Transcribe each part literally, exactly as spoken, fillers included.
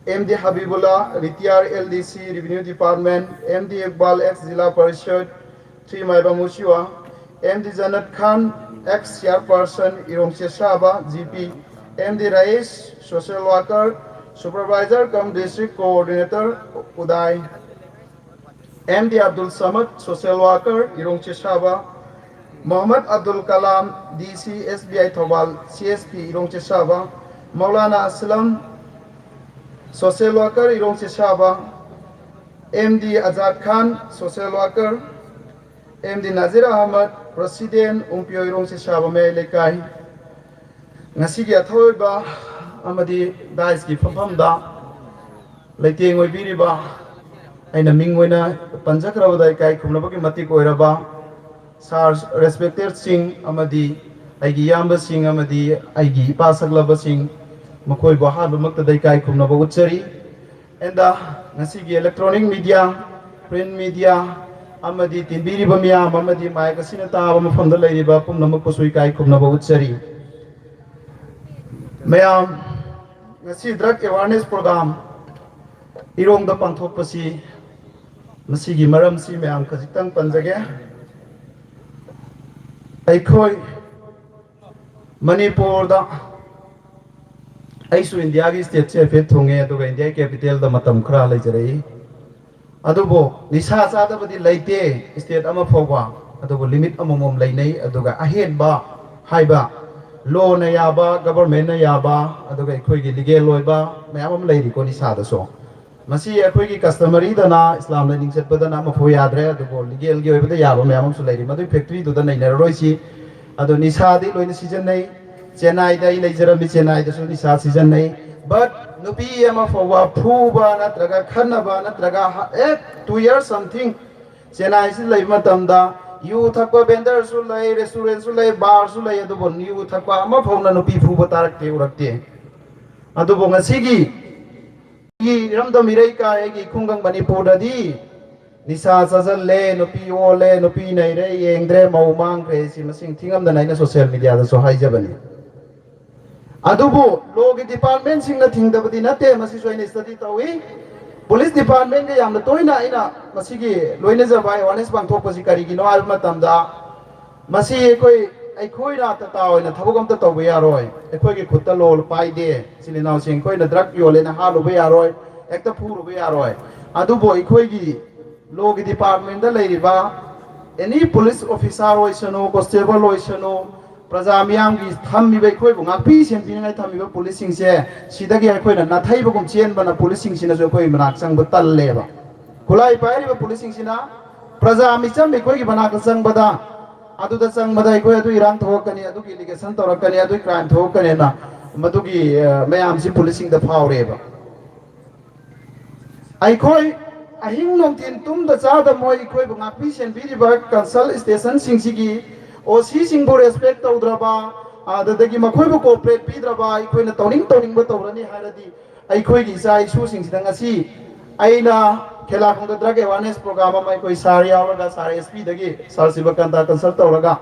M D Habibullah, retired L D C, Revenue Department, M D Iqbal, ex Zilla Parishad, three Maibam Ushiwa, M D Janat Khan, ex chairperson, Irong Chesaba, G P, M D Raesh, social worker, supervisor cum district coordinator, Uday, M D Abdul Samad, social worker, Irong Chesaba, Mohammad Abdul Kalam, D C S B I Thoubal, C S P, Irong Chesaba, Maulana Aslam, social worker, Irong Chesaba, M D Azad Khan, social worker, M D Nazir Ahmad, president, Umpio Irong Chesaba Mayai Leikai, ꯉꯁꯤꯒꯤ ꯑꯊꯣꯏꯕ ꯑꯃꯗꯤ dais ꯀꯤ ꯐꯝꯐꯝꯗ ꯂꯩꯇꯦꯡ ꯑꯣꯏꯕꯤꯔꯤꯕ, ꯑꯩꯅ ꯃꯤꯡ ꯑꯣꯏꯅ ꯄꯟꯖꯈ꯭ꯔꯕꯗ ꯏꯀꯥꯏ ꯈꯨꯝꯅꯕꯒꯤ ꯃꯇꯤꯛ ꯑꯣꯏꯔꯕ sir, respected ꯁꯤꯡ ꯑꯃꯗꯤ ꯑꯩꯒꯤ ꯏꯌꯥꯝꯕꯁꯤꯡ ꯑꯃꯗꯤ ꯑꯩꯒꯤ ꯏꯄꯥ ꯁꯛꯂꯕꯁꯤꯡ, ꯃꯈꯣꯏꯕꯨ ꯑꯍꯥꯟꯕꯃꯛꯇꯗ ꯏꯀꯥꯏ ꯈꯨꯝꯅꯕ ꯎꯠꯆꯔꯤ꯫ And, uh, ꯉꯁꯤꯒꯤ electronic media, print media ꯑꯃꯗꯤ ꯇꯤꯟꯕꯤꯔꯤꯕ ꯃꯤꯌꯥꯝ ꯑꯃꯗꯤ mic ꯑꯁꯤꯅ ꯇꯥꯕ ꯃꯐꯝꯗ ꯂꯩꯔꯤꯕ ꯄꯨꯝꯅꯃꯛꯄꯨꯁꯨ ꯏꯀꯥꯏ ꯈꯨꯝꯅꯕ ꯎꯠꯆꯔꯤ꯫ ꯃꯌꯥꯝ, ꯉꯁꯤ drug awareness program ꯏꯔꯣꯡꯗ ꯄꯥꯡꯊꯣꯛꯄꯁꯤ, ꯃꯁꯤꯒꯤ ꯃꯔꯝꯁꯤ ꯃꯌꯥꯝ ꯈꯖꯤꯛꯇꯪ ꯄꯟꯖꯒꯦ꯫ ꯑꯩꯈꯣꯏ ꯃꯅꯤꯄꯨꯔꯗ, ꯑꯩꯁꯨ ꯏꯟꯗꯤꯌꯥꯒꯤ state ꯁꯦ ꯍꯥꯏꯐꯦꯠ ꯊꯨꯡꯉꯦ, ꯑꯗꯨꯒ ꯏꯟꯗꯤꯌꯥꯒꯤ capital ꯗ ꯃꯇꯝ ꯈꯔ ꯂꯩꯖꯔꯛꯏ꯫ ꯑꯗꯨꯕꯨ ꯅꯤꯁꯥ ꯆꯥꯗꯕꯗꯤ ꯂꯩꯇꯦ state ꯑꯃ ꯐꯥꯎꯕ, ꯑꯗꯨꯕꯨ limit ꯑꯃꯃꯝ ꯂꯩꯅꯩ꯫ ꯑꯗꯨꯒ ꯑꯍꯦꯟꯕ ꯍꯥꯏꯕ, law ꯅ ꯌꯥꯕ, government ꯅ ꯌꯥꯕ, ꯑꯗꯨꯒ ꯑꯩꯈꯣꯏꯒꯤ legal ꯑꯣꯏꯕ ꯃꯌꯥꯝ ꯑꯃ ꯂꯩꯔꯤꯀꯣ ꯅꯤꯁꯥꯗꯁꯨ꯫ ꯃꯁꯤ ꯑꯩꯈꯣꯏꯒꯤ customary ꯗꯅ, ꯏꯁꯂꯥꯝ ꯂꯥꯏꯅꯤꯡ ꯆꯠꯄꯗꯅ ꯑꯃꯐꯥꯎ ꯌꯥꯗ꯭ꯔꯦ, ꯑꯗꯨꯕꯨ legal ꯒꯤ ꯑꯣꯏꯕꯗ ꯌꯥꯕ ꯃꯌꯥꯝ ꯑꯃꯁꯨ ꯂꯩꯔꯤ, ꯃꯗꯨꯒꯤ factory ꯗꯨꯗ ꯅꯩꯅꯔꯔꯣꯏꯁꯤ꯫ ꯑꯗꯣ ꯅꯤꯁꯥꯗꯤ ꯂꯣꯏꯅ ꯁꯤꯖꯤꯟꯅꯩ꯫ ꯆꯦꯟꯅꯥꯏꯗ ꯑꯩ ꯂꯩꯖꯔꯝꯃꯤ, ꯆꯦꯟꯅꯥꯏꯗꯁꯨ ꯅꯤꯁꯥ ꯁꯤꯖꯤꯟꯅꯩ꯫ But ꯅꯨꯄꯤ ꯑꯃ ꯐꯥꯎꯕ ꯐꯨꯕ ꯅꯠꯇ꯭ꯔꯒ ꯈꯠꯅꯕ ꯅꯠꯇ꯭ꯔꯒ ꯍ-, ꯑꯦ, to hear something, ꯆꯦꯟꯅꯥꯏꯁꯤ ꯂꯩꯕ ꯃꯇꯝꯗ ꯌꯨ ꯊꯛꯄ vendor ꯁꯨ ꯂꯩ, restaurant ꯁꯨ ꯂꯩ, bar ꯁꯨ ꯂꯩ, ꯑꯗꯨꯕꯨ ꯌꯨ ꯊꯛꯄ ꯑꯃ ꯐꯥꯎꯅ ꯅꯨꯄꯤ ꯐꯨꯕ ꯇꯥꯔꯛꯇꯦ, ꯎꯔꯛꯇꯦ꯫ ꯑꯗꯨꯕꯨ ꯉꯁꯤꯒꯤ ꯑꯩꯒꯤ ꯏꯔꯝꯗꯝ ꯏꯔꯩꯀꯥꯏ, ꯑꯩꯒꯤ ꯈꯨꯡꯒꯪ ꯃꯅꯤꯄꯨꯔꯗꯗꯤ ꯅꯤꯁꯥ ꯆꯥꯁꯤꯜꯂꯦ, ꯅꯨꯄꯤ ꯑꯣꯜꯂꯦ, ꯅꯨꯄꯤ ꯅꯩꯔꯦ, ꯌꯦꯡꯗ꯭ꯔꯦ, ꯃꯧ ꯃꯥꯡꯈ꯭ꯔꯦ, ꯁꯤ ꯃꯁꯤꯡ ꯊꯤꯉꯝꯗꯅ ꯑꯩꯅ social media ꯗꯁꯨ ꯍꯥꯏꯖꯕꯅꯤ꯫ ꯑꯗꯨꯕꯨ ꯂꯣꯒꯤ ꯗꯤꯄꯥꯔꯠꯃꯦꯟꯁꯤꯡꯅ ꯊꯤꯡꯗꯕꯗꯤ ꯅꯠꯇꯦ꯫ ꯃꯁꯤꯁꯨ ꯑꯩꯅ ꯁ꯭ꯇꯗꯤ ꯇꯧꯏ꯫ ꯄꯨꯂꯤꯁ ꯗꯤꯄꯥꯔꯠꯃꯦꯟꯒ ꯌꯥꯝꯅ ꯇꯣꯏꯅ ꯑꯩꯅ ꯃꯁꯤꯒꯤ ꯂꯣꯏꯅꯖꯕ ꯑꯦꯋꯥꯔꯅꯦꯁ ꯄꯥꯡꯊꯣꯛꯄꯁꯤ ꯀꯔꯤꯒꯤꯅꯣ ꯍꯥꯏꯕ ꯃꯇꯝꯗ, ꯃꯁꯤ ꯑꯩꯈꯣꯏ ꯑꯩꯈꯣꯏꯅ ꯇꯇꯥ ꯑꯣꯏꯅ ꯊꯕꯛ ꯑꯝꯇ ꯇꯧꯕ ꯌꯥꯔꯣꯏ꯫ ꯑꯩꯈꯣꯏꯒꯤ ꯈꯨꯠꯇ ꯂꯣ ꯄꯥꯏꯗꯦ꯫ ꯏꯆꯤꯜ ꯏꯅꯥꯎꯁꯤꯡ, ꯑꯩꯈꯣꯏꯅ ꯗ꯭ꯔꯒ ꯌꯣꯜꯂꯦꯅ ꯍꯥꯠꯂꯨꯕ ꯌꯥꯔꯣꯏ, ꯍꯦꯛꯇ ꯐꯨꯔꯨꯕ ꯌꯥꯔꯣꯏ꯫ ꯑꯗꯨꯕꯨ ꯑꯩꯈꯣꯏꯒꯤ ꯂꯣꯒꯤ ꯗꯤꯄꯥꯔꯠꯃꯦꯟꯗ ꯂꯩꯔꯤꯕ ꯑꯦꯅꯤ ꯄꯨꯂꯤꯁ ꯑꯣꯐꯤꯁꯥꯔ ꯑꯣꯏꯁꯅꯨ, ꯀꯣꯟꯁꯇꯦꯕꯜ ꯑꯣꯏꯁꯅꯨ, ꯄ꯭ꯔꯖꯥ ꯃꯤꯌꯥꯝꯒꯤ ꯊꯝꯃꯤꯕ, ꯑꯩꯈꯣꯏꯕꯨ ꯉꯥꯛꯄꯤ ꯁꯦꯟꯕꯤꯅꯤꯡꯉꯥꯏ ꯊꯝꯃꯤꯕ ꯄꯨꯂꯤꯁꯁꯤꯡꯁꯦ, ꯁꯤꯗꯒꯤ ꯑꯩꯈꯣꯏꯅ ꯅꯥꯊꯩꯕꯒꯨꯝ ꯆꯦꯟꯕꯅ ꯄꯨꯂꯤꯁꯁꯤꯡꯁꯤꯅꯁꯨ ꯑꯩꯈꯣꯏ ꯃꯅꯥꯛ ꯆꯪꯕ ꯇꯜꯂꯦꯕ꯫ ꯈꯨꯠꯂꯥꯏ ꯄꯥꯏꯔꯤꯕ ꯄꯨꯂꯤꯁꯁꯤꯡꯁꯤꯅ ꯄ꯭ꯔꯖꯥ ꯃꯤꯆꯝ ꯑꯩꯈꯣꯏꯒꯤ ꯃꯅꯥꯛꯇ ꯆꯪꯕꯗ, ꯑꯗꯨꯗ ꯆꯪꯕꯗ ꯑꯩꯈꯣꯏ ꯑꯗꯨ ꯏꯔꯥꯡ ꯊꯣꯛꯂꯛꯀꯅꯤ, ꯑꯗꯨꯒꯤ ꯑꯦꯂꯤꯒꯦꯁꯟ ꯇꯧꯔꯛꯀꯅꯤ, ꯑꯗꯨꯒꯤ ꯀ꯭ꯔꯥꯏꯝ ꯊꯣꯛꯂꯛꯀꯅꯤꯅ ꯃꯗꯨꯒꯤ, ꯑ, ꯃꯌꯥꯝꯁꯤ ꯄꯨꯂꯤꯁꯁꯤꯡꯗ ꯐꯥꯎꯔꯦꯕ꯫ ꯑꯩꯈꯣꯏ ꯑꯍꯤꯡ ꯅꯨꯡꯊꯤꯟ ꯇꯨꯝꯗ ꯆꯥꯗ ꯃꯣꯏ ꯑꯩꯈꯣꯏꯕꯨ ꯉꯥꯛꯄꯤ ꯁꯦꯟꯕꯤꯔꯤꯕ ꯀꯟꯁꯜ ꯁ꯭ꯇꯦꯁꯟꯁꯤꯡꯁꯤꯒꯤ ꯑꯣ ꯁꯤꯁꯤꯡꯕꯨ ꯔꯦꯁꯄꯦꯛ ꯇꯧꯗ꯭ꯔꯕ, ꯑꯗꯨꯗꯒꯤ ꯃꯈꯣꯏꯕꯨ ꯀꯣꯑꯣꯄꯔꯦꯠ ꯄꯤꯗ꯭ꯔꯕ, ꯑꯩꯈꯣꯏꯅ ꯇꯧꯅꯤꯡ ꯇꯧꯅꯤꯡꯕ ꯇꯧꯔꯅꯤ ꯍꯥꯏꯔꯗꯤ, ꯑꯩꯈꯣꯏꯒꯤ ꯏꯆꯥ ꯏꯁꯨꯁꯤꯡꯁꯤꯗ ꯉꯁꯤ ꯑꯩꯅ ꯈꯦꯂꯥꯈꯣꯡꯗ ꯗ꯭ꯔꯒ ꯑꯦꯋꯥꯔꯅꯦꯁ ꯄ꯭ꯔꯣꯒ꯭ꯔꯥꯝ ꯑꯃ ꯑꯩꯈꯣꯏ ꯁꯥꯔ ꯌꯥꯎꯔꯒ, ꯁꯥꯔ ꯑꯦꯁ ꯄꯤꯗꯒꯤ, ꯁꯥꯔ ꯁꯤꯕꯀꯥꯟꯇ ꯀꯟꯁꯜ ꯇꯧꯔꯒ,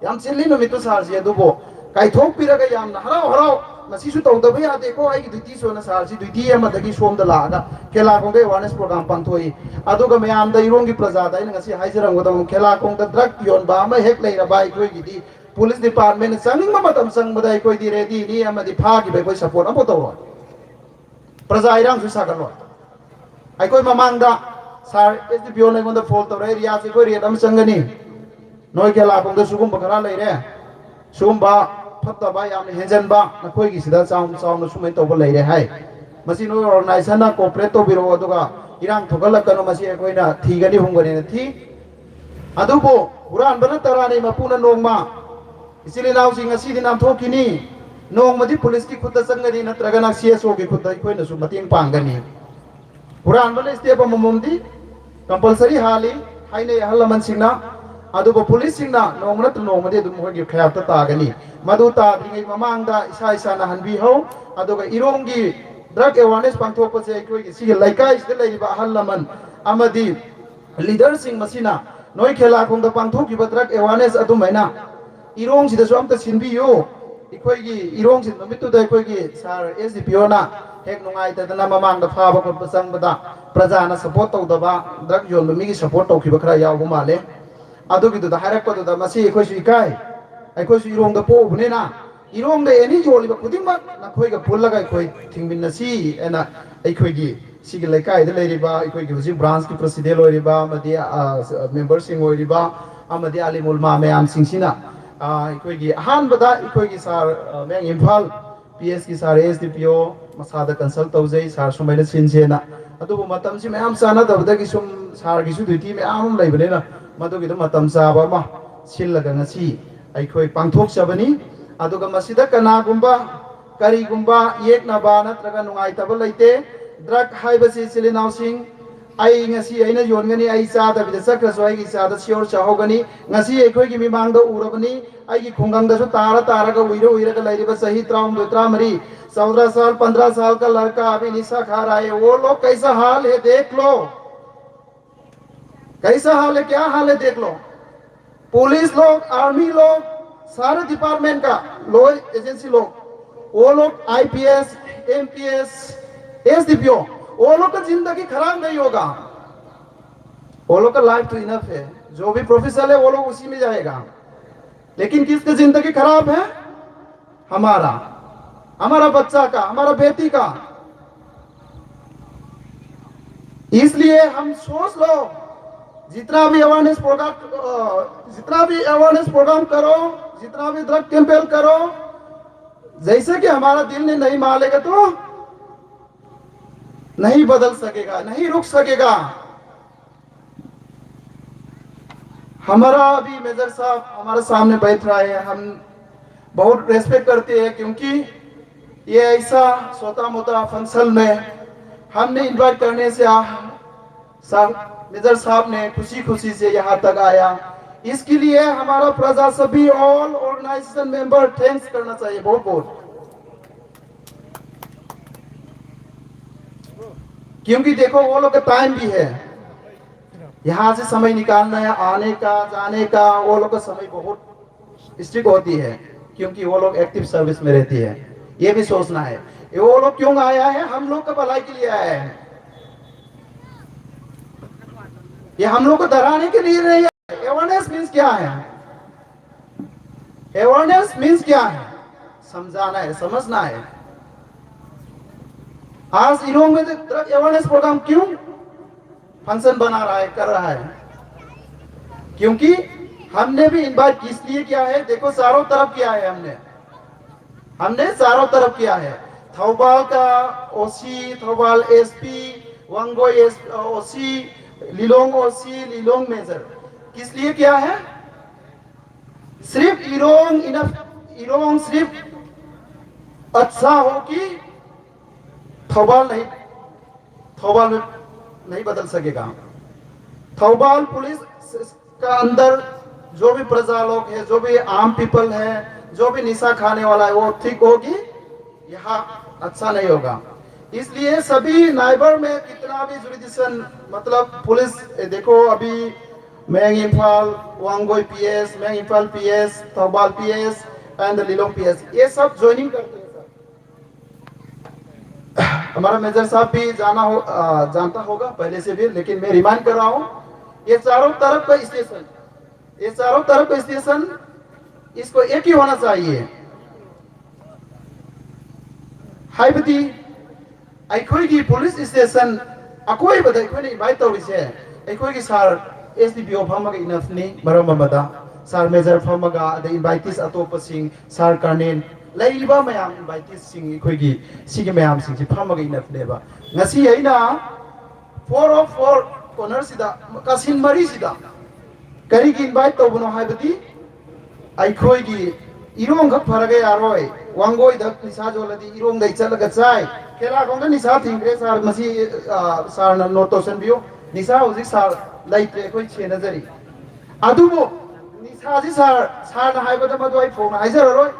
ꯌꯥꯝ ꯆꯤꯜꯂꯤ ꯅꯨꯃꯤꯠꯇꯨ ꯁꯥꯔꯁꯤ, ꯑꯗꯨꯕꯨ ꯀꯥꯏꯊꯣꯛꯄꯤꯔꯒ ꯌꯥꯝꯅ ꯍꯔꯥꯎ ꯍꯔꯥꯎ, "ꯃꯁꯤꯁꯨ ꯇꯧꯗꯕ ꯌꯥꯗꯦꯀꯣ, ꯑꯩꯒꯤ ꯗ꯭ꯌꯨꯇꯤꯁꯨ" ꯑꯅ ꯁꯥꯔꯁꯤ ꯗ꯭ꯌꯨꯇꯤ ꯑꯃꯗꯒꯤ ꯁꯣꯝꯗ ꯂꯥꯛꯑꯒ ꯈꯦꯂꯥꯈꯣꯡꯗ ꯑꯦꯋꯥꯔꯅꯦꯁ ꯄ꯭ꯔꯣꯒ꯭ꯔꯥꯝ ꯄꯥꯡꯊꯣꯛꯏ꯫ ꯑꯗꯨꯒ ꯃꯌꯥꯝꯗ, ꯏꯔꯣꯡꯒꯤ ꯄ꯭ꯔꯖꯥꯗ ꯑꯩꯅ ꯉꯁꯤ ꯍꯥꯏꯖꯔꯝꯒꯗꯕ, ꯈꯦꯂꯥꯈꯣꯡꯗ ꯗ꯭ꯔꯒ ꯌꯣꯟꯕ ꯑꯃ ꯍꯦꯛ ꯂꯩꯔꯕ, ꯑꯩꯈꯣꯏꯒꯤꯗꯤ ꯄꯨꯂꯤꯁ ꯗꯤꯄꯥꯔꯠꯃꯦꯟꯅ ꯆꯪꯅꯤꯡꯕ ꯃꯇꯝ ꯆꯪꯕꯗ ꯑꯩꯈꯣꯏꯗꯤ ꯔꯦꯗꯤꯅꯤ, ꯑꯃꯗꯤ ꯐꯥꯈꯤꯕ ꯑꯩꯈꯣꯏ ꯁꯄꯣꯔꯠ ꯑꯃꯐꯥꯎ ꯇꯧꯔꯣꯏ꯫ ꯄ꯭ꯔꯖꯥ ꯏꯔꯥꯡꯁꯨ ꯁꯥꯒꯠꯂꯣꯏ꯫ ꯑꯩꯈꯣꯏ ꯃꯃꯥꯡꯗ ꯁꯥꯔ ꯑꯦꯁ ꯗꯤ ꯄꯤ ꯑꯣꯅ ꯑꯩꯉꯣꯟꯗ ꯐꯣꯟ ꯇꯧꯔꯛꯑꯦ, "ꯔꯤꯌꯥꯁ, ꯑꯩꯈꯣꯏ ꯔꯦꯗ ꯑꯃ ꯆꯪꯒꯅꯤ, ꯅꯣꯏ ꯈꯦꯂꯥꯈꯣꯡꯗ ꯁꯤꯒꯨꯝꯕ ꯈꯔ ꯂꯩꯔꯦ, ꯁꯤꯒꯨꯝꯕ ꯐꯠꯇꯕ ꯌꯥꯝꯅ ꯍꯦꯟꯖꯟꯕ, ꯅꯈꯣꯏꯒꯤꯁꯤꯗ ꯆꯥꯎꯅ ꯆꯥꯎꯅ ꯁꯨꯃꯥꯏꯅ ꯇꯧꯕ ꯂꯩꯔꯦ" ꯍꯥꯏ꯫ "ꯃꯁꯤ ꯅꯣꯏ ꯑꯣꯔꯒꯅꯥꯏꯖꯦꯁꯟꯅ ꯀꯣꯑꯣꯄꯔꯦꯠ ꯇꯧꯕꯤꯔꯛꯑꯣ, ꯑꯗꯨꯒ ꯏꯔꯥꯡ ꯊꯣꯛꯍꯜꯂꯛꯀꯅꯨ, ꯃꯁꯤ ꯑꯩꯈꯣꯏꯅ ꯊꯤꯒꯅꯤ ꯍꯨꯝꯒꯅꯤꯅ" ꯊꯤ꯫ ꯑꯗꯨꯕꯨ ꯍꯨꯔꯥꯟꯕꯅ ꯇꯔꯥꯅꯤ, ꯃꯄꯨꯅ ꯅꯣꯡꯃ꯫ ꯏꯆꯤꯜ ꯏꯅꯥꯎꯁꯤꯡ, ꯉꯁꯤꯗꯤ ꯅꯥꯟꯊꯣꯛꯈꯤꯅꯤ, ꯅꯣꯡꯃꯗꯤ ꯄꯨꯂꯤꯁꯀꯤ ꯈꯨꯠꯇ ꯆꯪꯒꯅꯤ, ꯅꯠꯇ꯭ꯔꯒꯅ ꯁꯤ ꯑꯦꯁ ꯑꯣꯒꯤ ꯈꯨꯠꯇ ꯑꯩꯈꯣꯏꯅꯁꯨ ꯃꯇꯦꯡ ꯄꯥꯡꯒꯅꯤ꯫ ꯍꯨꯔꯥꯟꯕꯅ ꯁ꯭ꯇꯦꯞ ꯑꯃꯃꯝꯗꯤ ꯀꯝꯄꯜꯁꯔꯤ ꯍꯥꯜꯂꯤ ꯍꯥꯏꯅꯩ ꯑꯍꯜ ꯂꯃꯟꯁꯤꯡꯅ, ꯑꯗꯨꯕꯨ ꯄꯨꯂꯤꯁꯁꯤꯡꯅ ꯅꯣꯡꯃ ꯅꯠꯇ꯭ꯔ ꯅꯣꯡꯃꯗꯤ ꯑꯗꯨꯝ ꯃꯈꯣꯏꯒꯤ ꯈꯌꯥꯛꯇ ꯇꯥꯒꯅꯤ꯫ ꯃꯗꯨ ꯇꯥꯗ꯭ꯔꯤꯉꯩ ꯃꯃꯥꯡꯗ ꯏꯁꯥ ꯏꯁꯥꯅ ꯍꯟꯕꯤꯍꯧ꯫ ꯑꯗꯨꯒ ꯏꯔꯣꯡꯒꯤ ꯗ꯭ꯔꯒ ꯑꯦꯋꯥꯔꯅꯦꯁ ꯄꯥꯡꯊꯣꯛꯄꯁꯦ ꯑꯩꯈꯣꯏꯒꯤ ꯁꯤꯒꯤ ꯂꯩꯀꯥꯏꯁꯤꯗ ꯂꯩꯔꯤꯕ ꯑꯍꯜ ꯂꯃꯟ ꯑꯃꯗꯤ ꯂꯤꯗꯔꯁꯤꯡ ꯃꯁꯤꯅ ꯅꯣꯏ ꯈꯦꯂꯥꯈꯣꯡꯗ ꯄꯥꯡꯊꯣꯛꯈꯤꯕ ꯗ꯭ꯔꯒ ꯑꯦꯋꯥꯔꯅꯦꯁ ꯑꯗꯨꯃꯥꯏꯅ ꯏꯔꯣꯡꯁꯤꯗꯁꯨ ꯑꯝꯇ ꯁꯤꯟꯕꯤꯌꯨ꯫ ꯑꯩꯈꯣꯏꯒꯤ ꯏꯔꯣꯡꯁꯤ ꯅꯨꯃꯤꯠꯇꯨꯗ ꯑꯩꯈꯣꯏꯒꯤ ꯁꯥꯔ ꯑꯦꯁ ꯗꯤ ꯄꯤ ꯑꯣꯅ ꯍꯦꯛ ꯅꯨꯡꯉꯥꯏꯇꯗꯅ ꯃꯃꯥꯡꯗ ꯐꯥꯕ ꯈꯣꯠꯄ ꯆꯪꯕꯗ ꯄ꯭ꯔꯖꯥꯅ ꯁꯄꯣꯔꯠ ꯇꯧꯗꯕ, ꯗ꯭ꯔꯒ ꯌꯣꯟꯕ ꯃꯤꯒꯤ ꯁꯄꯣꯔꯠ ꯇꯧꯈꯤꯕ ꯈꯔ ꯌꯥꯎꯕ ꯃꯥꯜꯂꯦ꯫ ꯑꯗꯨꯒꯤꯗꯨꯗ ꯍꯥꯏꯔꯛꯄꯗꯨꯗ ꯃꯁꯤ ꯑꯩꯈꯣꯏꯁꯨ ꯏꯀꯥꯏ꯫ ꯑꯩꯈꯣꯏꯁꯨ ꯏꯔꯣꯡꯗ ꯄꯣꯛꯎꯕꯅꯤꯅ ꯏꯔꯣꯡꯗ ꯑꯦꯅꯤ ꯌꯣꯜꯂꯤꯕ ꯈꯨꯗꯤꯡꯃꯛ ꯅꯈꯣꯏꯒ ꯄꯨꯜꯂꯒ ꯑꯩꯈꯣꯏ ꯊꯤꯡꯃꯤꯟꯅꯁꯤ ꯍꯥꯏꯅ ꯑꯩꯈꯣꯏꯒꯤ ꯁꯤꯒꯤ ꯂꯩꯀꯥꯏꯗ ꯂꯩꯔꯤꯕ ꯑꯩꯈꯣꯏꯒꯤ ꯍꯧꯖꯤꯛ ꯕ꯭ꯔꯥꯟꯁꯀꯤ ꯄ꯭ꯔꯁꯤꯗꯦꯟ ꯑꯣꯏꯔꯤꯕ ꯑꯃꯗꯤ ꯃꯦꯝꯕꯔꯁꯤꯡ ꯑꯣꯏꯔꯤꯕ ꯑꯃꯗꯤ ꯑꯂꯤꯝ ꯎꯂꯃꯥ ꯃꯌꯥꯝꯁꯤꯡꯁꯤꯅ ꯑꯩꯈꯣꯏꯒꯤ ꯑꯍꯥꯟꯕꯗ ꯑꯩꯈꯣꯏꯒꯤ ꯁꯥꯔ ꯃꯌꯥꯡ ꯏꯝꯐꯥꯜ ꯄꯤ ꯑꯦꯁꯀꯤ ꯁꯥꯔ ꯑꯦꯁ ꯗꯤ ꯄꯤ ꯑꯣ ꯃꯁꯥꯗ ꯀꯟꯁꯜ ꯇꯧꯖꯩ, ꯁꯥꯔ ꯁꯨꯃꯥꯏꯅ ꯁꯤꯟꯁꯦꯅ꯫ ꯑꯗꯨꯕꯨ ꯃꯇꯝꯁꯤ ꯃꯌꯥꯝ ꯆꯥꯟꯅꯗꯕꯗꯒꯤ ꯁꯨꯝ ꯁꯥꯔꯒꯤꯁꯨ ꯗ꯭ꯌꯨꯇꯤ ꯃꯌꯥꯝ ꯑꯃ ꯂꯩꯕꯅꯤꯅ ꯃꯗꯨꯒꯤꯗ ꯃꯇꯝ ꯆꯥꯕ ꯑꯃ ꯁꯤꯜꯂꯒ ꯉꯁꯤ ꯑꯩꯈꯣꯏ ꯄꯥꯡꯊꯣꯛꯆꯕꯅꯤ꯫ ꯑꯗꯨꯒ ꯃꯁꯤꯗ ꯀꯅꯥꯒꯨꯝꯕ ꯀꯔꯤꯒꯨꯝꯕ ꯌꯦꯛꯅꯕ ꯅꯠꯇ꯭ꯔꯒ ꯅꯨꯡꯉꯥꯏꯇꯕ ꯂꯩꯇꯦ꯫ ꯗ꯭ꯔꯒ ꯍꯥꯏꯕꯁꯤ ꯏꯆꯤꯜ ꯏꯅꯥꯎꯁꯤꯡ, ꯑꯩ ꯉꯁꯤ ꯑꯩꯅ ꯌꯣꯟꯒꯅꯤ, ꯑꯩ ꯆꯥꯗꯕꯤꯗ ꯆꯠꯈ꯭ꯔꯁꯨ ꯑꯩꯒꯤ ꯏꯆꯥꯗ ꯁꯤꯌꯣꯔ ꯆꯥꯍꯧꯒꯅꯤ꯫ ꯉꯁꯤ ꯑꯩꯈꯣꯏꯒꯤ ꯃꯤꯃꯥꯡꯗ ꯎꯔꯕꯅꯤ, ꯑꯩꯒꯤ ꯈꯨꯡꯒꯪꯗꯁꯨ ꯇꯥꯔ ꯇꯥꯔꯒ ꯎꯏꯔ ꯎꯏꯔꯒ ꯂꯩꯔꯤꯕ ꯆꯍꯤ ꯇꯔꯥꯍꯨꯝꯗꯣꯏ ꯇꯔꯥꯃꯔꯤ, चौदह साल पन्द्रह साल का लड़का अभी निशा खा रहा है, वो लोग कैसा हाल है देख लो। कैसा हाल है, क्या हाल है देख लो। पुलिस लोग, आर्मी लोग, सारे डिपार्टमेंट का, लॉ एजेंसी लोग, वो लोग आईपीएस, एमपीएस, एसडीपीओ, वो लोग का जिंदगी खराब नहीं होगा। वो लोग का लाइफ तो इनफ है। जो भी प्रोफेशनल है वो लोग उसी में जाएगा। लेकिन किसकी जिंदगी खराब है? हमारा, हमारा बच्चा का, हमारा बेटी का। इसलिए हम सोच लो, जितना भी अवेयरनेस प्रोग्राम, जितना भी अवेयरनेस प्रोग्राम करो, जितना भी ड्रग कैंपेन करो, जैसे कि हमारा दिल ने नहीं मानेगा तो नहीं बदल सकेगा, नहीं रुक सकेगा। हमारा अभी मेजर साहब हमारे सामने बैठ रहा है, हम बहुत रेस्पेक्ट करते हैं, क्योंकि ये ऐसा छोटा मोटा फंक्शन में हमने इनवाइट करने से आ, साहब, मेजर साहब ने खुशी खुशी से यहाँ तक आया। इसके लिए हमारा प्रजा सभी ऑल ऑर्गेनाइजेशन मेंबर थैंक्स करना चाहिए बहुत बहुत, क्योंकि देखो वो लोग का टाइम भी है, यहाँ से समय निकालना है, आने का जाने का, वो लोग का समय बहुत स्ट्रिक्ट होती है। क्योंकि वो लोग एक्टिव सर्विस में रहती है। ये भी सोचना है, ये वो लोग क्यों आया है? हम लोग का भलाई के लिए आया है। ये हम लोग को डराने के लिए नहीं है। अवेयरनेस मीन्स क्या है? अवेयरनेस मीन्स क्या है? समझाना है, समझना है। आज इरोंग में ड्रग अवेयरनेस प्रोग्राम क्यों फंक्शन बना रहा है, कर रहा है? क्योंकि हमने भी इनवाइट किस लिए किया है? देखो, चारों तरफ किया है हमने। हमने चारों तरफ किया है। थौबाल का ओसी, थौबाल एसपी, वांगोई एस ओसी, लिलोंग ओसी, लिलोंग मेजर। किस लिए किया है? सिर्फ इरोंग इनफ, इरोंग सिर्फ अच्छा हो कि थौबाल नहीं, थौबाल में नहीं बदल सकेगा। थौबाल पुलिस का अंदर जो भी प्रजा लोग है, जो भी आम पीपल है, जो भी निशा खाने वाला है, वो ठीक होगी। यहाँ अच्छा नहीं होगा। इसलिए सभी नाइबर में कितना भी जुरिडिक्शन, मतलब पुलिस, देखो, अभी Mayang Imphal, Wangoi PS, Mayang Imphal PS, Thoubal PS and Lilong PS, ये सब ज्वाइनिंग करते हैं सर। हमारा मेजर साहब भी जाना हो, आ, जानता होगा पहले से भी, लेकिन मैं रिमाइंड कर रहा हूँ, ये चारों तरफ का स्टेशन, ये चारों तरफ का स्टेशन, इसको एक ही होना चाहिए। ꯍꯥꯏꯕꯗꯤ ꯑꯩꯈꯣꯏꯒꯤ ꯄꯨꯂꯤꯁ ꯁ꯭ꯇꯦꯁꯟ ꯑꯀꯣꯏꯕꯗ ꯑꯩꯈꯣꯏꯅ ꯏꯟꯚꯥꯏꯠ ꯇꯧꯔꯤꯁꯦ, ꯑꯩꯈꯣꯏꯒꯤ ꯁꯥꯔ ꯑꯦꯁ ꯗꯤ ꯄꯤ ꯑꯣ ꯐꯝꯃꯒ ꯏꯅꯐꯅꯤ꯫ ꯃꯔꯝ ꯑꯃꯗ ꯁꯥꯔ ꯃꯦꯖꯔ ꯐꯝꯃꯒ, ꯑꯗꯩ ꯏꯟꯚꯥꯏꯇꯤꯁ ꯑꯇꯣꯞꯄꯁꯤꯡ, ꯁꯥꯔ ꯀꯔꯅꯦꯜ, ꯂꯩꯔꯤꯕ ꯃꯌꯥꯝ ꯏꯟꯚꯥꯏꯇꯤꯁꯁꯤꯡ, ꯑꯩꯈꯣꯏꯒꯤ ꯁꯤꯒꯤ ꯃꯌꯥꯝꯁꯤꯡꯁꯤ ꯐꯝꯃꯒ ꯏꯅꯐꯅꯦꯕ꯫ ꯉꯁꯤ ꯑꯩꯅ ꯐꯣꯔ ꯑꯣꯐ ꯐꯣꯔ ꯀꯣꯔꯅꯔꯁꯤꯗ, ꯀꯥꯁꯤꯟ ꯃꯔꯤꯁꯤꯗ ꯀꯔꯤꯒꯤ ꯏꯟꯚꯥꯏꯠ ꯇꯧꯕꯅꯣ ꯍꯥꯏꯕꯗꯤ, ꯑꯩꯈꯣꯏꯒꯤ ꯏꯔꯣꯡꯈꯛ ꯐꯔꯒ ꯌꯥꯔꯣꯏ꯫ ꯋꯥꯡꯒꯣꯏꯗ ꯅꯤꯁꯥ ꯌꯣꯜꯂꯗꯤ ꯏꯔꯣꯡꯗꯩ ꯆꯠꯂꯒ ꯆꯥꯏ꯫ ꯈꯦꯂꯥꯈꯣꯡꯗ ꯅꯤꯁꯥ ꯊꯤꯡꯈ꯭ꯔꯦ ꯁꯥꯔ, ꯃꯁꯤ, ꯑ, ꯁꯥꯔꯅ ꯅꯣꯠ ꯇꯧꯁꯟꯕꯤꯌꯨ꯫ ꯅꯤꯁꯥ ꯍꯧꯖꯤꯛ ꯁꯥꯔ ꯂꯩꯇ꯭ꯔꯦ ꯑꯩꯈꯣꯏ ꯁꯦꯟꯅꯖꯔꯤ꯫ ꯑꯗꯨꯕꯨ ꯅꯤꯁꯥꯁꯤ ꯁꯥꯔ, ꯁꯥꯔꯅ ꯍꯥꯏꯕꯗ ꯃꯗꯨ ꯑꯩ ꯐꯣꯡꯅ ꯍꯥꯏꯖꯔꯔꯣꯏ꯫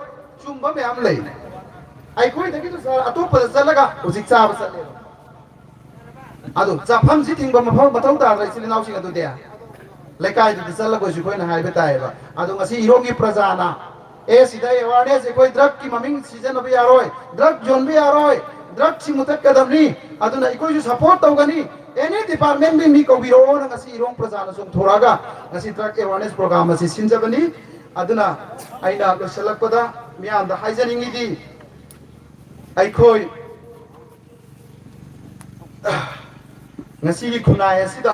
ꯆꯨꯝꯕ ꯃꯌꯥꯝ ꯂꯩ꯫ ꯑꯩꯈꯣꯏꯗꯒꯤꯁꯨ ꯁꯥꯔ ꯑꯇꯣꯞꯄꯗ ꯆꯠꯂꯒ ꯍꯧꯖꯤꯛ ꯆꯥꯕ ꯆꯠꯂꯦꯕ꯫ ꯑꯗꯨ ꯆꯥꯐꯝꯁꯤ ꯊꯤꯡꯕ ꯃꯐꯝ ꯃꯊꯧ ꯇꯥꯗ꯭ꯔ ꯏꯆꯤꯜ ꯏꯅꯥꯎꯁꯤꯡ ꯑꯗꯨꯗꯤ? ꯂꯩꯀꯥꯏꯗꯨꯗ ꯆꯠꯂꯒꯁꯨ ꯑꯩꯈꯣꯏꯅ ꯍꯥꯏꯕ ꯇꯥꯏꯌꯦꯕ꯫ ꯑꯗꯣ ꯉꯁꯤ ꯏꯔꯣꯡꯒꯤ ꯄ꯭ꯔꯖꯥꯅ ꯑꯦ, ꯁꯤꯗ ꯑꯦꯋꯥꯔꯅꯦꯁ, ꯑꯩꯈꯣꯏ ꯗ꯭ꯔꯒꯀꯤ ꯃꯃꯤꯡ ꯁꯤꯖꯤꯟꯅꯕ ꯌꯥꯔꯣꯏ, ꯗ꯭ꯔꯒ ꯌꯣꯟꯕ ꯌꯥꯔꯣꯏ, ꯗ꯭ꯔꯒꯁꯤ ꯃꯨꯊꯠꯀꯗꯕꯅꯤ, ꯑꯗꯨꯅ ꯑꯩꯈꯣꯏꯁꯨ ꯁꯄꯣꯔꯠ ꯇꯧꯒꯅꯤ, ꯑꯦꯅꯤ ꯗꯤꯄꯥꯔꯠꯃꯦꯟꯒꯤ ꯃꯤ ꯀꯧꯕꯤꯔꯛꯑꯣꯅ ꯉꯁꯤ ꯏꯔꯣꯡ ꯄ꯭ꯔꯖꯥꯅ ꯆꯣꯡꯊꯣꯔꯛꯑꯒ ꯉꯁꯤ ꯗ꯭ꯔꯒ ꯑꯦꯋꯥꯔꯅꯦꯁ ꯄ꯭ꯔꯣꯒ꯭ꯔꯥꯝ ꯑꯁꯤ ꯁꯤꯟꯖꯕꯅꯤ꯫ ꯑꯗꯨꯅ ꯑꯩꯅ ꯂꯣꯏꯁꯤꯜꯂꯛꯄꯗ ꯃꯤꯌꯥꯝꯗ ꯍꯥꯏꯖꯅꯤꯡꯉꯤꯗꯤ, ꯑꯩꯈꯣꯏ ꯉꯁꯤꯒꯤ ꯈꯨꯟꯅꯥꯏ ꯑꯁꯤꯗ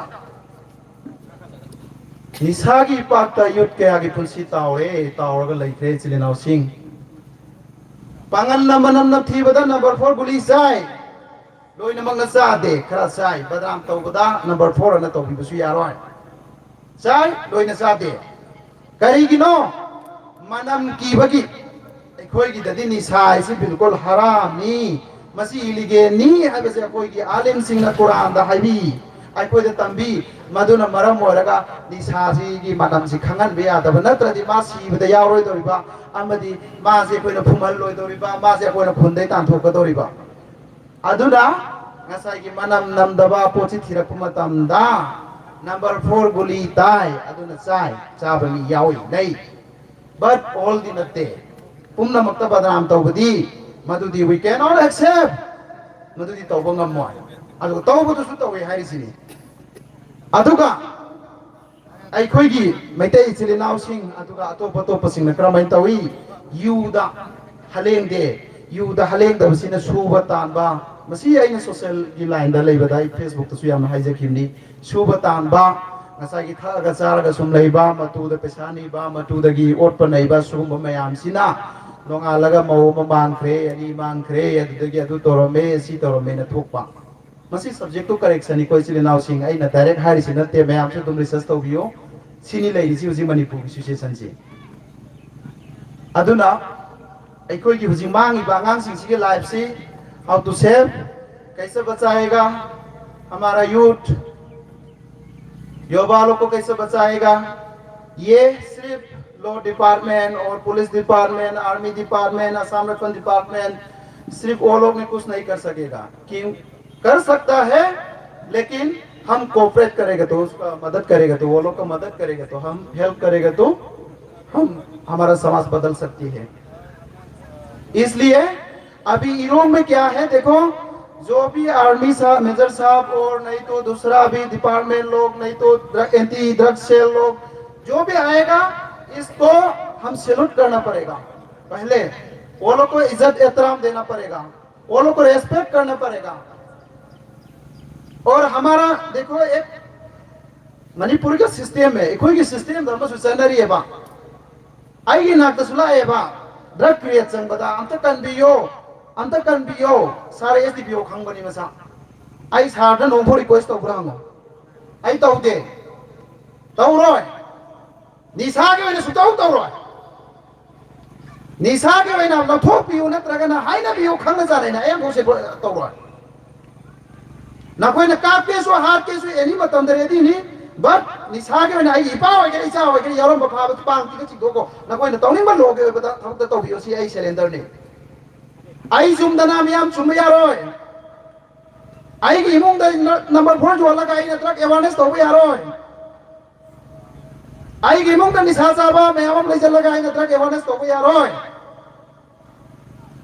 ꯅꯤꯁꯥꯒꯤ ꯏꯄꯥꯛꯇ ꯌꯨꯠ ꯀꯌꯥꯒꯤ ꯄꯨꯟꯁꯤ ꯇꯥꯎꯔꯦ, ꯇꯥꯎꯔꯒ ꯂꯩꯈ꯭ꯔꯦ ꯏꯆꯤꯜ ꯏꯅꯥꯎꯁꯤꯡ꯫ ꯄꯥꯡꯒꯜꯅ ꯃꯅꯝ ꯅꯝꯊꯤꯕꯗ ꯅꯝꯕꯔ ꯐꯣꯔ ꯒꯨꯂꯤ ꯆꯥꯏ, ꯂꯣꯏꯅꯃꯛꯅ ꯆꯥꯗꯦ, ꯈꯔ ꯆꯥꯏ꯫ ꯕꯗꯅꯥꯝ ꯇꯧꯕꯗ ꯅꯝꯕꯔ ꯐꯣꯔ ꯑꯅ ꯇꯧꯕꯤꯕꯁꯨ ꯌꯥꯔꯣꯏ꯫ ꯆꯥꯏ, ꯂꯣꯏꯅ ꯆꯥꯗꯦ꯫ ꯀꯔꯤꯒꯤꯅꯣ? ꯃꯅꯝ ꯀꯤꯕꯒꯤ꯫ ꯑꯩꯈꯣꯏꯒꯤꯗꯗꯤ ꯅꯤꯁꯥ ꯍꯥꯏꯁꯤ ꯕꯤꯜꯀꯨꯜ ꯍꯔꯥꯝꯅꯤ꯫ ꯃꯁꯤ ꯏꯂꯤꯒꯦꯜꯅꯤ ꯍꯥꯏꯕꯁꯦ ꯑꯩꯈꯣꯏꯒꯤ ꯑꯥꯂꯤꯝꯁꯤꯡꯅ ꯀꯨꯔꯥꯟꯗ ꯍꯥꯏꯕꯤ, ꯑꯩꯈꯣꯏꯗ ꯇꯝꯕꯤ꯫ ꯃꯗꯨꯅ ꯃꯔꯝ ꯑꯣꯏꯔꯒ ꯅꯤꯁꯥꯁꯤꯒꯤ ꯃꯅꯝꯁꯤ ꯈꯪꯍꯟꯕ ꯌꯥꯗꯕ, ꯅꯠꯇ꯭ꯔꯗꯤ ꯃꯥ ꯁꯤꯕꯗ ꯌꯥꯎꯔꯣꯏꯗꯧꯔꯤꯕ, ꯑꯃꯗꯤ ꯃꯥꯁꯦ ꯑꯩꯈꯣꯏꯅ ꯐꯨꯝꯍꯜꯂꯣꯏꯗꯧꯔꯤꯕ, ꯃꯥꯁꯦ ꯑꯩꯈꯣꯏꯅ ꯈꯨꯟꯗꯩ ꯇꯥꯟꯊꯣꯛꯀꯗꯧꯔꯤꯕ꯫ ꯑꯗꯨꯅ ꯉꯁꯥꯏꯒꯤ ꯃꯅꯝ ꯅꯝꯗꯕ ꯄꯣꯠꯁꯤ ꯊꯤꯔꯛꯄ ꯃꯇꯝꯗ ꯅꯝꯕꯔ ꯐꯣꯔ ꯒꯨꯂꯤ ꯇꯥꯏ, ꯑꯗꯨꯅ ꯆꯥꯏ, ꯆꯥꯕ ꯃꯤ ꯌꯥꯎꯏ, ꯂꯩ꯫ But all ꯗꯤ ꯅꯠꯇꯦ꯫ ꯄꯨꯝꯅꯃꯛꯇ ꯕꯗꯅꯥꯝ ꯇꯧꯕꯗꯤ, ꯃꯗꯨꯗꯤ we cannot accept꯫ ꯃꯗꯨꯗꯤ ꯇꯧꯕ ꯉꯝꯃꯣꯏ꯫ ꯑꯗꯨꯒ ꯇꯧꯕꯗꯨꯁꯨ ꯇꯧꯏ ꯍꯥꯏꯔꯤꯁꯤꯅꯤ꯫ ꯑꯗꯨꯒ ꯑꯩꯈꯣꯏꯒꯤ ꯃꯩꯇꯩ ꯏꯆꯤꯜ ꯏꯅꯥꯎꯁꯤꯡ, ꯑꯗꯨꯒ ꯑꯇꯣꯞ ꯑꯇꯣꯞꯄꯁꯤꯡꯅ ꯀꯔꯝꯍꯥꯏꯅ ꯇꯧꯏ? ꯌꯨꯗ ꯍꯂꯦꯡꯗꯦ꯫ ꯌꯨꯗ ꯍꯂꯦꯡꯗꯕꯁꯤꯅ ꯁꯨꯕ ꯇꯥꯟꯕ, ꯃꯁꯤ ꯑꯩꯅ ꯁꯣꯁꯦꯜꯒꯤ ꯂꯥꯏꯟꯗ ꯂꯩꯕꯗ ꯑꯩ ꯐꯦꯁꯕꯨꯛꯇꯁꯨ ꯌꯥꯝꯅ ꯍꯥꯏꯖꯈꯤꯕꯅꯤ꯫ ꯁꯨꯕ ꯇꯥꯟꯕ, ꯉꯁꯥꯏꯒꯤ ꯊꯛꯑꯒ ꯆꯥꯔꯒ ꯁꯨꯝ ꯂꯩꯕ, ꯃꯇꯨꯗ ꯄꯩꯁꯥ ꯅꯤꯕ, ꯃꯇꯨꯗꯒꯤ ꯑꯣꯠꯄ ꯅꯩꯕ, ꯁꯤꯒꯨꯝꯕ ꯃꯌꯥꯝꯁꯤꯅ ꯅꯣꯡꯉꯥꯜꯂꯒ ꯃꯧ ꯑꯃ ꯃꯥꯡꯈ꯭ꯔꯦ, ꯑꯅꯤ ꯃꯥꯡꯈ꯭ꯔꯦ, ꯑꯗꯨꯗꯒꯤ ꯑꯗꯨ ꯇꯧꯔꯝꯃꯦ, ꯁꯤ ꯇꯧꯔꯝꯃꯦꯅ ꯊꯣꯛꯄ꯫ ꯃꯁꯤ ꯁꯕꯖꯦꯛꯇꯨ ꯀꯔꯦꯛꯁꯟꯅꯤꯀꯣ ꯏꯆꯤꯜ ꯏꯅꯥꯎꯁꯤꯡ, ꯑꯩꯅ ꯗꯥꯏꯔꯦꯛ ꯍꯥꯏꯔꯤꯁꯤ ꯅꯠꯇꯦ, ꯃꯌꯥꯝꯁꯨ ꯑꯗꯨꯝ ꯔꯤꯁꯔꯁ ꯇꯧꯕꯤꯌꯨ꯫ ꯁꯤꯅꯤ ꯂꯩꯔꯤꯁꯤ ꯍꯧꯖꯤꯛ ꯃꯅꯤꯄꯨꯔꯒꯤ ꯁꯤꯆꯨꯋꯦꯁꯟꯁꯤ꯫ ꯑꯗꯨꯅ ꯑꯩꯈꯣꯏꯒꯤ ꯍꯧꯖꯤꯛ ꯃꯥꯡꯉꯤꯕ ꯑꯉꯥꯡꯁꯤꯡꯁꯤꯒꯤ ꯂꯥꯏꯐꯁꯤ how to save, कैसे बचाएगा हमारा यूथ, युवा लोग को कैसे बचाएगा, ये सिर्फ लॉ डिपार्टमेंट और police department, army department, Assam rifle department, सिर्फ वो लोग में कुछ नहीं कर सकेगा। क्यों? कर सकता है, लेकिन हम कोऑपरेट करेगा तो, उसका मदद करेगा तो, वो लोग का मदद करेगा तो, हम हेल्प करेगा तो हम हमारा समाज बदल सकती है। इसलिए अभी इरोंग में क्या है, देखो, जो भी आर्मी साहब, मेजर साहब और नहीं तो दूसरा भी डिपार्टमेंट लोग, नहीं तो एंटी ड्रग सेल लोग, जो भी आएगा, इसको हम सैल्यूट करना पड़ेगा। पहले वो लोग को इज्जत एहतराम देना पड़ेगा, वो लोग को रेस्पेक्ट करना पड़ेगा। और हमारा देखो, एक ꯃꯅꯤꯄꯨꯔꯒꯤ ꯁꯤꯁꯇꯦꯝ ꯑꯃ, ꯑꯩꯈꯣꯏꯒꯤ ꯁꯤꯁꯇꯦꯝꯗ ꯑꯃꯁꯨ ꯆꯠꯅꯔꯤꯑꯕ꯫ ꯑꯩꯒꯤ ꯅꯥꯛꯇꯁꯨ ꯂꯥꯛꯑꯦꯕ, ꯗ꯭ꯔꯒ ꯀ꯭ꯔꯦꯠ ꯆꯪꯕꯗ ꯑꯝꯇ ꯀꯟꯕꯤꯌꯣ, ꯑꯝꯇ ꯀꯟꯕꯤꯌꯣ꯫ ꯁꯥꯔ ꯑꯦꯁ ꯗꯤ ꯄꯤ ꯑꯣ ꯈꯪꯕꯅꯤ ꯃꯁꯥ꯫ ꯑꯩ ꯁꯥꯔꯗ ꯅꯣꯡꯐꯥꯎ ꯔꯤꯀ꯭ꯋꯦꯁ ꯇꯧꯕ꯭ꯔꯥ ꯍꯪꯉꯣ꯫ ꯑꯩ ꯇꯧꯗꯦ, ꯇꯧꯔꯣꯏ꯫ ꯅꯤꯁꯥꯒꯤ ꯑꯣꯏꯅ ꯁꯨꯡꯇꯧ ꯇꯧꯔꯣꯏ꯫ ꯅꯤꯁꯥꯒꯤ ꯑꯣꯏꯅ ꯂꯧꯊꯣꯛꯄꯤꯌꯨ ꯅꯠꯇ꯭ꯔꯒꯅ ꯍꯥꯏꯅꯕꯤꯌꯨ, ꯈꯪꯅ ꯆꯥꯟꯅꯅ ꯑꯌꯥꯝꯕ ꯍꯧꯖꯤꯛ ꯇꯧꯔꯣꯏ꯫ ꯅꯈꯣꯏꯅ ꯀꯥꯞꯀꯦꯁꯨ, ꯍꯥꯠꯀꯦꯁꯨ, ꯑꯦꯅꯤ ꯃꯇꯝꯗ ꯔꯦꯗꯤꯅꯤ꯫ ꯕꯠ ꯅꯤꯁꯥꯒꯤ ꯑꯣꯏꯅ ꯑꯩꯒꯤ ꯏꯄꯥ ꯑꯣꯏꯒꯦꯔꯥ, ꯏꯆꯥ ꯑꯣꯏꯒꯦꯔꯥ, ꯌꯥꯎꯔꯝꯕ ꯐꯥꯕ ꯄꯥꯡ ꯇꯤꯒ ꯆꯤꯡꯊꯣꯛꯈꯣ꯫ ꯅꯈꯣꯏꯅ ꯇꯧꯅꯤꯡꯕ ꯂꯣꯒꯤ ꯑꯣꯏꯕꯗ ꯊꯕꯛꯇ ꯇꯧꯕꯤꯌꯨ, ꯁꯤ ꯑꯩ ꯁꯦꯂꯦꯟꯗꯔꯅꯤ꯫ ꯑꯩ ꯆꯨꯝꯗꯅ ꯃꯤꯌꯥꯝ ꯆꯨꯝꯕ ꯌꯥꯔꯣꯏ꯫ ꯑꯩꯒꯤ ꯏꯃꯨꯡꯗ ꯅ-, ꯅꯝꯕꯔ ꯐꯣꯔ ꯌꯣꯜꯂꯒ ꯑꯩꯅ ꯗ꯭ꯔꯒ ꯑꯦꯋꯥꯔꯅꯦꯁ ꯇꯧꯕ ꯌꯥꯔꯣꯏ꯫ ꯑꯩꯒꯤ ꯏꯃꯨꯡꯗ ꯅꯤꯁꯥ ꯆꯥꯕ ꯃꯌꯥꯝ ꯑꯃ ꯂꯩꯁꯤꯜꯂꯒ ꯑꯩꯅ ꯗ꯭ꯔꯒ ꯑꯦꯋꯥꯔꯅꯦꯁ ꯇꯧꯕ ꯌꯥꯔꯣꯏ꯫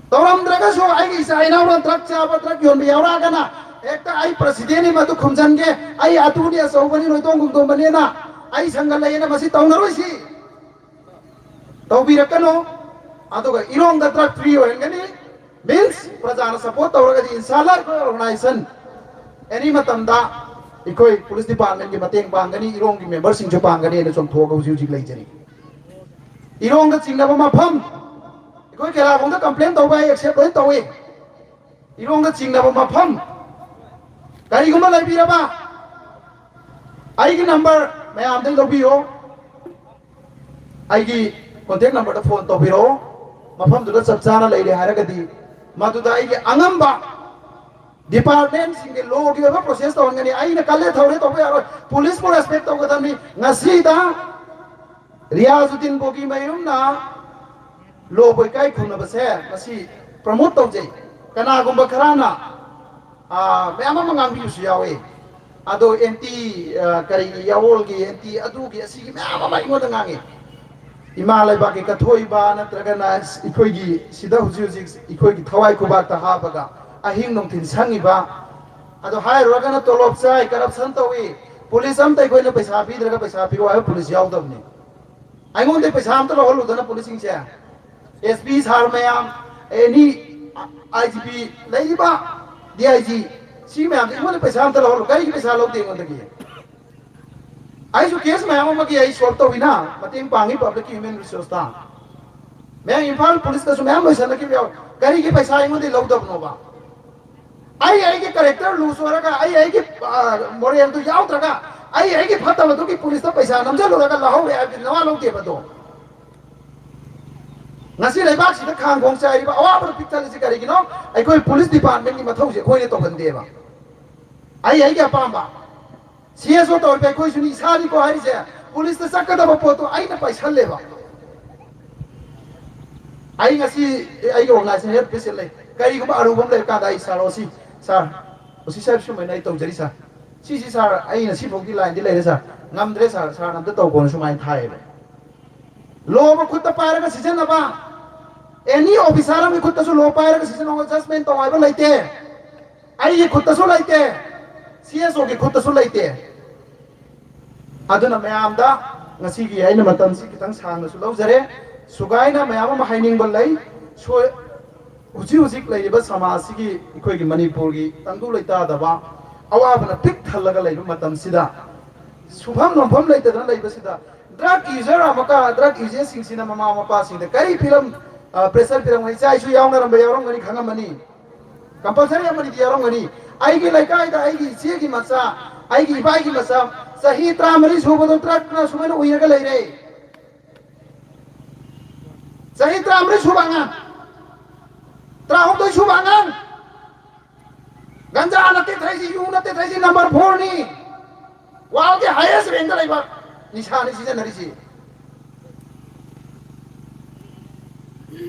ꯇꯧꯔꯝꯗ꯭ꯔꯒꯁꯨ ꯑꯩꯒꯤ ꯏꯆꯥ ꯏꯅꯥꯎꯅ ꯗ꯭ꯔꯒ ꯆꯥꯕ, ꯗ꯭ꯔꯒ ꯌꯣꯟꯕ ꯌꯥꯎꯔꯛꯑꯒꯅ ꯍꯦꯛꯇ ꯑꯩ ꯄ꯭ꯔꯁꯤꯗꯦꯟꯅꯤ, ꯃꯗꯨ ꯈꯨꯝꯖꯟꯒꯦ, ꯑꯩ ꯑꯗꯨꯅꯤ, ꯑꯆꯧꯕꯅꯤ, ꯅꯣꯏꯇꯣꯡ ꯈꯣꯡꯗꯣꯝꯕꯅꯤꯅ ꯑꯩ ꯁꯪꯒ ꯂꯩꯌꯦꯅ ꯃꯁꯤ ꯇꯧꯅꯔꯣꯏꯁꯤ꯫ ꯇꯧꯕꯤꯔꯛꯀꯅꯨ꯫ ꯑꯗꯨꯒ ꯏꯔꯣꯡꯗ ꯗ꯭ꯔꯒ ꯐ꯭ꯔꯤ ꯑꯣꯏꯍꯟꯒꯅꯤ꯫ ꯃꯤꯟꯁ ꯄ꯭ꯔꯖꯥꯅ ꯁꯄꯣꯔꯠ ꯇꯧꯔꯒꯗꯤ ꯏꯟꯁꯥꯜꯂꯥ ꯑꯩꯈꯣꯏ ꯑꯣꯔꯒꯅꯥꯏꯖꯦꯁꯟ ꯑꯦꯅꯤ ꯃꯇꯝꯗ ꯑꯩꯈꯣꯏ ꯄꯨꯂꯤꯁ ꯗꯤꯄꯥꯔꯠꯃꯦꯟꯒꯤ ꯃꯇꯦꯡ ꯄꯥꯡꯒꯅꯤ, ꯏꯔꯣꯡꯒꯤ ꯃꯦꯝꯕꯔꯁꯤꯡꯁꯨ ꯄꯥꯡꯒꯅꯤ ꯍꯥꯏꯅ ꯆꯣꯡꯊꯣꯛꯑꯒ ꯍꯧꯖꯤꯛ ꯍꯧꯖꯤꯛ ꯂꯩꯖꯔꯤ꯫ ꯏꯔꯣꯡꯗ ꯆꯤꯡꯅꯕ ꯃꯐꯝ, ꯑꯩꯈꯣꯏ ꯀꯦꯔꯥꯒꯣꯡꯗ ꯀꯝꯄ꯭ꯂꯦꯟ ꯇꯧꯕ ꯑꯩ ꯑꯦꯛꯁꯦꯞ ꯂꯣꯏ ꯇꯧꯏ꯫ ꯏꯔꯣꯡꯗ ꯆꯤꯡꯅꯕ ꯃꯐꯝ ꯀꯔꯤꯒꯨꯝꯕ ꯂꯩꯕꯤꯔꯕ, ꯑꯩꯒꯤ ꯅꯝꯕꯔ ꯃꯌꯥꯝꯗꯒꯤ ꯂꯧꯕꯤꯌꯣ꯫ ꯑꯩꯒꯤ ꯀꯣꯟꯇꯦꯛ ꯅꯝꯕꯔꯗ ꯐꯣꯟ ꯇꯧꯕꯤꯔꯛꯑꯣ꯫ ꯃꯐꯝꯗꯨꯗ ꯆꯞ ꯆꯥꯅ ꯂꯩꯔꯦ ꯍꯥꯏꯔꯒꯗꯤ ꯃꯗꯨꯗ ꯑꯩꯒꯤ ꯑꯉꯝꯕ ꯗꯤꯄꯥꯔꯠꯃꯦꯟꯁꯤꯡꯒꯤ ꯂꯣꯒꯤ ꯑꯣꯏꯕ ꯄ꯭ꯔꯣꯁꯦꯁ ꯇꯧꯍꯟꯒꯅꯤ꯫ ꯑꯩꯅ ꯀꯜꯂꯦ ꯊꯧꯔꯦ ꯇꯧꯕ ꯌꯥꯔꯣꯏ꯫ ꯄꯨꯂꯤꯁꯄꯨ ꯔꯦꯁꯄꯦꯛ ꯇꯧꯒꯗꯕꯅꯤ꯫ ꯉꯁꯤꯗ ꯔꯤꯌꯥꯖꯨꯗꯤꯟ ꯕꯣꯒꯤ ꯃꯌꯨꯝꯅ ꯂꯣꯕꯨ ꯏꯀꯥꯏ ꯈꯨꯝꯅꯕꯁꯦ ꯃꯁꯤ ꯄ꯭ꯔꯃꯣꯠ ꯇꯧꯖꯩ꯫ ꯀꯅꯥꯒꯨꯝꯕ ꯈꯔꯅ, ꯑꯥ, ꯃꯌꯥꯝ ꯑꯃ ꯉꯥꯡꯕꯤꯕꯁꯨ ꯌꯥꯎꯏ꯫ ꯑꯗꯣ ꯑꯦꯟꯇꯤ, ꯑꯥ, ꯀꯔꯤꯒꯤ, ꯌꯥꯋꯣꯜꯒꯤ ꯑꯦꯟꯇꯤ ꯑꯗꯨꯒꯤ ꯑꯁꯤꯒꯤ ꯃꯌꯥꯝ ꯑꯃ ꯑꯩꯉꯣꯟꯗ ꯉꯥꯡꯉꯤ꯫ ꯏꯃꯥ ꯂꯩꯕꯥꯛꯀꯤ ꯀꯠꯊꯣꯛꯏꯕ ꯅꯠꯇ꯭ꯔꯒꯅ ꯑꯩꯈꯣꯏꯒꯤ ꯁꯤꯗ ꯍꯧꯖꯤꯛ ꯍꯧꯖꯤꯛ ꯑꯩꯈꯣꯏꯒꯤ ꯊꯋꯥꯏ ꯈꯨꯕꯥꯛꯇ ꯍꯥꯞꯄꯒ ꯑꯍꯤꯡ ꯅꯨꯡꯊꯤꯜ ꯁꯪꯉꯤꯕ, ꯑꯗꯣ ꯍꯥꯏꯔꯨꯔꯒꯅ ꯇꯣꯂꯣꯞ ꯆꯥꯏ, ꯀꯔꯞꯁꯟ ꯇꯧꯏ, ꯄꯨꯂꯤꯁ ꯑꯝꯇ ꯑꯩꯈꯣꯏꯅ ꯄꯩꯁꯥ ꯄꯤꯗ꯭ꯔꯒ ꯄꯩꯁꯥ ꯄꯤꯔꯛꯑꯣ ꯍꯥꯏꯕ ꯄꯨꯂꯤꯁ ꯌꯥꯎꯗꯕꯅꯤ꯫ ꯑꯩꯉꯣꯟꯗ ꯄꯩꯁꯥ ꯑꯝꯇ ꯂꯧꯍꯜꯂꯨꯗꯅ ꯄꯨꯂꯤꯁꯁꯤꯡꯁꯦ, ꯑꯦꯁ ꯄꯤ ꯁꯥꯔ ꯃꯌꯥꯝ, ꯑꯦꯅꯤ ꯑꯥꯏ ꯖꯤ ꯄꯤ ꯂꯩꯔꯤꯕ ꯗꯤ ꯑꯥꯏ ꯖꯤ, ꯁꯤ ꯃꯌꯥꯝꯁꯦ ꯑꯩꯉꯣꯟꯗ ꯄꯩꯁꯥ ꯑꯝꯇ ꯂꯧꯍꯜꯂꯨ꯫ ꯀꯔꯤꯒꯤ ꯄꯩꯁꯥ ꯂꯧꯗꯦ ꯑꯩꯉꯣꯟꯗꯒꯤ? ꯑꯩꯁꯨ ꯀꯦꯁ ꯃꯌꯥꯝ ꯑꯃꯒꯤ ꯑꯩ ꯁꯣꯜꯕ ꯇꯧꯋꯤꯅ, ꯃꯇꯦꯡ ꯄꯥꯡꯉꯤ ꯄꯕ꯭ꯂꯤꯛꯀꯤ ꯍ꯭ꯌꯨꯃꯦꯟ ꯔꯤꯁꯣꯔꯁꯇ꯫ ꯃꯌꯥꯝ ꯏꯝꯐꯥꯜ ꯄꯨꯂꯤꯁꯇꯁꯨ ꯃꯌꯥꯝ ꯂꯣꯏꯁꯤꯜꯂꯛꯈꯤꯕ ꯌꯥꯎ꯫ ꯀꯔꯤꯒꯤ ꯄꯩꯁꯥ ꯑꯩꯉꯣꯟꯗꯒꯤ ꯂꯧꯗꯕꯅꯣꯕ? ꯑꯩ ꯑꯩꯒꯤ ꯀꯦꯔꯦꯛꯇꯔ ꯂꯨꯖ ꯑꯣꯏꯔꯒ ꯑꯩ ꯑꯩꯒꯤ, ꯑ, ꯃꯣꯔꯦꯜꯗꯨ ꯌꯥꯎꯗ꯭ꯔꯒ ꯑꯩ ꯑꯩꯒꯤ ꯐꯠꯇꯕꯗꯨꯒꯤ ꯄꯨꯂꯤꯁꯇ ꯄꯩꯁꯥ ꯅꯝꯁꯤꯜꯂꯨꯔꯒ ꯂꯧꯍꯧꯔꯦ ꯍꯥꯏꯕꯗꯤ ꯅꯋꯥ ꯂꯧꯗꯦꯕ ꯑꯗꯣ꯫ ꯉꯁꯤ ꯂꯩꯕꯥꯛꯁꯤꯗ ꯈꯥꯡ ꯈꯣꯡ ꯆꯥꯏꯔꯤꯕ ꯑꯋꯥꯕꯗ ꯄꯤꯛ ꯊꯜꯂꯤꯁꯤ ꯀꯔꯤꯒꯤꯅꯣ? ꯑꯩꯈꯣꯏ ꯄꯨꯂꯤꯁ ꯗꯤꯄꯥꯔꯠꯃꯦꯟꯒꯤ ꯃꯊꯧꯁꯦ ꯑꯩꯈꯣꯏꯅ ꯇꯧꯍꯟꯗꯦꯕ꯫ ꯑꯩ ꯑꯩꯒꯤ ꯑꯄꯥꯝꯕ꯫ ꯁꯤ ꯑꯦꯁ ꯑꯣ ꯇꯧꯔꯤꯕ ꯑꯩꯈꯣꯏꯁꯨꯅꯤ, ꯏꯁꯥꯅꯤꯀꯣ ꯍꯥꯏꯔꯤꯁꯦ꯫ ꯄꯨꯂꯤꯁꯇ ꯆꯠꯀꯗꯕ ꯄꯣꯠꯇꯣ ꯑꯩꯅ ꯄꯥꯏꯁꯜꯂꯦꯕ꯫ ꯑꯩ ꯉꯁꯤ ꯑꯩꯒꯤ ꯑꯣꯔꯒꯅꯥꯏꯖꯦꯁꯟ ꯍꯦꯜꯞ ꯄꯤꯁꯤꯜꯂꯦ꯫ ꯀꯔꯤꯒꯨꯝꯕ ꯑꯔꯨꯕ ꯑꯃ ꯂꯩꯕ ꯀꯥꯟꯗ ꯑꯩ ꯁꯥꯔ ꯑꯣ ꯁꯤ, ꯁꯥꯔ, ꯑꯣ ꯁꯤ ꯁꯥꯍꯦꯕ ꯁꯨꯃꯥꯏꯅ ꯑꯩ ꯇꯧꯖꯔꯤ ꯁꯥꯔ꯫ ꯁꯤꯁꯤ ꯁꯥꯔ ꯑꯩꯅ ꯁꯤꯐꯥꯎꯒꯤ ꯂꯥꯏꯟꯗꯤ ꯂꯩꯔꯦ ꯁꯥꯔ꯫ ꯉꯝꯗ꯭ꯔꯦ ꯁꯥꯔ, ꯁꯥꯔꯅ ꯑꯝꯇ ꯇꯧꯈꯣꯅ ꯁꯨꯃꯥꯏꯅ ꯊꯥꯏꯌꯦꯕ꯫ ꯂꯣ ꯑꯃ ꯈꯨꯠꯇ ꯄꯥꯏꯔꯒ ꯁꯤꯖꯤꯟꯅꯕ꯫ ꯑꯦꯅꯤ ꯑꯣꯐꯤꯁꯥꯔ ꯑꯃꯒꯤ ꯈꯨꯠꯇꯁꯨ ꯂꯣ ꯄꯥꯏꯔꯒ ꯁꯤꯖꯤꯟꯅꯧ, ꯖꯁꯃꯦꯟ ꯇꯧ ꯍꯥꯏꯕ ꯂꯩꯇꯦ꯫ ꯑꯩꯒꯤ ꯈꯨꯠꯇꯁꯨ ꯂꯩꯇꯦ, ꯁꯤ ꯑꯦꯁ ꯑꯣꯒꯤ ꯈꯨꯠꯇꯁꯨ ꯂꯩꯇꯦ꯫ ꯑꯗꯨꯅ ꯃꯌꯥꯝꯗ ꯉꯁꯤꯒꯤ ꯑꯩꯅ ꯃꯇꯝꯁꯤ ꯈꯤꯇꯪ ꯁꯥꯡꯅꯁꯨ ꯂꯧꯖꯔꯦ꯫ ꯁꯨꯒꯥꯏꯅ ꯃꯌꯥꯝ ꯑꯃ ꯍꯥꯏꯅꯤꯡꯕ ꯂꯩ꯫ ꯁꯣ-, ꯍꯧꯖꯤꯛ ꯍꯧꯖꯤꯛ ꯂꯩꯔꯤꯕ ꯁꯃꯥꯖꯁꯤꯒꯤ, ꯑꯩꯈꯣꯏꯒꯤ ꯃꯅꯤꯄꯨꯔꯒꯤ ꯇꯪꯗꯨ ꯂꯩꯇꯥꯗꯕ, ꯑꯋꯥꯕꯅ ꯄꯤꯛ ꯊꯜꯂꯒ ꯂꯩꯕ ꯃꯇꯝꯁꯤꯗ, ꯁꯨꯐꯝ ꯅꯣꯝꯐꯝ ꯂꯩꯇꯗꯅ ꯂꯩꯕꯁꯤꯗ, ꯗ꯭ꯔꯒ ꯌꯨꯖꯔ ꯑꯃꯒ, ꯗ꯭ꯔꯒ ꯌꯨꯖꯔꯁꯤꯡꯁꯤꯅ ꯃꯃꯥ ꯃꯄꯥꯁꯤꯡꯗ ꯀꯔꯤ ꯐꯤꯂꯝ, ꯑ, ꯄ꯭ꯔꯦꯁꯔ ꯄꯤꯔꯝꯒꯅꯤ? ꯏꯆꯥ ꯏꯁꯨ ꯌꯥꯎꯅꯔꯝꯕ ꯌꯥꯎꯔꯝꯒꯅꯤ, ꯈꯪꯉꯝꯃꯅꯤ꯫ ꯀꯝꯄꯜꯁꯔꯤ ꯑꯃꯅꯤꯗꯤ ꯌꯥꯎꯔꯝꯒꯅꯤ꯫ ꯑꯩꯒꯤ ꯂꯩꯀꯥꯏꯗ ꯑꯩꯒꯤ ꯏꯆꯦꯒꯤ ꯃꯆꯥ, ꯑꯩꯒꯤ ꯏꯕꯥꯏꯒꯤ ꯃꯆꯥ, ꯆꯍꯤ ꯇꯔꯥꯃꯔꯤ ꯁꯨꯕꯗꯣ ꯗ꯭ꯔꯒꯅ ꯁꯨꯃꯥꯏꯅ ꯎꯏꯔꯒ ꯂꯩꯔꯦ꯫ ꯆꯍꯤ ꯇꯔꯥꯃꯔꯤ ꯁꯨꯕ ꯑꯉꯥꯡ, ꯇꯔꯥꯍꯨꯝꯗꯣꯏ ꯁꯨꯕ ꯑꯉꯥꯡ, ꯒꯟꯖꯥ ꯅꯠꯇꯦ ꯊꯛꯏꯁꯤ, ꯌꯨ ꯅꯠꯇꯦ ꯊꯛꯏꯁꯤ, ꯅꯝꯕꯔ ꯐꯣꯔꯅꯤ꯫ ꯋꯥꯔꯜꯒꯤ ꯍꯥꯏꯌꯦꯁ ꯔꯦꯡꯗ ꯂꯩꯕ ꯅꯤꯁꯥꯅꯤ ꯁꯤꯖꯤꯟꯅꯔꯤꯁꯤ꯫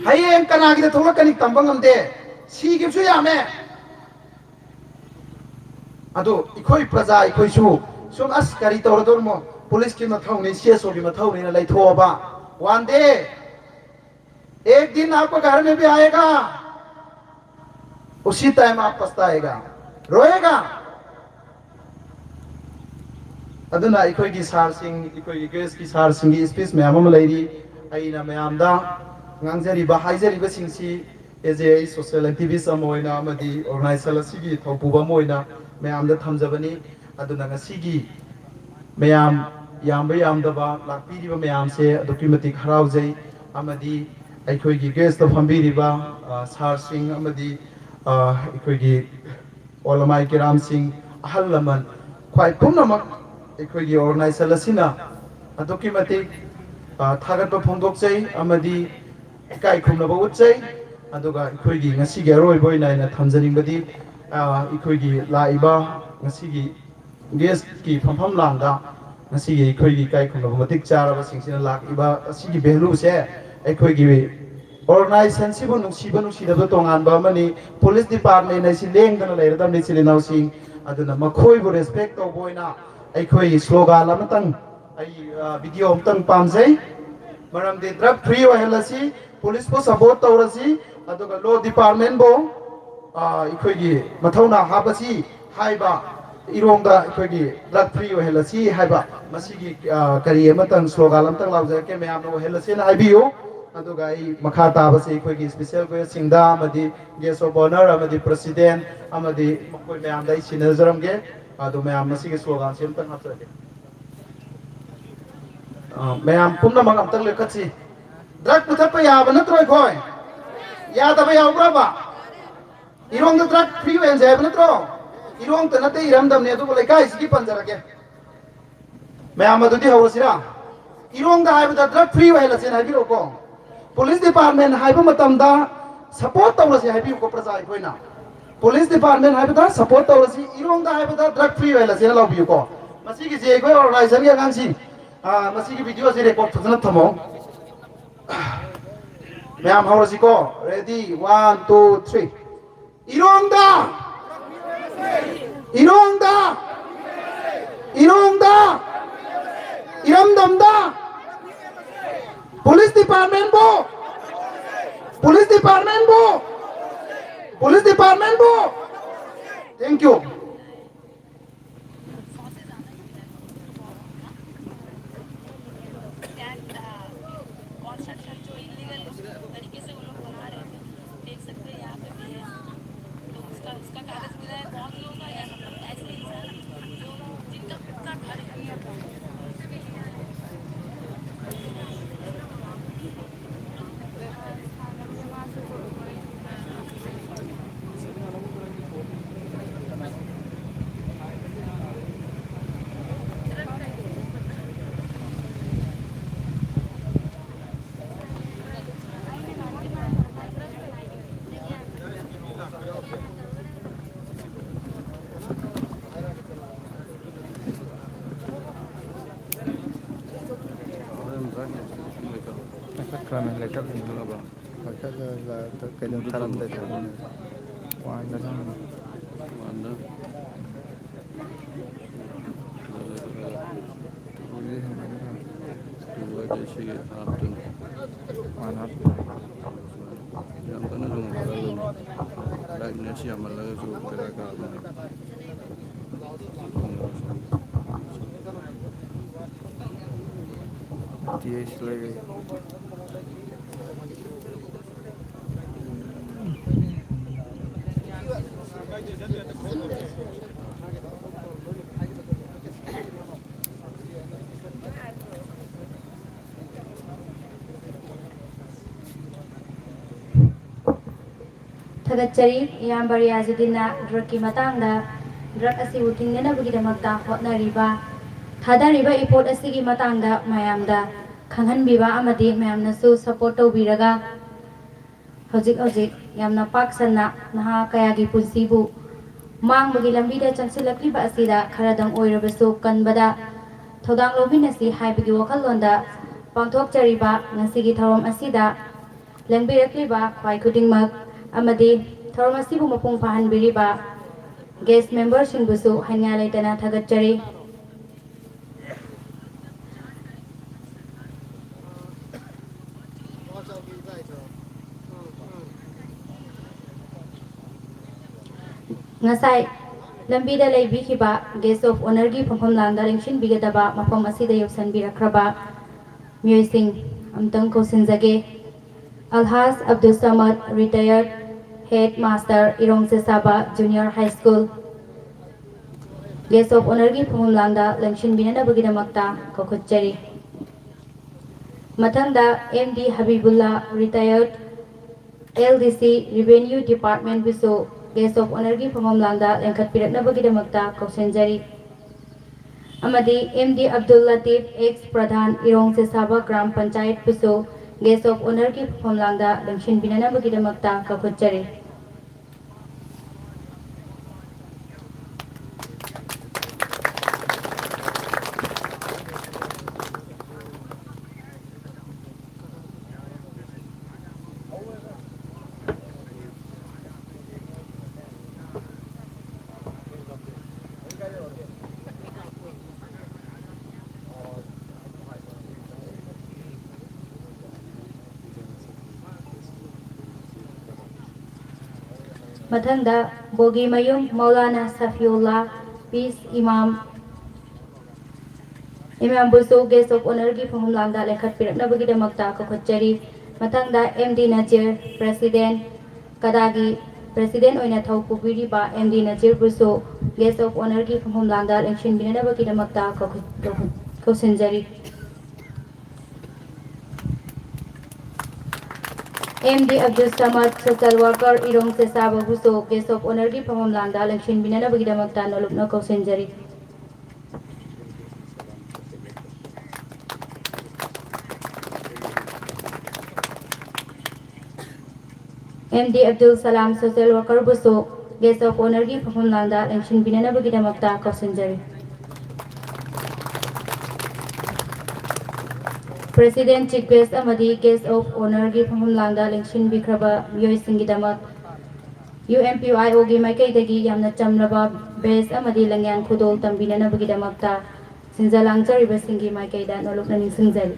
ꯍꯌꯦꯡ ꯀꯅꯥꯒꯤꯗ ꯊꯣꯛꯂꯛꯀꯅꯤ ꯇꯝꯕ ꯉꯝꯗꯦ꯫ ꯁꯤꯈꯤꯕꯁꯨ ꯌꯥꯝꯃꯦ꯫ ꯑꯗꯣ ꯑꯩꯈꯣꯏ ꯄ꯭ꯔꯖꯥ ꯑꯩꯈꯣꯏꯁꯨ ꯁꯨꯝ, "ꯑꯁ, ꯀꯔꯤ ꯇꯧꯔꯗꯧꯔꯤꯃꯣ? ꯄꯨꯂꯤꯁꯀꯤ ꯃꯊꯧꯅꯤ, ꯁꯤ ꯑꯦꯁ ꯑꯣꯒꯤ ꯃꯊꯧꯅꯤꯅ" ꯂꯩꯊꯣꯛꯑꯕ, वन डे, एक दिन आपको घर में भी आएगा, उसी टाइम आप पछताएगा, रोएगा। ꯑꯗꯨꯅ ꯑꯩꯈꯣꯏꯒꯤ ꯁꯥꯔꯁꯤꯡ, ꯑꯩꯈꯣꯏꯒꯤ ꯒ꯭ꯔꯦꯁꯀꯤ ꯁꯥꯔꯁꯤꯡꯒꯤ ꯁ꯭ꯄꯤꯆ ꯃꯌꯥꯝ ꯑꯃ ꯂꯩꯔꯤ꯫ ꯑꯩꯅ ꯃꯌꯥꯝꯗ ꯉꯥꯡꯖꯔꯤꯕ, ꯍꯥꯏꯖꯔꯤꯕꯁꯤꯡꯁꯤ ꯑꯦꯖ ꯑꯦ ꯑꯩ ꯁꯣꯁꯤꯌꯦꯜ ꯑꯦꯛꯇꯤꯚꯤꯁ ꯑꯃ ꯑꯣꯏꯅ ꯑꯃꯗꯤ ꯑꯣꯔꯒꯅꯥꯏꯖꯦꯁꯟ ꯑꯁꯤꯒꯤ ꯊꯧꯄꯨꯕ ꯑꯃ ꯑꯣꯏꯅ ꯃꯌꯥꯝꯗ ꯊꯝꯖꯕꯅꯤ꯫ ꯑꯗꯨꯅ ꯉꯁꯤꯒꯤ ꯃꯌꯥꯝ, ꯌꯥꯝꯕ ꯌꯥꯝꯗꯕ ꯂꯥꯛꯄꯤꯔꯤꯕ ꯃꯌꯥꯝꯁꯦ ꯑꯗꯨꯛꯀꯤ ꯃꯇꯤꯛ ꯍꯔꯥꯎꯖꯩ꯫ ꯑꯃꯗꯤ ꯑꯩꯈꯣꯏꯒꯤ ꯒ꯭ꯔꯦꯁꯇ ꯐꯝꯕꯤꯔꯤꯕ, ꯑ, ꯁꯥꯔꯁꯤꯡ ꯑꯃꯗꯤ, ꯑ, ꯑꯩꯈꯣꯏꯒꯤ ꯑꯣꯂꯃꯥꯏ ꯀꯤꯔꯥꯝꯁꯤꯡ, ꯑꯍꯜ ꯂꯃꯟ, ꯈ꯭ꯋꯥꯏ ꯄꯨꯝꯅꯃꯛ ꯑꯩꯈꯣꯏꯒꯤ ꯑꯣꯔꯒꯅꯥꯏꯖꯦꯁꯟ ꯑꯁꯤꯅ ꯑꯗꯨꯛꯀꯤ ꯃꯇꯤꯛ, ꯑ, ꯊꯥꯒꯠꯄ ꯐꯣꯡꯗꯣꯛꯆꯩ ꯑꯃꯗꯤ ꯏꯀꯥꯏ ꯈꯨꯝꯅꯕ ꯎꯠꯆꯩ꯫ ꯑꯗꯨꯒ ꯑꯩꯈꯣꯏꯒꯤ ꯉꯁꯤꯒꯤ ꯑꯔꯣꯏꯕ ꯑꯣꯏꯅ ꯑꯩꯅ ꯊꯝꯖꯅꯤꯡꯕꯗꯤ, ꯑ, ꯑꯩꯈꯣꯏꯒꯤ ꯂꯥꯛꯏꯕ ꯉꯁꯤꯒꯤ ꯒꯦꯁꯀꯤ ꯐꯝꯐꯝ ꯂꯥꯡꯗ ꯉꯁꯤꯒꯤ ꯑꯩꯈꯣꯏꯒꯤ ꯏꯀꯥꯏ ꯈꯨꯝꯅꯕ ꯃꯇꯤꯛ ꯆꯥꯔꯕꯁꯤꯡꯁꯤꯅ ꯂꯥꯛꯂꯤꯕ ꯑꯁꯤꯒꯤ ꯚꯦꯂꯨꯁꯦ ꯑꯩꯈꯣꯏꯒꯤ ꯑꯣꯔꯒꯅꯥꯏꯖꯦꯁꯟꯁꯤꯕꯨ ꯅꯨꯡꯁꯤꯕ ꯅꯨꯡꯁꯤꯗꯕ ꯇꯣꯉꯥꯟꯕ ꯑꯃꯅꯤ꯫ ꯄꯨꯂꯤꯁ ꯗꯤꯄꯥꯔꯠꯃꯦꯟ ꯍꯥꯏꯁꯤ ꯂꯦꯡꯗꯅ ꯂꯩꯔꯗꯕꯅꯤ, ꯏꯆꯤꯜ ꯏꯅꯥꯎꯁꯤꯡ꯫ ꯑꯗꯨꯅ ꯃꯈꯣꯏꯕꯨ ꯔꯦꯁꯄꯦꯛ ꯇꯧꯕ ꯑꯣꯏꯅ ꯑꯩꯈꯣꯏ ꯁ꯭ꯂꯣꯒꯥꯟ ꯑꯃꯇꯪ, ꯑꯩ, ꯑ, ꯚꯤꯗꯤꯑꯣ ꯑꯃꯇꯪ ꯄꯥꯝꯖꯩ꯫ ꯃꯔꯝꯗꯤ ꯗ꯭ꯔꯒ ꯐ꯭ꯔꯤ ꯑꯣꯏꯍꯜꯂꯁꯤ, ꯄꯨꯂꯤꯁꯄꯨ ꯁꯄꯣꯔꯠ ꯇꯧꯔꯁꯤ, ꯑꯗꯨꯒ ꯂꯣ ꯗꯤꯄꯥꯔꯠꯃꯦꯟꯕꯨ, ꯑ, ꯑꯩꯈꯣꯏꯒꯤ ꯃꯊꯧꯅꯥ ꯍꯥꯞꯄꯁꯤ ꯍꯥꯏꯕ ꯏꯔꯣꯡꯗ ꯑꯩꯈꯣꯏꯒꯤ ꯗ꯭ꯔꯒ ꯐ꯭ꯔꯤ ꯑꯣꯏꯍꯜꯂꯁꯤ ꯍꯥꯏꯕ ꯃꯁꯤꯒꯤ, ꯑ, ꯀꯔꯤ ꯑꯃꯇꯪ, ꯁ꯭ꯂꯣꯒꯥꯟ ꯑꯃꯇꯪ ꯂꯥꯎꯖꯔꯛꯀꯦ꯫ ꯃꯌꯥꯝꯅ ꯑꯣꯏꯍꯜꯂꯁꯦꯅ ꯍꯥꯏꯕꯤꯌꯨ꯫ ꯑꯗꯨꯒ ꯑꯩ ꯃꯈꯥ ꯇꯥꯕꯁꯤ ꯑꯩꯈꯣꯏꯒꯤ ꯁ꯭ꯄꯤꯁꯦꯜ ꯒꯦꯁꯁꯤꯡꯗ ꯑꯃꯗꯤ ꯒꯦꯁ ꯑꯣꯐ ꯑꯣꯅꯔ ꯑꯃꯗꯤ ꯄ꯭ꯔꯁꯤꯗꯦꯟ ꯑꯃꯗꯤ ꯃꯈꯣꯏ ꯃꯌꯥꯝꯗ ꯑꯩ ꯁꯤꯟꯅꯖꯔꯝꯒꯦ꯫ ꯑꯗꯣ ꯃꯌꯥꯝ ꯃꯁꯤꯒꯤ ꯁ꯭ꯂꯣꯒꯥꯟꯁꯤ ꯑꯃꯇꯪ ꯍꯥꯞꯆꯔꯛꯀꯦ꯫ ꯑ, ꯃꯌꯥꯝ ꯄꯨꯝꯅꯃꯛ ꯑꯝꯇꯪ ꯂꯦꯞꯈꯠꯁꯤ꯫ ꯗ꯭ꯔꯒ ꯄꯨꯊꯠꯄ ꯌꯥꯕ ꯅꯠꯇ꯭ꯔꯣ ꯑꯩꯈꯣꯏ? ꯌꯥꯗꯕ ꯌꯥꯎꯕ꯭ꯔꯕ? ꯏꯔꯣꯡꯗ ꯗ꯭ꯔꯒ ꯐ꯭ꯔꯤ ꯑꯣꯏꯍꯟꯁꯦ ꯍꯥꯏꯕ ꯅꯠꯇ꯭ꯔꯣ? ꯏꯔꯣꯡꯇ ꯅꯠꯇꯦ, ꯏꯔꯝꯗꯝꯅꯦ꯫ ꯑꯗꯨꯕꯨ ꯂꯩꯀꯥꯏꯁꯤꯒꯤ ꯄꯟꯖꯔꯒꯦ꯫ ꯃꯌꯥꯝ ꯑꯗꯨꯗꯤ ꯍꯧꯔꯁꯤꯔꯥ? ꯏꯔꯣꯡꯗ ꯍꯥꯏꯕꯗ ꯗ꯭ꯔꯒ ꯐ꯭ꯔꯤ ꯑꯣꯏꯍꯜꯂꯁꯦꯅ ꯍꯥꯏꯕꯤꯔꯛꯑꯣꯀꯣ꯫ ꯄꯨꯂꯤꯁ ꯗꯤꯄꯥꯔꯠꯃꯦꯟ ꯍꯥꯏꯕ ꯃꯇꯝꯗ ꯁꯄꯣꯔꯠ ꯇꯧꯔꯁꯦ ꯍꯥꯏꯕꯤꯌꯨꯀꯣ ꯄ꯭ꯔꯖꯥ ꯑꯩꯈꯣꯏꯅ꯫ ꯄꯨꯂꯤꯁ ꯗꯤꯄꯥꯔꯠꯃꯦꯟ ꯍꯥꯏꯕꯗ ꯁꯄꯣꯔꯠ ꯇꯧꯔꯁꯤ, ꯏꯔꯣꯡꯗ ꯍꯥꯏꯕꯗ ꯗ꯭ꯔꯒ ꯐ꯭ꯔꯤ ꯑꯣꯏꯍꯜꯂꯁꯦꯅ ꯂꯧꯕꯤꯌꯨꯀꯣ꯫ ꯃꯁꯤꯒꯤꯁꯦ ꯑꯩꯈꯣꯏ ꯑꯣꯔꯒꯅꯥꯏꯖꯔꯒꯤ ꯑꯉꯥꯡꯁꯤꯡ, ꯑ, ꯃꯁꯤꯒꯤ ꯚꯤꯗꯤꯑꯣꯁꯦ ꯔꯦꯀꯣꯔꯗ ꯐꯖꯅ ꯊꯝꯃꯣ꯫ ꯃꯌꯥꯝ ꯍꯧꯔꯁꯤꯀꯣ꯫ Ready? One, two, three. ꯏꯔꯣꯡꯗ! ꯏꯔꯣꯡꯗ! ꯏꯔꯣꯡꯗ! ꯏꯔꯝꯗꯝꯗ! डिपार्टमेंट को। Thank you। ꯂꯩꯈꯠꯈ꯭ꯔꯕꯅꯤ, ꯂꯩꯈꯠꯂꯤꯅꯤ꯫ ꯂꯩꯈꯠꯂꯒ ꯀꯩꯅꯣ ꯊꯥꯔꯝꯗꯥꯏ ꯇꯧꯕꯅꯦ꯫ ꯋꯥꯟꯗ ꯊꯝꯃꯦ꯫ ꯋꯥꯟꯗ꯫ ꯇꯨꯗꯤ ꯍꯦꯟꯒꯠꯈ꯭ꯔꯦ꯫ ꯇꯨ ꯑꯣꯏꯔꯗꯤ ꯁꯤꯒꯤ ꯍꯥꯞꯇꯨꯅꯤ꯫ One half. ꯌꯥꯝ ꯀꯟꯅꯁꯨ ꯉꯝꯈꯠꯍꯜꯂꯨꯅꯨ꯫ ꯕ꯭ꯔꯥꯏꯠꯅꯦꯁ ꯌꯥꯝꯃꯜꯂꯒꯁꯨ ꯕꯦꯔꯥ ꯀꯥꯕꯅꯦ꯫ ꯇꯤ ꯑꯩꯆ ꯂꯩꯔꯦ꯫ ꯊꯥꯒꯠꯆꯔꯤ꯫ ꯏꯌꯥꯝꯕ ꯔꯤꯌꯥꯖꯨꯗꯤꯟꯅ ꯗ꯭ꯔꯒꯀꯤ ꯃꯇꯥꯡꯗ, ꯗ꯭ꯔꯒ ꯑꯁꯤꯕꯨ ꯊꯤꯡꯅꯅꯕꯒꯤꯗꯃꯛꯇ ꯍꯣꯠꯅꯔꯤꯕ, ꯊꯥꯗꯔꯤꯕ effort ꯑꯁꯤꯒꯤ ꯃꯇꯥꯡꯗ ꯃꯌꯥꯝꯗ ꯈꯪꯍꯟꯕꯤꯕ ꯑꯃꯗꯤ ꯃꯌꯥꯝꯅꯁꯨ support ꯇꯧꯕꯤꯔꯒ ꯍꯧꯖꯤꯛ ꯍꯧꯖꯤꯛ ꯌꯥꯝꯅ ꯄꯥꯛ ꯁꯟꯅ ꯅꯍꯥ ꯀꯌꯥꯒꯤ ꯄꯨꯟꯁꯤꯕꯨ ꯃꯥꯡꯕꯒꯤ ꯂꯝꯕꯤꯗ ꯆꯪꯁꯤꯜꯂꯛꯂꯤꯕ ꯑꯁꯤꯗ ꯈꯔꯗꯪ ꯑꯣꯏꯔꯕꯁꯨ ꯀꯟꯕꯗ ꯊꯧꯗꯥꯡ ꯂꯧꯃꯤꯟꯅꯁꯤ ꯍꯥꯏꯕꯒꯤ ꯋꯥꯈꯜꯂꯣꯟꯗ ꯄꯥꯡꯊꯣꯛꯆꯔꯤꯕ ꯉꯁꯤꯒꯤ ꯊꯧꯔꯝ ꯑꯁꯤꯗ ꯂꯦꯡꯕꯤꯔꯛꯂꯤꯕ ꯈ꯭ꯋꯥꯏ ꯈꯨꯗꯤꯡꯃꯛ ꯑꯃꯗꯤ ꯊꯧꯔꯝ ꯑꯁꯤꯕꯨ ꯃꯄꯨꯡ ꯐꯥꯍꯟꯕꯤꯔꯤꯕ guest memberꯁꯤꯡꯕꯨꯁꯨ ꯍꯥꯏꯅꯤꯡꯉꯥꯏ ꯂꯩꯇꯅ ꯊꯥꯒꯠꯆꯔꯤ꯫ ꯉꯁꯥꯏ ꯂꯝꯕꯤꯗ ꯂꯩꯕꯤꯈꯤꯕ Guest of Honourꯒꯤ ꯐꯝꯐꯝ ꯂꯥꯡꯗ ꯂꯦꯡꯁꯤꯟꯕꯤꯒꯗꯕ ꯃꯐꯝ ꯑꯁꯤꯗ ꯌꯧꯁꯤꯟꯕꯤꯔꯛꯈ꯭ꯔꯕ ꯃꯤꯑꯣꯏꯁꯤꯡ ꯑꯝꯇꯪ ꯀꯧꯁꯤꯟꯖꯒꯦ꯫ ꯑꯜꯍꯥꯖ Abdul ꯁꯃꯗ, retired head master, ꯏꯔꯣꯡ ꯆꯦꯁꯥꯕ Junior High School, Guest of Honourꯒꯤ ꯐꯝꯐꯝ ꯂꯥꯡꯗ ꯂꯦꯡꯁꯤꯟꯕꯤꯅꯅꯕꯒꯤꯗꯃꯛꯇ ꯀꯧꯈꯠꯆꯔꯤ꯫ ꯃꯊꯪꯗ M D Habibulla, retired L D C, Revenue Department ꯕꯨꯁꯨ Guest of Honourꯒꯤ ꯐꯝꯐꯝ ꯂꯥꯡꯗ ꯂꯦꯡꯈꯠꯄꯤꯔꯛꯅꯕꯒꯤꯗꯃꯛꯇ ꯀꯧꯁꯤꯟꯖꯔꯤ꯫ ꯑꯃꯗꯤ M D Abdul Latif, ex pradhan, Irong Chesaba gram panchayat ꯕꯨꯁꯨ Guest of Honourꯒꯤ ꯐꯝꯐꯝ ꯂꯥꯡꯗ ꯂꯦꯡꯁꯤꯟꯕꯤꯅꯅꯕꯒꯤꯗꯃꯛꯇ ꯀꯧꯈꯠꯆꯔꯤ꯫ ꯃꯊꯪꯗ ꯕꯣꯒꯤꯃꯌꯨꯝ Maulana ꯁꯐꯤꯎꯜꯂꯥ, peace imam, imam ꯕꯨꯁꯨ Guest of Honourꯒꯤ ꯐꯝꯐꯝ ꯂꯥꯡꯗ ꯂꯦꯡꯈꯠꯄꯤꯔꯛꯅꯕꯒꯤꯗꯃꯛꯇ ꯀꯧꯈꯠꯆꯔꯤ꯫ ꯃꯊꯪꯗ ꯑꯦꯝ ꯗꯤ ꯅꯖꯤꯔ, president, ꯀꯗꯥꯒꯤ president ꯑꯣꯏꯅ ꯊꯧ ꯄꯨꯕꯤꯔꯤꯕ ꯑꯦꯝ ꯗꯤ ꯅꯖꯤꯔ ꯕꯨꯁꯨ Guest of Honourꯒꯤ ꯐꯝꯐꯝ ꯂꯥꯡꯗ ꯂꯦꯡꯁꯤꯟꯕꯤꯅꯅꯕꯒꯤꯗꯃꯛꯇ ꯀꯧꯈ-, ꯀꯧꯈ-, ꯀꯧꯁꯤꯟꯖꯔꯤ꯫ M D Abdul Samad, social worker, Irong Chesaba ꯕꯨꯁꯨ Guest of Honourꯒꯤ ꯐꯝꯐꯝ ꯂꯥꯡꯗ ꯂꯦꯡꯁꯤꯟꯕꯤꯅꯅꯕꯒꯤꯗꯃꯛꯇ ꯅꯣꯂꯨꯛꯅ ꯀꯧꯁꯤꯟꯖꯔꯤ꯫ M D Abdul Salam, social worker ꯕꯨꯁꯨ Guest of Honourꯒꯤ ꯐꯝꯐꯝ ꯂꯥꯡꯗ ꯂꯦꯡꯁꯤꯟꯕꯤꯅꯅꯕꯒꯤꯗꯃꯛꯇ ꯀꯧꯁꯤꯟꯖꯔꯤ꯫ President, chief guest ꯑꯃꯗꯤ Guest of Honourꯒꯤ ꯐꯝꯐꯝ ꯂꯥꯡꯗ ꯂꯦꯡꯁꯤꯟꯕꯤꯈ꯭ꯔꯕ ꯃꯤꯑꯣꯏꯁꯤꯡꯒꯤꯗꯃꯛ ꯌꯨ ꯑꯦꯝ ꯄꯤ ꯑꯥꯏ ꯑꯣꯒꯤ ꯃꯥꯏꯀꯩꯗꯒꯤ ꯌꯥꯝꯅ ꯆꯝꯂꯕ badge ꯑꯃꯗꯤ ꯂꯪꯌꯥꯟ ꯈꯨꯗꯣꯜ ꯇꯝꯕꯤꯅꯅꯕꯒꯤꯗꯃꯛꯇ ꯁꯤꯟꯖ ꯂꯥꯡꯖꯔꯤꯕꯁꯤꯡꯒꯤ ꯃꯥꯏꯀꯩꯗ ꯅꯣꯂꯨꯛꯅ ꯅꯤꯡꯁꯤꯡꯖꯔꯤ꯫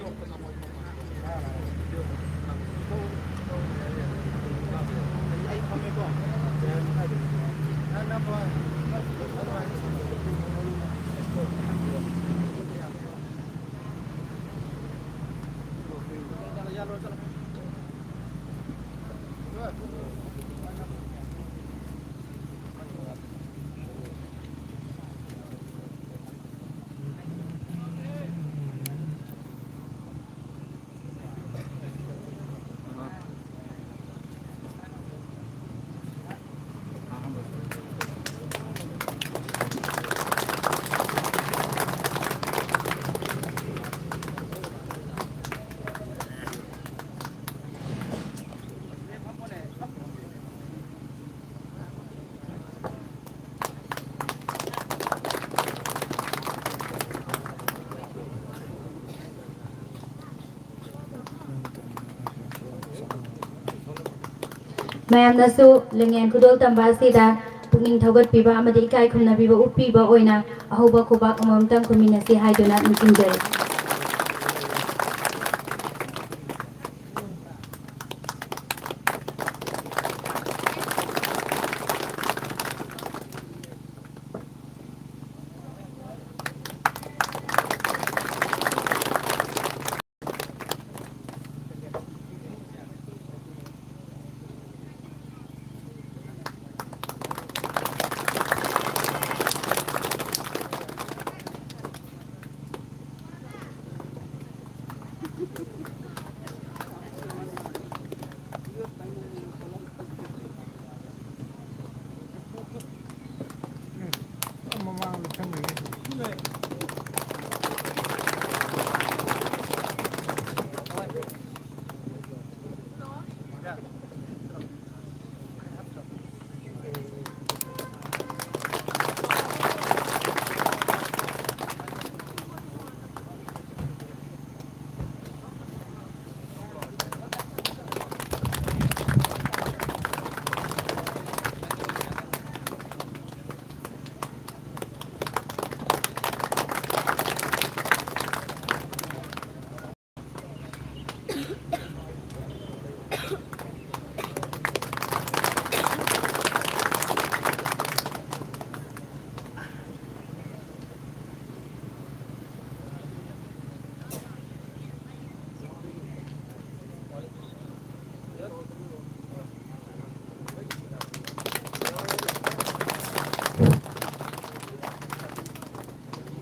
ꯃꯌꯥꯝꯅꯁꯨ ꯂꯦꯡꯌꯥꯟ ꯈꯨꯗꯣꯜ ꯇꯝꯕ ꯑꯁꯤꯗ ꯄꯨꯛꯅꯤꯡ ꯊꯧꯒꯠꯄꯤꯕ ꯑꯃꯗꯤ ꯏꯀꯥꯏ ꯈꯨꯝꯅꯕꯤꯕ ꯎꯠꯄꯤꯕ ꯑꯣꯏꯅ ꯑꯍꯧꯕ ꯈꯨꯕꯥꯛ ꯑꯃꯃꯝꯇꯪ ꯈꯨꯝꯃꯤꯟꯅꯁꯤ ꯍꯥꯏꯗꯨꯅ ꯅꯤꯡꯁꯤꯡꯖꯔꯤ꯫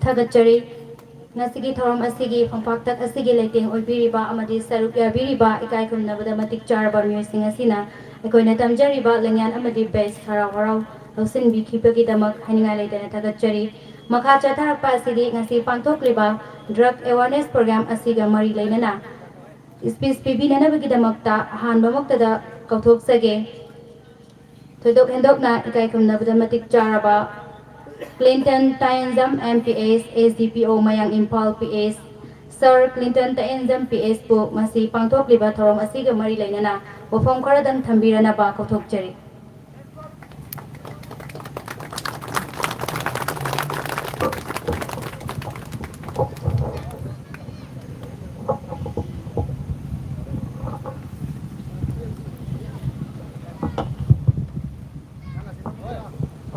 ꯊꯥꯒꯠꯆꯔꯤ꯫ ꯉꯁꯤꯒꯤ ꯊꯧꯔꯝ ꯑꯁꯤꯒꯤ ꯐꯝꯄꯥꯛꯇꯛ ꯑꯁꯤꯒꯤ ꯂꯩꯇꯦꯡ ꯑꯣꯏꯕꯤꯔꯤꯕ ꯑꯃꯗꯤ ꯁꯔꯨꯛ ꯌꯥꯕꯤꯔꯤꯕ ꯏꯀꯥꯏ ꯈꯨꯝꯅꯕꯗ ꯃꯇꯤꯛ ꯆꯥꯔꯕ ꯃꯤꯑꯣꯏꯁꯤꯡ ꯑꯁꯤꯅ ꯑꯩꯈꯣꯏꯅ ꯇꯝꯖꯔꯤꯕ ꯂꯦꯡꯌꯥꯟ ꯑꯃꯗꯤ ꯕꯦꯁ ꯍꯔꯥꯎ ꯍꯔꯥꯎ ꯂꯧꯁꯤꯟꯕꯤꯈꯤꯕꯒꯤꯗꯃꯛ ꯍꯥꯏꯅꯤꯡꯉꯥꯏ ꯂꯩꯇꯅ ꯊꯥꯒꯠꯆꯔꯤ꯫ ꯃꯈꯥ ꯆꯠꯊꯔꯛꯄ ꯑꯁꯤꯗꯤ ꯉꯁꯤ ꯄꯥꯡꯊꯣꯛꯂꯤꯕ drug awareness program ꯑꯁꯤꯒ ꯃꯔꯤ ꯂꯩꯅꯅ speech ꯄꯤꯕꯤꯅꯅꯕꯒꯤꯗꯃꯛꯇ ꯑꯍꯥꯟꯕꯃꯛꯇꯗ ꯀꯧꯊꯣꯛꯆꯒꯦ꯫ ꯊꯣꯏꯗꯣꯛ ꯍꯦꯟꯗꯣꯛꯅ ꯏꯀꯥꯏ ꯈꯨꯝꯅꯕꯗ ꯃꯇꯤꯛ ꯆꯥꯔꯕ Clinton Tayenjam M P S, S D P O Mayang Imphal P S, Sir Clinton Tayenjam P S ꯄꯨ ꯉꯁꯤ ꯄꯥꯡꯊꯣꯛꯂꯤꯕ ꯊꯧꯔꯝ ꯑꯁꯤꯒ ꯃꯔꯤ ꯂꯩꯅꯅ ꯋꯥꯐꯝ ꯈꯔꯗꯪ ꯊꯝꯕꯤꯔꯅꯕ ꯀꯧꯊꯣꯛꯆꯔꯤ꯫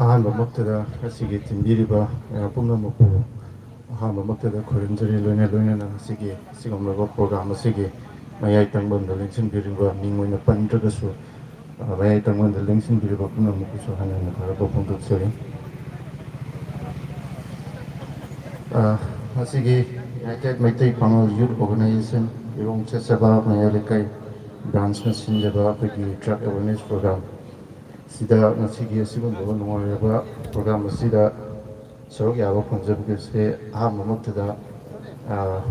ꯑꯍꯥꯟꯕꯃꯛꯇꯗ ꯉꯁꯤꯒꯤ ꯊꯤꯟꯕꯤꯔꯤꯕ ꯃꯌꯥꯝ ꯄꯨꯝꯅꯃꯛꯄꯨ ꯑꯍꯥꯟꯕꯃꯛꯇꯗ ꯈꯨꯔꯨꯝꯖꯔꯤ꯫ ꯂꯣꯏꯅ ꯂꯣꯏꯅꯅ ꯉꯁꯤꯒꯤ ꯑꯁꯤꯒꯨꯝꯂꯕ ꯄ꯭ꯔꯣꯒ꯭ꯔꯥꯝ ꯑꯁꯤꯒꯤ ꯃꯌꯥꯏ ꯇꯪꯕꯝꯗ ꯂꯦꯡꯁꯤꯟꯕꯤꯔꯤꯕ ꯃꯤꯡ ꯑꯣꯏꯅ ꯄꯟꯗ꯭ꯔꯒꯁꯨ, ꯑ, ꯃꯌꯥꯏ ꯇꯪꯕꯝꯗ ꯂꯦꯡꯁꯤꯟꯕꯤꯔꯤꯕ ꯄꯨꯝꯅꯃꯛꯄꯨꯁꯨ ꯍꯟꯅ ꯍꯟꯅ ꯊꯥꯒꯠꯄ ꯐꯣꯡꯗꯣꯛꯆꯔꯤ꯫ ꯑ, ꯉꯁꯤꯒꯤ United Meitei Pangal Youth Organization, ꯏꯔꯣꯡ ꯆꯦꯠꯆꯕ ꯃꯌꯥꯏ ꯂꯩꯀꯥꯏ ꯕ꯭ꯔꯥꯟꯁꯅ ꯁꯤꯟꯖꯕ ꯑꯩꯈꯣꯏꯒꯤ drug awareness program ꯁꯤꯗ ꯉꯁꯤꯒꯤ ꯑꯁꯤꯒꯨꯝꯂꯕ ꯅꯨꯡꯉꯥꯏꯔꯕ ꯄ꯭ꯔꯣꯒ꯭ꯔꯥꯝ ꯑꯁꯤꯗ ꯁꯔꯨꯛ ꯌꯥꯕ ꯐꯪꯖꯕꯒꯤꯁꯦ ꯑꯍꯥꯟꯕꯃꯛꯇꯗ, ꯑ,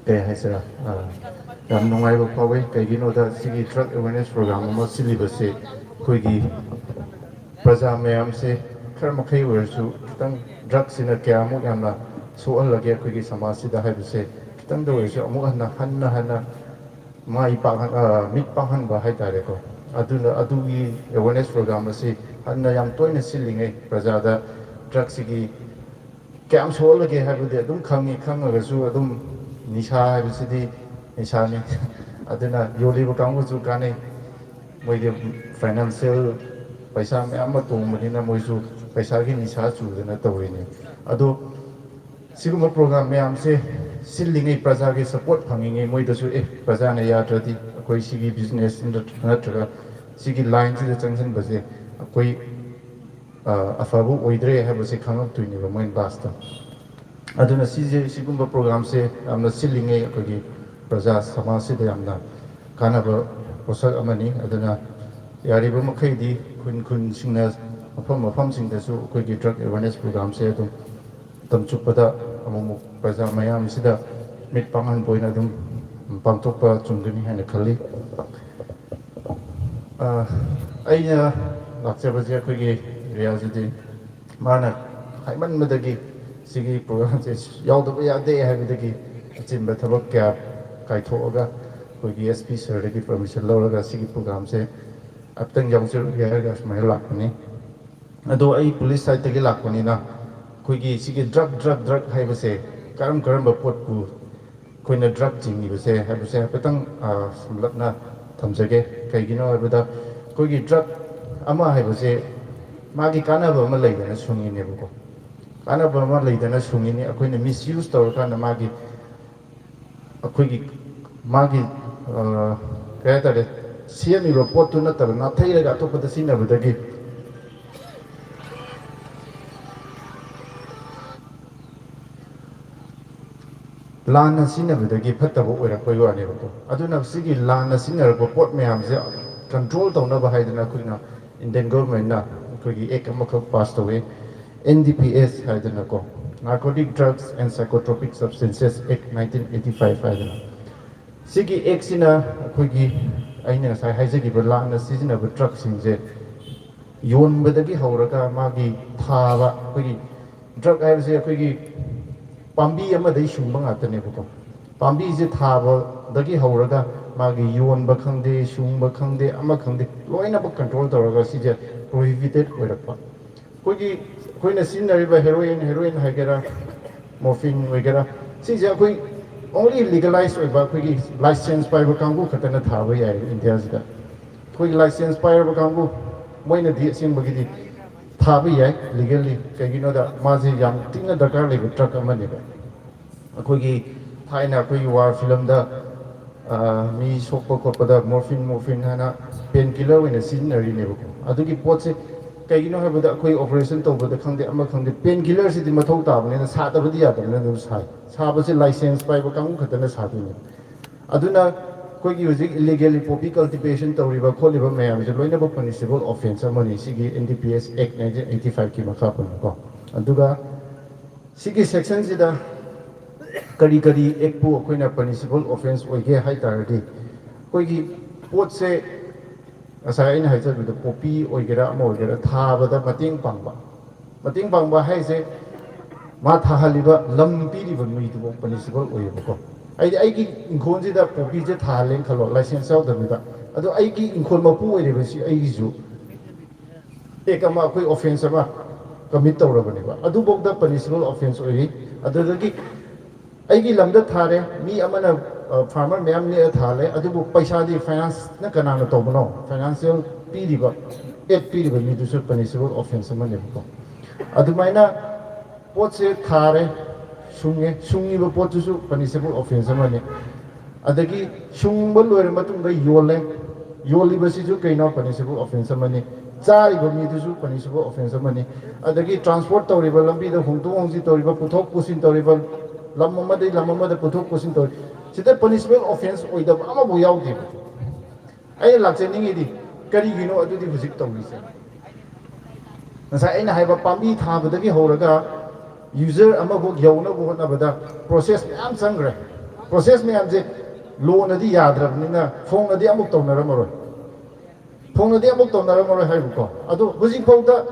ꯀꯩ ꯍꯥꯏꯁꯤꯔꯥ, ꯑ, ꯌꯥꯝ ꯅꯨꯡꯉꯥꯏꯕ ꯐꯥꯎꯏ꯫ ꯀꯩꯒꯤꯅꯣꯗ ꯁꯤꯒꯤ drug awareness program ꯑꯃ ꯁꯤꯜꯂꯤꯕꯁꯦ ꯑꯩꯈꯣꯏꯒꯤ ꯄ꯭ꯔꯖꯥ ꯃꯌꯥꯝꯁꯦ ꯈꯔ ꯃꯈꯩ ꯑꯣꯏꯔꯁꯨ ꯈꯤꯇꯪ drugꯁꯤꯅ ꯀꯌꯥꯃꯨꯛ ꯌꯥꯝꯅ ꯁꯣꯛꯍꯜꯂꯒꯦ ꯑꯩꯈꯣꯏꯒꯤ ꯁꯃꯥꯖꯁꯤꯗ ꯍꯥꯏꯕꯁꯦ ꯈꯤꯇꯪꯗ ꯑꯣꯏꯔꯁꯨ ꯑꯃꯨꯛ ꯍꯟꯅ, ꯍꯟꯅ, ꯍꯟꯅ ꯃꯥꯏ ꯄꯥꯛꯍꯟ-, ꯑ, ꯃꯤꯠ ꯄꯥꯡꯍꯟꯕ ꯍꯥꯏꯇꯥꯔꯦꯀꯣ꯫ ꯑꯗꯨꯅ ꯑꯗꯨꯒꯤ awareness program ꯑꯁꯤ ꯍꯟꯅ ꯌꯥꯝ ꯇꯣꯏꯅ ꯁꯤꯜꯂꯤꯉꯩ ꯄ꯭ꯔꯖꯥꯗ drugꯁꯤꯒꯤ ꯀꯌꯥꯝ ꯁꯣꯛꯍꯜꯂꯒꯦ ꯍꯥꯏꯕꯗꯤ ꯑꯗꯨꯝ ꯈꯪꯉꯤ, ꯈꯪꯉꯒꯁꯨ ꯑꯗꯨꯝ ꯅꯤꯁꯥ ꯍꯥꯏꯕꯁꯤꯗꯤ ꯅꯤꯁꯥꯅꯤ꯫ ꯑꯗꯨꯅ ꯌꯣꯜꯂꯤꯕ ꯀꯥꯡꯕꯨꯁꯨ ꯀꯥꯟꯅꯩ, ꯃꯣꯏꯗꯤ financial ꯄꯩꯁꯥ ꯃꯌꯥꯝ ꯑꯃ ꯇꯣꯡꯕꯅꯤꯅ ꯃꯣꯏꯁꯨ ꯄꯩꯁꯥꯒꯤ ꯅꯤꯁꯥ ꯆꯨꯗꯅ ꯇꯧꯔꯤꯅꯤ꯫ ꯑꯗꯣ ꯁꯤꯒꯨꯝꯕ ꯄ꯭ꯔꯣꯒ꯭ꯔꯥꯝ ꯃꯌꯥꯝꯁꯦ ꯁꯤꯜꯂꯤꯉꯩ, ꯄ꯭ꯔꯖꯥꯒꯤ support ꯐꯪꯉꯤꯉꯩ, ꯃꯣꯏꯗꯁꯨ, "ꯑꯦ, ꯄ꯭ꯔꯖꯥꯅ ꯌꯥꯗ꯭ꯔꯗꯤ ꯑꯩꯈꯣꯏ ꯁꯤꯒꯤ business ꯅꯠꯇ꯭ꯔꯒ ꯁꯤꯒꯤ lineꯁꯤꯗ ꯆꯪꯁꯤꯟꯕꯁꯦ ꯑꯩꯈꯣꯏ, ꯑ, ꯑꯐꯕ ꯑꯣꯏꯗ꯭ꯔꯦ" ꯍꯥꯏꯕꯁꯦ ꯈꯪꯉꯛꯇꯣꯏꯅꯦꯕ ꯃꯣꯏꯅ lastꯇ꯫ ꯑꯗꯨꯅ ꯁꯤꯁꯦ, ꯁꯤꯒꯨꯝꯕ ꯄ꯭ꯔꯣꯒ꯭ꯔꯥꯝꯁꯦ ꯌꯥꯝꯅ ꯁꯤꯜꯂꯤꯉꯩ ꯑꯩꯈꯣꯏꯒꯤ ꯄ꯭ꯔꯖꯥ ꯁꯃꯥꯖꯁꯤꯗ ꯌꯥꯝꯅ ꯀꯥꯟꯅꯕ ꯄꯣꯠꯁꯛ ꯑꯃꯅꯤ꯫ ꯑꯗꯨꯅ ꯌꯥꯔꯤꯕ ꯃꯈꯩꯗꯤ ꯈꯨꯟ ꯈꯨꯟꯁꯤꯡꯅ, ꯃꯐꯝ ꯃꯐꯝꯁꯤꯡꯗꯁꯨ ꯑꯩꯈꯣꯏꯒꯤ drug awareness ꯄ꯭ꯔꯣꯒ꯭ꯔꯥꯝꯁꯦ ꯑꯗꯨꯝ ꯃꯇꯝ ꯆꯨꯞꯄꯗ ꯑꯃꯨꯛ ꯑꯃꯨꯛ ꯄ꯭ꯔꯖꯥ ꯃꯌꯥꯝꯁꯤꯗ ꯃꯤꯠ ꯄꯥꯡꯍꯟꯕ ꯑꯣꯏꯅ ꯑꯗꯨꯝ ꯄꯥꯡꯊꯣꯛꯄ ꯆꯨꯝꯒꯅꯤ ꯍꯥꯏꯅ ꯈꯜꯂꯤ꯫ ꯑ, ꯑꯩꯅ ꯂꯥꯛꯆꯕꯁꯦ ꯑꯩꯈꯣꯏꯒꯤ ꯔꯤꯌꯥꯖꯨꯗꯤꯟ, ꯃꯥꯅ ꯍꯥꯏꯃꯟꯕꯗꯒꯤ ꯁꯤꯒꯤ ꯄ꯭ꯔꯣꯒ꯭ꯔꯥꯝꯁꯦ ꯌꯥꯎꯗꯕ ꯌꯥꯗꯦ ꯍꯥꯏꯕꯗꯒꯤ ꯑꯆꯤꯟꯕ ꯊꯕꯛ ꯀꯌꯥ ꯀꯥꯏꯊꯣꯛꯑꯒ ꯑꯩꯈꯣꯏꯒꯤ ꯑꯦꯁ ꯄꯤ ꯁꯔꯗꯒꯤ ꯄꯔꯃꯤꯁꯟ ꯂꯧꯔꯒ ꯁꯤꯒꯤ ꯄ꯭ꯔꯣꯒ꯭ꯔꯥꯝꯁꯦ ꯑꯝꯇꯪ ꯌꯥꯎꯖꯔꯨꯒꯦ ꯍꯥꯏꯔꯒ ꯁꯨꯃꯥꯏꯅ ꯂꯥꯛꯄꯅꯤ꯫ ꯑꯗꯣ ꯑꯩ ꯄꯨꯂꯤꯁ ꯁꯥꯏꯠꯇꯒꯤ ꯂꯥꯛꯄꯅꯤꯅ ꯑꯩꯈꯣꯏꯒꯤ ꯁꯤꯒꯤ ꯗ꯭ꯔꯛ ꯗ꯭ꯔꯛ ꯗ꯭ꯔꯛ ꯍꯥꯏꯕꯁꯦ ꯀꯔꯝ ꯀꯔꯝꯕ ꯄꯣꯠꯄꯨ ꯑꯩꯈꯣꯏꯅ ꯗ꯭ꯔꯛ ꯆꯤꯡꯉꯤꯕꯁꯦ ꯍꯥꯏꯕꯁꯦ ꯍꯥꯏꯐꯦꯠꯇꯪ ꯁꯝꯂꯞꯅ ꯊꯝꯖꯒꯦ꯫ ꯀꯩꯒꯤꯅꯣ ꯍꯥꯏꯕꯗ ꯑꯩꯈꯣꯏꯒꯤ ꯗ꯭ꯔꯛ ꯑꯃ ꯍꯥꯏꯕꯁꯦ ꯃꯥꯒꯤ ꯀꯥꯟꯅꯕ ꯑꯃ ꯂꯩꯗꯅ ꯁꯨꯡꯉꯤꯅꯦꯕꯀꯣ꯫ ꯀꯥꯟꯅꯕ ꯑꯃ ꯂꯩꯗꯅ ꯁꯨꯡꯉꯤꯅꯤ꯫ ꯑꯩꯈꯣꯏꯅ ꯃꯤꯁꯌꯨꯁ ꯇꯧꯔꯀꯥꯟꯗ ꯃꯥꯒꯤ ꯑꯩꯈꯣꯏꯒꯤ ꯃꯥꯒꯤ ꯀꯩ ꯍꯥꯏꯇꯥꯔꯦ, ꯁꯦꯝꯃꯤꯕ ꯄꯣꯠꯇꯨ ꯅꯠꯇꯕ ꯅꯥꯊꯩꯔꯒ ꯑꯇꯣꯞꯄꯗ ꯁꯤꯖꯤꯟꯅꯕꯗꯒꯤ ꯂꯥꯟꯅ ꯁꯤꯖꯤꯟꯅꯕꯗꯒꯤ ꯐꯠꯇꯕ ꯑꯣꯏꯔꯛꯄꯒꯤ ꯋꯥꯅꯦꯕꯀꯣ꯫ ꯑꯗꯨꯅ ꯁꯤꯒꯤ ꯂꯥꯟꯅ ꯁꯤꯖꯤꯟꯅꯔꯛꯄ ꯄꯣꯠ ꯃꯌꯥꯝꯁꯦ ꯀꯟꯇ꯭ꯔꯣꯜ ꯇꯧꯅꯕ ꯍꯥꯏꯗꯅ ꯑꯩꯈꯣꯏꯅ ꯏꯟꯗꯤꯌꯟ ꯒꯣꯔꯃꯦꯟꯅ ꯑꯩꯈꯣꯏꯒꯤ ꯑꯦꯛ ꯑꯃꯈꯛ ꯄꯥꯁ ꯇꯧꯋꯤ, ꯑꯦꯟ ꯗꯤ ꯄꯤ ꯑꯦꯁ ꯍꯥꯏꯗꯅꯀꯣ, Narcotic Drugs and Psychotropic Substances Act nineteen eighty five ꯍꯥꯏꯗꯅ꯫ ꯁꯤꯒꯤ ꯑꯦꯛꯁꯤꯅ ꯑꯩꯈꯣꯏꯒꯤ ꯑꯩꯅ ꯉꯁꯥꯏ ꯍꯥꯏꯖꯈꯤꯕ ꯂꯥꯟꯅ ꯁꯤꯖꯤꯟꯅꯕ ꯗ꯭ꯔꯛꯁꯤꯡꯁꯦ ꯌꯣꯟꯕꯗꯒꯤ ꯍꯧꯔꯒ ꯃꯥꯒꯤ ꯊꯥꯕ, ꯑꯩꯈꯣꯏꯒꯤ ꯗ꯭ꯔꯛ ꯍꯥꯏꯕꯁꯦ ꯑꯩꯈꯣꯏꯒꯤ ꯄꯥꯝꯕꯤ ꯑꯃꯗꯒꯤ ꯁꯨꯡꯕ ꯉꯥꯛꯇꯅꯦꯕꯀꯣ꯫ ꯄꯥꯝꯕꯤꯁꯦ ꯊꯥꯕꯗꯒꯤ ꯍꯧꯔꯒ ꯃꯥꯒꯤ ꯌꯣꯟꯕ ꯈꯪꯗꯦ, ꯁꯨꯡꯕ ꯈꯪꯗꯦ, ꯑꯃ ꯈꯪꯗꯦ, ꯂꯣꯏꯅꯃꯛ ꯀꯟꯇ꯭ꯔꯣꯜ ꯇꯧꯔꯒ ꯁꯤꯁꯦ ꯄ꯭ꯔꯣꯍꯤꯕꯤꯇꯦꯠ ꯑꯣꯏꯔꯛꯄ꯫ ꯑꯩꯈꯣꯏꯒꯤ ꯑꯩꯈꯣꯏꯅ ꯁꯤꯖꯤꯟꯅꯔꯤꯕ ꯍꯦꯔꯣꯏꯟ, ꯍꯦꯔꯣꯏꯟ ꯍꯥꯏꯒꯦꯔꯥ, ꯃꯣꯔꯐꯤꯟ ꯑꯣꯏꯒꯦꯔꯥ, ꯁꯤꯁꯦ ꯑꯩꯈꯣꯏ ꯑꯣꯡꯂꯤ ꯂꯤꯒꯂꯥꯏꯁ ꯑꯣꯏꯕ ꯑꯩꯈꯣꯏꯒꯤ ꯂꯥꯏꯁꯦꯟꯁ ꯄꯥꯏꯕ ꯀꯥꯡꯕꯨ ꯈꯛꯇꯅ ꯊꯥꯕ ꯌꯥꯏ ꯏꯟꯗꯤꯌꯥꯁꯤꯗ꯫ ꯑꯩꯈꯣꯏꯒꯤ ꯂꯥꯏꯁꯦꯟꯁ ꯄꯥꯏꯔꯕ ꯀꯥꯡꯕꯨ, ꯃꯣꯏꯅꯗꯤ ꯑꯁꯦꯡꯕꯒꯤꯗꯤ ꯊꯥꯕ ꯌꯥꯏ ꯂꯤꯒꯦꯜꯂꯤ꯫ ꯀꯩꯒꯤꯅꯣꯗ ꯃꯥꯁꯦ ꯌꯥꯝ ꯊꯤꯅ ꯗꯔꯀꯥꯔ ꯂꯩꯕ ꯗ꯭ꯔꯛ ꯑꯃꯅꯦꯕ꯫ ꯑꯩꯈꯣꯏꯒꯤ ꯊꯥꯏꯅ ꯑꯩꯈꯣꯏꯒꯤ ꯋꯥꯔ ꯐꯤꯂꯝꯗ ꯃꯤ ꯁꯣꯛꯄ ꯈꯣꯠꯄꯗ ꯃꯣꯔꯐꯤꯟ ꯃꯣꯔꯐꯤꯟ ꯍꯥꯏꯅ ꯄꯦꯟ ꯀꯤꯂꯔ ꯑꯣꯏꯅ ꯁꯤꯖꯤꯟꯅꯔꯤꯅꯦꯕꯀꯣ꯫ ꯑꯗꯨꯒꯤ ꯄꯣꯠꯁꯦ ꯀꯩꯒꯤꯅꯣ ꯍꯥꯏꯕꯗ ꯑꯩꯈꯣꯏ ꯑꯣꯄꯔꯦꯁꯟ ꯇꯧꯕꯗ ꯈꯪꯗꯦ, ꯑꯃ ꯈꯪꯗꯦ, ꯄꯦꯟ ꯀꯤꯂꯔꯁꯤꯗꯤ ꯃꯊꯧ ꯇꯥꯕꯅꯤꯅ ꯁꯥꯗꯕꯗꯤ ꯌꯥꯗꯕꯅꯤꯅ ꯑꯗꯨꯝ ꯁꯥꯏ꯫ ꯁꯥꯕꯁꯦ ꯂꯥꯏꯁꯦꯟꯁ ꯄꯥꯏꯕ ꯀꯥꯡꯕꯨ ꯈꯛꯇꯅ ꯁꯥꯗꯣꯏꯅꯦ꯫ ꯑꯗꯨꯅ ꯑꯩꯈꯣꯏꯒꯤ ꯍꯧꯖꯤꯛ ꯏꯂꯤꯒꯦꯜꯂꯤ ꯄꯣꯄꯤ ꯀꯜꯇꯤꯚꯦꯁꯟ ꯇꯧꯔꯤꯕ ꯈꯣꯠꯂꯤꯕ ꯃꯌꯥꯝꯁꯦ ꯂꯣꯏꯅꯃꯛ ꯄꯅꯤꯁꯤꯕꯜ ꯑꯣꯐꯦꯟꯁ ꯑꯃꯅꯤ ꯁꯤꯒꯤ and D P S act nineteen eighty ꯐꯥꯏꯚꯀꯤ ꯃꯈꯥ ꯄꯣꯟꯅꯀꯣ꯫ ꯑꯗꯨꯒ ꯁꯤꯒꯤ ꯁꯦꯛꯁꯟꯁꯤꯗ ꯀꯔꯤ ꯀꯔꯤ ꯑꯦꯛꯄꯨ ꯑꯩꯈꯣꯏꯅ ꯄꯅꯤꯁꯤꯕꯜ ꯑꯣꯐꯦꯟꯁ ꯑꯣꯏꯒꯦ ꯍꯥꯏ ꯇꯥꯔꯗꯤ, ꯑꯩꯈꯣꯏꯒꯤ ꯄꯣꯠꯁꯦ ꯉꯁꯥꯏ ꯑꯩꯅ ꯍꯥꯏꯖꯕꯗꯣ, ꯄꯣꯄꯤ ꯑꯣꯏꯒꯦꯔꯥ ꯑꯃ ꯑꯣꯏꯒꯦꯔꯥ, ꯊꯥꯕꯗ ꯃꯇꯦꯡ ꯄꯥꯡꯕ꯫ ꯃꯇꯦꯡ ꯄꯥꯡꯕ ꯍꯥꯏꯁꯦ ꯃꯥ ꯊꯥꯍꯜꯂꯤꯕ, ꯂꯝ ꯄꯤꯔꯤꯕ ꯃꯤꯗꯨꯐꯥꯎ ꯄꯅꯤꯁꯤꯕꯜ ꯑꯣꯏꯌꯦꯕꯀꯣ꯫ ꯑꯩꯗꯤ ꯑꯩꯒꯤ ꯏꯪꯈꯣꯜꯁꯤꯗ ꯄꯣꯄꯤꯁꯦ ꯊꯥꯍꯜꯂꯦꯅ ꯈꯜꯂꯣ, ꯂꯥꯏꯁꯦꯟꯁ ꯌꯥꯎꯗꯕꯤꯗ꯫ ꯑꯗꯣ ꯑꯩꯒꯤ ꯏꯪꯈꯣꯜ ꯃꯄꯨ ꯑꯣꯏꯔꯤꯕꯁꯤ ꯑꯩꯒꯤꯁꯨ ꯑꯦꯛ ꯑꯃ, ꯑꯩꯈꯣꯏ ꯑꯣꯐꯦꯟꯁ ꯑꯃ ꯀꯃꯤꯠ ꯇꯧꯔꯕꯅꯦꯕ꯫ ꯑꯗꯨꯐꯥꯎꯗ ꯄꯅꯤꯁꯤꯕꯜ ꯑꯣꯐꯦꯟꯁ ꯑꯣꯏꯔꯤ꯫ ꯑꯗꯨꯗꯒꯤ ꯑꯩꯒꯤ ꯂꯝꯗ ꯊꯥꯔꯦ, ꯃꯤ ꯑꯃꯅ, ꯐꯥꯔꯃꯔ ꯃꯌꯥꯝ ꯅꯦꯛꯑ ꯊꯥꯍꯜꯂꯦ, ꯑꯗꯨꯕꯨ ꯄꯩꯁꯥꯗꯤ ꯐꯥꯏꯅꯥꯟꯁꯅ ꯀꯅꯥꯅ ꯇꯧꯕꯅꯣ? ꯐꯥꯏꯅꯥꯟꯁꯤꯌꯦꯜ ꯄꯤꯔꯤꯕ, ꯑꯦꯠ ꯄꯤꯔꯤꯕ ꯃꯤꯗꯨꯁꯨ ꯄꯅꯤꯁꯤꯕꯜ ꯑꯣꯐꯦꯟꯁ ꯑꯃꯅꯦꯕꯀꯣ꯫ ꯑꯗꯨꯃꯥꯏꯅ ꯄꯣꯠꯁꯦ ꯊꯥꯔꯦ, ꯁꯨꯡꯉꯦ, ꯁꯨꯡꯉꯤꯕ ꯄꯣꯠꯇꯨꯁꯨ ꯄꯅꯤꯁꯤꯕꯜ ꯑꯣꯐꯦꯟꯁ ꯑꯃꯅꯤ꯫ ꯑꯗꯒꯤ ꯁꯨꯡꯕ ꯂꯣꯏꯔ ꯃꯇꯨꯡꯗ ꯌꯣꯜꯂꯦ, ꯌꯣꯜꯂꯤꯕꯁꯤꯁꯨ ꯀꯩꯅꯣ? ꯄꯅꯤꯁꯤꯕꯜ ꯑꯣꯐꯦꯟꯁ ꯑꯃꯅꯤ꯫ ꯆꯥꯔꯤꯕ ꯃꯤꯗꯨꯁꯨ ꯄꯅꯤꯁꯤꯕꯜ ꯑꯣꯐꯦꯟꯁ ꯑꯃꯅꯤ꯫ ꯑꯗꯒꯤ ꯇ꯭ꯔꯥꯟꯁꯄꯣꯔꯠ ꯇꯧꯔꯤꯕ, ꯂꯝꯕꯤꯗ ꯍꯣꯡꯗꯣꯛ ꯍꯣꯡꯖꯤꯟ ꯇꯧꯔꯤꯕ, ꯄꯨꯊꯣꯛ ꯄꯨꯁꯤꯟ ꯇꯧꯔꯤꯕ, ꯂꯝ ꯑꯃꯗꯒꯤ ꯂꯝ ꯑꯃꯗ ꯄꯨꯊꯣꯛ ꯄꯨꯁꯤꯟ ꯇꯧꯔꯤ, ꯁꯤꯗ ꯄꯅꯤꯁꯤꯕꯜ ꯑꯣꯐꯦꯟꯁ ꯑꯣꯏꯗꯕ ꯑꯃꯐꯥꯎ ꯌꯥꯎꯗꯦꯕ꯫ ꯑꯩꯅ ꯂꯥꯛꯆꯅꯤꯡꯉꯤꯗꯤ ꯀꯔꯤꯒꯤꯅꯣ ꯑꯗꯨꯗꯤ ꯍꯧꯖꯤꯛ ꯇꯧꯔꯤꯁꯦ? ꯉꯁꯥꯏ ꯑꯩꯅ ꯍꯥꯏꯕ ꯄꯥꯝꯕꯤ ꯊꯥꯕꯗꯒꯤ ꯍꯧꯔꯒ ꯌꯨꯖꯔ ꯑꯃꯐꯥꯎ ꯌꯧꯅꯕ ꯍꯣꯠꯅꯕꯗ ꯄ꯭ꯔꯣꯁꯦꯁ ꯃꯌꯥꯝ ꯆꯪꯈ꯭ꯔꯦ꯫ ꯄ꯭ꯔꯣꯁꯦꯁ ꯃꯌꯥꯝꯁꯦ ꯂꯣꯅꯗꯤ ꯌꯥꯗ꯭ꯔꯕꯅꯤꯅ ꯐꯣꯡꯅꯗꯤ ꯑꯃꯨꯛ ꯇꯧꯅꯔꯝꯃꯔꯣꯏ, ꯐꯣꯡꯅꯗꯤ ꯑꯃꯨꯛ ꯇꯧꯅꯔꯝꯃꯔꯣꯏ ꯍꯥꯏꯕꯀꯣ꯫ ꯑꯗꯣ ꯍꯧꯖꯤꯛꯐꯥꯎꯗ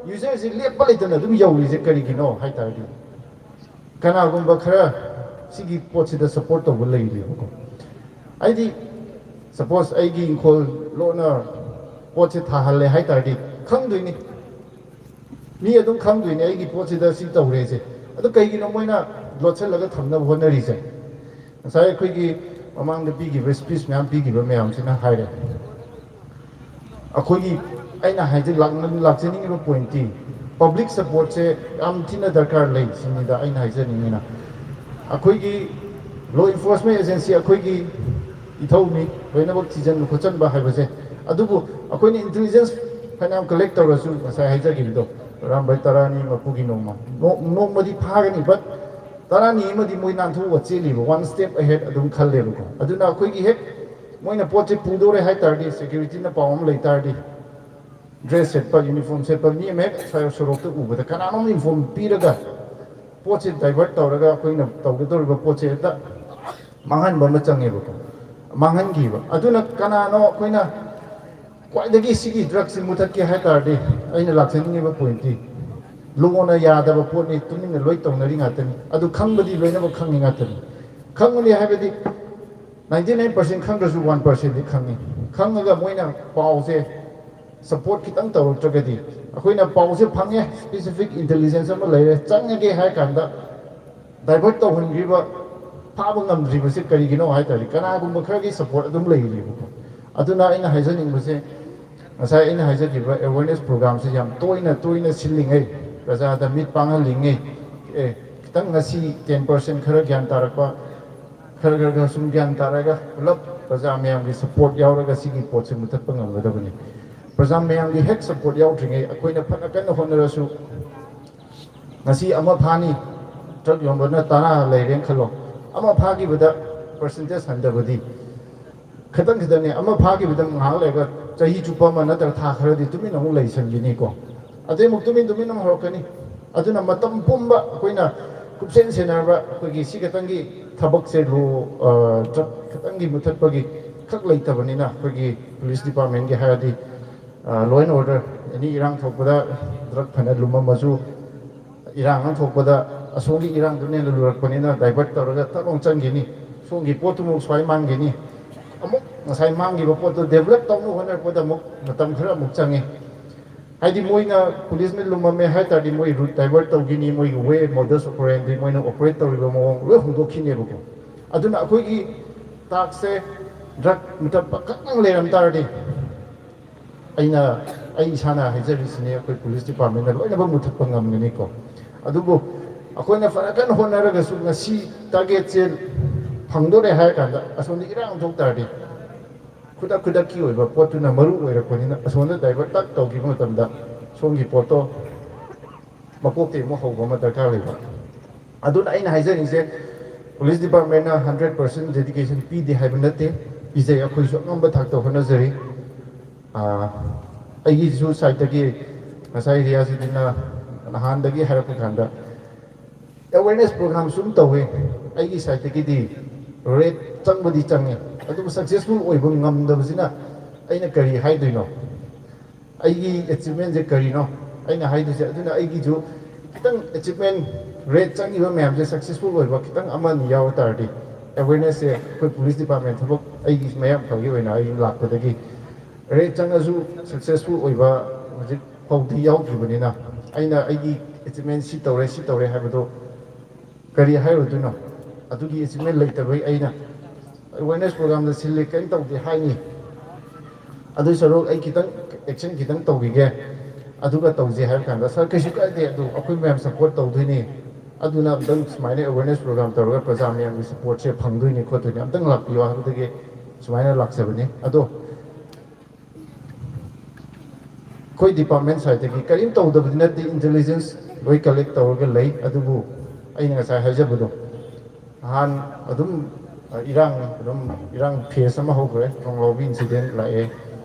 ꯌꯨꯖꯔꯁꯤ ꯂꯦꯞꯄ ꯂꯩꯇꯅ ꯑꯗꯨꯝ ꯌꯧꯔꯤꯁꯦ ꯀꯔꯤꯒꯤꯅꯣ ꯍꯥꯏ ꯇꯥꯔꯗꯤ, ꯀꯅꯥꯒꯨꯝꯕ ꯈꯔ ꯁꯤꯒꯤ ꯄꯣꯠꯁꯤꯗ ꯁꯞꯄꯣꯔꯠ ꯇꯧꯕ ꯂꯩꯔꯤꯕꯀꯣ꯫ ꯑꯩꯗꯤ, ꯁꯄꯣꯁ, ꯑꯩꯒꯤ ꯏꯪꯈꯣꯜ ꯂꯣꯟꯅ ꯄꯣꯠꯁꯦ ꯊꯥꯍꯜꯂꯦ ꯍꯥꯏ ꯇꯥꯔꯗꯤ ꯈꯪꯗꯣꯏꯅꯤ, ꯃꯤ ꯑꯗꯨꯝ ꯈꯪꯗꯣꯏꯅꯤ ꯑꯩꯒꯤ ꯄꯣꯠꯁꯤꯗ ꯁꯤ ꯇꯧꯔꯦꯁꯦ꯫ ꯑꯗꯣ ꯀꯩꯒꯤꯅꯣ ꯃꯣꯏꯅ ꯂꯣꯠꯁꯤꯜꯂꯒ ꯊꯝꯅꯕ ꯍꯣꯠꯅꯔꯤꯁꯦ? ꯉꯁꯥꯏ ꯑꯩꯈꯣꯏꯒꯤ ꯃꯃꯥꯡꯗ ꯄꯤꯈꯤꯕ, ꯁ꯭ꯄꯤꯆ ꯃꯌꯥꯝ ꯄꯤꯈꯤꯕ ꯃꯌꯥꯝꯁꯤꯅ ꯍꯥꯏꯔꯦ꯫ ꯑꯩꯈꯣꯏꯒꯤ, ꯑꯩꯅ ꯍꯥꯏꯖ-, ꯂꯥꯛꯅ-, ꯂꯥꯛꯆꯅꯤꯡꯉꯤꯕ ꯄꯣꯏꯟꯠꯇꯤ, ꯄꯕ꯭ꯂꯤꯛ ꯁꯄꯣꯔꯠꯁꯦ ꯌꯥꯝ ꯊꯤꯅ ꯗꯔꯀꯥꯔ ꯂꯩ ꯁꯤꯅꯤꯗ ꯑꯩꯅ ꯍꯥꯏꯖꯅꯤꯡꯉꯤꯅ꯫ ꯑꯩꯈꯣꯏꯒꯤ ꯂꯣ ꯏꯟꯐꯣꯔꯁꯃꯦꯟ ꯑꯦꯖꯦꯟꯁꯤ ꯑꯩꯈꯣꯏꯒꯤ ꯏꯊꯧꯅꯤ, ꯂꯣꯏꯅꯃꯛ ꯊꯤꯖꯤꯟꯕ ꯈꯣꯠꯆꯟꯕ ꯍꯥꯏꯕꯁꯦ꯫ ꯑꯗꯨꯕꯨ ꯑꯩꯈꯣꯏꯅ ꯏꯟꯇꯦꯂꯤꯖꯦꯟꯁ ꯐꯅꯌꯥꯝ ꯀꯂꯦꯛ ꯇꯧꯔꯁꯨ, ꯉꯁꯥꯏ ꯍꯥꯏꯖꯈꯤꯕꯗꯣ, ꯑꯔꯥꯝꯕꯥꯏ ꯇꯔꯥꯅꯤ ꯃꯄꯨꯒꯤ ꯅꯣꯡꯃ, ꯅꯣ-, ꯅꯣꯡꯃꯗꯤ ꯐꯥꯒꯅꯤ, ꯕꯠ ꯇꯔꯥꯅꯤ ꯑꯃꯗꯤ ꯃꯣꯏ ꯅꯥꯟꯊꯣꯛꯑꯒ ꯆꯦꯜꯂꯤꯕ, ꯋꯥꯟ ꯁ꯭ꯇꯦꯞ ꯑꯍꯦꯗ ꯑꯗꯨꯝ ꯈꯜꯂꯦꯕꯀꯣ꯫ ꯑꯗꯨꯅ ꯑꯩꯈꯣꯏꯒꯤ ꯍꯦꯛ ꯃꯣꯏꯅ ꯄꯣꯠꯁꯦ ꯄꯨꯗꯣꯔꯦ ꯍꯥꯏ ꯇꯥꯔꯗꯤ, ꯁꯦꯀ꯭ꯌꯨꯔꯤꯇꯤꯅ ꯄꯥꯎ ꯑꯃ ꯂꯩ ꯇꯥꯔꯗꯤ, ꯗ꯭ꯔꯦꯁ ꯁꯦꯠꯄ, ꯌꯨꯅꯤꯐꯣꯔꯝ ꯁꯦꯠꯄ ꯃꯤ ꯑꯃ ꯍꯦꯛ ꯁꯣꯔꯣꯛꯇ ꯎꯕꯗ ꯀꯅꯥꯅꯣꯝ ꯏꯟꯐꯣꯔꯝ ꯄꯤꯔꯒ ꯄꯣꯠꯁꯦ ꯗꯥꯏꯚꯔꯠ ꯇꯧꯔꯒ ꯑꯩꯈꯣꯏꯅ ꯇꯧꯒꯗꯧꯔꯤꯕ ꯄꯣꯠꯁꯦ ꯍꯦꯛꯇ ꯃꯥꯡꯍꯟꯕ ꯑꯃ ꯆꯪꯉꯦꯕꯀꯣ, ꯃꯥꯡꯍꯟꯈꯤꯕ꯫ ꯑꯗꯨꯅ ꯀꯅꯥꯅꯣ ꯑꯩꯈꯣꯏꯅ ꯈ꯭ꯋꯥꯏꯗꯒꯤ ꯁꯤꯒꯤ ꯗ꯭ꯔꯒꯁꯤ ꯃꯨꯊꯠꯀꯦ ꯍꯥꯏ ꯇꯥꯔꯗꯤ, ꯑꯩꯅ ꯂꯥꯛꯆꯅꯤꯡꯉꯤꯕ ꯄꯣꯏꯟꯠꯇꯤ, ꯂꯣꯅ ꯌꯥꯗꯕ ꯄꯣꯠꯅꯤ, ꯇꯨꯃꯤꯟꯅ ꯂꯣꯏ ꯇꯧꯅꯔꯤ ꯉꯥꯛꯇꯅꯤ, ꯑꯗꯨ ꯈꯪꯕꯗꯤ ꯂꯣꯏꯅꯃꯛ ꯈꯪꯉꯤ ꯉꯥꯛꯇꯅꯤ꯫ ꯈꯪꯒꯅꯤ ꯍꯥꯏꯕꯗꯤ ninety nine percent ꯈꯪꯗ꯭ꯔꯁꯨ one percentꯗꯤ ꯈꯪꯉꯤ꯫ ꯈꯪꯉꯒ ꯃꯣꯏꯅ ꯄꯥꯎꯁꯦ support ꯈꯤꯇꯪ ꯇꯧꯔꯛꯇ꯭ꯔꯒꯗꯤ, ꯑꯩꯈꯣꯏꯅ ꯄꯥꯎꯁꯦ ꯐꯪꯉꯦ, specific intelligence ꯑꯃ ꯂꯩꯔꯦ, ꯆꯪꯉꯒꯦ ꯍꯥꯏꯔ ꯀꯥꯟꯗ divert ꯇꯧꯍꯟꯈ꯭ꯔꯤꯕ, ꯐꯥꯕ ꯉꯝꯗ꯭ꯔꯤꯕꯁꯦ ꯀꯔꯤꯒꯤꯅꯣ ꯍꯥꯏ ꯇꯥꯔꯗꯤ ꯀꯅꯥꯒꯨꯝꯕ ꯈꯔꯒꯤ support ꯑꯗꯨꯝ ꯂꯩꯔꯤꯕꯀꯣ꯫ ꯑꯗꯨꯅ ꯑꯩꯅ ꯍꯥꯏꯖꯅꯤꯡꯕꯁꯦ, ꯉꯁꯥꯏ ꯑꯩꯅ ꯍꯥꯏꯖꯈꯤꯕ awareness programꯁꯦ ꯌꯥꯝ ꯇꯣꯏꯅ ꯇꯣꯏꯅ ꯁꯤꯜꯂꯤꯉꯩ, ꯄ꯭ꯔꯖꯥꯗ ꯃꯤꯠ ꯄꯥꯡꯍꯜꯂꯤꯉꯩ, ꯑꯦ, ꯈꯤꯇꯪ ꯉꯁꯤ ten percent ꯈꯔ ꯒ꯭ꯌꯥꯟ ꯇꯥꯔꯛꯄ, ꯈꯔ ꯈꯔ ꯈꯔ ꯁꯨꯝ ꯒ꯭ꯌꯥꯟ ꯇꯥꯔꯒ ꯄꯨꯂꯞ ꯄ꯭ꯔꯖꯥ ꯃꯌꯥꯝꯒꯤ support ꯌꯥꯎꯔꯒ ꯁꯤꯒꯤ ꯄꯣꯠꯁꯦ ꯃꯨꯊꯠꯄ ꯉꯝꯒꯗꯕꯅꯤ꯫ ꯄ꯭ꯔꯖꯥ ꯃꯌꯥꯝꯒꯤ ꯍꯦꯛ support ꯌꯥꯎꯗ꯭ꯔꯤꯉꯩ ꯑꯩꯈꯣꯏꯅ ꯐꯅ ꯀꯟꯅ ꯍꯣꯠꯅꯔꯁꯨ, ꯉꯁꯤ ꯑꯃ ꯐꯥꯅꯤ, truck ꯌꯣꯟꯕꯅ ꯇꯔꯥ ꯂꯩꯔꯦꯅ ꯈꯜꯂꯣ, ꯑꯃ ꯐꯥꯈꯤꯕꯗ percentage ꯍꯟꯊꯕꯗꯤ ꯈꯤꯇꯪ ꯈꯤꯇꯪꯅꯦ꯫ ꯑꯃ ꯐꯥꯈꯤꯕꯗ ꯉꯥꯏꯍꯥꯛ ꯂꯩꯔꯒ ꯆꯍꯤ ꯆꯨꯞꯄ ꯑꯃ ꯅꯠꯇ꯭ꯔꯒ ꯊꯥ ꯈꯔꯗꯤ ꯇꯨꯃꯤꯟꯅ ꯑꯃꯨꯛ ꯂꯩꯁꯟꯈꯤꯅꯤꯀꯣ꯫ ꯑꯗꯩ ꯑꯃꯨꯛ ꯇꯨꯃꯤꯟ ꯇꯨꯃꯤꯟ ꯑꯃꯨꯛ ꯍꯧꯔꯛꯀꯅꯤ꯫ ꯑꯗꯨꯅ ꯃꯇꯝ ꯄꯨꯝꯕ ꯑꯩꯈꯣꯏꯅ ꯀꯨꯞꯁꯦꯟ ꯁꯦꯟꯅꯔꯕ ꯑꯩꯈꯣꯏꯒꯤ ꯁꯤ ꯈꯛꯇꯪꯒꯤ ꯊꯕꯛꯁꯦ ꯂꯣ, ꯑ, truck ꯈꯛꯇꯪꯒꯤ ꯃꯨꯊꯠꯄꯒꯤ ꯈꯛ ꯂꯩꯇꯕꯅꯤꯅ, ꯑꯩꯈꯣꯏꯒꯤ police departmentꯀꯤ ꯍꯥꯏꯔꯗꯤ, ꯑ, law and order, any ꯏꯔꯥꯡ ꯊꯣꯛꯄꯗ truck ꯐꯅ ꯂꯨꯝꯃꯝꯃꯁꯨ, ꯏꯔꯥꯡ ꯑꯃ ꯊꯣꯛꯄꯗ ꯑꯁꯣꯝꯒꯤ ꯏꯔꯥꯡꯗꯨꯅ ꯍꯦꯟꯅ ꯂꯨꯔꯛꯄꯅꯤꯅ divert ꯇꯧꯔꯒ ꯊꯛ ꯂꯥꯎ ꯆꯪꯈꯤꯅꯤ꯫ ꯁꯣꯝꯒꯤ ꯄꯣꯠꯇꯨꯃꯨꯛ ꯁ꯭ꯋꯥꯏ ꯃꯥꯡꯈꯤꯅꯤ꯫ ꯑꯃꯨꯛ ꯉꯁꯥꯏ ꯃꯥꯡꯈꯤꯕ ꯄꯣꯠꯇꯨ develop ꯇꯧꯅꯕ ꯍꯣꯠꯅꯔꯛꯄꯗ ꯑꯃꯨꯛ ꯃꯇꯝ ꯈꯔ ꯑꯃꯨꯛ ꯆꯪꯉꯤ꯫ ꯍꯥꯏꯗꯤ ꯃꯣꯏꯅ policeꯅ ꯂꯨꯝꯃꯝꯃꯦ ꯍꯥꯏ ꯇꯥꯔꯗꯤ ꯃꯣꯏ route divert ꯇꯧꯈꯤꯅꯤ, ꯃꯣꯏꯒꯤ way, modus operandi, ꯃꯣꯏꯅ operate ꯇꯧꯔꯤꯕ ꯃꯑꯣꯡ ꯂꯣꯏ ꯍꯣꯡꯗꯣꯛꯈꯤꯅꯦꯕꯀꯣ꯫ ꯑꯗꯨꯅ ꯑꯩꯈꯣꯏꯒꯤ taskꯁꯦ drug ꯃꯨꯊꯠꯄ ꯈꯛꯇꯪ ꯂꯩꯔꯝ ꯇꯥꯔꯗꯤ, ꯑꯩꯅ, ꯑꯩ ꯏꯁꯥꯅ ꯍꯥꯏꯖꯔꯤꯁꯤꯅꯤ, ꯑꯩꯈꯣꯏ police departmentꯅ ꯂꯣꯏꯅꯃꯛ ꯃꯨꯊꯠꯄ ꯉꯝꯒꯅꯤꯀꯣ꯫ ꯑꯗꯨꯕꯨ ꯑꯩꯈꯣꯏꯅ ꯐꯅ ꯀꯟꯅ ꯍꯣꯠꯅꯔꯒꯁꯨ ꯉꯁꯤ targetꯁꯦ ꯐꯪꯗꯣꯔꯦ ꯍꯥꯏꯔ ꯀꯥꯟꯗ ꯑꯁꯣꯝꯗ ꯏꯔꯥꯡ ꯊꯣꯛ ꯇꯥꯔꯗꯤ, ꯈꯨꯗꯛ ꯈꯨꯗꯛꯀꯤ ꯑꯣꯏꯕ ꯄꯣꯠꯇꯨꯅ ꯃꯔꯨ ꯑꯣꯏꯔꯛꯄꯅꯤꯅ ꯑꯁꯣꯝꯗ divert ꯇꯛ ꯇꯧꯈꯤꯕ ꯃꯇꯝꯗ ꯁꯣꯝꯒꯤ ꯄꯣꯠꯇꯣ ꯃꯀꯣꯛꯇꯒꯤ ꯑꯃꯨꯛ ꯍꯧꯕ ꯑꯃ ꯗꯔꯀꯥꯔ ꯂꯩꯕ꯫ ꯑꯗꯨꯅ ꯑꯩꯅ ꯍꯥꯏꯖꯔꯤꯁꯦ, police departmentꯅ hundred percent dedication ꯄꯤꯗꯦ ꯍꯥꯏꯕ ꯅꯠꯇꯦ, ꯄꯤꯖꯩ, ꯑꯩꯈꯣꯏꯁꯨ ꯑꯉꯝꯕ ꯊꯥꯛꯇ ꯍꯣꯠꯅꯖꯔꯤ꯫ ꯑꯥ, ꯑꯩꯒꯤꯁꯨ sideꯇꯒꯤ ꯉꯁꯥꯏ ꯔꯤꯌꯥꯖꯨꯗꯤꯟꯅ ꯅꯍꯥꯟꯗꯒꯤ ꯍꯥꯏꯔꯛꯄ ꯀꯥꯟꯗ, awareness program ꯁꯨꯝ ꯇꯧꯋꯦ, ꯑꯩꯒꯤ sideꯇꯒꯤꯗꯤ raid ꯆꯪꯕꯗꯤ ꯆꯪꯉꯦ, ꯑꯗꯨꯕꯨ successful ꯑꯣꯏꯕ ꯉꯝꯗꯕꯁꯤꯅ ꯑꯩꯅ ꯀꯔꯤ ꯍꯥꯏꯗꯣꯏꯅꯣ? ꯑꯩꯒꯤ achievementꯁꯦ ꯀꯔꯤꯅꯣ ꯑꯩꯅ ꯍꯥꯏꯗꯣꯏꯁꯦ? ꯑꯗꯨꯅ ꯑꯩꯒꯤꯁꯨ ꯈꯤꯇꯪ achievement, raid ꯆꯪꯉꯤꯕ ꯃꯌꯥꯝꯁꯦ successful ꯑꯣꯏꯕ ꯈꯤꯇꯪ ꯑꯃ ꯑꯅꯤ ꯌꯥꯎ ꯇꯥꯔꯗꯤ, ꯑꯦꯋꯦꯔꯅꯦꯁꯁꯦ ꯑꯩꯈꯣꯏ ꯄꯨꯂꯤꯁ ꯗꯤꯄꯥꯔꯠꯃꯦꯟ ꯊꯕꯛ ꯑꯩꯒꯤ ꯃꯌꯥꯝ ꯐꯒꯤ ꯑꯣꯏꯅ ꯑꯩ ꯂꯥꯛꯄꯗꯒꯤ ꯔꯦꯠ ꯆꯪꯉꯁꯨ ꯁꯛꯁꯦꯁꯐꯨꯜ ꯑꯣꯏꯕ ꯍꯧꯖꯤꯛ ꯐꯥꯎꯗꯤ ꯌꯥꯎꯗ꯭ꯔꯤꯕꯅꯤꯅ ꯑꯩꯅ ꯑꯩꯒꯤ ꯑꯦꯆꯤꯞꯃꯦꯟ ꯁꯤ ꯇꯧꯔꯦ ꯁꯤ ꯇꯧꯔꯦ ꯍꯥꯏꯕꯗꯣ ꯀꯔꯤ ꯍꯥꯏꯔꯨꯗꯣꯏꯅꯣ? ꯑꯗꯨꯒꯤ ꯑꯦꯆꯤꯞꯃꯦꯟ ꯂꯩꯇꯕꯩ ꯑꯩꯅ ꯑꯦꯋꯦꯔꯅꯦꯁ ꯄ꯭ꯔꯣꯒ꯭ꯔꯥꯝꯗ ꯁꯤꯜꯂꯤ ꯀꯔꯤꯝ ꯇꯧꯗꯦ ꯍꯥꯏꯅꯤ꯫ ꯑꯗꯨ ꯁꯔꯨꯛ ꯑꯩ ꯈꯤꯇꯪ ꯑꯦꯛꯁꯟ ꯈꯤꯇꯪ ꯇꯧꯈꯤꯒꯦ, ꯑꯗꯨꯒ ꯇꯧꯁꯦ ꯍꯥꯏꯕ ꯀꯥꯟꯗ, "ꯁꯥꯔ, ꯀꯩꯁꯨ ꯀꯥꯏꯗꯦ, ꯑꯗꯨ ꯑꯩꯈꯣꯏ ꯃꯌꯥꯝ ꯁꯄꯣꯔꯠ ꯇꯧꯗꯣꯏꯅꯤ, ꯑꯗꯨꯅ ꯑꯝꯇꯪ ꯁꯨꯃꯥꯏꯅ ꯑꯦꯋꯦꯔꯅꯦꯁ ꯄ꯭ꯔꯣꯒ꯭ꯔꯥꯝ ꯇꯧꯔꯒ ꯄ꯭ꯔꯖꯥ ꯃꯌꯥꯝꯒꯤ ꯁꯄꯣꯔꯠꯁꯦ ꯐꯪꯗꯣꯏꯅꯤ ꯈꯣꯠꯇꯣꯏꯅꯤ, ꯑꯝꯇꯪ ꯂꯥꯛꯄꯤꯌꯣ" ꯍꯥꯏꯕꯗꯒꯤ ꯁꯨꯃꯥꯏꯅ ꯂꯥꯛꯆꯕꯅꯤ꯫ ꯑꯗꯣ ꯑꯩꯈꯣꯏ ꯗꯤꯄꯥꯔꯠꯃꯦꯟ ꯁꯥꯏꯠꯇꯒꯤ ꯀꯔꯤꯝ ꯇꯧꯗꯕꯗꯤ ꯅꯠꯇꯦ, ꯏꯟꯇꯦꯂꯤꯖꯦꯟꯁ ꯂꯣꯏ ꯀꯂꯦꯛ ꯇꯧꯔꯒ ꯂꯩ꯫ ꯑꯗꯨꯕꯨ ꯑꯩꯅ ꯉꯁꯥꯏ ꯍꯥꯏꯖꯕꯗꯣ, ꯅꯍꯥꯟ ꯑꯗꯨꯝ ꯏꯔꯥꯡ ꯑꯗꯨꯝ ꯏꯔꯥꯡ ꯐꯦꯁ ꯑꯃ ꯍꯧꯈ꯭ꯔꯦ, ꯊꯣꯡꯂꯥꯎꯕꯤ ꯏꯟꯁꯤꯗꯦꯟ ꯂꯥꯛꯑꯦ꯫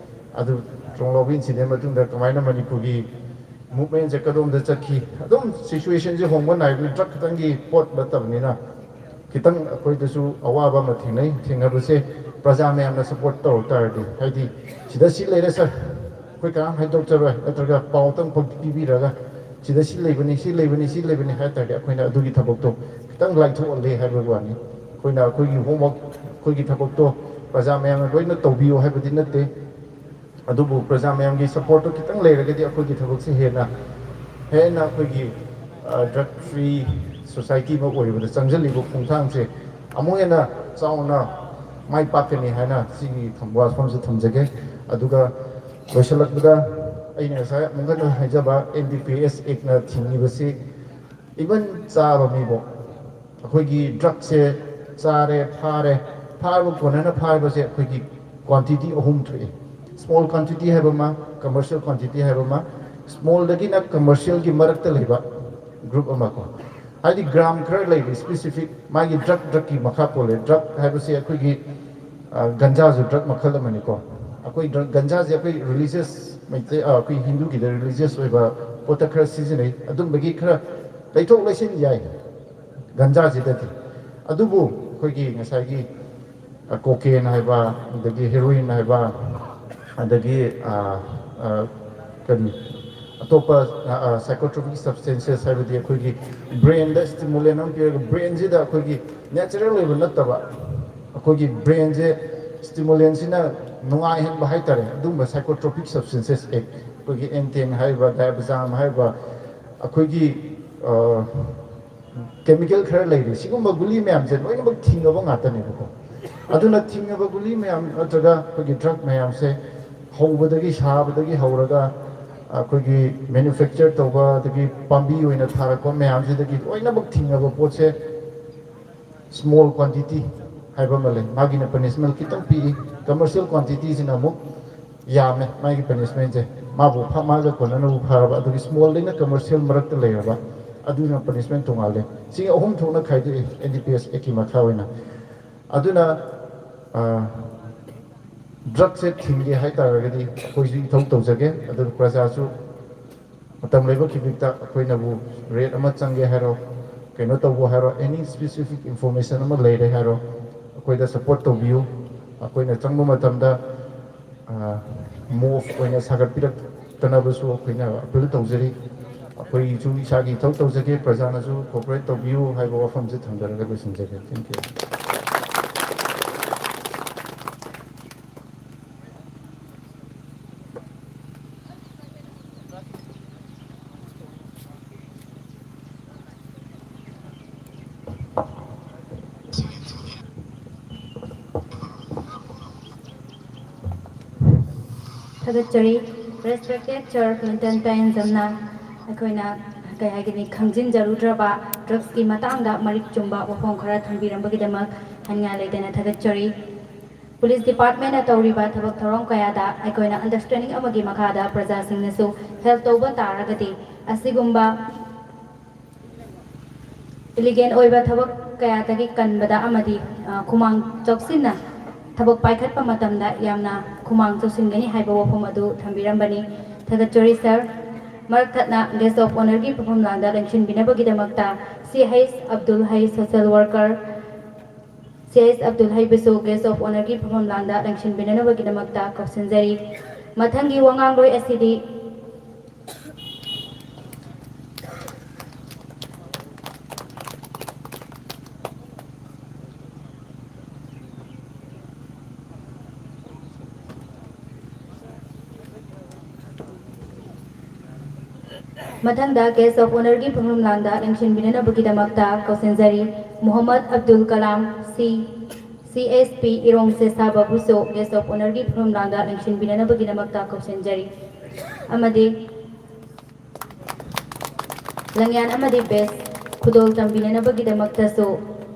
ꯑꯗꯨ ꯊꯣꯡꯂꯥꯎꯕꯤ ꯏꯟꯁꯤꯗꯦꯟ ꯃꯇꯨꯡꯗ ꯀꯃꯥꯏꯅ ꯃꯅꯤꯄꯨꯔꯒꯤ ꯃꯨꯞꯃꯦꯟꯁꯦ ꯀꯗꯣꯝꯗ ꯆꯠꯈꯤ? ꯑꯗꯨꯝ ꯁꯤꯆꯨꯋꯦꯁꯟꯁꯦ ꯍꯣꯡꯕ ꯅꯥꯏꯕꯒꯤ ꯗ꯭ꯔꯒ ꯈꯛꯇꯪꯒꯤ ꯄꯣꯠ ꯅꯠꯇꯕꯅꯤꯅ ꯈꯤꯇꯪ ꯑꯩꯈꯣꯏꯗꯁꯨ ꯑꯋꯥꯕ ꯑꯃ ꯊꯦꯡꯅꯩ꯫ ꯊꯦꯡꯅꯕꯁꯦ ꯄ꯭ꯔꯖꯥ ꯃꯌꯥꯝꯅ ꯁꯄꯣꯔꯠ ꯇꯧꯔꯛ ꯇꯥꯔꯗꯤ, ꯍꯥꯏꯗꯤ ꯁꯤꯗ ꯁꯤ ꯂꯩꯔꯦ ꯁꯥꯔ, ꯑꯩꯈꯣꯏ ꯀꯅꯥꯝ ꯍꯥꯏꯗꯣꯛꯆꯔꯣꯏ, ꯅꯠꯇ꯭ꯔꯒ ꯄꯥꯎꯇꯪ ꯄꯤꯕꯤꯔꯒ ꯁꯤꯗ ꯁꯤ ꯂꯩꯕꯅꯤ, ꯁꯤ ꯂꯩꯕꯅꯤ, ꯁꯤ ꯂꯩꯕꯅꯤ ꯍꯥꯏ ꯇꯥꯔꯗꯤ ꯑꯩꯈꯣꯏꯅ ꯑꯗꯨꯒꯤ ꯊꯕꯛꯇꯣ ꯈꯤꯇꯪ ꯂꯥꯏꯊꯣꯛꯍꯜꯂꯦ ꯍꯥꯏꯕꯒꯤ ꯋꯥꯅꯤ꯫ ꯑꯩꯈꯣꯏꯅ ꯑꯩꯈꯣꯏꯒꯤ ꯍꯣꯝꯋꯔꯛ, ꯑꯩꯈꯣꯏꯒꯤ ꯊꯕꯛꯇꯣ ꯄ꯭ꯔꯖꯥ ꯃꯌꯥꯝꯅ ꯂꯣꯏꯅ ꯇꯧꯕꯤꯌꯨ ꯍꯥꯏꯕꯗꯤ ꯅꯠꯇꯦ꯫ ꯑꯗꯨꯕꯨ ꯄ꯭ꯔꯖꯥ ꯃꯌꯥꯝꯒꯤ ꯁꯄꯣꯔꯠꯇꯣ ꯈꯤꯇꯪ ꯂꯩꯔꯒꯗꯤ ꯑꯩꯈꯣꯏꯒꯤ ꯊꯕꯛꯁꯦ ꯍꯦꯟꯅ, ꯍꯦꯟꯅ ꯑꯩꯈꯣꯏꯒꯤ ꯗ꯭ꯔꯒ ꯐ꯭ꯔꯤ ꯁꯣꯁꯥꯏꯇꯤ ꯑꯃ ꯑꯣꯏꯕꯗ ꯆꯪꯁꯤꯜꯂꯤꯕ ꯈꯣꯡꯊꯥꯡꯁꯦ ꯑꯃꯨꯛ ꯍꯦꯟꯅ ꯆꯥꯎꯅ ꯃꯥꯏ ꯄꯥꯛꯀꯅꯤ ꯍꯥꯏꯅ ꯁꯤꯒꯤ ꯊꯝ-, ꯋꯥꯐꯝꯁꯦ ꯊꯝꯖꯒꯦ꯫ ꯑꯗꯨꯒ ꯂꯣꯏꯁꯤꯜꯂꯛꯄꯗ ꯑꯩꯅ ꯉꯁꯥꯏ ꯑꯃꯨꯛ ꯍꯟꯅ ꯍꯥꯏꯖꯕ, and D P S ꯑꯦꯛꯅ ꯊꯤꯡꯉꯤꯕꯁꯤ even ꯆꯥꯕ ꯃꯤꯕꯨ, ꯑꯩꯈꯣꯏꯒꯤ ꯗ꯭ꯔꯒꯁꯦ ꯆꯥꯔꯦ, ꯐꯥꯔꯦ, ꯐꯥꯔꯕ ꯀꯣꯟꯅꯅ ꯐꯥꯔꯤꯕꯁꯦ ꯑꯩꯈꯣꯏꯒꯤ ꯀ꯭ꯋꯥꯟꯇꯤꯇꯤ ꯑꯍꯨꯝ ꯊꯣꯛꯑꯦ꯫ ꯁ꯭ꯃꯣꯜ ꯀ꯭ꯋꯥꯟꯇꯤꯇꯤ ꯍꯥꯏꯕ ꯑꯃ, ꯀꯃꯔꯁꯤꯌꯦꯜ ꯀ꯭ꯋꯥꯟꯇꯤꯇꯤ ꯍꯥꯏꯕ ꯑꯃ꯫ ꯁ꯭ꯃꯣꯜꯗꯒꯤꯅ ꯀꯃꯔꯁꯤꯌꯦꯜꯒꯤ ꯃꯔꯛꯇ ꯂꯩꯕ ꯒ꯭ꯔꯨꯞ ꯑꯃ ꯀꯣ, ꯍꯥꯏꯗꯤ ꯒ꯭ꯔꯥꯝ ꯈꯔ ꯂꯩꯕ, ꯁ꯭ꯄꯦꯁꯤꯐꯤꯛ ꯃꯥꯒꯤ ꯗ꯭ꯔꯒ, ꯗ꯭ꯔꯒꯀꯤ ꯃꯈꯥ ꯄꯣꯜꯂꯦ꯫ ꯗ꯭ꯔꯒ ꯍꯥꯏꯕꯁꯦ ꯑꯩꯈꯣꯏꯒꯤ, ꯑ, ꯒꯟꯖꯥꯁꯨ ꯗ꯭ꯔꯒ ꯃꯈꯜ ꯑꯃꯅꯤꯀꯣ꯫ ꯑꯩꯈꯣꯏ ꯗ꯭ꯔꯒ, ꯒꯟꯖꯥꯁꯦ ꯑꯩꯈꯣꯏ ꯔꯤꯂꯤꯖꯤꯌꯁ ꯃꯩꯇꯩ, ꯑ, ꯑꯩꯈꯣꯏ ꯍꯤꯟꯗꯨꯒꯤꯗ ꯔꯤꯂꯤꯖꯤꯌꯁ ꯑꯣꯏꯕ ꯄꯣꯠꯇ ꯈꯔ ꯁꯤꯖꯤꯟꯅꯩ꯫ ꯑꯗꯨꯝꯕꯒꯤ ꯈꯔ ꯂꯩꯊꯣꯛ ꯂꯩꯁꯤꯟ ꯌꯥꯏ ꯒꯟꯖꯥꯁꯤꯗꯗꯤ꯫ ꯑꯗꯨꯕꯨ ꯑꯩꯈꯣꯏꯒꯤ ꯉꯁꯥꯏꯒꯤ, ꯑ, ꯀꯣꯀꯦꯟ ꯍꯥꯏꯕ, ꯑꯗꯒꯤ ꯍꯦꯔꯣꯏꯟ ꯍꯥꯏꯕ, ꯑꯗꯒꯤ, ꯑ, ꯑ, ꯀꯔꯤ, ꯑꯇꯣꯞꯄ psychotropic substances ꯍꯥꯏꯕꯗꯤ ꯑꯩꯈꯣꯏꯒꯤ brainꯗ stimulant ꯑꯃ ꯄꯤꯔꯒ brainꯁꯤꯗ ꯑꯩꯈꯣꯏꯒꯤ natural ꯑꯣꯏꯕ ꯅꯠꯇꯕ ꯑꯩꯈꯣꯏꯒꯤ brainꯁꯦ stimulantꯁꯤꯅ ꯅꯨꯡꯉꯥꯏꯍꯟꯕ ꯍꯥꯏꯇꯥꯔꯦ꯫ ꯑꯗꯨꯒꯨꯝꯕ psychotropic substances ꯑꯩꯈꯣꯏꯒꯤ Anten ꯍꯥꯏꯔꯤꯕ, Diazepam ꯍꯥꯏꯔꯤꯕ, ꯑꯩꯈꯣꯏꯒꯤ chemical ꯈꯔ ꯂꯩꯔꯤ꯫ ꯁꯤꯒꯨꯝꯕ ꯒꯨꯂꯤ ꯃꯌꯥꯝꯁꯦ ꯂꯣꯏꯅꯃꯛ ꯊꯤꯡꯉꯕ ꯉꯥꯛꯇꯅꯦꯕꯀꯣ꯫ ꯑꯗꯨꯅ ꯊꯤꯡꯉꯕ ꯒꯨꯂꯤ ꯃꯌꯥꯝ ꯅꯠꯇ꯭ꯔꯒ ꯑꯩꯈꯣꯏꯒꯤ drug ꯃꯌꯥꯝꯁꯦ ꯍꯧꯕꯗꯒꯤ, ꯁꯥꯕꯗꯒꯤ ꯍꯧꯔꯒ ꯑꯩꯈꯣꯏꯒꯤ manufacture ꯇꯧꯕ, ꯑꯗꯒꯤ ꯄꯥꯝꯕꯤ ꯑꯣꯏꯅ ꯊꯥꯔꯛꯄ ꯃꯌꯥꯝꯁꯤꯗꯒꯤ ꯂꯣꯏꯅꯃꯛ ꯊꯤꯡꯉꯕ ꯄꯣꯠꯁꯦ small quantity ꯍꯥꯏꯕ ꯑꯃ ꯂꯩ꯫ ꯃꯥꯒꯤꯅ punishment ꯈꯤꯇꯪ ꯄꯤꯛꯏ꯫ Commercial quantityꯁꯤꯅ ꯑꯃꯨꯛ ꯌꯥꯝꯃꯦ ꯃꯥꯒꯤ punishmentꯁꯦ꯫ ꯃꯥꯕꯨ ꯐꯥ-, ꯃꯥꯒ ꯀꯣꯟꯅꯅꯕ ꯐꯥꯔꯕ, ꯑꯗꯨꯒꯤ smallꯗꯩꯅ commercial ꯃꯔꯛꯇ ꯂꯩꯔꯕ, ꯑꯗꯨꯅ punishment ꯇꯣꯉꯥꯜꯂꯦ꯫ ꯁꯤ ꯑꯍꯨꯝ ꯊꯣꯛꯅ ꯈꯥꯏꯗꯣꯛꯏ N D P S Actꯀꯤ ꯃꯈꯥ ꯑꯣꯏꯅ꯫ ꯑꯗꯨꯅ drugꯁꯦ ꯊꯤꯡꯒꯦ ꯍꯥꯏꯇꯥꯔꯒꯗꯤ ꯑꯩꯈꯣꯏꯁꯨ ꯏꯊꯧ ꯇꯧꯖꯒꯦ, ꯑꯗꯨꯒ ꯄ꯭ꯔꯖꯥꯁꯨ ꯃꯇꯝ ꯂꯩꯕ ꯈꯤꯕꯤꯛꯇ ꯑꯩꯈꯣꯏꯅꯕꯨ raid ꯑꯃ ꯆꯪꯒꯦ ꯍꯥꯏꯔꯣ, ꯀꯩꯅꯣ ꯇꯧꯕ ꯍꯥꯏꯔꯣ, any specific information ꯑꯃ ꯂꯩꯔꯦ ꯍꯥꯏꯔꯣ, ꯑꯩꯈꯣꯏꯗ support ꯇꯧꯕꯤꯌꯨ꯫ ꯑꯩꯈꯣꯏꯅ ꯆꯪꯕ ꯃꯇꯝꯗ mob ꯑꯣꯏꯅ ꯁꯥꯒꯠꯄꯤꯔꯛꯇꯅꯕꯁꯨ ꯑꯩꯈꯣꯏꯅ appeal ꯇꯧꯖꯔꯤ꯫ ꯑꯩꯈꯣꯏꯁꯨ ꯏꯁꯥꯒꯤ ꯏꯊꯧ ꯇꯧꯖꯒꯦ, ꯄ꯭ꯔꯖꯥꯅꯁꯨ cooperate ꯇꯧꯕꯤꯌꯨ ꯍꯥꯏꯕ ꯋꯥꯐꯝꯁꯦ ꯊꯝꯖꯔꯒ ꯂꯣꯏꯁꯤꯟꯖꯒꯦ꯫ Thank you꯫ ꯊꯥꯒꯠꯆꯔꯤ꯫ Respected Sir Clinton ꯄꯦꯟꯖꯝꯅ ꯑꯩꯈꯣꯏꯅ ꯀꯩ ꯍꯥꯏꯒꯅꯤ, ꯈꯪꯖꯤꯟꯖꯔꯨꯗ꯭ꯔꯕ drugsꯀꯤ ꯃꯇꯥꯡꯗ ꯃꯔꯤꯛ ꯆꯨꯝꯕ ꯋꯥꯐꯝ ꯈꯔ ꯊꯝꯕꯤꯔꯝꯕꯒꯤꯗꯃꯛ ꯍꯥꯏꯅꯤꯡꯉꯥꯏ ꯂꯩꯇꯅ ꯊꯥꯒꯠꯆꯔꯤ꯫ Police Departmentꯅ ꯇꯧꯔꯤꯕ ꯊꯕꯛ ꯊꯧꯔꯝ ꯀꯌꯥꯗ ꯑꯩꯈꯣꯏꯅ understanding ꯑꯃꯒꯤ ꯃꯈꯥꯗ ꯄ꯭ꯔꯖꯥꯁꯤꯡꯅꯁꯨ help ꯇꯧꯕ ꯇꯥꯔꯒꯗꯤ ꯑꯁꯤꯒꯨꯝꯕ illegal ꯑꯣꯏꯕ ꯊꯕꯛ ꯀꯌꯥꯗꯒꯤ ꯀꯟꯕꯗ ꯑꯃꯗꯤ, ꯑ, ꯈꯨꯃꯥꯡ ꯆꯥꯎꯁꯤꯟꯅ ꯊꯕꯛ ꯄꯥꯏꯈꯠꯄ ꯃꯇꯝꯗ ꯌꯥꯝꯅ ꯈꯨꯃꯥꯡ ꯆꯥꯎꯁꯤꯟꯒꯅꯤ ꯍꯥꯏꯕ ꯋꯥꯐꯝ ꯑꯗꯨ ꯊꯝꯕꯤꯔꯝꯕꯅꯤ꯫ ꯊꯥꯒꯠꯆꯔꯤ sir꯫ ꯃꯔꯛ ꯊꯠꯅ Guest of Honourꯒꯤ ꯐꯝꯐꯝꯂꯥꯡꯗ ꯂꯦꯡꯁꯤꯟꯕꯤꯅꯕꯒꯤꯗꯃꯛꯇ C H Abdul Hai, social worker, C H Abdul Haiꯕꯨꯁꯨ Guest of Honourꯒꯤ ꯐꯝꯐꯝꯂꯥꯡꯗ ꯂꯦꯡꯁꯤꯟꯕꯤꯅꯅꯕꯒꯤꯗꯃꯛꯇ ꯀꯧꯁꯤꯟꯖꯔꯤ꯫ ꯃꯊꯪꯒꯤ ꯋꯥꯉꯥꯡꯂꯣꯏ ꯑꯁꯤꯗꯤ ꯃꯊꯪꯗ Guest of Honourꯒꯤ ꯐꯝꯐꯝꯂꯥꯡꯗ ꯂꯦꯡꯁꯤꯟꯕꯤꯅꯅꯕꯒꯤꯗꯃꯛꯇ ꯀꯧꯁꯤꯟꯖꯔꯤ Muhammad Abdul Kalam, C, C S P, ꯏꯔꯣꯡ ꯁꯦꯁꯥ ꯕꯥꯕꯨꯁꯨ Guest of Honourꯒꯤ ꯐꯝꯐꯝꯂꯥꯡꯗ ꯂꯦꯡꯁꯤꯟꯕꯤꯅꯅꯕꯒꯤꯗꯃꯛꯇ ꯀꯧꯁꯤꯟꯖꯔꯤ꯫ ꯑꯃꯗꯤ ꯂꯪꯌꯥꯟ ꯑꯃꯗꯤ badge ꯈꯨꯗꯣꯜ ꯇꯝꯕꯤꯅꯅꯕꯒꯤꯗꯃꯛꯇꯁꯨ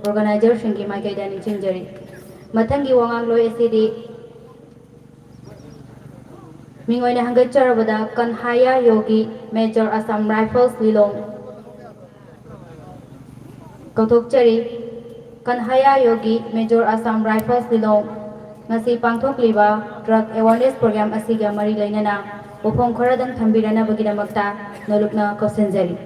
organizerꯁꯤꯡꯒꯤ ꯃꯥꯏꯀꯩꯗ ꯅꯤꯡꯁꯤꯡꯖꯔꯤ꯫ ꯃꯊꯪꯒꯤ ꯋꯥꯉꯥꯡꯂꯣꯏ ꯑꯁꯤꯗꯤ ꯃꯤꯡ ꯑꯣꯏꯅ ꯍꯪꯒꯠꯆꯔꯕꯗ ꯀꯟꯍꯥꯌꯥ ꯌꯣꯒꯤ Major Assam Rifles ꯂꯤꯂꯣꯡ ꯀꯧꯊꯣꯛꯆꯔꯤ꯫ ꯀꯟꯍꯥꯌꯥ ꯌꯣꯒꯤ Major Assam Rifles ꯂꯤꯂꯣꯡ ꯉꯁꯤ ꯄꯥꯡꯊꯣꯛꯂꯤꯕ drug awareness program ꯑꯁꯤꯒ ꯃꯔꯤ ꯂꯩꯅꯅ ꯋꯥꯐꯝ ꯈꯔꯗꯪ ꯊꯝꯕꯤꯔꯅꯕꯒꯤꯗꯃꯛꯇ ꯅꯣꯂꯨꯛꯅ ꯀꯧꯁꯤꯟꯖꯔꯤ꯫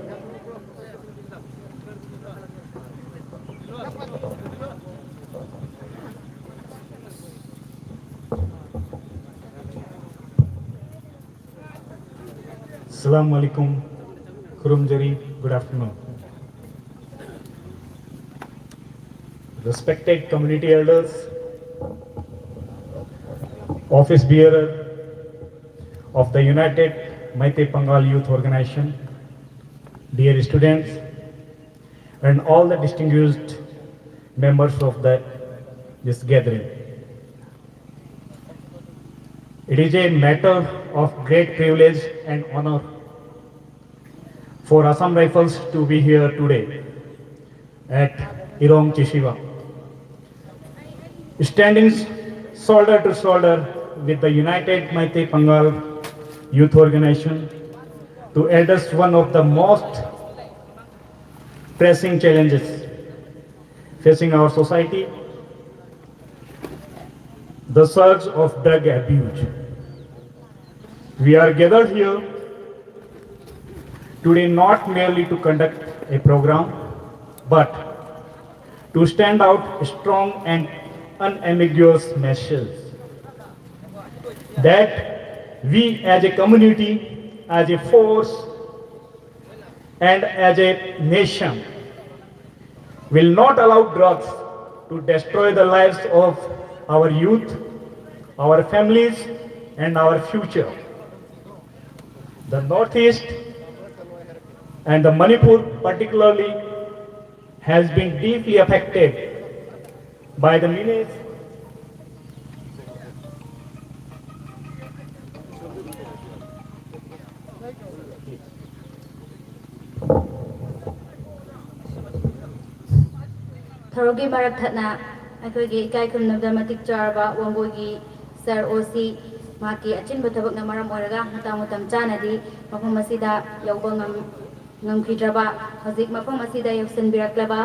Assalamu alaikum. Khurumjari. Good afternoon. Respected community elders, office bearer of the United Meitei Pangal Youth Organization, dear students, and all the distinguished members of the, this gathering. It is a matter of great privilege and honor for Assam Rifles to be here today at Irong Chishiwa, standing shoulder to shoulder with the United Meitei Pangal Youth Organization to address one of the most pressing challenges facing our society, the surge of drug abuse. We are gathered here today not merely to conduct a program, but to stand out strong and unambiguous message that we as a community, as a force, and as a nation will not allow drugs to destroy the lives of our youth, our families, and our future. The Northeast And the Manipur particularly has been deeply affected by the menace. ꯊꯧꯔꯝꯒꯤ ꯃꯔꯛ ꯊꯠꯅ ꯑꯩꯈꯣꯏꯒꯤ ꯏꯀꯥꯏ ꯈꯨꯝꯅꯕꯗ ꯃꯇꯤꯛ ꯆꯥꯔꯕ ꯋꯥꯡꯒꯣꯏꯒꯤ ꯁꯥꯔ ꯑꯣ ꯁꯤ ꯃꯍꯥꯛꯀꯤ ꯑꯆꯤꯟꯕ ꯊꯕꯛꯅ ꯃꯔꯝ ꯑꯣꯏꯔꯒ ꯃꯇꯥꯡ ꯃꯇꯝ ꯆꯥꯅꯗꯤ ꯃꯐꯝ ꯑꯁꯤꯗ ꯌꯧꯕ ꯉꯝ-, ꯉꯝꯈꯤꯗ꯭ꯔꯕ, ꯍꯧꯖꯤꯛ ꯃꯐꯝ ꯑꯁꯤꯗ ꯌꯧꯁꯤꯟꯕꯤꯔꯛꯂꯕ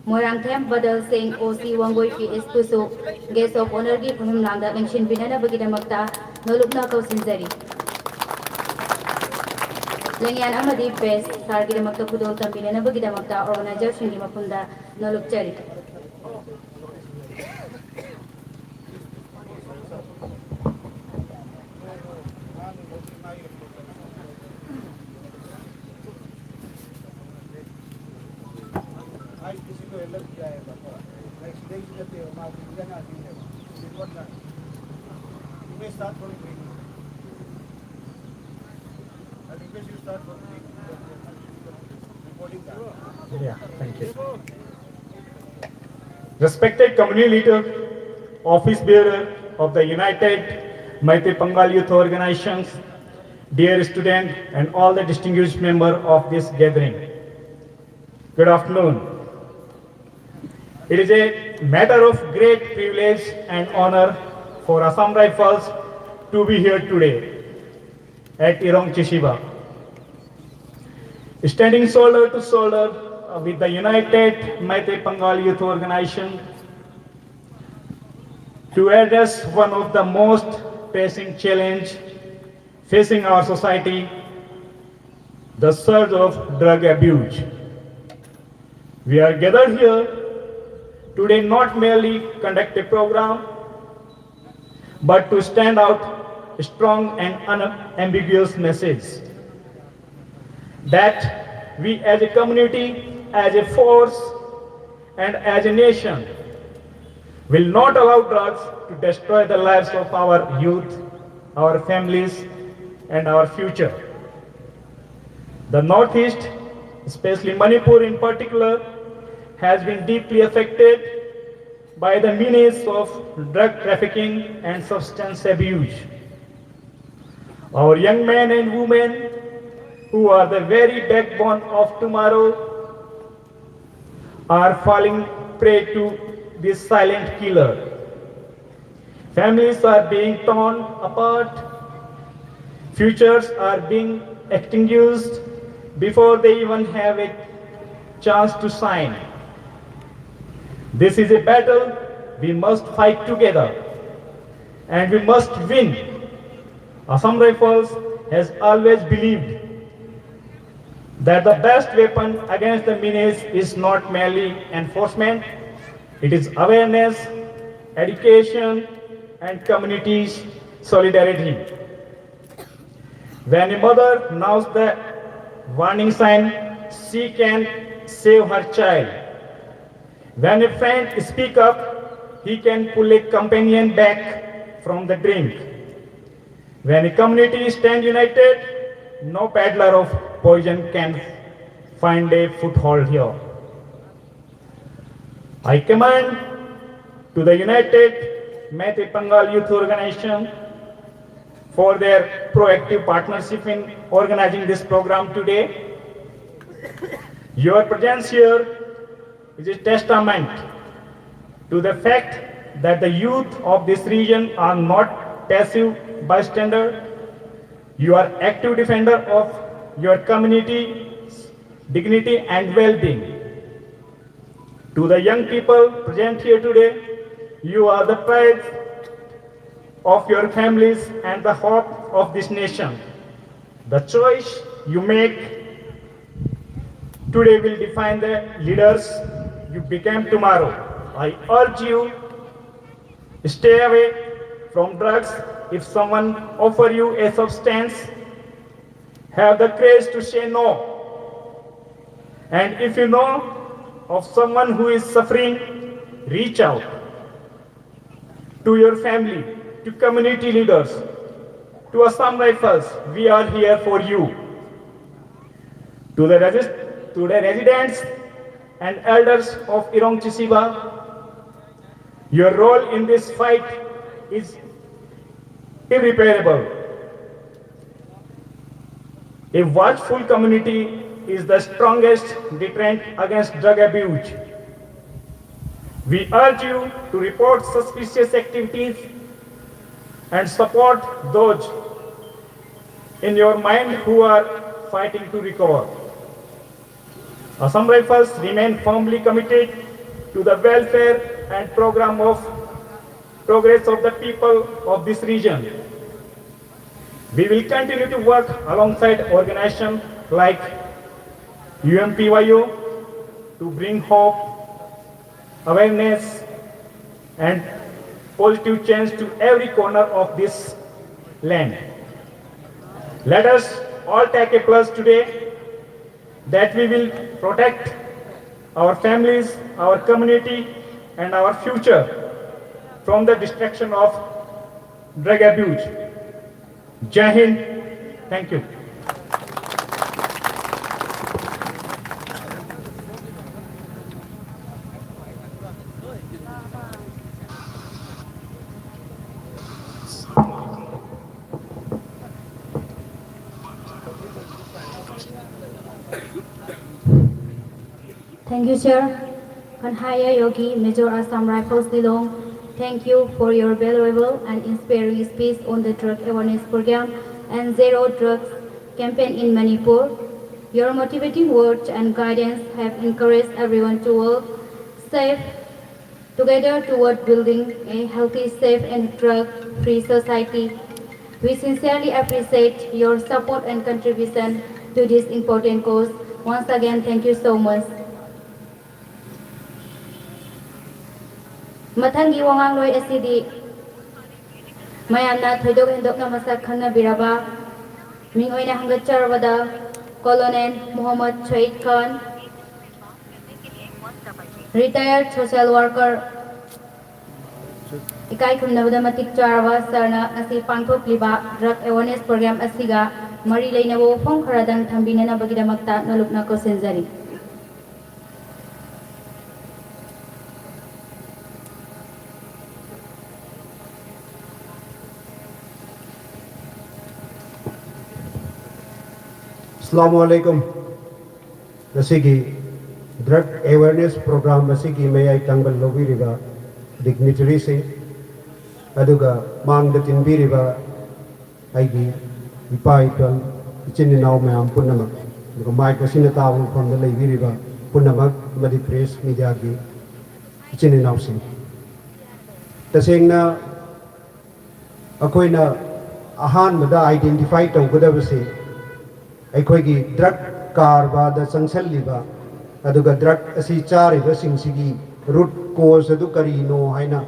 ꯃꯣꯏꯔꯥꯡꯊꯦꯝ ꯕꯗꯜ ꯁꯤꯡ ꯑꯣ ꯁꯤ ꯋꯥꯡꯒꯣꯏ ꯄꯤ ꯑꯦꯁꯄꯨꯁꯨ Guest of Honourꯒꯤ ꯐꯝꯐꯝꯂꯥꯡꯗ ꯂꯦꯡꯁꯤꯟꯕꯤꯅꯅꯕꯒꯤꯗꯃꯛꯇ ꯅꯣꯂꯨꯛꯅ ꯀꯧꯁꯤꯟꯖꯔꯤ꯫ ꯂꯦꯡꯌꯥꯟ ꯑꯃꯗꯤ ꯄ꯭ꯔꯦꯁ ꯁꯥꯔꯒꯤꯗꯃꯛꯇ ꯈꯨꯗꯣꯜ ꯇꯝꯕꯤꯅꯅꯕꯒꯤꯗꯃꯛꯇ ꯑꯣꯔꯒꯅꯥꯏꯖꯔꯁꯤꯡꯒꯤ ꯃꯐꯝꯗ ꯅꯣꯂꯨꯛꯆꯔꯤ꯫ Yeah, thank you. Respected community leader, office bearer of the United Meitei Pangal Youth Organizations, dear student, and all the distinguished member of this gathering. Good afternoon. It is a matter of great privilege and honor for Assam Rifles to be here today at Irong Chishiba, standing shoulder to shoulder with the United Meitei Pangal Youth Organization to address one of the most pressing challenge facing our society, the surge of drug abuse. We are gathered here today not merely conduct a program, but to stand out strong and unambiguous message that we as a community, as a force, and as a nation will not allow drugs to destroy the lives of our youth, our families, and our future. The Northeast, especially Manipur in particular, has been deeply affected by the menace of drug trafficking and substance abuse. Our young men and women, who are the very backbone of tomorrow, are falling prey to this silent killer. Families are being torn apart. Futures are being extinguished before they even have a chance to shine. This is a battle we must fight together, and we must win. Assam Rifles has always believed that the best weapon against the menace is not merely enforcement, it is awareness, education, and community solidarity. When a mother knows the warning sign, she can save her child. When a friend speak up, he can pull a companion back from the drink. When a community stand united, no peddler of poison can find a foothold here. I commend to the United Meitei Pangal Youth Organization for their proactive partnership in organizing this program today. Your presence here is a testament to the fact that the youth of this region are not passive bystander. You are active defender of your community dignity and well-being. To the young people present here today, you are the pride of your families and the hope of this nation. The choice you make today will define the leaders you become tomorrow. I urge you, stay away from drugs. If someone offer you a substance, have the courage to say no. And if you know of someone who is suffering, reach out to your family, to community leaders, to Assam Rifles. We are here for you. To the, resist, to the residents and elders of Irong Chisiba, your role in this fight is irreparable. A watchful community is the strongest deterrent against drug abuse. We urge you to report suspicious activities and support those in your mind who are fighting to recover. Assam Rifles remain firmly committed to the welfare and program of progress of the people of this region. We will continue to work alongside organizations like U M P Y O to bring hope, awareness, and positive change to every corner of this land. Let us all take a pledge today that we will protect our families, our community, and our future from the destruction of drug abuse. Jai Hind. Thank you. Thank you, Chair. Kanhaya Yogi, Major Assam Rifles Lilong, thank you for your valuable and inspiring speech on the drug awareness program and zero drugs campaign in Manipur. Your motivating words and guidance have encouraged everyone to work safe together toward building a healthy, safe, and drug free society. We sincerely appreciate your support and contribution to this important cause. Once again, thank you so much. ꯃꯊꯪꯒꯤ ꯋꯥꯉꯥꯡꯂꯣꯏ ꯑꯁꯤꯗꯤ ꯃꯌꯥꯝꯅ ꯊꯣꯏꯗꯣꯛ ꯍꯦꯟꯗꯣꯛꯅ ꯃꯁꯛ ꯈꯪꯅꯕꯤꯔꯕ ꯃꯤꯡ ꯑꯣꯏꯅ ꯍꯪꯒꯠꯆꯔꯕꯗ Colonel Mohammad Shahid Khan, retired social worker, ꯏꯀꯥꯏ ꯈꯨꯝꯅꯕꯗ ꯃꯇꯤꯛ ꯆꯥꯔꯕ ꯁꯥꯔꯅ ꯉꯁꯤ ꯄꯥꯡꯊꯣꯛꯂꯤꯕ drug awareness program ꯑꯁꯤꯒ ꯃꯔꯤ ꯂꯩꯅꯕ ꯋꯥꯐꯝ ꯈꯔꯗꯪ ꯊꯝꯕꯤꯅꯅꯕꯒꯤꯗꯃꯛꯇ ꯅꯣꯂꯨꯛꯅ ꯀꯧꯁꯤꯟꯖꯔꯤ꯫ ꯑꯁꯂꯥꯃꯨ ꯑꯂꯥꯏꯀꯨꯝ꯫ ꯉꯁꯤꯒꯤ drug awareness program ꯑꯁꯤꯒꯤ ꯃꯌꯥꯏ ꯊꯪꯕ ꯂꯧꯕꯤꯔꯤꯕ dignitaryꯁꯤꯡ, ꯑꯗꯨꯒ ꯃꯥꯡꯗ ꯇꯤꯟꯕꯤꯔꯤꯕ ꯑꯩꯒꯤ ꯏꯄꯥ ꯏꯄꯨ, ꯏꯆꯤꯟ ꯏꯅꯥꯎ ꯃꯌꯥꯝ ꯄꯨꯝꯅꯃꯛ, ꯑꯗꯨꯒ ꯃꯥꯏꯛ ꯑꯁꯤꯅ ꯇꯥꯕ ꯃꯐꯝꯗ ꯂꯩꯕꯤꯔꯤꯕ ꯄꯨꯝꯅꯃꯛ, ꯑꯃꯗꯤ press mediaꯒꯤ ꯏꯆꯤꯟ ꯏꯅꯥꯎꯁꯤꯡ, ꯇꯁꯦꯡꯅ ꯑꯩꯈꯣꯏꯅ ꯑꯍꯥꯟꯕꯗ identify ꯇꯧꯒꯗꯕꯁꯤ ꯑꯩꯈꯣꯏꯒꯤ drug ꯀꯔꯕꯥꯔꯗ ꯆꯪꯁꯜꯂꯤꯕ, ꯑꯗꯨꯒ drug ꯑꯁꯤ ꯆꯥꯔꯤꯕꯁꯤꯡꯁꯤꯒꯤ root cause ꯑꯗꯨ ꯀꯔꯤꯅꯣ ꯍꯥꯏꯅ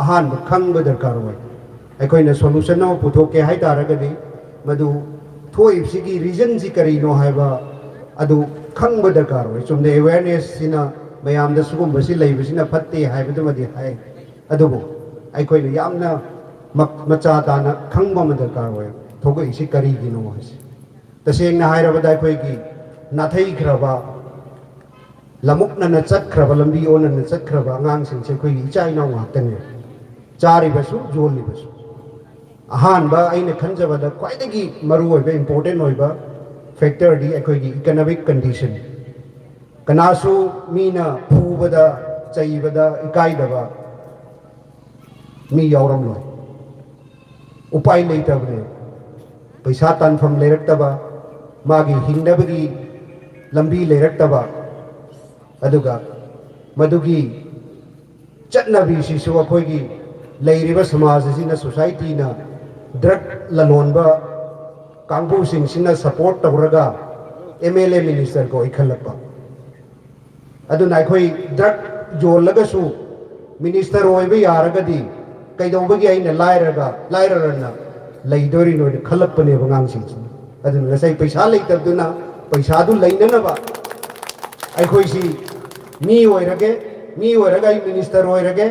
ꯑꯍꯥꯟꯕ ꯈꯪꯕ ꯗꯔꯀꯥꯔ ꯑꯣꯏ꯫ ꯑꯩꯈꯣꯏꯅ solution ꯑꯃ ꯄꯨꯊꯣꯛꯀꯦ ꯍꯥꯏ ꯇꯥꯔꯒꯗꯤ, ꯃꯗꯨ ꯊꯣꯛꯏꯕꯁꯤꯒꯤ reasonꯁꯤ ꯀꯔꯤꯅꯣ ꯍꯥꯏꯕ ꯑꯗꯨ ꯈꯪꯕ ꯗꯔꯀꯥꯔ ꯑꯣꯏ꯫ ꯆꯨꯝꯅ awarenessꯁꯤꯅ ꯃꯌꯥꯝꯗ ꯁꯤꯒꯨꯝꯕꯁꯤ ꯂꯩꯕꯁꯤꯅ ꯐꯠꯇꯦ ꯍꯥꯏꯕꯗꯨꯃꯗꯤ ꯍꯥꯏ, ꯑꯗꯨꯕꯨ ꯑꯩꯈꯣꯏꯅ ꯌꯥꯝꯅ ꯃ-, ꯃꯆꯥ ꯇꯥꯅ ꯈꯪꯕ ꯑꯃ ꯗꯔꯀꯥꯔ ꯑꯣꯏ, ꯊꯣꯛꯂꯛꯏꯁꯤ ꯀꯔꯤꯒꯤꯅꯣ ꯍꯥꯏꯁꯦ꯫ ꯇꯁꯦꯡꯅ ꯍꯥꯏꯔꯕꯗ, ꯑꯩꯈꯣꯏꯒꯤ ꯅꯥꯊꯩꯈ꯭ꯔꯕ, ꯂꯃꯨꯛꯅꯅ ꯆꯠꯈ꯭ꯔꯕ, ꯂꯝꯕꯤ ꯑꯣꯟꯅꯅ ꯆꯠꯈ꯭ꯔꯕ ꯑꯉꯥꯡꯁꯤꯡꯁꯦ ꯑꯩꯈꯣꯏꯒꯤ ꯏꯆꯥ ꯏꯅꯥꯎ ꯉꯥꯛꯇꯅꯦ, ꯆꯥꯔꯤꯕꯁꯨ ꯌꯣꯜꯂꯤꯕꯁꯨ꯫ ꯑꯍꯥꯟꯕ ꯑꯩꯅ ꯈꯟꯖꯕꯗ ꯈ꯭ꯋꯥꯏꯗꯒꯤ ꯃꯔꯨꯑꯣꯏꯕ, important ꯑꯣꯏꯕ factorꯗꯤ ꯑꯩꯈꯣꯏꯒꯤ economic condition꯫ ꯀꯅꯥꯁꯨ ꯃꯤꯅ ꯐꯨꯕꯗ, ꯆꯩꯕꯗ ꯏꯀꯥꯏꯗꯕ ꯃꯤ ꯌꯥꯎꯔꯝꯂꯣꯏ꯫ ꯎꯄꯥꯏ ꯂꯩꯇꯕꯅꯦ꯫ ꯄꯩꯁꯥ ꯇꯥꯟꯐꯝ ꯂꯩꯔꯛꯇꯕ, ꯃꯥꯒꯤ ꯍꯤꯡꯅꯕꯒꯤ ꯂꯝꯕꯤ ꯂꯩꯔꯛꯇꯕ, ꯑꯗꯨꯒ ꯃꯗꯨꯒꯤ ꯆꯠꯅꯕꯤꯁꯤꯁꯨ ꯑꯩꯈꯣꯏꯒꯤ ꯂꯩꯔꯤꯕ ꯁꯃꯥꯖ ꯑꯁꯤꯅ, societyꯅ drug ꯂꯂꯣꯟꯕ ꯀꯥꯡꯕꯨꯁꯤꯡꯁꯤꯅ support ꯇꯧꯔꯒ MLA ministerꯒ ꯑꯣꯏꯈꯠꯂꯛꯄ꯫ ꯑꯗꯨꯅ ꯑꯩꯈꯣꯏ drug ꯌꯣꯜꯂꯒꯁꯨ minister ꯑꯣꯏꯕ ꯌꯥꯔꯒꯗꯤ ꯀꯩꯗꯧꯕꯒꯤ ꯑꯩꯅ ꯂꯥꯏꯔꯒ, ꯂꯥꯏꯔꯔꯅ ꯂꯩꯗꯣꯔꯤꯅꯣꯅ ꯈꯜꯂꯛꯄꯅꯦꯕ ꯑꯉꯥꯡꯁꯤꯡꯁꯤꯅ꯫ ꯑꯗꯨꯅ ꯉꯁꯥꯏ ꯄꯩꯁꯥ ꯂꯩꯇꯕꯗꯨꯅ ꯄꯩꯁꯥꯗꯨ ꯂꯩꯅꯅꯕ ꯑꯩꯈꯣꯏꯁꯤ ꯃꯤ ꯑꯣꯏꯔꯒꯦ, ꯃꯤ ꯑꯣꯏꯔꯒ ꯑꯩ minister ꯑꯣꯏꯔꯒꯦ,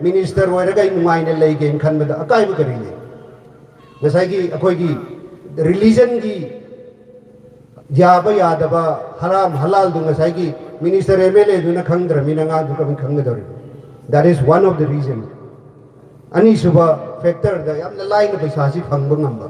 minister ꯑꯣꯏꯔꯒ ꯑꯩ ꯅꯨꯡꯉꯥꯏꯅ ꯂꯩꯒꯦꯅ ꯈꯟꯕꯗ ꯑꯀꯥꯏꯕ ꯀꯔꯤ ꯂꯩ? ꯉꯁꯥꯏꯒꯤ ꯑꯩꯈꯣꯏꯒꯤ ꯔꯤꯂꯤꯖꯟꯒꯤ ꯌꯥꯕ ꯌꯥꯗꯕ, ꯍꯔꯥꯝ ꯍꯂꯥꯜꯗꯨ ꯉꯁꯥꯏꯒꯤ ꯃꯤꯅꯤꯁꯇꯔ ꯑꯦꯝ ꯑꯦꯜ ꯑꯦꯗꯨꯅ ꯈꯪꯗ꯭ꯔꯃꯤꯅ ꯑꯉꯥꯡꯗꯨ ꯀꯃꯥꯏꯅ ꯈꯪꯒꯗꯧꯔꯤꯕ? That is one of the reason. ꯑꯅꯤꯁꯨꯕ ꯐꯦꯛꯇꯔꯗ ꯌꯥꯝꯅ ꯂꯥꯏꯅ ꯄꯩꯁꯥꯁꯤ ꯐꯪꯕ ꯉꯝꯕ,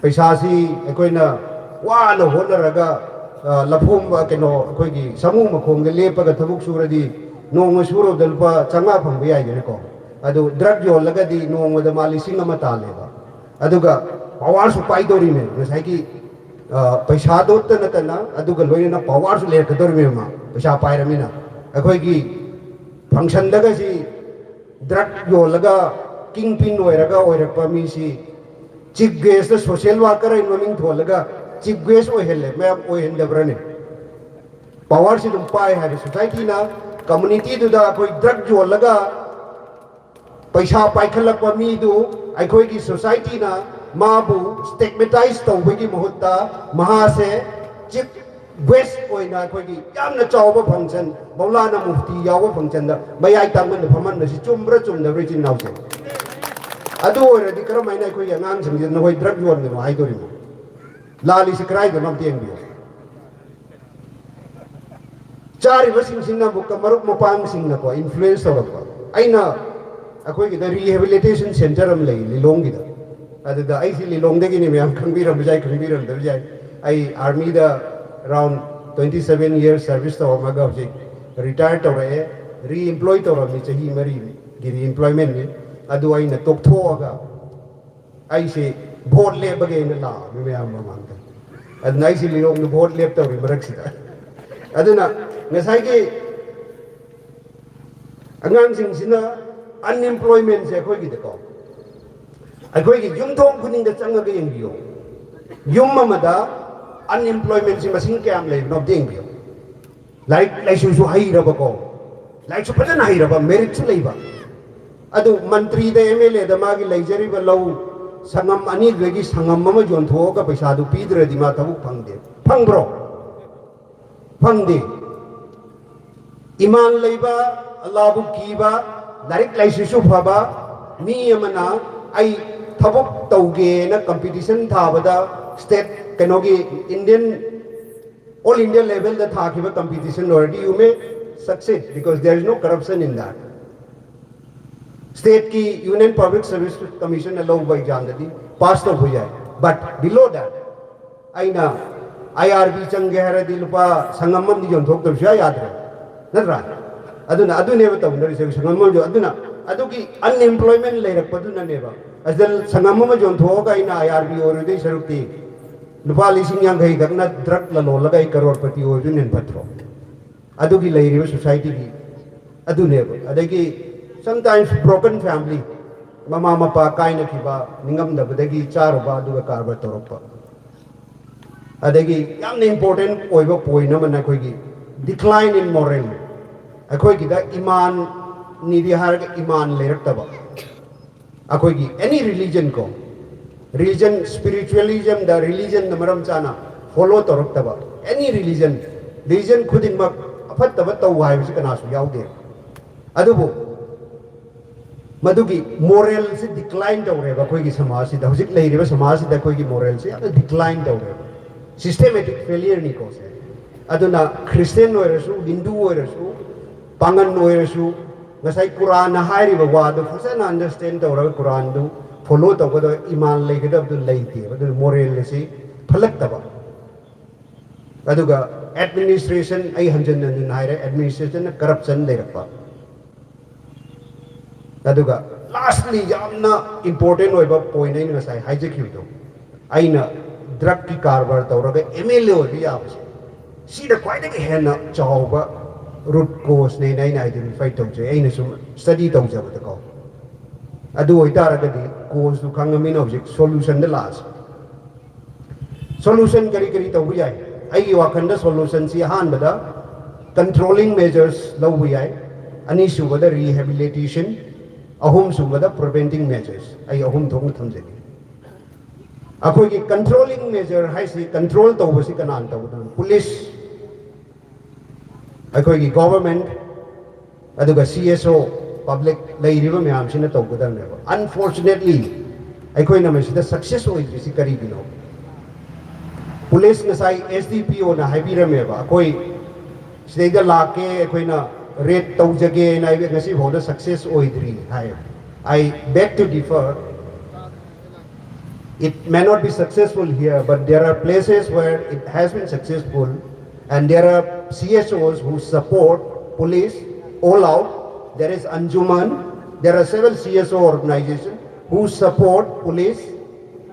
ꯄꯩꯁꯥꯁꯤ ꯑꯩꯈꯣꯏꯅ ꯋꯥꯅ ꯍꯣꯠꯅꯔꯒ, ꯑ, ꯂꯐꯨ ꯑꯃ, ꯀꯩꯅꯣ, ꯑꯩꯈꯣꯏꯒꯤ ꯁꯥꯃꯨ ꯃꯈꯣꯡꯗ ꯂꯦꯞꯄꯒ ꯊꯕꯛ ꯁꯨꯔꯗꯤ ꯅꯣꯡꯃ ꯁꯨꯔꯕꯗ ꯂꯨꯄꯥ ꯆꯥꯝꯃꯉꯥ ꯐꯪꯕ ꯌꯥꯏꯗꯅꯀꯣ꯫ ꯑꯗꯨ ꯗ꯭ꯔꯒ ꯌꯣꯜꯂꯒꯗꯤ ꯅꯣꯡꯃꯗ ꯃꯥ ꯂꯤꯁꯤꯡ ꯑꯃ ꯇꯥꯜꯂꯦꯕ꯫ ꯑꯗꯨꯒ ꯄꯋꯥꯔꯁꯨ ꯄꯥꯏꯗꯧꯔꯤꯅꯦ ꯉꯁꯥꯏꯒꯤ, ꯑ, ꯄꯩꯁꯥꯗꯣꯇ ꯅꯠꯇꯅ ꯑꯗꯨꯒ ꯂꯣꯏꯅꯅ ꯄꯋꯥꯔꯁꯨ ꯂꯩꯔꯛꯀꯗꯧꯔꯤꯅꯦꯕ ꯃꯥ ꯄꯩꯁꯥ ꯄꯥꯏꯔꯃꯤꯅ꯫ ꯑꯩꯈꯣꯏꯒꯤ ꯐꯪꯁꯟꯗꯒꯁꯤ ꯗ꯭ꯔꯒ ꯌꯣꯜꯂꯒ ꯀꯤꯡ ꯄꯤꯟ ꯑꯣꯏꯔꯒ ꯑꯣꯏꯔꯛꯄ ꯃꯤꯁꯤ ꯆꯤꯐ ꯒꯦꯁꯇ ꯁꯣꯁꯤꯌꯦꯜ ꯋꯥꯔꯀꯔ ꯍꯥꯏꯅ ꯃꯃꯤꯡ ꯊꯣꯜꯂꯒ ꯆꯤꯐ ꯒꯦꯁ ꯑꯣꯏꯍꯜꯂꯦ꯫ ꯃꯌꯥꯝ ꯑꯣꯏꯍꯟꯗꯕ꯭ꯔꯅꯦ? ꯄꯋꯥꯔꯁꯤ ꯑꯗꯨꯝ ꯄꯥꯏ ꯍꯥꯏꯕ ꯁꯣꯁꯥꯏꯇꯤꯅ꯫ ꯀꯝꯃꯨꯅꯤꯇꯤꯗꯨꯗ ꯑꯩꯈꯣꯏ ꯗ꯭ꯔꯒ ꯌꯣꯜꯂꯒ ꯄꯩꯁꯥ ꯄꯥꯏꯈꯠꯂꯛꯄ ꯃꯤꯗꯨ ꯑꯩꯈꯣꯏꯒꯤ ꯁꯣꯁꯥꯏꯇꯤꯅ ꯃꯥꯕꯨ ꯁ꯭ꯇꯤꯒꯃꯦꯇꯥꯏꯁ ꯇꯧꯕꯒꯤ ꯃꯍꯨꯠꯇ ꯃꯍꯥꯛꯁꯦ ꯆꯤꯐ ꯒꯦꯁ ꯑꯣꯏꯅ ꯑꯩꯈꯣꯏꯒꯤ ꯌꯥꯝꯅ ꯆꯥꯎꯕ ꯐꯪꯁꯟ, ꯃꯧꯂꯥꯅꯥ ꯃꯨꯐꯇꯤ ꯌꯥꯎꯕ ꯐꯪꯁꯟꯗ ꯃꯌꯥꯏ ꯇꯥꯡꯕꯟꯗ ꯐꯝꯍꯟꯕꯁꯤ ꯆꯨꯝꯕ꯭ꯔꯥ ꯆꯨꯝꯗꯕ꯭ꯔꯥ, ꯏꯆꯤꯟ ꯏꯅꯥꯎꯁꯦ? ꯑꯗꯨ ꯑꯣꯏꯔꯗꯤ ꯀꯔꯝ ꯍꯥꯏꯅ ꯑꯩꯈꯣꯏꯒꯤ ꯑꯉꯥꯡꯁꯤꯡꯁꯤꯗ ꯅꯈꯣꯏ ꯗ꯭ꯔꯒ ꯌꯣꯟꯒꯅꯣ ꯍꯥꯏꯗꯣꯔꯤꯅꯣ? ꯂꯥꯜꯂꯤꯁꯤ ꯀꯗꯥꯏꯗꯅꯣ ꯑꯝꯇ ꯌꯦꯡꯕꯤꯌꯨ꯫ ꯆꯥꯔꯤꯕꯁꯤꯡꯁꯤꯅ ꯑꯃꯨꯛꯀ ꯃꯔꯨꯞ ꯃꯄꯥꯡꯁꯤꯡꯅꯀꯣ ꯏꯟꯐ꯭ꯂꯨꯌꯦꯟꯁ ꯇꯧꯔꯛꯄ꯫ ꯑꯩꯅ ꯑꯩꯈꯣꯏꯒꯤꯗ ꯔꯤꯍꯦꯕꯤꯂꯤꯇꯦꯁꯟ ꯁꯦꯟꯇꯔ ꯑꯃ ꯂꯩ ꯂꯤꯂꯣꯡꯒꯤꯗ꯫ ꯑꯗꯨꯗ ꯑꯩꯁꯤ ꯂꯤꯂꯣꯡꯗꯒꯤꯅꯤ, ꯃꯌꯥꯝ ꯈꯪꯕꯤꯔꯝꯕꯁꯨ ꯌꯥꯏ, ꯈꯪꯕꯤꯔꯝꯗꯕꯁꯨ ꯌꯥꯏ꯫ ꯑꯩ ꯑꯥꯔꯃꯤꯗ around twenty seven years service ꯇꯧꯔꯝꯃꯒ ꯍꯧꯖꯤꯛ ꯔꯤꯇꯥꯌꯔ ꯇꯧꯔꯛꯑꯦ꯫ ꯔꯤꯑꯦꯝꯄ꯭ꯂꯣꯏ ꯇꯧꯔꯝꯃꯤ, ꯆꯍꯤ ꯃꯔꯤꯒꯤ ꯔꯤꯑꯦꯝꯄ꯭ꯂꯣꯏꯃꯦꯟꯅꯤ꯫ ꯑꯗꯨ ꯑꯩꯅ ꯇꯣꯛꯊꯣꯛꯑꯒ ꯑꯩꯁꯦ ꯚꯣꯠ ꯂꯦꯞꯄꯒꯦꯅ ꯂꯥꯛꯑꯕꯅꯤ ꯃꯌꯥꯝ ꯃꯃꯥꯡꯗ꯫ ꯑꯗꯨꯅ ꯑꯩꯁꯦ ꯂꯤꯂꯣꯡꯗ ꯚꯣꯠ ꯂꯦꯞꯇꯧꯔꯤ ꯃꯔꯛꯁꯤꯗ꯫ ꯑꯗꯨꯅ ꯉꯁꯥꯏꯒꯤ ꯑꯉꯥꯡꯁꯤꯡꯁꯤꯅ ꯑꯟꯑꯦꯝꯄ꯭ꯂꯣꯏꯃꯦꯟꯁꯦ ꯑꯩꯈꯣꯏꯒꯤꯗꯀꯣ, ꯑꯩꯈꯣꯏꯒꯤ ꯌꯨꯝꯊꯣꯡ ꯈꯨꯗꯤꯡꯗ ꯆꯪꯉꯒ ꯌꯦꯡꯕꯤꯌꯣ꯫ ꯌꯨꯝ ꯑꯃꯗ ꯑꯟꯑꯦꯝꯄ꯭ꯂꯣꯏꯃꯦꯟꯁꯤ ꯃꯁꯤꯡ ꯀꯌꯥꯝ ꯂꯩꯕꯅꯣ ꯑꯝꯇ ꯌꯦꯡꯕꯤꯌꯣ꯫ ꯂꯥꯏꯔꯤꯛ ꯂꯥꯏꯁꯨꯁꯨ ꯍꯩꯔꯕꯀꯣ, ꯂꯥꯏꯔꯤꯛꯁꯨ ꯐꯖꯅ ꯍꯩꯔꯕ, ꯃꯦꯔꯤꯠꯁꯨ ꯂꯩꯕ, ꯑꯗꯨ ꯃꯟꯇ꯭ꯔꯤꯗ, ꯑꯦꯝ ꯑꯦꯜ ꯑꯦꯗ ꯃꯥꯒꯤ ꯂꯩꯖꯔꯤꯕ ꯂꯧ ꯁꯪꯉꯝ ꯑꯅꯤꯗꯨꯗꯒꯤ ꯁꯪꯉꯝ ꯑꯃ ꯌꯣꯟꯊꯣꯛꯑꯒ ꯄꯩꯁꯥꯗꯨ ꯄꯤꯗ꯭ꯔꯗꯤ ꯃꯥ ꯊꯕꯛ ꯐꯪꯗꯦ꯫ ꯐꯪꯕ꯭ꯔꯣ? ꯐꯪꯗꯦ꯫ ꯏꯃꯥꯟ ꯂꯩꯕ, ꯑꯜꯂꯥꯕꯨ ꯀꯤꯕ, ꯂꯥꯏꯔꯤꯛ ꯂꯥꯏꯁꯨꯁꯨ ꯐꯕ ꯃꯤ ꯑꯃꯅ ꯑꯩ ꯊꯕꯛ ꯇꯧꯒꯦꯅ ꯀꯝꯄꯤꯇꯤꯁꯟ ꯊꯥꯕꯗ ꯁ꯭ꯇꯦꯠ ꯀꯩꯅꯣꯒꯤ ꯏꯟꯗꯤꯌꯟ ꯑꯣꯜ ꯏꯟꯗꯤꯌꯥ ꯂꯦꯚꯦꯜꯗ ꯊꯥꯈꯤꯕ ꯀꯝꯄꯤꯇꯤꯁꯟ ꯑꯣꯏꯔꯗꯤ you may succeed because there is no corruption in that. ꯁ꯭ꯇꯦꯠꯀꯤ ꯌꯨꯅꯤꯌꯟ ꯄꯕ꯭ꯂꯤꯛ ꯁꯔꯚꯤꯁ ꯀꯃꯤꯁꯟꯅ ꯂꯧꯕ ꯑꯦꯛꯖꯥꯝꯗꯗꯤ ꯄꯥꯁ ꯇꯧꯕ ꯌꯥꯏ, but below that ꯑꯩꯅ ꯑꯥꯏ ꯑꯥꯔ ꯕꯤ ꯆꯪꯒꯦ ꯍꯥꯏꯔꯗꯤ ꯂꯨꯄꯥ ꯁꯪꯉꯝ ꯑꯃꯗꯤ ꯌꯣꯟꯊꯣꯛꯇꯕꯁꯨ ꯌꯥ ꯌꯥꯗ꯭ꯔꯦ, ꯅꯠꯇ꯭ꯔꯥ? ꯑꯗꯨꯅ ꯑꯗꯨꯅꯦꯕ ꯇꯧꯅꯔꯤꯁꯦ ꯁꯪꯉꯝ ꯑꯃꯁꯨ꯫ ꯑꯗꯨꯅ ꯑꯗꯨꯒꯤ ꯑꯟꯑꯦꯝꯄ꯭ꯂꯣꯏꯃꯦꯟ ꯂꯩꯔꯛꯄꯗꯨꯅꯅꯦꯕ꯫ ꯑꯁꯤꯗ ꯁꯪꯉꯝ ꯑꯃ ꯌꯣꯟꯊꯣꯛꯑꯒ ꯑꯩꯅ ꯑꯥꯏ ꯑꯥꯔ ꯕꯤ ꯑꯣꯏꯔꯨꯗꯣꯏ ꯁꯔꯨꯛꯇꯤ ꯂꯨꯄꯥ ꯂꯤꯁꯤꯡ ꯌꯥꯡꯈꯩ ꯈꯛꯅ ꯗ꯭ꯔꯒ ꯂꯂꯣꯜꯂꯒ ꯑꯩ ꯀꯔꯣꯔꯄꯇꯤ ꯑꯣꯏꯕꯗꯨꯅ ꯍꯦꯟꯅ ꯐꯠꯇ꯭ꯔꯣ? ꯑꯗꯨꯒꯤ ꯂꯩꯔꯤꯕ ꯁꯣꯁꯥꯏꯇꯤꯒꯤ ꯑꯗꯨꯅꯦꯕ꯫ ꯑꯗꯒꯤ sometimes broken family, ꯃꯃꯥ ꯃꯄꯥ ꯀꯥꯏꯅꯈꯤꯕ, ꯅꯤꯡꯉꯝꯗꯕꯗꯒꯤ ꯆꯥꯔꯨꯕ ꯑꯗꯨꯒ ꯀꯔꯕꯥꯔ ꯇꯧꯔꯛꯄ꯫ ꯑꯗꯒꯤ ꯌꯥꯝꯅ ꯏꯝꯄꯣꯔꯇꯦꯟ ꯑꯣꯏꯕ ꯄꯣꯏꯟ ꯑꯃꯅ ꯑꯩꯈꯣꯏꯒꯤ decline in moral꯫ ꯑꯩꯈꯣꯏꯒꯤꯗ ꯏꯃꯥꯟꯅꯤꯗꯤ ꯍꯥꯏꯔꯒ ꯏꯃꯥꯟ ꯂꯩꯔꯛꯇꯕ꯫ ꯑꯩꯈꯣꯏꯒꯤ ꯑꯦꯅꯤ ꯔꯤꯂꯤꯖꯟ ꯀꯣ, ꯔꯤꯂꯤꯖꯟ, ꯁ꯭ꯄꯤꯔꯤꯆꯨꯋꯦꯂꯤꯖꯝꯗ, ꯔꯤꯂꯤꯖꯟꯗ ꯃꯔꯝ ꯆꯥꯅ ꯐꯣꯂꯣ ꯇꯧꯔꯛꯇꯕ꯫ ꯑꯦꯅꯤ ꯔꯤꯂꯤꯖꯟ, ꯔꯤꯂꯤꯖꯟ ꯈꯨꯗꯤꯡꯃꯛ ꯑꯐꯠꯇꯕ ꯇꯧ ꯍꯥꯏꯕꯁꯤ ꯀꯅꯥꯁꯨ ꯌꯥꯎꯗꯦ꯫ ꯑꯗꯨꯕꯨ ꯃꯗꯨꯒꯤ ꯃꯣꯔꯦꯜꯁꯤ ꯗꯤꯀ꯭ꯂꯥꯏꯟ ꯇꯧꯔꯦꯕ꯫ ꯑꯩꯈꯣꯏꯒꯤ ꯁꯃꯥꯖꯁꯤꯗ, ꯍꯧꯖꯤꯛ ꯂꯩꯔꯤꯕ ꯁꯃꯥꯖꯁꯤꯗ ꯑꯩꯈꯣꯏꯒꯤ ꯃꯣꯔꯦꯜꯁꯤ ꯌꯥꯝꯅ ꯗꯤꯀ꯭ꯂꯥꯏꯟ ꯇꯧꯔꯦꯕ꯫ ꯁꯤꯁꯇꯦꯃꯦꯇꯤꯛ ꯐꯦꯂꯤꯌꯔꯅꯤꯀꯣ ꯁꯦ꯫ ꯑꯗꯨꯅ ꯈ꯭ꯔꯤꯁꯇꯦꯟ ꯑꯣꯏꯔꯁꯨ, ꯍꯤꯟꯗꯨ ꯑꯣꯏꯔꯁꯨ, ꯄꯥꯉꯟ ꯑꯣꯏꯔꯁꯨ, ꯉꯁꯥꯏ ꯀꯨꯔꯥꯟꯅ ꯍꯥꯏꯔꯤꯕ ꯋꯥꯗꯨ ꯐꯖꯅ ꯑꯟꯗꯔꯁꯇꯦꯟ ꯇꯧꯔꯒ ꯀꯨꯔꯥꯟꯗꯨ ꯐꯣꯂꯣ ꯇꯧꯒꯗꯕ ꯏꯃꯥꯟ ꯂꯩꯒꯗꯕꯗꯨ ꯂꯩꯇꯦꯕ꯫ ꯑꯗꯨꯅ ꯃꯣꯔꯦꯜ ꯑꯁꯤ ꯐꯠꯂꯛꯇꯕ꯫ ꯑꯗꯨꯒ ꯑꯦꯗꯃꯤꯅꯤꯁꯇ꯭ꯔꯦꯁꯟ, ꯑꯩ ꯍꯟꯖꯤꯟ ꯍꯟꯖꯤꯟ ꯍꯥꯏꯔꯦ, ꯑꯦꯗꯃꯤꯅꯤꯁꯇ꯭ꯔꯦꯁꯟꯅ ꯀꯔꯞꯁꯟ ꯂꯩꯔꯛꯄ꯫ ꯑꯗꯨꯒ ꯂꯥꯁꯂꯤ ꯌꯥꯝꯅ ꯏꯝꯄꯣꯔꯇꯦꯟ ꯑꯣꯏꯕ ꯄꯣꯏꯟ ꯑꯩꯅ ꯉꯁꯥꯏ ꯍꯥꯏꯖꯈꯤꯕꯗꯣ, ꯑꯩꯅ ꯗ꯭ꯔꯒꯀꯤ ꯀꯔꯕꯥꯔ ꯇꯧꯔꯒ ꯑꯦꯝ ꯑꯦꯜ ꯑꯦ ꯑꯣꯏꯕ ꯌꯥꯕꯁꯦ, ꯁꯤꯗ ꯈ꯭ꯋꯥꯏꯗꯒꯤ ꯍꯦꯟꯅ ꯆꯥꯎꯕ ꯔꯨꯠ ꯀꯣꯁꯅꯦꯅ ꯑꯩꯅ ꯑꯥꯏꯗꯦꯟꯇꯤꯐꯥꯏ ꯇꯧꯖꯩ, ꯑꯩꯅ ꯁꯨꯝ ꯁ꯭ꯇꯗꯤ ꯇꯧꯖꯕꯗꯀꯣ꯫ ꯑꯗꯨ ꯑꯣꯏꯇꯥꯔꯒꯗꯤ ꯀꯣꯁꯇꯨ ꯈꯪꯉꯃꯤꯅ ꯍꯧꯖꯤꯛ ꯁꯣꯂꯨꯁꯟꯗ ꯂꯥꯛꯑꯁꯤ꯫ ꯁꯣꯂꯨꯁꯟ ꯀꯔꯤ ꯀꯔꯤ ꯇꯧꯕ ꯌꯥꯏ? ꯑꯩꯒꯤ ꯋꯥꯈꯜꯗ ꯁꯣꯂꯨꯁꯟꯁꯤ ꯑꯍꯥꯟꯕꯗ ꯀꯟꯇ꯭ꯔꯣꯂꯤꯡ ꯃꯦꯖꯔꯁ ꯂꯧꯕ ꯌꯥꯏ, ꯑꯅꯤꯁꯨꯕꯗ ꯔꯤꯍꯦꯕꯤꯂꯤꯇꯦꯁꯟ, ꯑꯍꯨꯝꯁꯨꯕꯗ ꯄ꯭ꯔꯤꯚꯦꯟꯇꯤꯡ ꯃꯦꯖꯔꯁ꯫ ꯑꯩ ꯑꯍꯨꯝ ꯊꯣꯛꯅ ꯊꯝꯖꯒꯦ꯫ ꯑꯩꯈꯣꯏꯒꯤ ꯀꯟꯇ꯭ꯔꯣꯂꯤꯡ ꯃꯦꯖꯔ ꯍꯥꯏꯁꯤ ꯀꯟꯇ꯭ꯔꯣꯜ ꯇꯧꯕꯁꯤ ꯀꯅꯥꯅ ꯇꯧꯒꯗꯕꯅꯣ? ꯄꯨꯂꯤꯁ, ꯑꯩꯈꯣꯏꯒꯤ ꯒꯣꯚꯔꯟꯃꯦꯟꯠ, ꯑꯗꯨꯒ ꯁꯤ ꯑꯦꯁ ꯑꯣ, ꯄꯕ꯭ꯂꯤꯛ ꯂꯩꯔꯤꯕ ꯃꯌꯥꯝꯁꯤꯅ ꯇꯧꯒꯗꯕꯅꯦꯕ꯫ ꯑꯟꯐꯣꯔꯆꯨꯅꯦꯠꯂꯤ, ꯑꯩꯈꯣꯏꯅ ꯃꯁꯤꯗ ꯁꯛꯁꯦꯁ ꯑꯣꯏꯗ꯭ꯔꯤꯁꯤ ꯀꯔꯤꯒꯤꯅꯣ? ꯄꯨꯂꯤꯁ ꯉꯁꯥꯏ ꯑꯦꯁ ꯗꯤ ꯄꯤ ꯑꯣꯅ ꯍꯥꯏꯕꯤꯔꯝꯃꯦꯕ, ꯑꯩꯈꯣꯏ ꯁꯤꯗꯩꯗ ꯂꯥꯛꯀꯦ, ꯑꯩꯈꯣꯏꯅ ꯔꯦꯗ ꯇꯧꯖꯒꯦꯅ ꯍꯥꯏꯕ, ꯉꯁꯤ ꯐꯥꯎꯗ ꯁꯛꯁꯦꯁ ꯑꯣꯏꯗ꯭ꯔꯤ ꯍꯥꯏ꯫ I beg to differ. It may not be successful here, but there are places where it has been successful, and there are C S Os who support police all out. There is Anjuman, there are several C S O organizations who support police,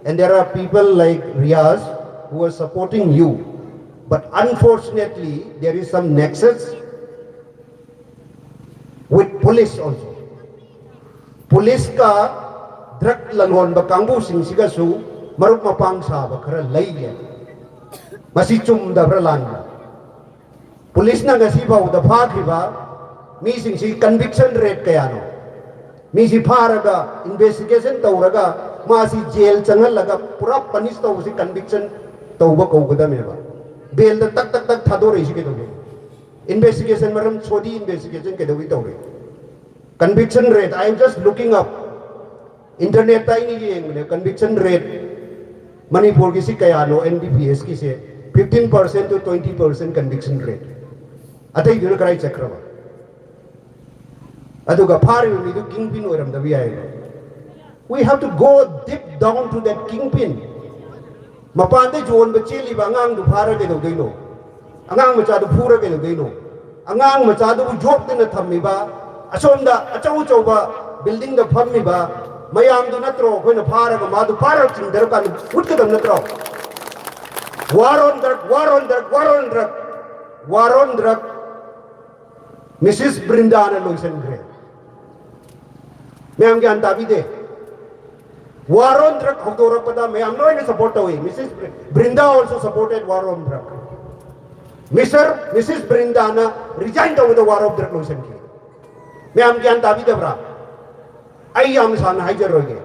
and there are people like Riaz who are supporting you. But unfortunately, there is some nexus with police also. ꯄꯨꯂꯤꯁꯀ drug ꯂꯂꯣꯟꯕ ꯀꯥꯡꯕꯨꯁꯤꯡꯁꯤꯒꯁꯨ ꯃꯔꯨꯞ ꯃꯄꯥꯡ ꯁꯥꯕ ꯈꯔ ꯂꯩꯌꯦ꯫ ꯃꯁꯤ ꯆꯨꯝꯗꯕ꯭ꯔꯥ ꯂꯥꯟꯕ꯭ꯔꯥ? ꯄꯨꯂꯤꯁꯅ ꯉꯁꯤ ꯐꯥꯎꯕꯗ ꯐꯥꯈ꯭ꯔꯤꯕ ꯃꯤꯁꯤꯡꯁꯤ ꯀꯟꯚꯤꯛꯁꯟ ꯔꯦꯠ ꯀꯌꯥꯅꯣ? ꯃꯤꯁꯤ ꯐꯥꯔꯒ ꯏꯟꯚꯦꯁꯇꯤꯒꯦꯁꯟ ꯇꯧꯔꯒ ꯃꯥꯁꯤ ꯖꯦꯜ ꯆꯪꯍꯜꯂꯒ ꯄꯨꯔꯥ ꯄꯅꯤꯁ ꯇꯧꯕꯁꯤ ꯀꯟꯚꯤꯛꯁꯟ ꯇꯧꯕ ꯀꯧꯒꯗꯕꯅꯦꯕ꯫ ꯕꯦꯜꯗ ꯇꯛ ꯇꯛ ꯇꯛ ꯊꯥꯗꯣꯔꯛꯏꯁꯤ ꯀꯩꯗꯧꯕꯩ? ꯏꯟꯚꯦꯁꯇꯤꯒꯦꯁꯟ ꯃꯔꯝ ꯁꯣꯗꯤ ꯏꯟꯚꯦꯁꯇꯤꯒꯦꯁꯟ ꯀꯩꯗꯧꯕꯩ ꯇꯧꯔꯤ? Conviction rate, I am just looking up. ꯏꯟꯇꯔꯅꯦꯠꯇ ꯑꯩꯅ ꯌꯦꯡꯕꯅꯦ, ꯀꯟꯚꯤꯛꯁꯟ ꯔꯦꯠ ꯃꯅꯤꯄꯨꯔꯒꯤꯁꯤ ꯀꯌꯥꯅꯣ, ꯑꯦꯟ ꯕꯤ ꯄꯤ ꯑꯦꯁꯀꯤꯁꯦ fifteen percent to twenty percent conviction rate꯫ ꯑꯇꯩꯗꯨꯅ ꯀꯗꯥꯏ ꯆꯠꯈ꯭ꯔꯕ? ꯑꯗꯨꯒ ꯐꯥꯔꯤꯕ ꯃꯤꯗꯨ ꯀꯤꯡ ꯄꯤꯟ ꯑꯣꯏꯔꯝꯗꯕ ꯌꯥꯏꯑꯕ꯫ We have to go deep down to that kingpin. ꯃꯄꯥꯟꯗ ꯌꯣꯟꯕ ꯆꯦꯜꯂꯤꯕ ꯑꯉꯥꯡꯗꯨ ꯐꯥꯔ ꯀꯩꯗꯧꯗꯣꯏꯅꯣ? ꯑꯉꯥꯡ ꯃꯆꯥꯗꯨ ꯐꯨꯔ ꯀꯩꯗꯧꯗꯣꯏꯅꯣ? ꯑꯉꯥꯡ ꯃꯆꯥꯗꯨꯕꯨ ꯌꯣꯛꯇꯅ ꯊꯝꯃꯤꯕ, ꯑꯁꯣꯝꯗ ꯑꯆꯧ ꯑꯆꯧꯕ ꯕꯤꯜꯗꯤꯡꯗ ꯐꯝꯃꯤꯕ ꯃꯌꯥꯝꯗꯨ ꯅꯠꯇ꯭ꯔꯣ ꯑꯩꯈꯣꯏꯅ ꯐꯥꯔꯒ ꯃꯥꯗꯨ ꯐꯥꯔꯒ ꯆꯤꯡꯊꯔꯀꯥꯟꯗ ꯎꯠꯀꯗꯕ ꯅꯠꯇ꯭ꯔꯣ? War on drug, war on drug, war on drug, war on drug. Mrs ꯕ꯭ꯔꯤꯟꯗꯥꯅ ꯂꯣꯏꯁꯤꯟꯈ꯭ꯔꯦ꯫ ꯃꯌꯥꯝ ꯒ꯭ꯌꯥꯟ ꯇꯥꯕꯤꯗꯦ꯫ War on drug ꯍꯧꯗꯣꯔꯛꯄꯗ ꯃꯌꯥꯝ ꯂꯣꯏꯅ ꯁꯄꯣꯔꯠ ꯇꯧꯏ꯫ Mrs Brinda also supported war on drug. Mr Mrs ꯕ꯭ꯔꯤꯟꯗꯥꯅ ꯔꯤꯖꯥꯏꯟ ꯇꯧꯕꯗ war on drug ꯂꯣꯏꯁꯤꯟꯈꯤ꯫ ꯃꯌꯥꯝ ꯒ꯭ꯌꯥꯟ ꯇꯥꯕꯤꯗꯕ꯭ꯔꯥ? ꯑꯩ ꯌꯥꯝ ꯁꯥꯡꯅ ꯍꯥꯏꯖꯔꯣꯏꯒꯦ꯫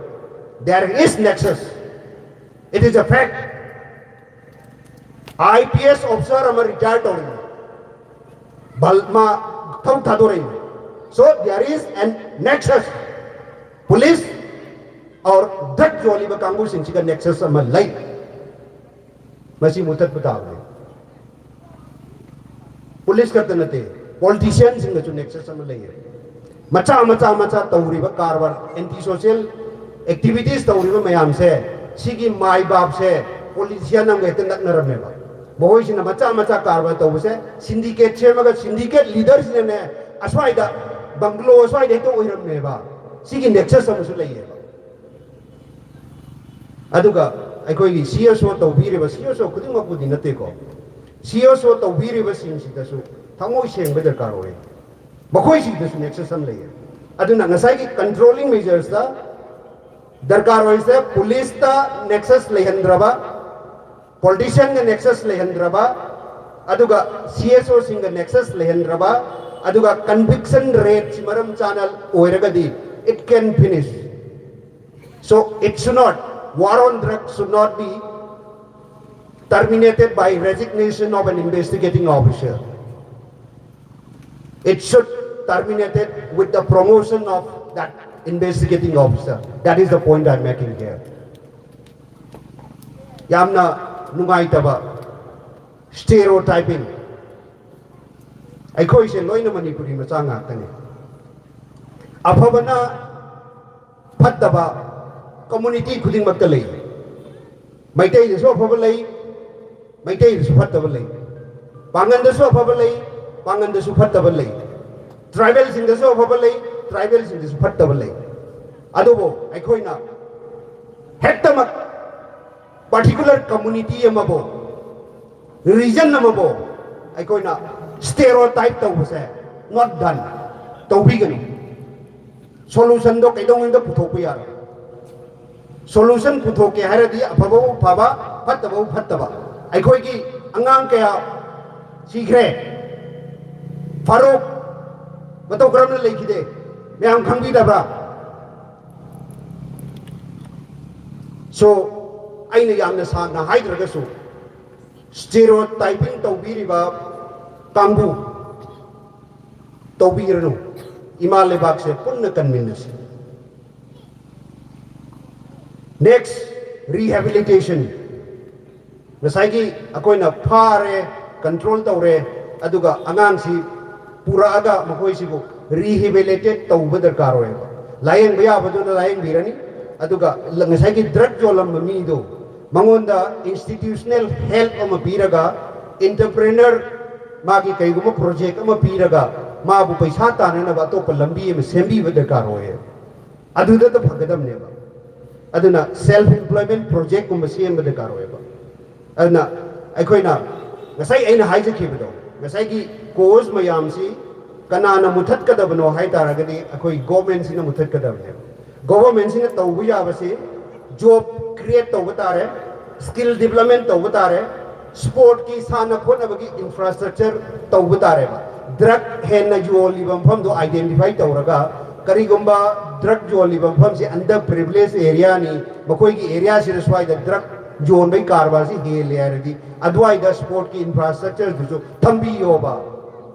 There is nexus. It is a fact. I P S officer ꯑꯃ ꯔꯤꯇꯥꯌꯔ ꯇꯧꯔꯤꯕꯅꯤ꯫ ꯕꯜ ꯃꯥ ꯊꯧ ꯊꯥꯗꯣꯔꯛꯏꯕꯅꯤ꯫ So there is an nexus. Police or drug ꯌꯣꯜꯂꯤꯕ ꯀꯥꯡꯕꯨꯁꯤꯡꯁꯤꯒ nexus ꯑꯃ ꯂꯩ꯫ ꯃꯁꯤ ꯃꯨꯊꯠꯄ ꯇꯥꯕꯅꯤ꯫ ꯄꯨꯂꯤꯁ ꯈꯛꯇ ꯅꯠꯇꯦ, politicianꯁꯤꯡꯒꯁꯨ nexus ꯑꯃ ꯂꯩꯌꯦ꯫ ꯃꯆꯥ ꯃꯆꯥ ꯃꯆꯥ ꯇꯧꯔꯤꯕ ꯀꯔꯕꯥꯔ, anti social activities ꯇꯧꯔꯤꯕ ꯃꯌꯥꯝꯁꯦ, ꯁꯤꯒꯤ ꯃꯥꯏ ꯕꯥꯞꯁꯦ politician ꯑꯃꯒ ꯍꯦꯛꯇ ꯅꯛꯅꯔꯝꯃꯦꯕ꯫ ꯃꯈꯣꯏꯁꯤꯅ ꯃꯆꯥ ꯃꯆꯥ ꯀꯔꯕꯥꯔ ꯇꯧꯕꯁꯦ syndicate ꯁꯦꯝꯃꯒ syndicate leaderꯁꯤꯅꯅꯦ ꯑꯁ꯭ꯋꯥꯏꯗ, ꯕꯪꯒ꯭ꯂꯣ ꯑꯁ꯭ꯋꯥꯏꯗ ꯍꯦꯛꯇ ꯑꯣꯏꯔꯝꯃꯦꯕ꯫ ꯁꯤꯒꯤ nexus ꯑꯃꯁꯨ ꯂꯩꯌꯦꯕ꯫ ꯑꯗꯨꯒ ꯑꯩꯈꯣꯏꯒꯤ CSO ꯇꯧꯕꯤꯔꯤꯕ, CSO ꯈꯨꯗꯤꯡꯃꯛꯄꯨꯗꯤ ꯅꯠꯇꯦꯀꯣ, CSO ꯇꯧꯕꯤꯔꯤꯕꯁꯤꯡꯁꯤꯗꯁꯨ ꯊꯃꯣꯏ ꯁꯦꯡꯕ ꯗꯔꯀꯥꯔ ꯑꯣꯏ꯫ ꯃꯈꯣꯏꯁꯤꯡꯗꯁꯨ nexus ꯑꯃ ꯂꯩꯌꯦ꯫ ꯑꯗꯨꯅ ꯉꯁꯥꯏꯒꯤ controlling measuresꯇ ꯗꯔꯀꯥꯔ ꯑꯣꯏꯔꯤꯁꯦ, ꯄꯨꯂꯤꯁꯇ nexus ꯂꯩꯍꯟꯗ꯭ꯔꯕ, politicianꯒ nexus ꯂꯩꯍꯟꯗ꯭ꯔꯕ, ꯑꯗꯨꯒ CSOꯁꯤꯡꯒ nexus ꯂꯩꯍꯟꯗ꯭ꯔꯕ, ꯑꯗꯨꯒ conviction rateꯁꯤ ꯃꯔꯝ ꯆꯥꯅ ꯑꯣꯏꯔꯒꯗꯤ, it can finish. So it should not, war on drugs should not be terminated by resignation of an investigating officer. It should terminated with the promotion of that investigating officer. That is the point I'm making here. ꯌꯥꯝꯅ ꯅꯨꯡꯉꯥꯏꯇꯕ stereotyping꯫ ꯑꯩꯈꯣꯏꯁꯦ ꯂꯣꯏꯅ ꯃꯅꯤꯄꯨꯔꯤ ꯃꯆꯥ ꯉꯥꯛꯇꯅꯤ꯫ ꯑꯐꯕꯅ ꯐꯠꯇꯕ community ꯈꯨꯗꯤꯡꯃꯛꯇ ꯂꯩ꯫ ꯃꯩꯇꯩꯗꯁꯨ ꯑꯐꯕ ꯂꯩ, ꯃꯩꯇꯩꯗꯁꯨ ꯐꯠꯇꯕ ꯂꯩ꯫ ꯄꯥꯡꯒꯟꯗꯁꯨ ꯑꯐꯕ ꯂꯩ, ꯄꯥꯡꯒꯟꯗꯁꯨ ꯐꯠꯇꯕ ꯂꯩ꯫ Tribalꯁꯤꯡꯗꯁꯨ ꯑꯐꯕ ꯂꯩ, tribalꯁꯤꯡꯗꯁꯨ ꯐꯠꯇꯕ ꯂꯩ꯫ ꯑꯗꯨꯕꯨ ꯑꯩꯈꯣꯏꯅ ꯍꯦꯛꯇꯃꯛ particular community ꯑꯃꯕꯨ, region ꯑꯃꯕꯨ ꯑꯩꯈꯣꯏꯅ stereotype ꯇꯧꯕꯁꯦ not done꯫ ꯇꯧꯕꯤꯒꯅꯨ꯫ Solutionꯗꯣ ꯀꯩꯗꯧꯉꯩꯗ ꯄꯨꯊꯣꯛꯄ ꯌꯥꯔꯣꯏ꯫ Solution ꯄꯨꯊꯣꯛꯀꯦ ꯍꯥꯏꯔꯗꯤ ꯑꯐꯕꯕꯨ ꯐꯕ, ꯐꯠꯇꯕꯕꯨ ꯐꯠꯇꯕ꯫ ꯑꯩꯈꯣꯏꯒꯤ ꯑꯉꯥꯡ ꯀꯌꯥ ꯁꯤꯈ꯭ꯔꯦ꯫ ꯐꯥꯔꯨꯛ ꯃꯇꯧ ꯀꯔꯝꯅ ꯂꯩꯈꯤꯗꯦ? ꯃꯌꯥꯝ ꯈꯪꯕꯤꯗꯕ꯭ꯔꯥ? So ꯑꯩꯅ ꯌꯥꯝꯅ ꯁꯥꯡꯅ ꯍꯥꯏꯗ꯭ꯔꯒꯁꯨ, stereotyping ꯇꯧꯕꯤꯔꯤꯕ ꯀꯥꯡꯕꯨ ꯇꯧꯕꯤꯔꯅꯨ꯫ ꯏꯃꯥ ꯂꯩꯕꯥꯛꯁꯦ ꯄꯨꯟꯅ ꯀꯟꯃꯤꯟꯅꯁꯤ꯫ Next, rehabilitation. ꯉꯁꯥꯏꯒꯤ ꯑꯩꯈꯣꯏꯅ ꯐꯥꯔꯦ, ꯀꯟꯇ꯭ꯔꯣꯜ ꯇꯧꯔꯦ, ꯑꯗꯨꯒ ꯑꯉꯥꯡꯁꯤ ꯄꯨꯔꯛꯑꯒ ꯃꯈꯣꯏꯁꯤꯕꯨ ꯔꯤꯍꯦꯕꯤꯂꯤꯇꯦꯠ ꯇꯧꯕ ꯗꯔꯀꯥꯔ ꯑꯣꯏꯌꯦꯕ꯫ ꯂꯥꯌꯦꯡꯕ ꯌꯥꯕꯗꯨꯅ ꯂꯥꯌꯦꯡꯕꯤꯔꯅꯤ, ꯑꯗꯨꯒ ꯉꯁꯥꯏꯒꯤ ꯗ꯭ꯔꯒ ꯌꯣꯜꯂꯝꯕ ꯃꯤꯗꯣ ꯃꯉꯣꯟꯗ ꯏꯟꯁꯇꯤꯇ꯭ꯌꯨꯁꯅꯦꯜ ꯍꯦꯜꯞ ꯑꯃ ꯄꯤꯔꯒ, ꯏꯟꯇꯔꯄ꯭ꯔꯦꯅꯔ, ꯃꯥꯒꯤ ꯀꯩꯒꯨꯝꯕ ꯄ꯭ꯔꯣꯖꯦꯛ ꯑꯃ ꯄꯤꯔꯒ ꯃꯥꯕꯨ ꯄꯩꯁꯥ ꯇꯥꯟꯅꯅꯕ ꯑꯇꯣꯞꯄ ꯂꯝꯕꯤ ꯑꯃ ꯁꯦꯝꯕꯤꯕ ꯗꯔꯀꯥꯔ ꯑꯣꯏꯌꯦꯕ꯫ ꯑꯗꯨꯗꯇ ꯐꯒꯗꯕꯅꯦꯕ꯫ ꯑꯗꯨꯅ ꯁꯦꯜꯐ ꯑꯦꯝꯄ꯭ꯂꯣꯏꯃꯦꯟ ꯄ꯭ꯔꯣꯖꯦꯛꯀꯨꯝꯕ ꯁꯦꯝꯕ ꯗꯔꯀꯥꯔ ꯑꯣꯏꯌꯦꯕ꯫ ꯑꯗꯨꯅ ꯑꯩꯈꯣꯏꯅ ꯉꯁꯥꯏ ꯑꯩꯅ ꯍꯥꯏꯖꯈꯤꯕꯗꯣ, ꯉꯁꯥꯏꯒꯤ ꯀꯣꯖ ꯃꯌꯥꯝꯁꯤ ꯀꯅꯥꯅ ꯃꯨꯊꯠꯀꯗꯕꯅꯣ ꯍꯥꯏ ꯇꯥꯔꯒꯗꯤ ꯑꯩꯈꯣꯏ ꯒꯣꯚꯔꯟꯃꯦꯟꯁꯤꯅ ꯃꯨꯊꯠꯀꯗꯕꯅꯦꯕ꯫ ꯒꯣꯚꯔꯟꯃꯦꯟꯁꯤꯅ ꯇꯧꯕ ꯌꯥꯕꯁꯤ ꯖꯣꯕ ꯀ꯭ꯔꯤꯌꯦꯠ ꯇꯧꯕ ꯇꯥꯔꯦ, ꯁ꯭ꯀꯤꯜ ꯗꯤꯕ꯭ꯂꯞꯃꯦꯟ ꯇꯧꯕ ꯇꯥꯔꯦ, ꯁ꯭ꯄꯣꯔꯠꯀꯤ ꯁꯥꯟꯅ ꯈꯣꯠꯅꯕꯒꯤ ꯏꯟꯐ꯭ꯔꯥꯁ꯭ꯇ꯭ꯔꯛꯆꯔ ꯇꯧꯕ ꯇꯥꯔꯦꯕ꯫ ꯗ꯭ꯔꯒ ꯍꯦꯟꯅ ꯌꯣꯜꯂꯤꯕ ꯃꯐꯝꯗꯣ ꯑꯥꯏꯗꯦꯟꯇꯤꯐꯥꯏ ꯇꯧꯔꯒ, ꯀꯔꯤꯒꯨꯝꯕ ꯗ꯭ꯔꯒ ꯌꯣꯜꯂꯤꯕ ꯃꯐꯝꯁꯤ ꯑꯟꯗꯔ ꯄ꯭ꯔꯤꯚꯤꯂꯦꯖ ꯑꯦꯔꯤꯌꯥꯅꯤ, ꯃꯈꯣꯏꯒꯤ ꯑꯦꯔꯤꯌꯥꯁꯤꯗ ꯁ꯭ꯋꯥꯏꯗ ꯗ꯭ꯔꯒ ꯌꯣꯟꯕꯒꯤ ꯀꯔꯕꯥꯔꯁꯤ ꯍꯦꯜꯂꯦ ꯍꯥꯏꯔꯗꯤ, ꯑꯗꯨꯋꯥꯏꯗ ꯁ꯭ꯄꯣꯔꯠꯀꯤ ꯏꯟꯐ꯭ꯔꯥꯁ꯭ꯇ꯭ꯔꯛꯆꯔꯗꯨꯁꯨ ꯊꯝꯕꯤꯌꯣꯕ꯫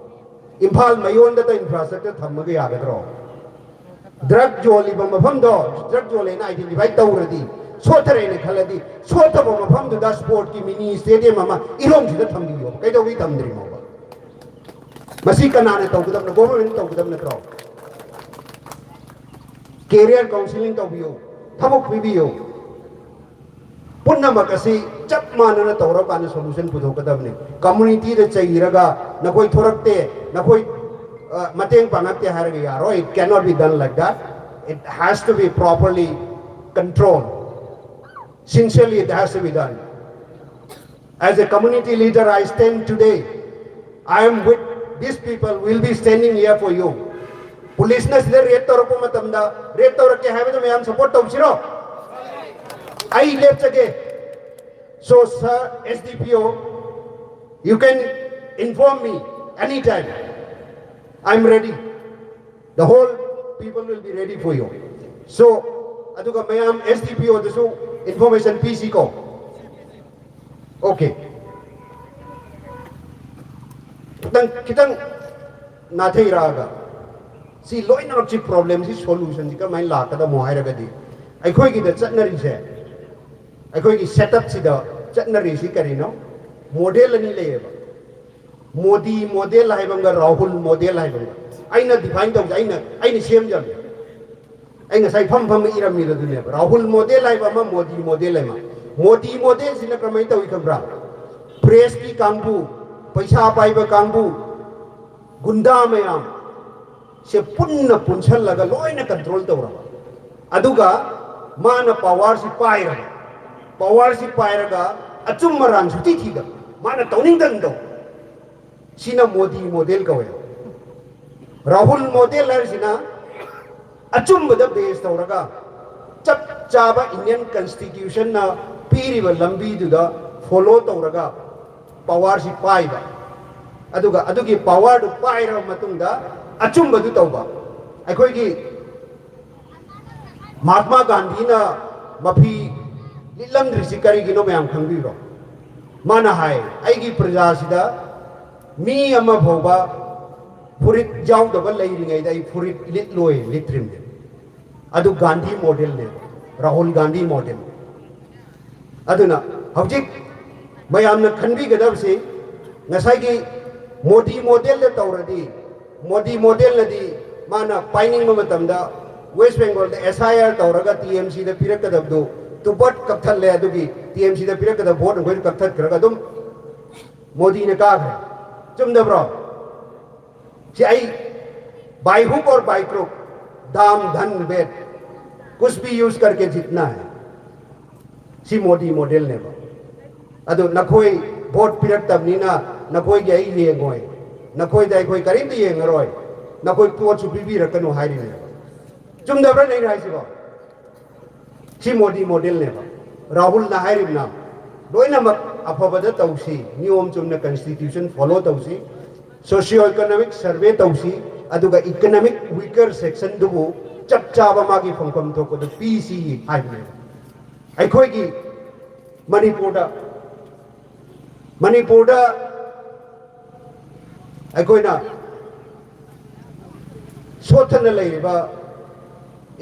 ꯏꯝꯐꯥꯜ ꯃꯌꯣꯟꯗꯇ ꯏꯟꯐ꯭ꯔꯥꯁ꯭ꯇ꯭ꯔꯛꯆꯔ ꯊꯝꯃꯒ ꯌꯥꯒꯗ꯭ꯔꯣ? ꯗ꯭ꯔꯒ ꯌꯣꯜꯂꯤꯕ ꯃꯐꯝꯗꯣ ꯗ꯭ꯔꯒ ꯌꯣꯜꯂꯦꯅ ꯑꯥꯏꯗꯦꯟꯇꯤꯐꯥꯏ ꯇꯧꯔꯗꯤ, ꯁꯣꯠꯊꯔꯦꯅ ꯈꯜꯂꯗꯤ, ꯁꯣꯠꯊꯕ ꯃꯐꯝꯗꯨꯗ ꯁ꯭ꯄꯣꯔꯠꯀꯤ ꯃꯤꯅꯤ ꯁ꯭ꯇꯦꯗꯤꯌꯝ ꯑꯃ ꯏꯔꯣꯝꯁꯤꯗ ꯊꯝꯕꯤꯌꯣꯕ꯫ ꯀꯩꯗꯧꯕꯒꯤ ꯊꯝꯗ꯭ꯔꯤꯅꯣꯕ? ꯃꯁꯤ ꯀꯅꯥꯅ ꯇꯧꯒꯗꯕꯅꯣ? ꯒꯣꯚꯔꯟꯃꯦꯟꯠ ꯇꯧꯒꯗꯕ ꯅꯠꯇ꯭ꯔꯣ? ꯀꯦꯔꯤꯌꯔ ꯀꯥꯎꯟꯁꯤꯂꯤꯡ ꯇꯧꯕꯤꯌꯨ, ꯊꯕꯛ ꯄꯤꯕꯤꯌꯨ꯫ ꯄꯨꯝꯅꯃꯛ ꯑꯁꯤ ꯆꯞ ꯃꯥꯟꯅꯅ ꯇꯧꯔꯀꯥꯟꯗ ꯁꯣꯂꯨꯁꯟ ꯄꯨꯊꯣꯛꯀꯗꯕꯅꯤ꯫ ꯀꯝꯃꯨꯅꯤꯇꯤꯗ ꯆꯩꯔꯒ, "ꯅꯈꯣꯏ ꯊꯣꯔꯛꯇꯦ, ꯅꯈꯣꯏ, ꯑ, ꯃꯇꯦꯡ ꯄꯥꯡꯉꯛꯇꯦ" ꯍꯥꯏꯔꯒ ꯌꯥꯔꯣꯏ꯫ It cannot be done like that. It has to be properly controlled. Sincerely, it has to be done. As a community leader, I stand today. I am with these people, will be standing here for you. ꯄꯨꯂꯤꯁꯅ ꯁꯤꯗ red ꯇꯧꯔꯛꯄ ꯃꯇꯝꯗ, red ꯇꯧꯔꯛꯀꯦ ꯍꯥꯏꯕꯗ ꯃꯌꯥꯝ support ꯇꯧꯁꯤꯔꯣ? ꯑꯩ ꯂꯦꯞꯆꯒꯦ꯫ So, sir, S D P O, you can inform me anytime. I'm ready. The whole people will be ready for you. So, ꯑꯗꯨꯒ ꯃꯌꯥꯝ S D P O ꯗꯁꯨ information ꯄꯤꯁꯤꯀꯣ꯫ Okay. ꯈꯤꯇꯪ, ꯈꯤꯇꯪ ꯅꯥꯊꯩꯔꯛꯑꯒ, ꯁꯤ ꯂꯣꯏꯅꯃꯛꯁꯤ, ꯄ꯭ꯔꯣꯕ꯭ꯂꯦꯝꯁꯤ ꯁꯣꯂꯨꯁꯟꯁꯤ ꯀꯃꯥꯏꯅ ꯂꯥꯛꯀꯗꯕꯅꯣ ꯍꯥꯏꯔꯒꯗꯤ, ꯑꯩꯈꯣꯏꯒꯤꯗ ꯆꯠꯅꯔꯤꯁꯦ, ꯑꯩꯈꯣꯏꯒꯤ ꯁꯦꯠ ꯑꯞꯁꯤꯗ ꯆꯠꯅꯔꯤꯁꯤ ꯀꯔꯤꯅꯣ? ꯃꯣꯗꯦꯜ ꯑꯅꯤ ꯂꯩꯌꯦꯕ, ꯃꯣꯗꯤ ꯃꯣꯗꯦꯜ ꯍꯥꯏꯕ ꯑꯃꯒ ꯔꯥꯍꯨꯜ ꯃꯣꯗꯦꯜ ꯍꯥꯏꯕ ꯑꯃꯒ꯫ ꯑꯩꯅ ꯗꯤꯐꯥꯏꯟ ꯇꯧꯕꯁꯦ ꯑꯩꯅ ꯑꯩꯅ ꯁꯦꯝꯖꯕꯅꯦ꯫ ꯑꯩ ꯉꯁꯥꯏ ꯐꯝ ꯐꯝꯅ ꯏꯔꯝꯃꯤꯗꯨ ꯑꯗꯨꯅꯦꯕ, ꯔꯥꯍꯨꯜ ꯃꯣꯗꯦꯜ ꯍꯥꯏꯕ ꯑꯃ, ꯃꯣꯗꯤ ꯃꯣꯗꯦꯜ ꯑꯃ꯫ ꯃꯣꯗꯤ ꯃꯣꯗꯦꯜꯁꯤꯅ ꯀꯔꯝꯍꯥꯏꯅ ꯇꯧꯏ ꯈꯪꯕ꯭ꯔꯥ? ꯄ꯭ꯔꯦꯁꯀꯤ ꯀꯥꯡꯕꯨ, ꯄꯩꯁꯥ ꯄꯥꯏꯕ ꯀꯥꯡꯕꯨ, ꯒꯨꯟꯗꯥ ꯃꯌꯥꯝ ꯁꯦ ꯄꯨꯟꯅ ꯄꯨꯟꯁꯜꯂꯒ ꯂꯣꯏꯅ ꯀꯟꯇ꯭ꯔꯣꯜ ꯇꯧꯔꯕ꯫ ꯑꯗꯨꯒ ꯃꯥꯅ ꯄꯋꯥꯔꯁꯤ ꯄꯥꯏꯔꯕ꯫ ꯄꯋꯥꯔꯁꯤ ꯄꯥꯏꯔꯒ ꯑꯆꯨꯝ ꯑꯔꯥꯟ ꯁꯨꯊꯤ ꯊꯤꯗꯕ, ꯃꯥꯅ ꯇꯧꯅꯤꯡꯗꯅ ꯇꯧ꯫ ꯁꯤꯅ ꯃꯣꯗꯤ ꯃꯣꯗꯦꯜ ꯀꯧꯋꯦ꯫ ꯔꯥꯍꯨꯜ ꯃꯣꯗꯦꯜ ꯍꯥꯏꯔꯤꯁꯤꯅ ꯑꯆꯨꯝꯕꯗ ꯕꯦꯁ ꯇꯧꯔꯒ, ꯆꯞ ꯆꯥꯕ ꯏꯟꯗꯤꯌꯟ ꯀꯟꯁꯇꯤꯇ꯭ꯌꯨꯁꯟꯅ ꯄꯤꯔꯤꯕ ꯂꯝꯕꯤꯗꯨꯗ ꯐꯣꯂꯣ ꯇꯧꯔꯒ ꯄꯋꯥꯔꯁꯤ ꯄꯥꯏꯕ꯫ ꯑꯗꯨꯒ ꯑꯗꯨꯒꯤ ꯄꯋꯥꯔꯗꯨ ꯄꯥꯏꯔꯕ ꯃꯇꯨꯡꯗ ꯑꯆꯨꯝꯕꯗꯨ ꯇꯧꯕ꯫ ꯑꯩꯈꯣꯏꯒꯤ ꯃꯍꯥꯠꯃꯥ ꯒꯥꯟꯙꯤꯅ ꯃꯐꯤ ꯂꯤꯠꯂꯝꯗ꯭ꯔꯤꯁꯤ ꯀꯔꯤꯒꯤꯅꯣ ꯃꯌꯥꯝ ꯈꯪꯕꯤꯕ꯭ꯔꯣ? ꯃꯥꯅ ꯍꯥꯏ, "ꯑꯩꯒꯤ ꯄ꯭ꯔꯖꯥꯁꯤꯗ ꯃꯤ ꯑꯃ ꯐꯥꯎꯕ ꯐꯨꯔꯤꯠ ꯌꯥꯎꯗꯕ ꯂꯩꯔꯤꯉꯩꯗ ꯑꯩ ꯐꯨꯔꯤꯠ ꯂꯤꯠꯂꯣꯏ, ꯂꯤꯠꯇ꯭ꯔꯤꯕꯅꯦ"꯫ ꯑꯗꯨ ꯒꯥꯟꯙꯤ ꯃꯣꯗꯦꯜꯅꯦ, ꯔꯥꯍꯨꯜ ꯒꯥꯟꯙꯤ ꯃꯣꯗꯦꯜ꯫ ꯑꯗꯨꯅ ꯍꯧꯖꯤꯛ ꯃꯌꯥꯝꯅ ꯈꯟꯕꯤꯒꯗꯕꯁꯤ, ꯉꯁꯥꯏꯒꯤ ꯃꯣꯗꯤ ꯃꯣꯗꯦꯜꯗ ꯇꯧꯔꯗꯤ, ꯃꯣꯗꯤ ꯃꯣꯗꯦꯜꯅꯗꯤ ꯃꯥꯅ ꯄꯥꯏꯅꯤꯡꯕ ꯃꯇꯝꯗ ꯋꯦꯁ ꯕꯦꯡꯒꯣꯜꯗ ꯑꯦꯁ ꯑꯥꯏ ꯑꯥꯔ ꯇꯧꯔꯒ ꯇꯤ ꯑꯦꯝ ꯁꯤꯗ ꯄꯤꯔꯛꯀꯗꯕꯗꯨ ꯇꯨꯕꯠ ꯀꯛꯊꯠꯂꯦ꯫ ꯑꯗꯨꯒꯤ ꯇꯤ ꯑꯦꯝ ꯁꯤꯗ ꯄꯤꯔꯛꯀꯗꯕ ꯚꯣꯠ ꯑꯩꯈꯣꯏꯅ ꯀꯛꯊꯠꯈ꯭ꯔꯒ ꯑꯗꯨꯝ ꯃꯣꯗꯤꯅ ꯀꯥꯈ꯭ꯔꯦ꯫ ꯆꯨꯝꯗꯕ꯭ꯔꯣ? ꯁꯤ ꯑꯩ, by hook or by crook, दाम धन भेद, कुछ भी use करके जीतना है꯫ ꯁꯤ ꯃꯣꯗꯤ ꯃꯣꯗꯦꯜꯅꯦꯕ꯫ ꯑꯗꯨ ꯅꯈꯣꯏ ꯚꯣꯠ ꯄꯤꯔꯛꯇꯕꯅꯤꯅ ꯅꯈꯣꯏꯒꯤ ꯑꯩ ꯌꯦꯡꯉꯣꯏ, ꯅꯈꯣꯏꯗ ꯑꯩꯈꯣꯏ ꯀꯔꯤꯝꯇ ꯌꯦꯡꯉꯔꯣꯏ, ꯅꯈꯣꯏ ꯄꯣꯠꯁꯨ ꯄꯤꯕꯤꯔꯛꯀꯅꯨ ꯍꯥꯏꯔꯤꯅꯦꯕ꯫ ꯆꯨꯝꯗꯕ꯭ꯔꯥ ꯑꯩꯅ ꯍꯥꯏꯁꯤꯕꯣ? ꯁꯤ ꯃꯣꯗꯤ ꯃꯣꯗꯦꯜꯅꯦꯕ꯫ ꯔꯥꯍꯨꯜꯅ ꯍꯥꯏꯔꯤꯕꯅ ꯂꯣꯏꯅꯃꯛ ꯑꯐꯕꯗ ꯇꯧꯁꯤ, ꯅꯤꯌꯣꯝ ꯆꯨꯝꯅ ꯀꯟꯁꯇꯤꯇ꯭ꯌꯨꯁꯟ ꯐꯣꯂꯣ ꯇꯧꯁꯤ, ꯁꯣꯁꯤꯌꯣ ꯏꯀꯣꯅꯣꯃꯤꯛ ꯁꯔꯚꯦ ꯇꯧꯁꯤ, ꯑꯗꯨꯒ ꯏꯀꯣꯅꯣꯃꯤꯛ ꯋꯤꯀꯔ ꯁꯦꯛꯁꯟꯗꯨꯕꯨ ꯆꯞ ꯆꯥꯕ ꯃꯥꯒꯤ ꯐꯪꯐꯝ ꯊꯣꯛꯄꯗꯨ ꯄꯤꯁꯤ ꯍꯥꯏꯕꯅꯦꯕ꯫ ꯑꯩꯈꯣꯏꯒꯤ ꯃꯅꯤꯄꯨꯔꯗ, ꯃꯅꯤꯄꯨꯔꯗ ꯑꯩꯈꯣꯏꯅ ꯁꯣꯠꯊꯅ ꯂꯩꯔꯤꯕ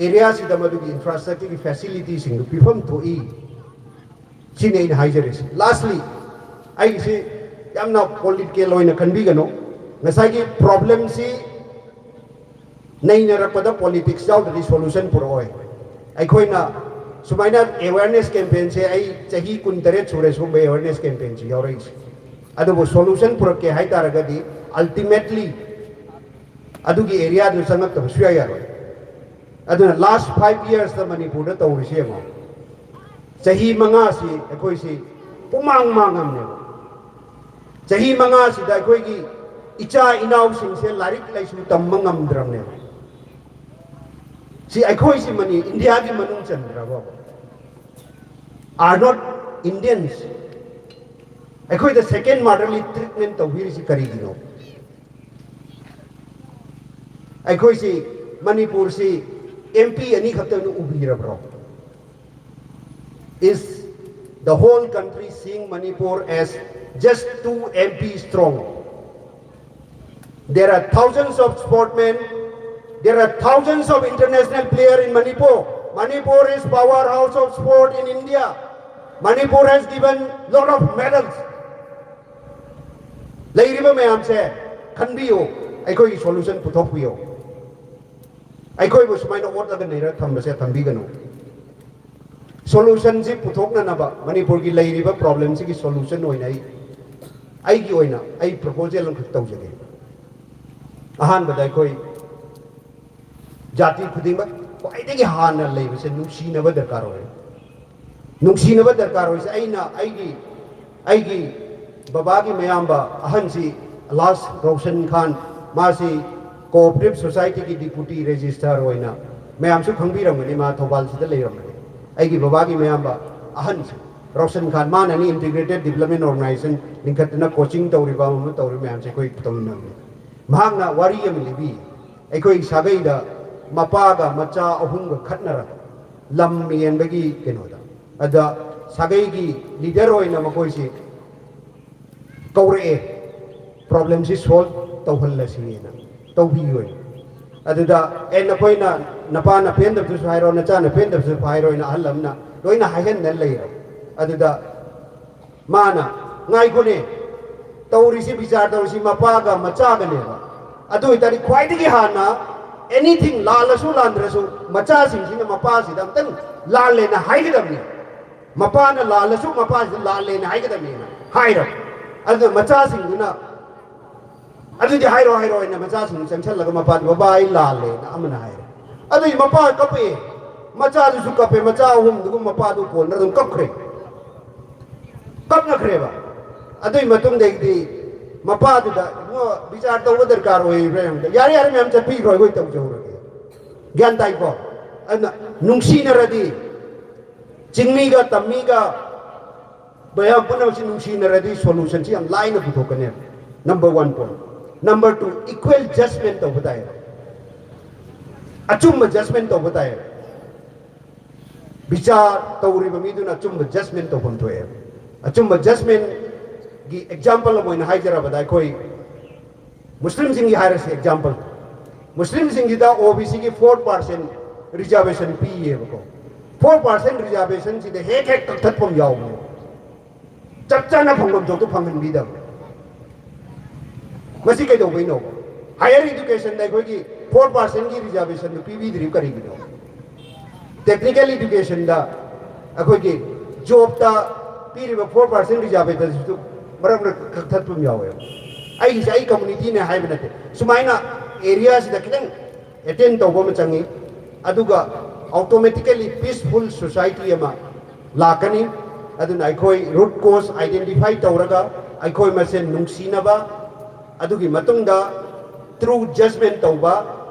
ꯑꯦꯔꯤꯌꯥꯁꯤꯗ ꯃꯗꯨꯒꯤ ꯏꯟꯐ꯭ꯔꯥꯁ꯭ꯇ꯭ꯔꯛꯆꯔꯒꯤ ꯐꯦꯁꯤꯂꯤꯇꯤꯁꯤꯡꯗꯨ ꯄꯤꯐꯝ ꯊꯣꯛꯏ꯫ ꯁꯤꯅꯤ ꯑꯩꯅ ꯍꯥꯏꯖꯔꯤꯁꯤ꯫ ꯂꯥꯁꯂꯤ, ꯑꯩꯒꯤꯁꯤ ꯌꯥꯝꯅ ꯄꯣꯂꯤꯇꯤꯀꯦꯜ ꯑꯣꯏꯅ ꯈꯟꯕꯤꯒꯅꯨ꯫ ꯉꯁꯥꯏꯒꯤ ꯄ꯭ꯔꯣꯕ꯭ꯂꯦꯝꯁꯤ ꯅꯩꯅꯔꯛꯄꯗ ꯄꯣꯂꯤꯇꯤꯛꯁ ꯌꯥꯎꯗ꯭ꯔꯗꯤ ꯁꯣꯂꯨꯁꯟ ꯄꯨꯔꯛꯑꯣꯏ꯫ ꯑꯩꯈꯣꯏꯅ ꯁꯨꯃꯥꯏꯅ ꯑꯦꯋꯦꯔꯅꯦꯁ ꯀꯦꯝꯄꯦꯟꯁꯦ ꯑꯩ ꯆꯍꯤ ꯀꯨꯟꯇꯔꯦꯠ ꯁꯨꯔꯦ ꯁꯤꯒꯨꯝꯕ ꯑꯦꯋꯦꯔꯅꯦꯁ ꯀꯦꯝꯄꯦꯟꯁꯤ ꯌꯥꯎꯔꯛꯏꯁꯦ꯫ ꯑꯗꯨꯕꯨ ꯁꯣꯂꯨꯁꯟ ꯄꯨꯔꯛꯀꯦ ꯍꯥꯏ ꯇꯥꯔꯒꯗꯤ ꯑꯜꯇꯤꯃꯦꯠꯂꯤ ꯑꯗꯨꯒꯤ ꯑꯦꯔꯤꯌꯥꯗꯨ ꯆꯪꯉꯛꯇꯕ ꯁꯨꯡꯌꯥ ꯌꯥꯔꯣꯏ꯫ ꯑꯗꯨꯅ ꯂꯥꯁ ꯐꯥꯏꯚ ꯌꯔꯁꯇ ꯃꯅꯤꯄꯨꯔꯗ ꯇꯧꯔꯤꯁꯤ ꯌꯦꯡꯉꯣ꯫ ꯆꯍꯤ ꯃꯉꯥꯁꯤ ꯑꯩꯈꯣꯏꯁꯤ ꯄꯨꯡꯃꯥꯡ ꯃꯥꯡꯉꯝꯅꯦꯕ꯫ ꯆꯍꯤ ꯃꯉꯥꯁꯤꯗ ꯑꯩꯈꯣꯏꯒꯤ ꯏꯆꯥ ꯏꯅꯥꯎꯁꯤꯡꯁꯦ ꯂꯥꯏꯔꯤꯛ ꯂꯥꯏꯁꯨ ꯇꯝꯕ ꯉꯝꯗ꯭ꯔꯕꯅꯦꯕ꯫ ꯁꯤ ꯑꯩꯈꯣꯏꯁꯤ ꯃꯅꯤ ꯏꯟꯗꯤꯌꯥꯒꯤ ꯃꯅꯨꯡ ꯆꯟꯗ꯭ꯔꯕ? Are not Indians? ꯑꯩꯈꯣꯏꯗ ꯁꯦꯀꯦꯟ ꯃꯥꯔꯗꯔꯂꯤ ꯇ꯭ꯔꯤꯠꯃꯦꯟ ꯇꯧꯕꯤꯔꯤꯁꯤ ꯀꯔꯤꯒꯤꯅꯣ? ꯑꯩꯈꯣꯏꯁꯤ, ꯃꯅꯤꯄꯨꯔꯁꯤ ꯑꯦꯝ ꯄꯤ ꯑꯅꯤꯈꯛꯇ ꯑꯣꯏꯅ ꯎꯕꯤꯔꯕ꯭ꯔꯣ? Is the whole country seeing Manipur as just two M P strong? There are thousands of sportmen, there are thousands of international players in Manipur. Manipur is powerhouse of sport in India. Manipur has given lot of medals. ꯂꯩꯔꯤꯕ ꯃꯌꯥꯝꯁꯦ ꯈꯟꯕꯤꯌꯨ, ꯑꯩꯈꯣꯏꯒꯤ solution ꯄꯨꯊꯣꯛꯄꯤꯌꯨ꯫ ꯑꯩꯈꯣꯏꯕꯨ ꯁꯨꯃꯥꯏꯅ ꯑꯣꯠꯂꯒ ꯅꯩꯔꯒ ꯊꯝꯕꯁꯦ ꯊꯝꯕꯤꯒꯅꯨ꯫ ꯁꯣꯂꯨꯁꯟꯁꯤ ꯄꯨꯊꯣꯛꯅꯅꯕ, ꯃꯅꯤꯄꯨꯔꯒꯤ ꯂꯩꯔꯤꯕ ꯄ꯭ꯔꯣꯕ꯭ꯂꯦꯝꯁꯤꯒꯤ solution ꯑꯣꯏꯅ ꯑꯩ, ꯑꯩꯒꯤ ꯑꯣꯏꯅ ꯑꯩ ꯄ꯭ꯔꯄꯣꯖꯦꯜ ꯑꯃꯈꯛ ꯇꯧꯖꯒꯦ꯫ ꯑꯍꯥꯟꯕꯗ ꯑꯩꯈꯣꯏ ꯖꯥꯇꯤ ꯈꯨꯗꯤꯡꯃꯛ ꯈ꯭ꯋꯥꯏꯗꯒꯤ ꯍꯥꯟꯅ ꯂꯩꯕꯁꯦ ꯅꯨꯡꯁꯤꯅꯕ ꯗꯔꯀꯥꯔ ꯑꯣꯏ꯫ ꯅꯨꯡꯁꯤꯅꯕ ꯗꯔꯀꯥꯔ ꯑꯣꯏꯁꯦ ꯑꯩꯅ ꯑꯩꯒꯤ, ꯑꯩꯒꯤ ꯕꯕꯥꯒꯤ ꯃꯌꯥꯝꯕ ꯑꯍꯟꯁꯤ ꯂꯥꯁ ꯔꯣꯁꯟ ꯈꯥꯟ, ꯃꯥꯁꯤ ꯀꯣꯑꯣꯄꯔꯦꯇꯤꯚ ꯁꯣꯁꯥꯏꯇꯤꯒꯤ ꯗꯤꯄꯨꯇꯤ ꯔꯦꯖꯤꯁꯇ꯭ꯔꯥꯔ ꯑꯣꯏꯅ ꯃꯌꯥꯝꯁꯨ ꯈꯪꯕꯤꯔꯝꯒꯅꯤ, ꯃꯥ ꯊꯧꯕꯥꯜꯁꯤꯗ ꯂꯩꯔꯝꯕꯅꯤ꯫ ꯑꯩꯒꯤ ꯕꯕꯥꯒꯤ ꯃꯌꯥꯝꯕ ꯑꯍꯟꯁꯤ ꯔꯣꯁꯟ ꯈꯥꯟ, ꯃꯥꯅꯅꯤ ꯏꯟꯇꯤꯒ꯭ꯔꯦꯇꯦꯠ ꯗꯤꯕꯂꯞꯃꯦꯟ ꯑꯣꯔꯒꯅꯥꯏꯖꯦꯁꯟ ꯂꯤꯡꯈꯠꯇꯅ ꯀꯣꯆꯤꯡ ꯇꯧꯔꯤꯕ ꯑꯃ ꯇꯧꯔꯤꯕ ꯃꯌꯥꯝꯁꯦ ꯑꯩꯈꯣꯏ ꯇꯧꯃꯤꯟꯅꯕꯅꯤ꯫ ꯃꯍꯥꯛꯅ ꯋꯥꯔꯤ ꯑꯃ ꯂꯤꯕꯤ꯫ ꯑꯩꯈꯣꯏ ꯁꯥꯒꯩꯗ ꯃꯄꯥꯒ ꯃꯆꯥ ꯑꯍꯨꯝꯒ ꯈꯠꯅꯔ ꯂꯝ ꯌꯦꯟꯕꯒꯤ ꯀꯩꯅꯣꯗ, ꯑꯗ ꯁꯥꯒꯩꯒꯤ ꯂꯤꯗꯔ ꯑꯣꯏꯅ ꯃꯈꯣꯏꯁꯤ ꯀꯧꯔꯛꯑꯦ, ꯄ꯭ꯔꯣꯕ꯭ꯂꯦꯝꯁꯤ ꯁꯣꯜꯕ ꯇꯧꯍꯜꯂꯁꯤꯅ, ꯇꯧꯕꯤꯌꯣꯅ꯫ ꯑꯗꯨꯗ ꯑꯦ ꯅꯈꯣꯏꯅ ꯅꯄꯥꯅ ꯄꯦꯟꯗꯕꯗꯨꯁꯨ ꯍꯥꯏꯔꯣ, ꯅꯆꯥꯅ ꯄꯦꯟꯗꯕꯁꯨ ꯍꯥꯏꯔꯣꯏꯅ ꯑꯍꯜ ꯑꯃꯅ ꯂꯣꯏꯅ ꯍꯥꯏꯍꯟꯗꯅ ꯂꯩꯔꯕ꯫ ꯑꯗꯨꯗ ꯃꯥꯅ, "ꯉꯥꯏꯈꯣꯅꯦ, ꯇꯧꯔꯤꯁꯤ, ꯕꯤꯆꯥꯔ ꯇꯧꯔꯤꯁꯤ ꯃꯄꯥꯒ ꯃꯆꯥꯒꯅꯦꯕ꯫ ꯑꯗꯨ ꯑꯣꯏꯇꯥꯔꯗꯤ ꯈ꯭ꯋꯥꯏꯗꯒꯤ ꯍꯥꯟꯅ ꯑꯦꯅꯤꯊꯤꯡ, ꯂꯥꯜꯂꯁꯨ ꯂꯥꯟꯗ꯭ꯔꯁꯨ, ꯃꯆꯥꯁꯤꯡꯁꯤꯅ ꯃꯄꯥꯁꯤꯗ ꯑꯝꯇꯪ ꯂꯥꯜꯂꯦꯅ ꯍꯥꯏꯒꯗꯕꯅꯤ꯫ ꯃꯄꯥꯅ ꯂꯥꯜꯂꯁꯨ ꯃꯄꯥꯁꯤꯗ ꯂꯥꯜꯂꯦꯅ ꯍꯥꯏꯒꯗꯕꯅꯤꯅ" ꯍꯥꯏꯔꯕ꯫ ꯑꯗꯨꯅ ꯃꯆꯥꯁꯤꯡꯗꯨꯅ, "ꯑꯗꯨꯗꯤ ꯍꯥꯏꯔꯣ, ꯍꯥꯏꯔꯣ" ꯍꯥꯏꯅ ꯃꯆꯥꯁꯤꯡꯗꯨ ꯆꯪꯁꯜꯂꯒ ꯃꯄꯥꯗꯨ, "ꯕꯕꯥ, ꯑꯩ ꯂꯥꯜꯂꯦꯅ" ꯑꯃꯅ ꯍꯥꯏꯔꯦ꯫ ꯑꯗꯨꯒꯤ ꯃꯄꯥ ꯀꯞꯄꯛꯑꯦ, ꯃꯆꯥꯗꯨꯁꯨ ꯀꯞꯄꯦ, ꯃꯆꯥ ꯑꯍꯨꯝꯗꯨꯒ ꯃꯄꯥꯗꯨ ꯀꯣꯟꯅ ꯑꯗꯨꯝ ꯀꯞꯈ꯭ꯔꯦ, ꯀꯞꯅꯈ꯭ꯔꯦꯕ꯫ ꯑꯗꯨꯒꯤ ꯃꯇꯨꯡꯗꯒꯤꯗꯤ ꯃꯄꯥꯗꯨꯗ, "ꯏꯕꯨꯡꯉꯣ, ꯕꯤꯆꯥꯔ ꯇꯧꯕ ꯗꯔꯀꯥꯔ ꯑꯣꯏꯔꯤꯕ꯭ꯔꯥ?" ꯍꯥꯏꯕꯗ, "ꯌꯥꯔꯦ, ꯌꯥꯔꯦ, ꯃꯌꯥꯝ ꯆꯠꯄꯤꯈ꯭ꯔꯣ, ꯑꯩꯈꯣꯏ ꯇꯧꯖꯍꯧꯔꯒꯦ"꯫ ꯒ꯭ꯌꯥꯟ ꯇꯥꯏꯀꯣ? ꯑꯗꯨꯅ ꯅꯨꯡꯁꯤꯅꯔꯗꯤ, ꯆꯤꯡꯃꯤꯒ ꯇꯝꯃꯤꯒ ꯃꯌꯥꯝ ꯄꯨꯝꯅꯃꯛꯁꯤ ꯅꯨꯡꯁꯤꯅꯔꯗꯤ solution ꯁꯤ ꯌꯥꯝ ꯂꯥꯏꯅ ꯄꯨꯊꯣꯛꯀꯅꯦꯕ꯫ Number one point꯫ Number two, equal judgment ꯇꯧꯕ ꯇꯥꯏ꯫ ꯑꯆꯨꯝꯕ judgment ꯇꯧꯕ ꯇꯥꯏ꯫ ꯕꯤꯆꯥꯔ ꯇꯧꯔꯤꯕ ꯃꯤꯗꯨꯅ ꯑꯆꯨꯝꯕ judgment ꯇꯧꯐꯝ ꯊꯣꯛꯑꯦ꯫ ꯑꯆꯨꯝꯕ judgment ꯒꯤ example ꯑꯃ ꯑꯣꯏꯅ ꯍꯥꯏꯖꯔꯕꯗ, ꯑꯩꯈꯣꯏ ꯃꯨꯁꯂꯤꯝꯁꯤꯡꯒꯤ ꯍꯥꯏꯔꯁꯤ example, ꯃꯨꯁꯂꯤꯝꯁꯤꯡꯁꯤꯗ OBC ꯒꯤ four percent reservation ꯄꯤꯌꯦꯕꯀꯣ꯫ Four percent reservation ꯁꯤꯗ ꯍꯦꯛ ꯍꯦꯛ ꯀꯛꯊꯠꯄ ꯑꯃ ꯌꯥꯎꯕꯅꯦ꯫ ꯆꯞ ꯆꯥꯅ ꯐꯪꯐꯝ ꯊꯣꯛꯇ ꯐꯪꯍꯟꯕꯤꯗꯕ꯫ ꯃꯁꯤ ꯀꯩꯗꯧꯕꯩꯅꯣ? Higher education ꯗ ꯑꯩꯈꯣꯏꯒꯤ four percent ꯀꯤ reservation ꯗꯨ ꯄꯤꯕꯤꯗ꯭ꯔꯤꯕ ꯀꯔꯤꯒꯤꯅꯣ? Technical education ꯗ ꯑꯩꯈꯣꯏꯒꯤ job ꯇ ꯄꯤꯔꯤꯕ four percent reservation ꯁꯤꯁꯨ ꯃꯔꯛ ꯃꯔꯛꯇ ꯀꯛꯊꯠꯄ ꯑꯃ ꯌꯥꯎꯋꯦꯕ꯫ ꯑꯩꯒꯤꯁꯦ ꯑꯩ community ꯅꯦ ꯍꯥꯏꯕ ꯅꯠꯇꯦ꯫ ꯁꯨꯃꯥꯏꯅ area ꯁꯤꯗ ꯈꯤꯇꯪ attend ꯇꯧꯕ ꯑꯃ ꯆꯪꯉꯤ, ꯑꯗꯨꯒ automatically peaceful society ꯑꯃ ꯂꯥꯛꯀꯅꯤ꯫ ꯑꯗꯨꯅ ꯑꯩꯈꯣꯏ root cause identify ꯇꯧꯔꯒ ꯑꯩꯈꯣꯏ ꯃꯁꯦꯟ ꯅꯨꯡꯁꯤꯅꯕ, ꯑꯗꯨꯒꯤ ꯃꯇꯨꯡꯗ true judgment ꯇꯧꯕ,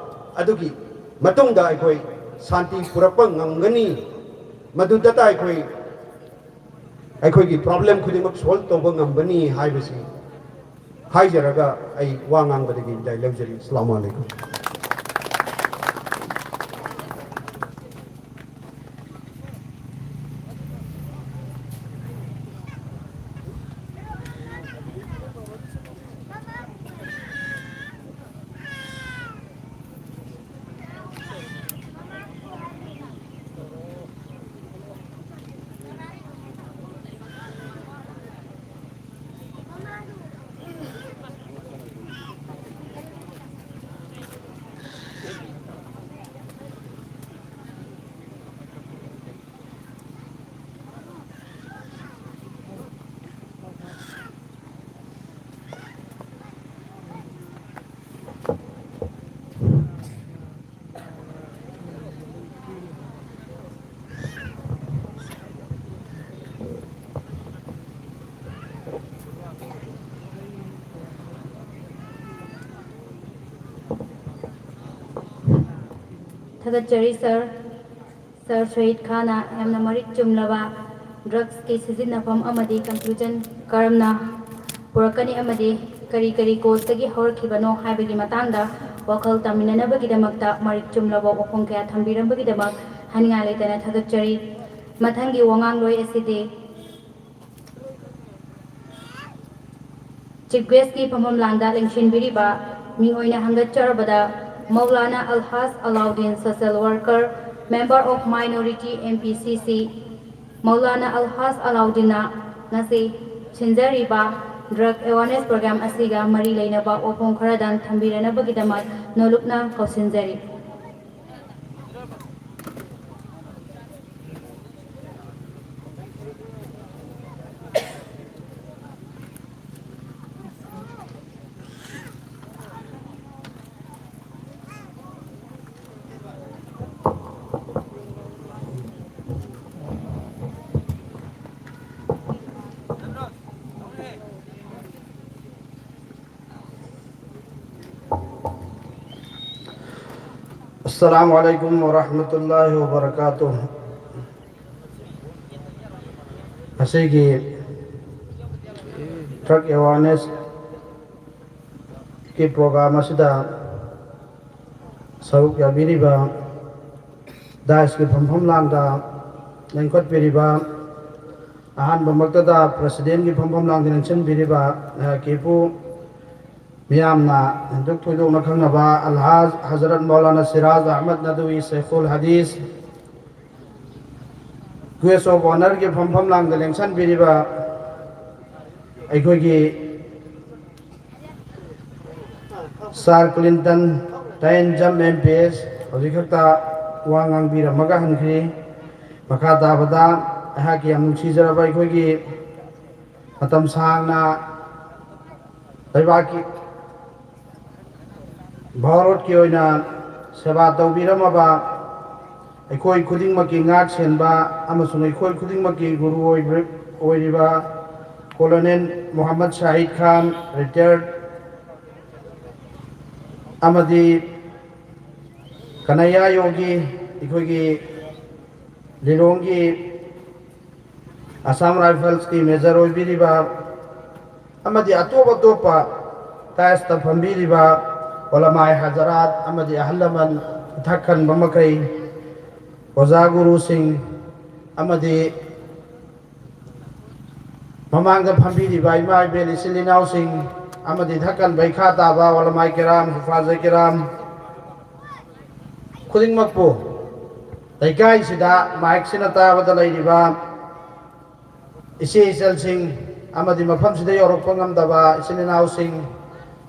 ꯑꯗꯨꯒꯤ ꯃꯇꯨꯡꯗ ꯑꯩꯈꯣꯏ ꯁꯥꯟꯇꯤ ꯄꯨꯔꯛꯄ ꯉꯝꯒꯅꯤ꯫ ꯃꯗꯨꯗꯇ ꯑꯩꯈꯣꯏ, ꯑꯩꯈꯣꯏꯒꯤ problem ꯈꯨꯗꯤꯡꯃꯛ solve ꯇꯧꯕ ꯉꯝꯒꯅꯤ ꯍꯥꯏꯕꯁꯤ ꯍꯥꯏꯖꯔꯒ ꯑꯩ ꯋꯥ ꯉꯥꯡꯕꯗꯒꯤ ꯕꯤꯗꯥꯏ ꯂꯧꯖꯔꯤ꯫ ꯑꯁꯂꯥꯃꯨ ꯑꯂꯩꯀꯨꯝ꯫ ꯊꯥꯒꯠꯆꯔꯤ ꯁꯥꯔ꯫ ꯁꯥꯔ ꯁꯍꯤꯗ ꯈꯥꯟꯅ ꯌꯥꯝꯅ ꯃꯔꯤꯛ ꯆꯨꯝꯂꯕ ꯗ꯭ꯔꯒꯁꯀꯤ ꯁꯤꯖꯤꯟꯅꯐꯝ ꯑꯃꯗꯤ ꯀꯟꯀ꯭ꯂꯨꯖꯟ ꯀꯔꯝꯅ ꯄꯨꯔꯛꯀꯅꯤ ꯑꯃꯗꯤ ꯀꯔꯤ ꯀꯔꯤ ꯀꯣꯁꯇꯒꯤ ꯍꯧꯔꯛꯈꯤꯕꯅꯣ ꯍꯥꯏꯕꯒꯤ ꯃꯇꯥꯡꯗ ꯋꯥꯈꯜ ꯇꯥꯃꯤꯟꯅꯅꯕꯒꯤꯗꯃꯛꯇ ꯃꯔꯤꯛ ꯆꯨꯝꯂꯕ ꯋꯥꯐꯝ ꯀꯌꯥ ꯊꯝꯕꯤꯔꯝꯕꯒꯤꯗꯃꯛ ꯍꯥꯏꯅꯤꯡꯉꯥꯏ ꯂꯩꯇꯅ ꯊꯥꯒꯠꯆꯔꯤ꯫ ꯃꯊꯪꯒꯤ ꯋꯥꯉꯥꯡꯂꯣꯏ ꯑꯁꯤꯗꯤ ꯆꯤꯐ ꯒꯦꯁꯀꯤ ꯐꯝꯐꯝ ꯂꯥꯡꯗ ꯂꯦꯡꯁꯤꯟꯕꯤꯔꯤꯕ ꯃꯤꯡ ꯑꯣꯏꯅ ꯍꯪꯒꯠꯆꯔꯕꯗ Maulana ꯑꯜꯍꯥꯖ Alauddin, social worker, member of minority, M P C C, Maulana ꯑꯜꯍꯥꯖ ꯑꯂꯥꯎꯗꯤꯟꯅ ꯉꯁꯤ ꯁꯤꯟꯖꯔꯤꯕ ꯗ꯭ꯔꯒ ꯑꯦꯋꯥꯔꯅꯦꯁ ꯄ꯭ꯔꯣꯒ꯭ꯔꯥꯝ ꯑꯁꯤꯒ ꯃꯔꯤ ꯂꯩꯅꯕ ꯋꯥꯐꯝ ꯈꯔꯗꯪ ꯊꯝꯕꯤꯔꯅꯕꯒꯤꯗꯃꯛ ꯅꯣꯂꯨꯛꯅ ꯀꯧꯁꯤꯟꯖꯔꯤ꯫ Assalamu alaikum warahmatullahi wabarakatuh. ꯉꯁꯤꯒꯤ ꯗ꯭ꯔꯒ ꯑꯦꯋꯥꯔꯅꯦꯁꯀꯤ ꯄ꯭ꯔꯣꯒ꯭ꯔꯥꯝ ꯑꯁꯤꯗ ꯁꯔꯨꯛ ꯌꯥꯕꯤꯔꯤꯕ ꯗꯥꯏꯁꯀꯤ ꯐꯝꯐꯝ ꯂꯥꯡꯗ ꯂꯦꯡꯈꯠꯄꯤꯔꯤꯕ, ꯑꯍꯥꯟꯕꯃꯛꯇꯗ ꯄ꯭ꯔꯁꯤꯗꯦꯟꯒꯤ ꯐꯝꯐꯝ ꯂꯥꯡꯗ ꯂꯦꯡꯁꯤꯟꯕꯤꯔꯤꯕ ꯑꯩꯍꯥꯛꯀꯤ ꯏꯄꯨ, ꯃꯤꯌꯥꯝꯅ ꯍꯦꯟꯗꯣꯛ ꯊꯣꯏꯗꯣꯛꯅ ꯈꯪꯅꯕ ꯑꯜꯍꯥꯖ ꯍꯖꯔꯠ ꯃꯧꯂꯥꯅꯥ ꯁꯤꯔꯥꯖ ꯑꯍꯃꯗ ꯅꯗꯋꯤ ꯁꯦꯈꯨꯜ ꯍꯗꯤꯁ, ꯒꯦꯁ ꯑꯣꯐ ꯑꯣꯅꯔꯒꯤ ꯐꯝꯐꯝ ꯂꯥꯡꯗ ꯂꯦꯡꯁꯟꯕꯤꯔꯤꯕ ꯑꯩꯈꯣꯏꯒꯤ ꯁꯥꯔ ꯀ꯭ꯂꯤꯟꯇꯟ ꯇꯥꯏꯟꯖꯝ M P S ꯍꯧꯖꯤꯛ ꯈꯛꯇ ꯋꯥ ꯉꯥꯡꯕꯤꯔꯝꯃꯒ ꯍꯟꯈ꯭ꯔꯤ꯫ ꯃꯈꯥ ꯇꯥꯕꯗ ꯑꯩꯍꯥꯛꯀꯤ ꯌꯥꯝ ꯅꯨꯡꯁꯤꯖꯔꯕ ꯑꯩꯈꯣꯏꯒꯤ ꯃꯇꯝ ꯁꯥꯡꯅ ꯂꯩꯕꯥꯛꯀꯤ, ꯚꯥꯔꯠꯀꯤ ꯑꯣꯏꯅ ꯁꯦꯕꯥ ꯇꯧꯕꯤꯔꯝꯃꯕ, ꯑꯩꯈꯣꯏ ꯈꯨꯗꯤꯡꯃꯛꯀꯤ ꯉꯥꯛ ꯁꯦꯟꯕ ꯑꯃꯁꯨꯡ ꯑꯩꯈꯣꯏ ꯈꯨꯗꯤꯡꯃꯛꯀꯤ ꯒꯨꯔꯨ ꯑꯣꯏꯕ-, ꯑꯣꯏꯔꯤꯕ ꯀꯣꯂꯣꯅꯦꯜ ꯃꯣꯍꯝꯃꯗ ꯁꯥꯍꯤꯗ ꯈꯥꯟ, retired, ꯑꯃꯗꯤ ꯀꯅꯌꯥ ꯌꯣꯒꯤ, ꯑꯩꯈꯣꯏꯒꯤ ꯂꯤꯂꯣꯡꯒꯤ ꯑꯁꯥꯝ ꯔꯥꯏꯐꯜꯁꯀꯤ ꯃꯦꯖꯔ ꯑꯣꯏꯕꯤꯔꯤꯕ ꯑꯃꯗꯤ ꯑꯇꯣꯞ ꯑꯇꯣꯞꯄ ꯇꯥꯏꯁꯇ ꯐꯝꯕꯤꯔꯤꯕ ꯑꯣꯂꯃꯥꯏ ꯍꯖꯔꯥꯠ ꯑꯃꯗꯤ ꯑꯍꯜ ꯂꯃꯟ, ꯏꯊꯛ ꯊꯣꯡꯕ ꯃꯈꯩ, ꯑꯣꯖꯥ ꯒꯨꯔꯨꯁꯤꯡ ꯑꯃꯗꯤ ꯃꯃꯥꯡꯗ ꯐꯝꯕꯤꯔꯤꯕ ꯏꯃꯥ ꯏꯕꯦꯟ ꯏꯆꯤꯜ ꯏꯅꯥꯎꯁꯤꯡ ꯑꯃꯗꯤ ꯏꯊꯛ ꯊꯣꯡꯕ ꯏꯈꯥ ꯇꯥꯕ ꯑꯣꯂꯃꯥꯏ ꯀꯤꯔꯥꯝ, ꯍꯨꯐꯥꯖ ꯀꯤꯔꯥꯝ, ꯈꯨꯗꯤꯡꯃꯛꯄꯨ, ꯂꯩꯀꯥꯏꯁꯤꯗ ꯃꯥꯏꯛꯁꯤꯅ ꯇꯥꯕꯗ ꯂꯩꯔꯤꯕ ꯏꯆꯦ ꯏꯆꯜꯁꯤꯡ ꯑꯃꯗꯤ ꯃꯐꯝꯁꯤꯗ ꯌꯧꯔꯛꯄ ꯉꯝꯗꯕ ꯏꯆꯤꯜ ꯏꯅꯥꯎꯁꯤꯡ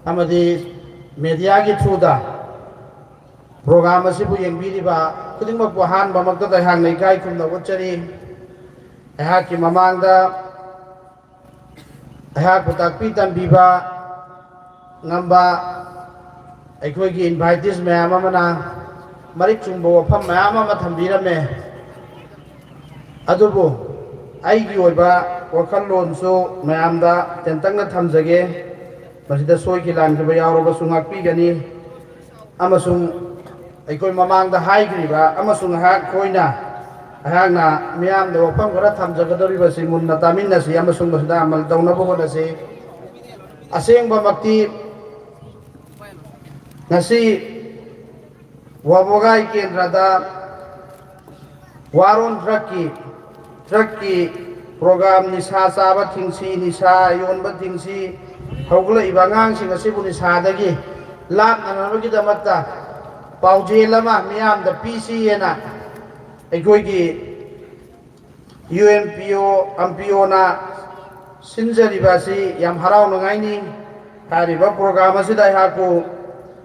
ꯑꯃꯗꯤ ꯃꯦꯗꯤꯌꯥꯒꯤ ꯊ꯭ꯔꯨꯗ ꯄ꯭ꯔꯣꯒ꯭ꯔꯥꯝ ꯑꯁꯤꯕꯨ ꯌꯦꯡꯕꯤꯔꯤꯕ ꯈꯨꯗꯤꯡꯃꯛꯄꯨ ꯑꯍꯥꯟꯕꯃꯛꯇꯗ ꯑꯩꯍꯥꯛꯅ ꯏꯀꯥꯏ ꯈꯨꯝꯅꯕ ꯎꯠꯆꯔꯤ꯫ ꯑꯩꯍꯥꯛꯀꯤ ꯃꯃꯥꯡꯗ ꯑꯩꯍꯥꯛꯄꯨ ꯇꯥꯛꯄꯤ ꯇꯝꯕꯤꯕ ꯉꯝꯕ ꯑꯩꯈꯣꯏꯒꯤ ꯏꯟꯚꯥꯏꯇꯤꯁ ꯃꯌꯥꯝ ꯑꯃꯅ ꯃꯔꯤꯛ ꯆꯨꯝꯕ ꯋꯥꯐꯝ ꯃꯌꯥꯝ ꯑꯃ ꯊꯝꯕꯤꯔꯝꯃꯦ꯫ ꯑꯗꯨꯕꯨ ꯑꯩꯒꯤ ꯑꯣꯏꯕ ꯋꯥꯈꯜꯂꯣꯟꯁꯨ ꯃꯌꯥꯝꯗ ꯇꯦꯟꯇꯛꯅ ꯊꯝꯖꯒꯦ꯫ ꯃꯁꯤꯗ ꯁꯣꯏꯈꯤ ꯂꯥꯟꯈꯤꯕ ꯌꯥꯎꯔꯕꯁꯨ ꯉꯥꯛꯄꯤꯒꯅꯤ꯫ ꯑꯃꯁꯨꯡ ꯑꯩꯈꯣꯏ ꯃꯃꯥꯡꯗ ꯍꯥꯏꯈ꯭ꯔꯤꯕ ꯑꯃꯁꯨꯡ ꯑꯩꯍꯥꯛ ꯑꯩꯈꯣꯏꯅ, ꯑꯩꯍꯥꯛꯅ ꯃꯤꯌꯥꯝꯗ ꯋꯥꯐꯝ ꯈꯔ ꯊꯝꯖꯒꯗꯧꯔꯤꯕꯁꯤ ꯃꯨꯟꯅ ꯇꯥꯃꯤꯟꯅꯁꯤ ꯑꯃꯁꯨꯡ ꯃꯁꯤꯗ ꯑꯃꯜ ꯇꯧꯅꯕ ꯍꯣꯠꯅꯁꯤ꯫ ꯑꯁꯦꯡꯕꯃꯛꯇꯤ ꯉꯁꯤ ꯋꯥꯕꯒꯥꯏ ꯀꯦꯟꯗ꯭ꯔꯗ ꯋꯥꯔꯣꯟ ꯗ꯭ꯔꯛꯀꯤ, ꯗ꯭ꯔꯛꯀꯤ ꯄ꯭ꯔꯣꯒ꯭ꯔꯥꯝ, ꯅꯤꯁꯥ ꯆꯥꯕ ꯊꯤꯡꯁꯤ, ꯅꯤꯁꯥ ꯌꯣꯟꯕ ꯊꯤꯡꯁꯤ, ꯍꯧꯒꯠꯂꯛꯏꯕ ꯑꯉꯥꯡꯁꯤꯡ ꯑꯁꯤꯕꯨ ꯅꯤꯁꯥꯗꯒꯤ ꯂꯥꯞꯅꯅꯕꯒꯤꯗꯃꯛꯇ ꯄꯥꯎꯖꯦꯜ ꯑꯃ ꯃꯤꯌꯥꯝꯗ ꯄꯤꯁꯤꯑꯅ ꯑꯩꯈꯣꯏꯒꯤ ꯌꯨ ꯑꯦꯝ ꯄꯤ ꯑꯣ, ꯑꯦꯝ ꯄꯤ ꯑꯣꯅ ꯁꯤꯟꯖꯔꯤꯕ ꯑꯁꯤ ꯌꯥꯝ ꯍꯔꯥꯎꯅꯉꯥꯏꯅꯤ꯫ ꯍꯥꯏꯔꯤꯕ ꯄ꯭ꯔꯣꯒ꯭ꯔꯥꯝ ꯑꯁꯤꯗ ꯑꯩꯍꯥꯛꯄꯨ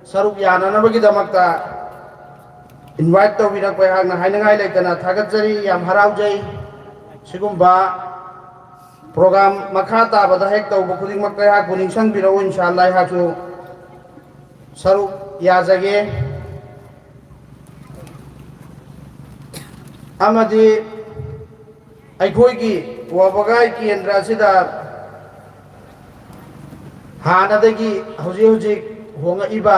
ꯁꯔꯨꯛ ꯌꯥꯅꯅꯕꯒꯤꯗꯃꯛꯇ ꯏꯟꯚꯥꯏꯠ ꯇꯧꯕꯤꯔꯛꯄ ꯑꯩꯍꯥꯛꯅ ꯍꯥꯏꯅꯤꯡꯉꯥꯏ ꯂꯩꯇꯅ ꯊꯥꯒꯠꯆꯔꯤ, ꯌꯥꯝ ꯍꯔꯥꯎꯖꯩ꯫ ꯁꯤꯒꯨꯝꯕ ꯄ꯭ꯔꯣꯒ꯭ꯔꯥꯝ ꯃꯈꯥ ꯇꯥꯕꯗ ꯍꯦꯛ ꯇꯧꯕ ꯈꯨꯗꯤꯡꯃꯛꯇ ꯑꯩꯍꯥꯛꯄꯨ ꯅꯤꯡꯁꯤꯡꯕꯤꯔꯛꯎ, ꯏꯟꯁꯥ ꯑꯜꯂꯥ ꯑꯩꯍꯥꯛꯁꯨ ꯁꯔꯨꯛ ꯌꯥꯖꯒꯦ꯫ ꯑꯃꯗꯤ ꯑꯩꯈꯣꯏꯒꯤ ꯋꯥꯕꯒꯥꯏ ꯀꯦꯟꯗ꯭ꯔ ꯑꯁꯤꯗ ꯍꯥꯟꯅꯗꯒꯤ ꯍꯧꯖꯤꯛ ꯍꯧꯖꯤꯛ ꯍꯣꯡꯂꯛꯏꯕ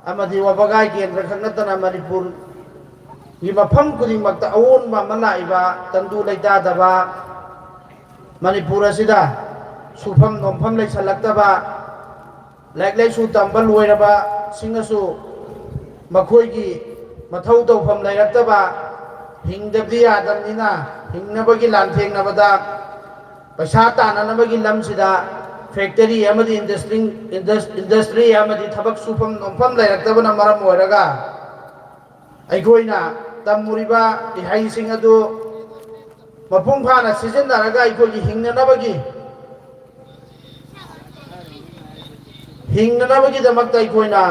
ꯑꯃꯗꯤ ꯋꯥꯕꯒꯥꯏ ꯀꯦꯟꯗ꯭ꯔ ꯈꯛ ꯅꯠꯇꯅ ꯃꯅꯤꯄꯨꯔꯒꯤ ꯃꯐꯝ ꯈꯨꯗꯤꯡꯃꯛꯇ ꯑꯑꯣꯟꯕ ꯑꯃ ꯂꯥꯛꯏꯕ, ꯇꯪꯗꯨ ꯂꯩꯇꯥꯗꯕ ꯃꯅꯤꯄꯨꯔ ꯑꯁꯤꯗ ꯁꯨꯐꯝ ꯅꯣꯝꯐꯝ ꯂꯩꯁꯜꯂꯛꯇꯕ, ꯂꯥꯏꯔꯤꯛ ꯂꯥꯏꯁꯨ ꯇꯝꯕ ꯂꯣꯏꯔꯕꯁꯤꯡꯅꯁꯨ ꯃꯈꯣꯏꯒꯤ ꯃꯊꯧ ꯇꯧꯐꯝ ꯂꯩꯔꯛꯇꯕ, ꯍꯤꯡꯗꯕꯗꯤ ꯌꯥꯗꯕꯅꯤꯅ ꯍꯤꯡꯅꯕꯒꯤ ꯂꯥꯟꯊꯦꯡꯅꯕꯗ ꯄꯩꯁꯥ ꯇꯥꯟꯅꯅꯕꯒꯤ ꯂꯝꯁꯤꯗ ꯐꯦꯛꯇꯔꯤ ꯑꯃꯗꯤ ꯏꯟꯗꯁꯇ꯭ꯔꯤ, ꯏꯟꯗꯁ-, ꯏꯟꯗꯁꯇ꯭ꯔꯤ ꯑꯃꯗꯤ ꯊꯕꯛ ꯁꯨꯐꯝ ꯅꯣꯝꯐꯝ ꯂꯩꯔꯛꯇꯕꯅ ꯃꯔꯝ ꯑꯣꯏꯔꯒ ꯑꯩꯈꯣꯏꯅ ꯇꯝꯃꯨꯔꯤꯕ ꯏꯍꯩꯁꯤꯡ ꯑꯗꯨ ꯃꯄꯨꯡ ꯐꯥꯅ ꯁꯤꯖꯤꯟꯅꯔꯒ ꯑꯩꯈꯣꯏꯒꯤ ꯍꯤꯡꯅꯅꯕꯒꯤ, ꯍꯤꯡꯅꯅꯕꯒꯤꯗꯃꯛꯇ ꯑꯩꯈꯣꯏꯅ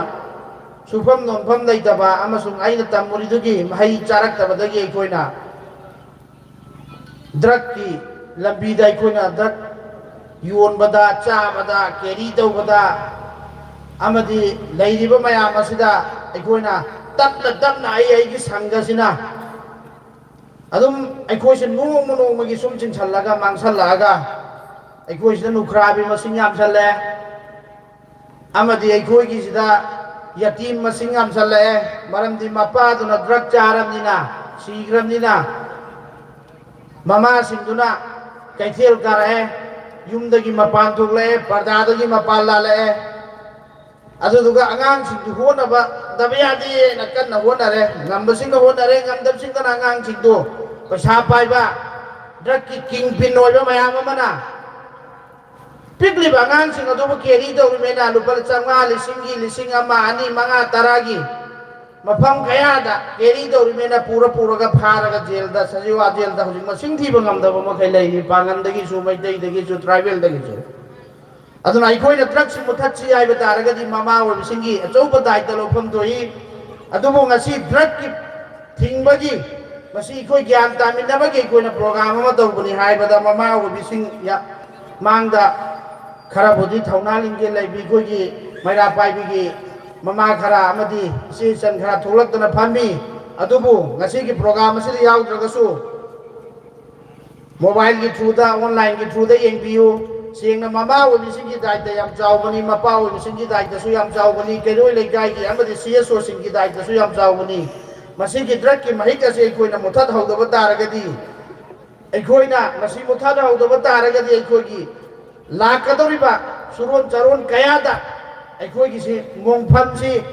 ꯁꯨꯐꯝ ꯅꯣꯝꯐꯝ ꯂꯩꯇꯕ ꯑꯃꯁꯨꯡ ꯑꯩꯅ ꯇꯝꯃꯨꯔꯤꯗꯨꯒꯤ ꯃꯍꯩ ꯆꯥꯔꯛꯇꯕꯗꯒꯤ ꯑꯩꯈꯣꯏꯅ ꯗ꯭ꯔꯛꯀꯤ ꯂꯝꯕꯤꯗ ꯑꯩꯈꯣꯏꯅ ꯗ꯭ꯔꯛ ꯌꯣꯟꯕꯗ, ꯆꯥꯕꯗ, ꯀꯦꯔꯤ ꯇꯧꯕꯗ ꯑꯃꯗꯤ ꯂꯩꯔꯤꯕ ꯃꯌꯥꯝ ꯑꯁꯤꯗ ꯑꯩꯈꯣꯏꯅ ꯇꯞꯅ ꯇꯞꯅ ꯑꯩ ꯑꯩꯒꯤ ꯁꯪꯒꯁꯤꯅ ꯑꯗꯨꯝ ꯑꯩꯈꯣꯏꯁꯦ ꯅꯣꯡꯃ ꯅꯣꯡꯃꯒꯤ ꯁꯨꯝ ꯆꯤꯡꯁꯜꯂꯒ ꯃꯥꯡꯁꯜꯂꯛꯑꯒ ꯑꯩꯈꯣꯏꯁꯤꯗ ꯅꯨꯈ꯭ꯔꯥꯕꯤ ꯃꯁꯤꯡ ꯌꯥꯝꯁꯜꯂꯦ꯫ ꯑꯃꯗꯤ ꯑꯩꯈꯣꯏꯒꯤꯁꯤꯗ ꯌꯥꯇꯤꯝ ꯃꯁꯤꯡ ꯌꯥꯝꯁꯜꯂꯛꯑꯦ꯫ ꯃꯔꯝꯗꯤ ꯃꯄꯥꯗꯨꯅ ꯗ꯭ꯔꯛ ꯆꯥꯔꯕꯅꯤꯅ, ꯁꯤꯈ꯭ꯔꯕꯅꯤꯅ, ꯃꯃꯥꯁꯤꯡꯗꯨꯅ ꯀꯩꯊꯦꯜ ꯀꯥꯔꯛꯑꯦ, ꯌꯨꯝꯗꯒꯤ ꯃꯄꯥꯟ ꯊꯣꯛꯂꯛꯑꯦ, ꯄꯔꯗꯥꯗꯒꯤ ꯃꯄꯥꯟ ꯂꯥꯜꯂꯛꯑꯦ꯫ ꯑꯗꯨꯗꯨꯒ ꯑꯉꯥꯡꯁꯤꯡꯗꯨ ꯍꯣꯠꯅꯕꯗꯕ ꯌꯥꯗꯦꯅ ꯀꯟꯅ ꯍꯣꯠꯅꯔꯦ꯫ ꯉꯝꯕꯁꯤꯡꯅ ꯍꯣꯠꯅꯔꯦ, ꯉꯝꯗꯕꯁꯤꯡꯗꯅ ꯑꯉꯥꯡꯁꯤꯡꯗꯨ, ꯄꯩꯁꯥ ꯄꯥꯏꯕ, ꯗ꯭ꯔꯛꯀꯤ ꯀꯤꯡ ꯄꯤꯟ ꯑꯣꯏꯕ ꯃꯌꯥꯝ ꯑꯃꯅ ꯄꯤꯛꯂꯤꯕ ꯑꯉꯥꯡꯁꯤꯡ ꯑꯗꯨꯕꯨ ꯀꯦꯔꯤ ꯇꯧꯔꯤꯃꯦꯅ ꯂꯨꯄꯥ ꯆꯥꯝꯃꯉꯥ, ꯂꯤꯁꯤꯡꯒꯤ, ꯂꯤꯁꯤꯡ ꯑꯃ, ꯑꯅꯤ, ꯃꯉꯥ, ꯇꯔꯥꯒꯤ ꯃꯐꯝ ꯀꯌꯥꯗ ꯀꯦꯔꯤ ꯇꯧꯔꯤꯃꯦꯅ ꯄꯨꯔ ꯄꯨꯔꯒ ꯐꯥꯔꯒ ꯖꯦꯜꯗ, ꯁꯖꯤꯋꯥ ꯖꯦꯜꯗ ꯍꯧꯖꯤꯛ ꯃꯁꯤꯡ ꯊꯤꯕ ꯉꯝꯗꯕ ꯃꯈꯩ ꯂꯩꯔꯤ, ꯄꯥꯡꯒꯟꯗꯒꯤꯁꯨ, ꯃꯩꯇꯩꯗꯒꯤꯁꯨ, ꯇ꯭ꯔꯥꯏꯕꯦꯜꯗꯒꯤꯁꯨ꯫ ꯑꯗꯨꯅ ꯑꯩꯈꯣꯏꯅ ꯗ꯭ꯔꯛꯁꯤ ꯃꯨꯊꯠꯁꯤ ꯍꯥꯏꯕ ꯇꯥꯔꯒꯗꯤ ꯃꯃꯥ ꯑꯣꯏꯕꯁꯤꯡꯒꯤ ꯑꯆꯧꯕ ꯗꯥꯏꯇ ꯂꯧꯐꯝ ꯊꯣꯛꯏ꯫ ꯑꯗꯨꯕꯨ ꯉꯁꯤ ꯗ꯭ꯔꯛꯀꯤ ꯊꯤꯡꯕꯒꯤ, ꯃꯁꯤ ꯑꯩꯈꯣꯏ ꯒ꯭ꯌꯥꯟ ꯇꯥꯃꯤꯟꯅꯕꯒꯤ ꯑꯩꯈꯣꯏꯅ ꯄ꯭ꯔꯣꯒ꯭ꯔꯥꯝ ꯑꯃ ꯇꯧꯕꯅꯤ ꯍꯥꯏꯕꯗ ꯃꯃꯥ ꯑꯣꯏꯕꯤꯁꯤꯡ ꯌꯥ-, ꯃꯥꯡꯗ ꯈꯔꯕꯨꯗꯤ ꯊꯧꯅꯥ ꯂꯤꯡꯖꯦꯜ ꯂꯩꯕꯤ ꯑꯩꯈꯣꯏꯒꯤ ꯃꯩꯔꯥ ꯄꯥꯏꯕꯤꯒꯤ ꯃꯃꯥ ꯈꯔ ꯑꯃꯗꯤ ꯏꯆꯦ ꯏꯆꯟ ꯈꯔ ꯊꯣꯛꯂꯛꯇꯅ ꯐꯝꯃꯤ꯫ ꯑꯗꯨꯕꯨ ꯉꯁꯤꯒꯤ ꯄ꯭ꯔꯣꯒ꯭ꯔꯥꯝ ꯑꯁꯤꯗ ꯌꯥꯎꯗ꯭ꯔꯒꯁꯨ ꯃꯣꯕꯥꯏꯜꯒꯤ ꯊ꯭ꯔꯨꯗ, ꯑꯣꯟꯂꯥꯏꯟꯒꯤ ꯊ꯭ꯔꯨꯗ ꯌꯦꯡꯕꯤꯌꯨ꯫ ꯁꯦꯡꯅ ꯃꯃꯥ ꯑꯣꯏꯕꯁꯤꯡꯒꯤ ꯗꯥꯏꯇ ꯌꯥꯝ ꯆꯥꯎꯕꯅꯤ, ꯃꯄꯥ ꯑꯣꯏꯕꯁꯤꯡꯒꯤ ꯗꯥꯏꯇꯁꯨ ꯌꯥꯝ ꯆꯥꯎꯕꯅꯤ, ꯀꯩꯔꯣꯏ ꯂꯩꯀꯥꯏꯒꯤ ꯑꯃꯗꯤ ꯁꯤ ꯑꯦꯁ ꯑꯣꯁꯤꯡꯒꯤ ꯗꯥꯏꯇꯁꯨ ꯌꯥꯝ ꯆꯥꯎꯕꯅꯤ꯫ ꯃꯁꯤꯒꯤ ꯗ꯭ꯔꯒꯀꯤ ꯃꯍꯤꯛ ꯑꯁꯤ ꯑꯩꯈꯣꯏꯅ ꯃꯨꯊꯠꯍꯧꯗꯕ ꯇꯥꯔꯒꯗꯤ, ꯑꯩꯈꯣꯏꯅ ꯃꯁꯤ ꯃꯨꯊꯠꯍꯧꯗꯕ ꯇꯥꯔꯒꯗꯤ ꯑꯩꯈꯣꯏꯒꯤ ꯂꯥꯛꯀꯗꯧꯔꯤꯕ ꯁꯨꯔꯣꯟ ꯆꯥꯔꯣꯟ ꯀꯌꯥꯗ ꯑꯩꯈꯣꯏꯒꯤꯁꯤ ꯃꯣꯡꯐꯝꯁꯤ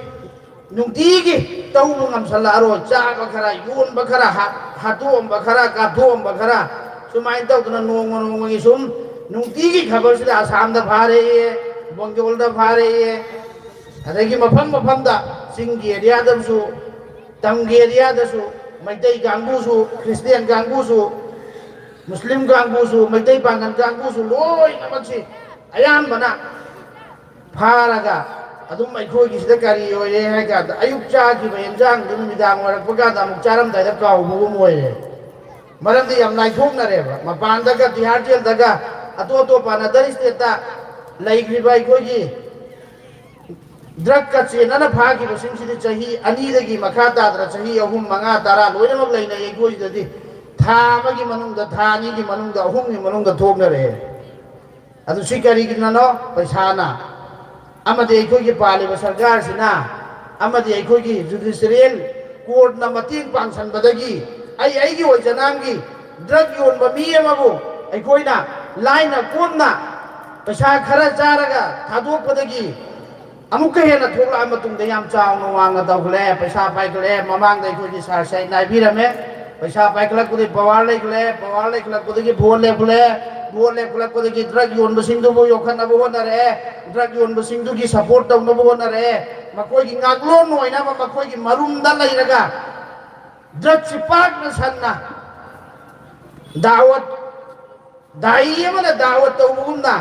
ꯅꯨꯡꯇꯤꯒꯤ ꯇꯧꯕ ꯉꯝꯁꯜꯂꯛꯑꯔꯣꯏ꯫ ꯆꯥꯕ ꯈꯔ, ꯌꯣꯟꯕ ꯈꯔ, ꯍꯥ-, ꯍꯥꯠꯇꯣꯛꯑꯝꯕ ꯈꯔ, ꯀꯥꯞꯊꯣꯛꯑꯝꯕ ꯈꯔ, ꯁꯨꯃꯥꯏꯅ ꯇꯧꯗꯅ ꯅꯣꯡꯃ ꯅꯣꯡꯃꯒꯤ ꯁꯨꯝ ꯅꯨꯡꯇꯤꯒꯤ ꯈꯕꯔꯁꯤꯗ ꯑꯁꯥꯝꯗ ꯐꯥꯔꯦꯌꯦ, ꯕꯦꯡꯒꯣꯜꯗ ꯐꯥꯔꯦꯌꯦ, ꯑꯗꯒꯤ ꯃꯐꯝ ꯃꯐꯝꯗ ꯆꯤꯡꯒꯤ ꯑꯦꯔꯤꯌꯥꯗꯁꯨ, ꯇꯝꯒꯤ ꯑꯦꯔꯤꯌꯥꯗꯁꯨ ꯃꯩꯇꯩ ꯀꯥꯡꯕꯨꯁꯨ, ꯈ꯭ꯔꯤꯁꯇꯤꯌꯥꯟ ꯀꯥꯡꯕꯨꯁꯨ, ꯃꯨꯁꯂꯤꯝ ꯀꯥꯡꯕꯨꯁꯨ, ꯃꯩꯇꯩ ꯄꯥꯡꯒꯜ ꯀꯥꯡꯕꯨꯁꯨ ꯂꯣꯏꯅꯃꯛꯁꯤ ꯑꯌꯥꯝꯕꯅ ꯐꯥꯔꯒ ꯑꯗꯨꯝ ꯑꯩꯈꯣꯏꯒꯤꯁꯤꯗ ꯀꯔꯤ ꯑꯣꯏꯔꯦ ꯍꯥꯏ ꯀꯥꯟꯗ, ꯑꯌꯨꯛ ꯆꯥꯈꯤꯕ ꯑꯦꯟꯖꯥꯡꯗꯨ ꯅꯨꯃꯤꯗꯥꯡ ꯑꯣꯏꯔꯛꯄ ꯀꯥꯟꯗ ꯑꯃꯨꯛ ꯆꯥꯔꯝꯗꯥꯏꯗ ꯀꯥꯎꯕꯒꯨꯝ ꯑꯣꯏꯔꯦ꯫ ꯃꯔꯝꯗꯤ ꯌꯥꯝ ꯂꯥꯏꯊꯣꯛꯅꯔꯦꯕ꯫ ꯃꯄꯥꯟꯗꯒ, ꯇꯤꯍꯥꯔ ꯖꯦꯜꯗꯒ, ꯑꯇꯣꯞ ꯑꯇꯣꯞꯄ ꯑꯅꯗꯔ ꯁ꯭ꯇꯦꯠꯇ ꯂꯩꯈ꯭ꯔꯤꯕ ꯑꯩꯈꯣꯏꯒꯤ ꯗ꯭ꯔꯒꯀ ꯆꯦꯟꯅꯅ ꯐꯥꯈꯤꯕꯁꯤꯡꯁꯤꯗꯤ ꯆꯍꯤ ꯑꯅꯤꯗꯒꯤ ꯃꯈꯥ ꯇꯥꯗꯅ ꯆꯍꯤ ꯑꯍꯨꯝ, ꯃꯉꯥ, ꯇꯔꯥ ꯂꯣꯏꯅꯃꯛ ꯂꯩꯅꯩ ꯑꯩꯈꯣꯏꯁꯤꯗꯗꯤ꯫ ꯊꯥ ꯑꯃꯒꯤ ꯃꯅꯨꯡꯗ, ꯊꯥ ꯑꯅꯤꯒꯤ ꯃꯅꯨꯡꯗ, ꯑꯍꯨꯝꯒꯤ ꯃꯅꯨꯡꯗ ꯊꯣꯛꯅꯔꯛꯑꯦ꯫ ꯑꯗꯨ ꯁꯤ ꯀꯔꯤꯒꯤꯅꯅꯣ? ꯄꯩꯁꯥꯅ꯫ ꯑꯃꯗꯤ ꯑꯩꯈꯣꯏꯒꯤ ꯄꯥꯜꯂꯤꯕ ꯁꯔꯀꯥꯔꯁꯤꯅ, ꯑꯃꯗꯤ ꯑꯩꯈꯣꯏꯒꯤ ꯖꯨꯗꯤꯁꯔꯤꯌꯦꯜ ꯀꯣꯔꯠꯅ ꯃꯇꯦꯡ ꯄꯥꯡꯁꯟꯕꯗꯒꯤ ꯑꯩ ꯑꯩꯒꯤ ꯑꯣꯏꯖꯅꯥꯝꯒꯤ ꯗ꯭ꯔꯒ ꯌꯣꯟꯕ ꯃꯤ ꯑꯃꯕꯨ ꯑꯩꯈꯣꯏꯅ ꯂꯥꯏꯅ ꯀꯣꯝꯅ ꯄꯩꯁꯥ ꯈꯔ ꯆꯥꯔꯒ ꯊꯥꯗꯣꯛꯄꯗꯒꯤ ꯑꯃꯨꯛꯀ ꯍꯦꯟꯅ ꯊꯣꯛꯂꯛꯑ ꯃꯇꯨꯡꯗ ꯌꯥꯝ ꯆꯥꯎꯅ ꯋꯥꯡꯅ ꯇꯧꯈꯠꯂꯛꯑꯦ, ꯄꯩꯁꯥ ꯄꯥꯏꯈꯠꯂꯛꯑꯦ꯫ ꯃꯃꯥꯡꯗ ꯑꯩꯈꯣꯏꯒꯤ ꯁꯥꯔ ꯁꯍꯤꯠꯅ ꯍꯥꯏꯕꯤꯔꯝꯃꯦ, ꯄꯩꯁꯥ ꯄꯥꯏꯈꯠꯂꯛꯄꯗꯒꯤ ꯄꯋꯥꯔ ꯂꯩꯈꯠꯂꯛꯑꯦ, ꯄꯋꯥꯔ ꯂꯩꯈꯠꯂꯛꯄꯗꯒꯤ ꯚꯣꯠ ꯂꯦꯞꯈꯠꯂꯛꯑꯦ, ꯚꯣꯠ ꯂꯦꯞꯈꯠꯂꯛꯄꯗꯒꯤ ꯗ꯭ꯔꯒ ꯌꯣꯟꯕꯁꯤꯡꯗꯨꯕꯨ ꯌꯣꯛꯈꯠꯅꯕ ꯍꯣꯠꯅꯔꯛꯑꯦ, ꯗ꯭ꯔꯒ ꯌꯣꯟꯕꯁꯤꯡꯗꯨꯒꯤ ꯁꯄꯣꯔꯠ ꯇꯧꯅꯕ ꯍꯣꯠꯅꯔꯛꯑꯦ, ꯃꯈꯣꯏꯒꯤ ꯉꯥꯛꯂꯣꯟ ꯑꯣꯏꯅꯕ ꯃꯈꯣꯏꯒꯤ ꯃꯔꯨꯝꯗ ꯂꯩꯔꯒ ꯗ꯭ꯔꯒꯁꯤ ꯄꯥꯛꯅ ꯁꯟꯅ ꯗꯥꯋꯠ ꯗꯥꯏ ꯑꯃꯅ ꯗꯥꯋꯠ ꯇꯧꯕꯒꯨꯝꯅ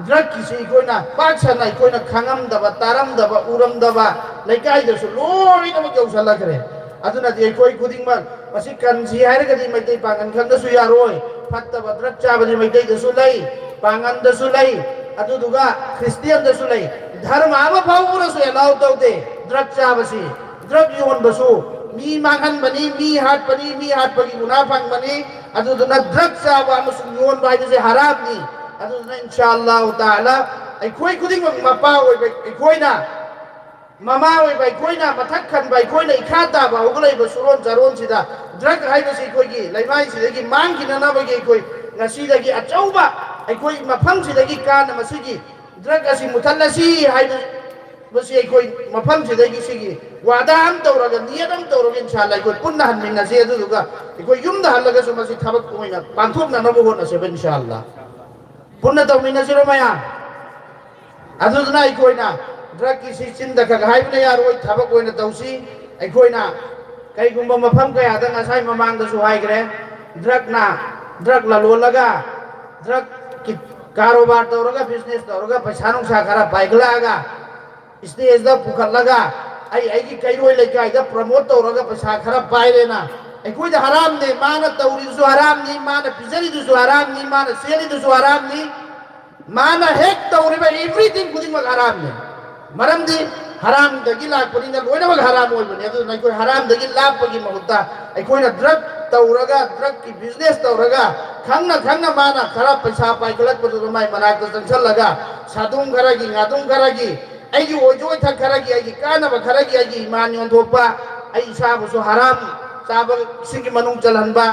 ꯗ꯭ꯔꯒꯀꯤꯁꯤ ꯑꯩꯈꯣꯏꯅ ꯄꯥꯛ ꯁꯟꯅ ꯑꯩꯈꯣꯏꯅ ꯈꯪꯉꯝꯗꯕ, ꯇꯥꯔꯝꯗꯕ, ꯎꯔꯝꯗꯕ ꯂꯩꯀꯥꯏꯗꯁꯨ ꯂꯣꯏꯅꯃꯛ ꯌꯧꯁꯜꯂꯛꯈ꯭ꯔꯦ꯫ ꯑꯗꯨꯅꯗꯤ ꯑꯩꯈꯣꯏ ꯈꯨꯗꯤꯡꯃꯛ ꯃꯁꯤ ꯀꯟꯁꯤ ꯍꯥꯏꯔꯒꯗꯤ ꯃꯩꯇꯩ ꯄꯥꯡꯒꯜ ꯈꯛꯇꯁꯨ ꯌꯥꯔꯣꯏ꯫ ꯐꯠꯇꯕ ꯗ꯭ꯔꯒ ꯆꯥꯕꯗꯤ ꯃꯩꯇꯩꯗꯁꯨ ꯂꯩ, ꯄꯥꯡꯒꯜꯗꯁꯨ ꯂꯩ, ꯑꯗꯨꯗꯨꯒ ꯈ꯭ꯔꯤꯁꯇꯤꯌꯥꯟꯗꯁꯨ ꯂꯩ꯫ ꯙꯔꯃ ꯑꯃ ꯐꯥꯎꯕꯅꯁꯨ ꯑꯦꯂꯥꯎ ꯇꯧꯗꯦ ꯗ꯭ꯔꯒ ꯆꯥꯕꯁꯤ꯫ ꯗ꯭ꯔꯒ ꯌꯣꯟꯕꯁꯨ ꯃꯤ ꯃꯥꯡꯍꯟꯕꯅꯤ, ꯃꯤ ꯍꯥꯠꯄꯅꯤ, ꯃꯤ ꯍꯥꯠꯄꯒꯤ ꯒꯨꯅꯥ ꯐꯪꯕꯅꯤ꯫ ꯑꯗꯨꯗꯨꯅ ꯗ꯭ꯔꯒ ꯆꯥꯕ ꯑꯃꯁꯨꯡ ꯌꯣꯟꯕ ꯍꯥꯏꯕꯁꯦ ꯍꯔꯥꯝꯅꯤ꯫ ꯑꯗꯨꯗꯨꯅ ꯏꯟꯁꯥ ꯑꯜꯂꯥꯍꯨ ꯇꯥꯂꯥ ꯑꯩꯈꯣꯏ ꯈꯨꯗꯤꯡꯃꯛ ꯃꯄꯥ ꯑꯣꯏꯕ ꯑꯩꯈꯣꯏꯅ, ꯃꯃꯥ ꯑꯣꯏꯕ ꯑꯩꯈꯣꯏꯅ, ꯃꯊꯛ ꯈꯟꯕ ꯑꯩꯈꯣꯏꯅ, ꯏꯈꯥ ꯇꯥꯕ ꯍꯧꯒꯠꯂꯛꯏꯕ ꯁꯨꯔꯣꯟ ꯆꯥꯔꯣꯟꯁꯤꯗ ꯗ꯭ꯔꯒ ꯍꯥꯏꯕꯁꯤ ꯑꯩꯈꯣꯏꯒꯤ ꯂꯩꯃꯥꯏꯁꯤꯗꯒꯤ ꯃꯥꯡꯈꯤꯅꯅꯕꯒꯤ ꯑꯩꯈꯣꯏ ꯉꯁꯤꯗꯒꯤ ꯑꯆꯧꯕ ꯑꯩꯈꯣꯏ ꯃꯐꯝꯁꯤꯗꯒꯤ ꯀꯥꯟꯅ ꯃꯁꯤꯒꯤ ꯗ꯭ꯔꯒ ꯑꯁꯤ ꯃꯨꯊꯠꯂꯁꯤ ꯍꯥꯏꯕꯁꯤ ꯑꯩꯈꯣꯏ ꯃꯐꯝꯁꯤꯗꯒꯤ ꯁꯤꯒꯤ ꯋꯥꯗꯥ ꯑꯃ ꯇꯧꯔꯒ, ꯅꯤꯌꯠ ꯑꯃ ꯇꯧꯔꯒ ꯏꯟꯁꯥ ꯑꯜꯂꯥ ꯑꯩꯈꯣꯏ ꯄꯨꯟꯅ ꯍꯟꯃꯤꯟꯅꯁꯤ꯫ ꯑꯗꯨꯗꯨꯒ ꯑꯩꯈꯣꯏ ꯌꯨꯝꯗ ꯍꯜꯂꯒꯁꯨ ꯃꯁꯤ ꯊꯕꯛ ꯑꯣꯏꯅ ꯄꯥꯡꯊꯣꯛꯅꯅꯕ ꯍꯣꯠꯅꯁꯦꯕ ꯏꯟꯁꯥ ꯑꯜꯂꯥ꯫ ꯄꯨꯟꯅ ꯇꯧꯃꯤꯟꯅꯁꯤꯔꯣ ꯃꯌꯥꯝ? ꯑꯗꯨꯗꯨꯅ ꯑꯩꯈꯣꯏꯅ ꯗ꯭ꯔꯒꯀꯤ ꯁꯤ ꯆꯤꯟꯗ ꯈꯛ ꯍꯥꯏꯕꯅ ꯌꯥꯔꯣꯏ, ꯊꯕꯛ ꯑꯣꯏꯅ ꯇꯧꯁꯤ꯫ ꯑꯩꯈꯣꯏꯅ ꯀꯩꯒꯨꯝꯕ ꯃꯐꯝ ꯀꯌꯥꯗ ꯉꯁꯥꯏ ꯃꯃꯥꯡꯗꯁꯨ ꯍꯥꯏꯈ꯭ꯔꯦ, ꯗ꯭ꯔꯒꯅ, ꯗ꯭ꯔꯒ ꯂꯂꯣꯜꯂꯒ, ꯗ꯭ꯔꯒꯀꯤ ꯀꯥꯔꯣꯕꯥꯔ ꯇꯧꯔꯒ, ꯕꯤꯖꯤꯅꯦꯁ ꯇꯧꯔꯒ ꯄꯩꯁꯥ ꯅꯨꯡꯁꯥ ꯈꯔ ꯄꯥꯏꯈꯠꯂꯛꯑꯒ ꯏꯁꯇꯦꯖꯇ ꯄꯨꯈꯠꯂꯒ ꯑꯩ ꯑꯩꯒꯤ ꯀꯩꯔꯣꯏ ꯂꯩꯀꯥꯏꯗ ꯄ꯭ꯔꯃꯣꯠ ꯇꯧꯔꯒ ꯄꯩꯁꯥ ꯈꯔ ꯄꯥꯏꯔꯦꯅ ꯑꯩꯈꯣꯏꯗ ꯍꯔꯥꯝꯅꯦ꯫ ꯃꯥꯅ ꯇꯧꯔꯤꯗꯨꯁꯨ ꯍꯔꯥꯝꯅꯤ, ꯃꯥꯅ ꯄꯤꯖꯔꯤꯗꯨꯁꯨ ꯍꯔꯥꯝꯅꯤ, ꯃꯥꯅ ꯆꯦꯜꯂꯤꯗꯨꯁꯨ ꯍꯔꯥꯝꯅꯤ, ꯃꯥꯅ ꯍꯦꯛ ꯇꯧꯔꯤꯕ everything ꯈꯨꯗꯤꯡꯃꯛ ꯍꯔꯥꯝꯅꯤ꯫ ꯃꯔꯝꯗꯤ ꯍꯔꯥꯝꯗꯒꯤ ꯂꯥꯛꯄꯅꯤꯅ ꯂꯣꯏꯅꯃꯛ ꯍꯔꯥꯝ ꯑꯣꯏꯕꯅꯤ꯫ ꯑꯗꯨꯅ ꯑꯩꯈꯣꯏ ꯍꯔꯥꯝꯗꯒꯤ ꯂꯥꯞꯄꯒꯤ ꯃꯍꯨꯠꯇ ꯑꯩꯈꯣꯏꯅ ꯗ꯭ꯔꯒ ꯇꯧꯔꯒ, ꯗ꯭ꯔꯒꯀꯤ ꯕꯤꯖꯤꯅꯦꯁ ꯇꯧꯔꯒ, ꯈꯪꯅ ꯈꯪꯅ ꯃꯥꯅ ꯈꯔ ꯄꯩꯁꯥ ꯄꯥꯏꯈꯠꯂꯛꯄꯗꯨꯗ ꯃꯥꯏ ꯃꯅꯥꯛꯇ ꯆꯪꯁꯜꯂꯒ ꯁꯥꯗꯨꯡ ꯈꯔꯒꯤ, ꯉꯥꯗꯨꯡ ꯈꯔꯒꯤ, ꯑꯩꯒꯤ ꯑꯣꯏꯖ ꯑꯣꯏꯊꯛ ꯈꯔꯒꯤ, ꯑꯩꯒꯤ ꯀꯥꯟꯅꯕ ꯈꯔꯒꯤ ꯑꯩꯒꯤ ꯏꯃꯥꯟ ꯌꯣꯟꯊꯣꯛꯄ, ꯑꯩ ꯏꯁꯥꯕꯨꯁꯨ ꯍꯔꯥꯝ ꯆꯥꯕꯁꯤꯡꯒꯤ ꯃꯅꯨꯡ ꯆꯜꯍꯟꯕ,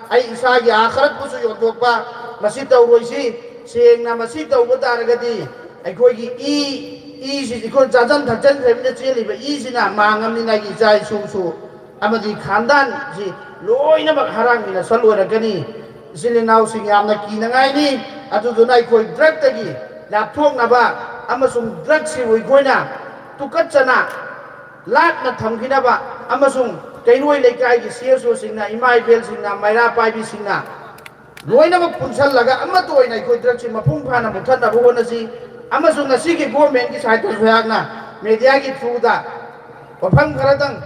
ꯑꯩ ꯏꯁꯥꯒꯤ ꯑꯥꯈꯔꯠꯄꯨꯁꯨ ꯌꯣꯟꯊꯣꯛꯄ, ꯃꯁꯤ ꯇꯧꯔꯣꯏꯁꯤ꯫ ꯁꯦꯡꯅ ꯃꯁꯤ ꯇꯧꯕ ꯇꯥꯔꯒꯗꯤ ꯑꯩꯈꯣꯏꯒꯤ ꯏ, ꯏꯁꯤ ꯑꯩꯈꯣꯏ ꯆꯥꯖꯟ ꯊꯛꯆꯟꯈ꯭ꯔꯕꯅꯤꯅ ꯆꯦꯜꯂꯤꯕ ꯏꯁꯤꯅ ꯃꯥꯡꯉꯕꯅꯤꯅ ꯑꯩꯒꯤ ꯏꯆꯥ ꯏꯁꯨꯁꯨ ꯑꯃꯗꯤ ꯈꯥꯟꯗꯥꯟꯁꯤ ꯂꯣꯏꯅꯃꯛ ꯍꯔꯥꯡꯒꯤ ꯅꯁꯜ ꯑꯣꯏꯔꯛꯀꯅꯤ꯫ ꯏꯆꯤꯜ ꯏꯅꯥꯎꯁꯤꯡ ꯌꯥꯝꯅ ꯀꯤꯅꯉꯥꯏꯅꯤ꯫ ꯑꯗꯨꯗꯨꯅ ꯑꯩꯈꯣꯏ ꯗ꯭ꯔꯒꯇꯒꯤ ꯂꯥꯞꯊꯣꯛꯅꯕ ꯑꯃꯁꯨꯡ ꯗ꯭ꯔꯒꯁꯤꯕꯨ ꯑꯩꯈꯣꯏꯅ ꯇꯨꯀꯠꯆꯅ ꯂꯥꯞꯅ ꯊꯝꯈꯤꯅꯕ ꯑꯃꯁꯨꯡ ꯀꯩꯔꯣꯏ ꯂꯩꯀꯥꯏꯒꯤ ꯁꯤ ꯑꯦꯁ ꯑꯣꯁꯤꯡꯅ, ꯏꯃꯥ ꯏꯕꯦꯜꯁꯤꯡꯅ, ꯃꯩꯔꯥ ꯄꯥꯏꯕꯤꯁꯤꯡꯅ ꯂꯣꯏꯅꯃꯛ ꯄꯨꯟꯁꯜꯂꯒ ꯑꯃꯠꯇ ꯑꯣꯏꯅ ꯑꯩꯈꯣꯏ ꯗ꯭ꯔꯒꯁꯤ ꯃꯄꯨꯡ ꯐꯥꯅ ꯃꯨꯊꯠꯅꯕ ꯍꯣꯠꯅꯁꯤ꯫ ꯑꯃꯁꯨꯡ ꯉꯁꯤꯒꯤ ꯒꯣꯔꯃꯦꯟꯒꯤ ꯁꯥꯏꯠꯇꯁꯨ ꯑꯩꯍꯥꯛꯅ ꯃꯦꯗꯤꯌꯥꯒꯤ ꯊ꯭ꯔꯨꯗ ꯋꯥꯐꯝ ꯈꯔꯗꯪ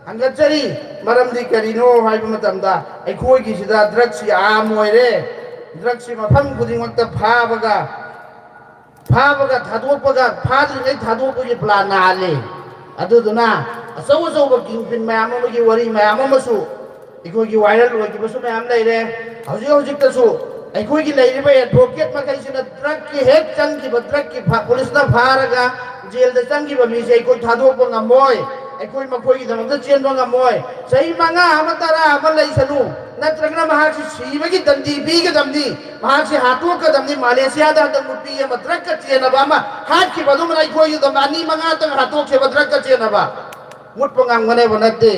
ꯍꯪꯒꯠꯆꯔꯤ꯫ ꯃꯔꯝꯗꯤ ꯀꯔꯤꯅꯣ ꯍꯥꯏꯕ ꯃꯇꯝꯗ ꯑꯩꯈꯣꯏꯒꯤꯁꯤꯗ ꯗ꯭ꯔꯒꯁꯤ ꯑꯥꯝ ꯑꯣꯏꯔꯦ꯫ ꯗ꯭ꯔꯒꯁꯤ ꯃꯐꯝ ꯈꯨꯗꯤꯡꯃꯛꯇ ꯐꯥꯕꯒ, ꯐꯥꯕꯒ ꯊꯥꯗꯣꯛꯄꯒ, ꯐꯥꯗ꯭ꯔꯤꯉꯩ ꯊꯥꯗꯣꯛꯄꯒꯤ ꯄ꯭ꯂꯥꯟ ꯅꯥꯍꯜꯂꯤ꯫ ꯑꯗꯨꯗꯨꯅ ꯑꯆꯧ ꯑꯆꯧꯕ ꯀꯤꯡ ꯄꯤꯟ ꯃꯌꯥꯝ ꯑꯃꯒꯤ ꯋꯥꯔꯤ ꯃꯌꯥꯝ ꯑꯃꯁꯨ ꯑꯩꯈꯣꯏꯒꯤ ꯋꯥꯏꯔꯦꯜ ꯑꯣꯏꯈꯤꯕꯁꯨ ꯃꯌꯥꯝ ꯂꯩꯔꯦ꯫ ꯍꯧꯖꯤꯛ ꯍꯧꯖꯤꯛꯇꯁꯨ ꯑꯩꯈꯣꯏꯒꯤ ꯂꯩꯔꯤꯕ ꯑꯦꯗꯚꯣꯀꯦꯠ ꯃꯈꯩꯁꯤꯅ ꯗ꯭ꯔꯒꯀꯤ ꯍꯦꯛ ꯆꯪꯈꯤꯕ, ꯗ꯭ꯔꯒꯀꯤ ꯐ-, ꯄꯨꯂꯤꯁꯅ ꯐꯥꯔꯒ ꯖꯦꯜꯗ ꯆꯪꯈꯤꯕ ꯃꯤꯁꯦ ꯑꯩꯈꯣꯏ ꯊꯥꯗꯣꯛꯄ ꯉꯝꯃꯣꯏ, ꯑꯩꯈꯣꯏ ꯃꯈꯣꯏꯒꯤꯗꯃꯛꯇ ꯆꯦꯟꯕ ꯉꯝꯃꯣꯏ꯫ ꯆꯍꯤ ꯃꯉꯥ ꯑꯃ, ꯇꯔꯥ ꯑꯃ ꯂꯩꯁꯅꯨ, ꯅꯠꯇ꯭ꯔꯒꯅ ꯃꯍꯥꯛꯁꯤ ꯁꯤꯕꯒꯤ ꯗꯟꯗꯤ ꯄꯤꯒꯗꯕꯅꯤ, ꯃꯍꯥꯛꯁꯤ ꯍꯥꯠꯇꯣꯛꯀꯗꯕꯅꯤ꯫ ꯃꯥꯂꯦꯁꯤꯌꯥꯗ ꯍꯟꯗꯛ ꯅꯨꯄꯤ ꯑꯃ ꯗ꯭ꯔꯒꯀ ꯆꯦꯟꯅꯕ ꯑꯃ ꯍꯥꯠꯈꯤꯕ ꯑꯗꯨꯃꯅ ꯑꯩꯈꯣꯏꯒꯤꯗꯃꯛ ꯑꯅꯤ ꯃꯉꯥꯇꯪ ꯍꯥꯠꯇꯣꯛꯈꯤꯕ ꯗ꯭ꯔꯒꯀ ꯆꯦꯟꯅꯕ ꯃꯨꯠꯄ ꯉꯝꯒꯅꯦꯕ ꯅꯠꯇꯦ꯫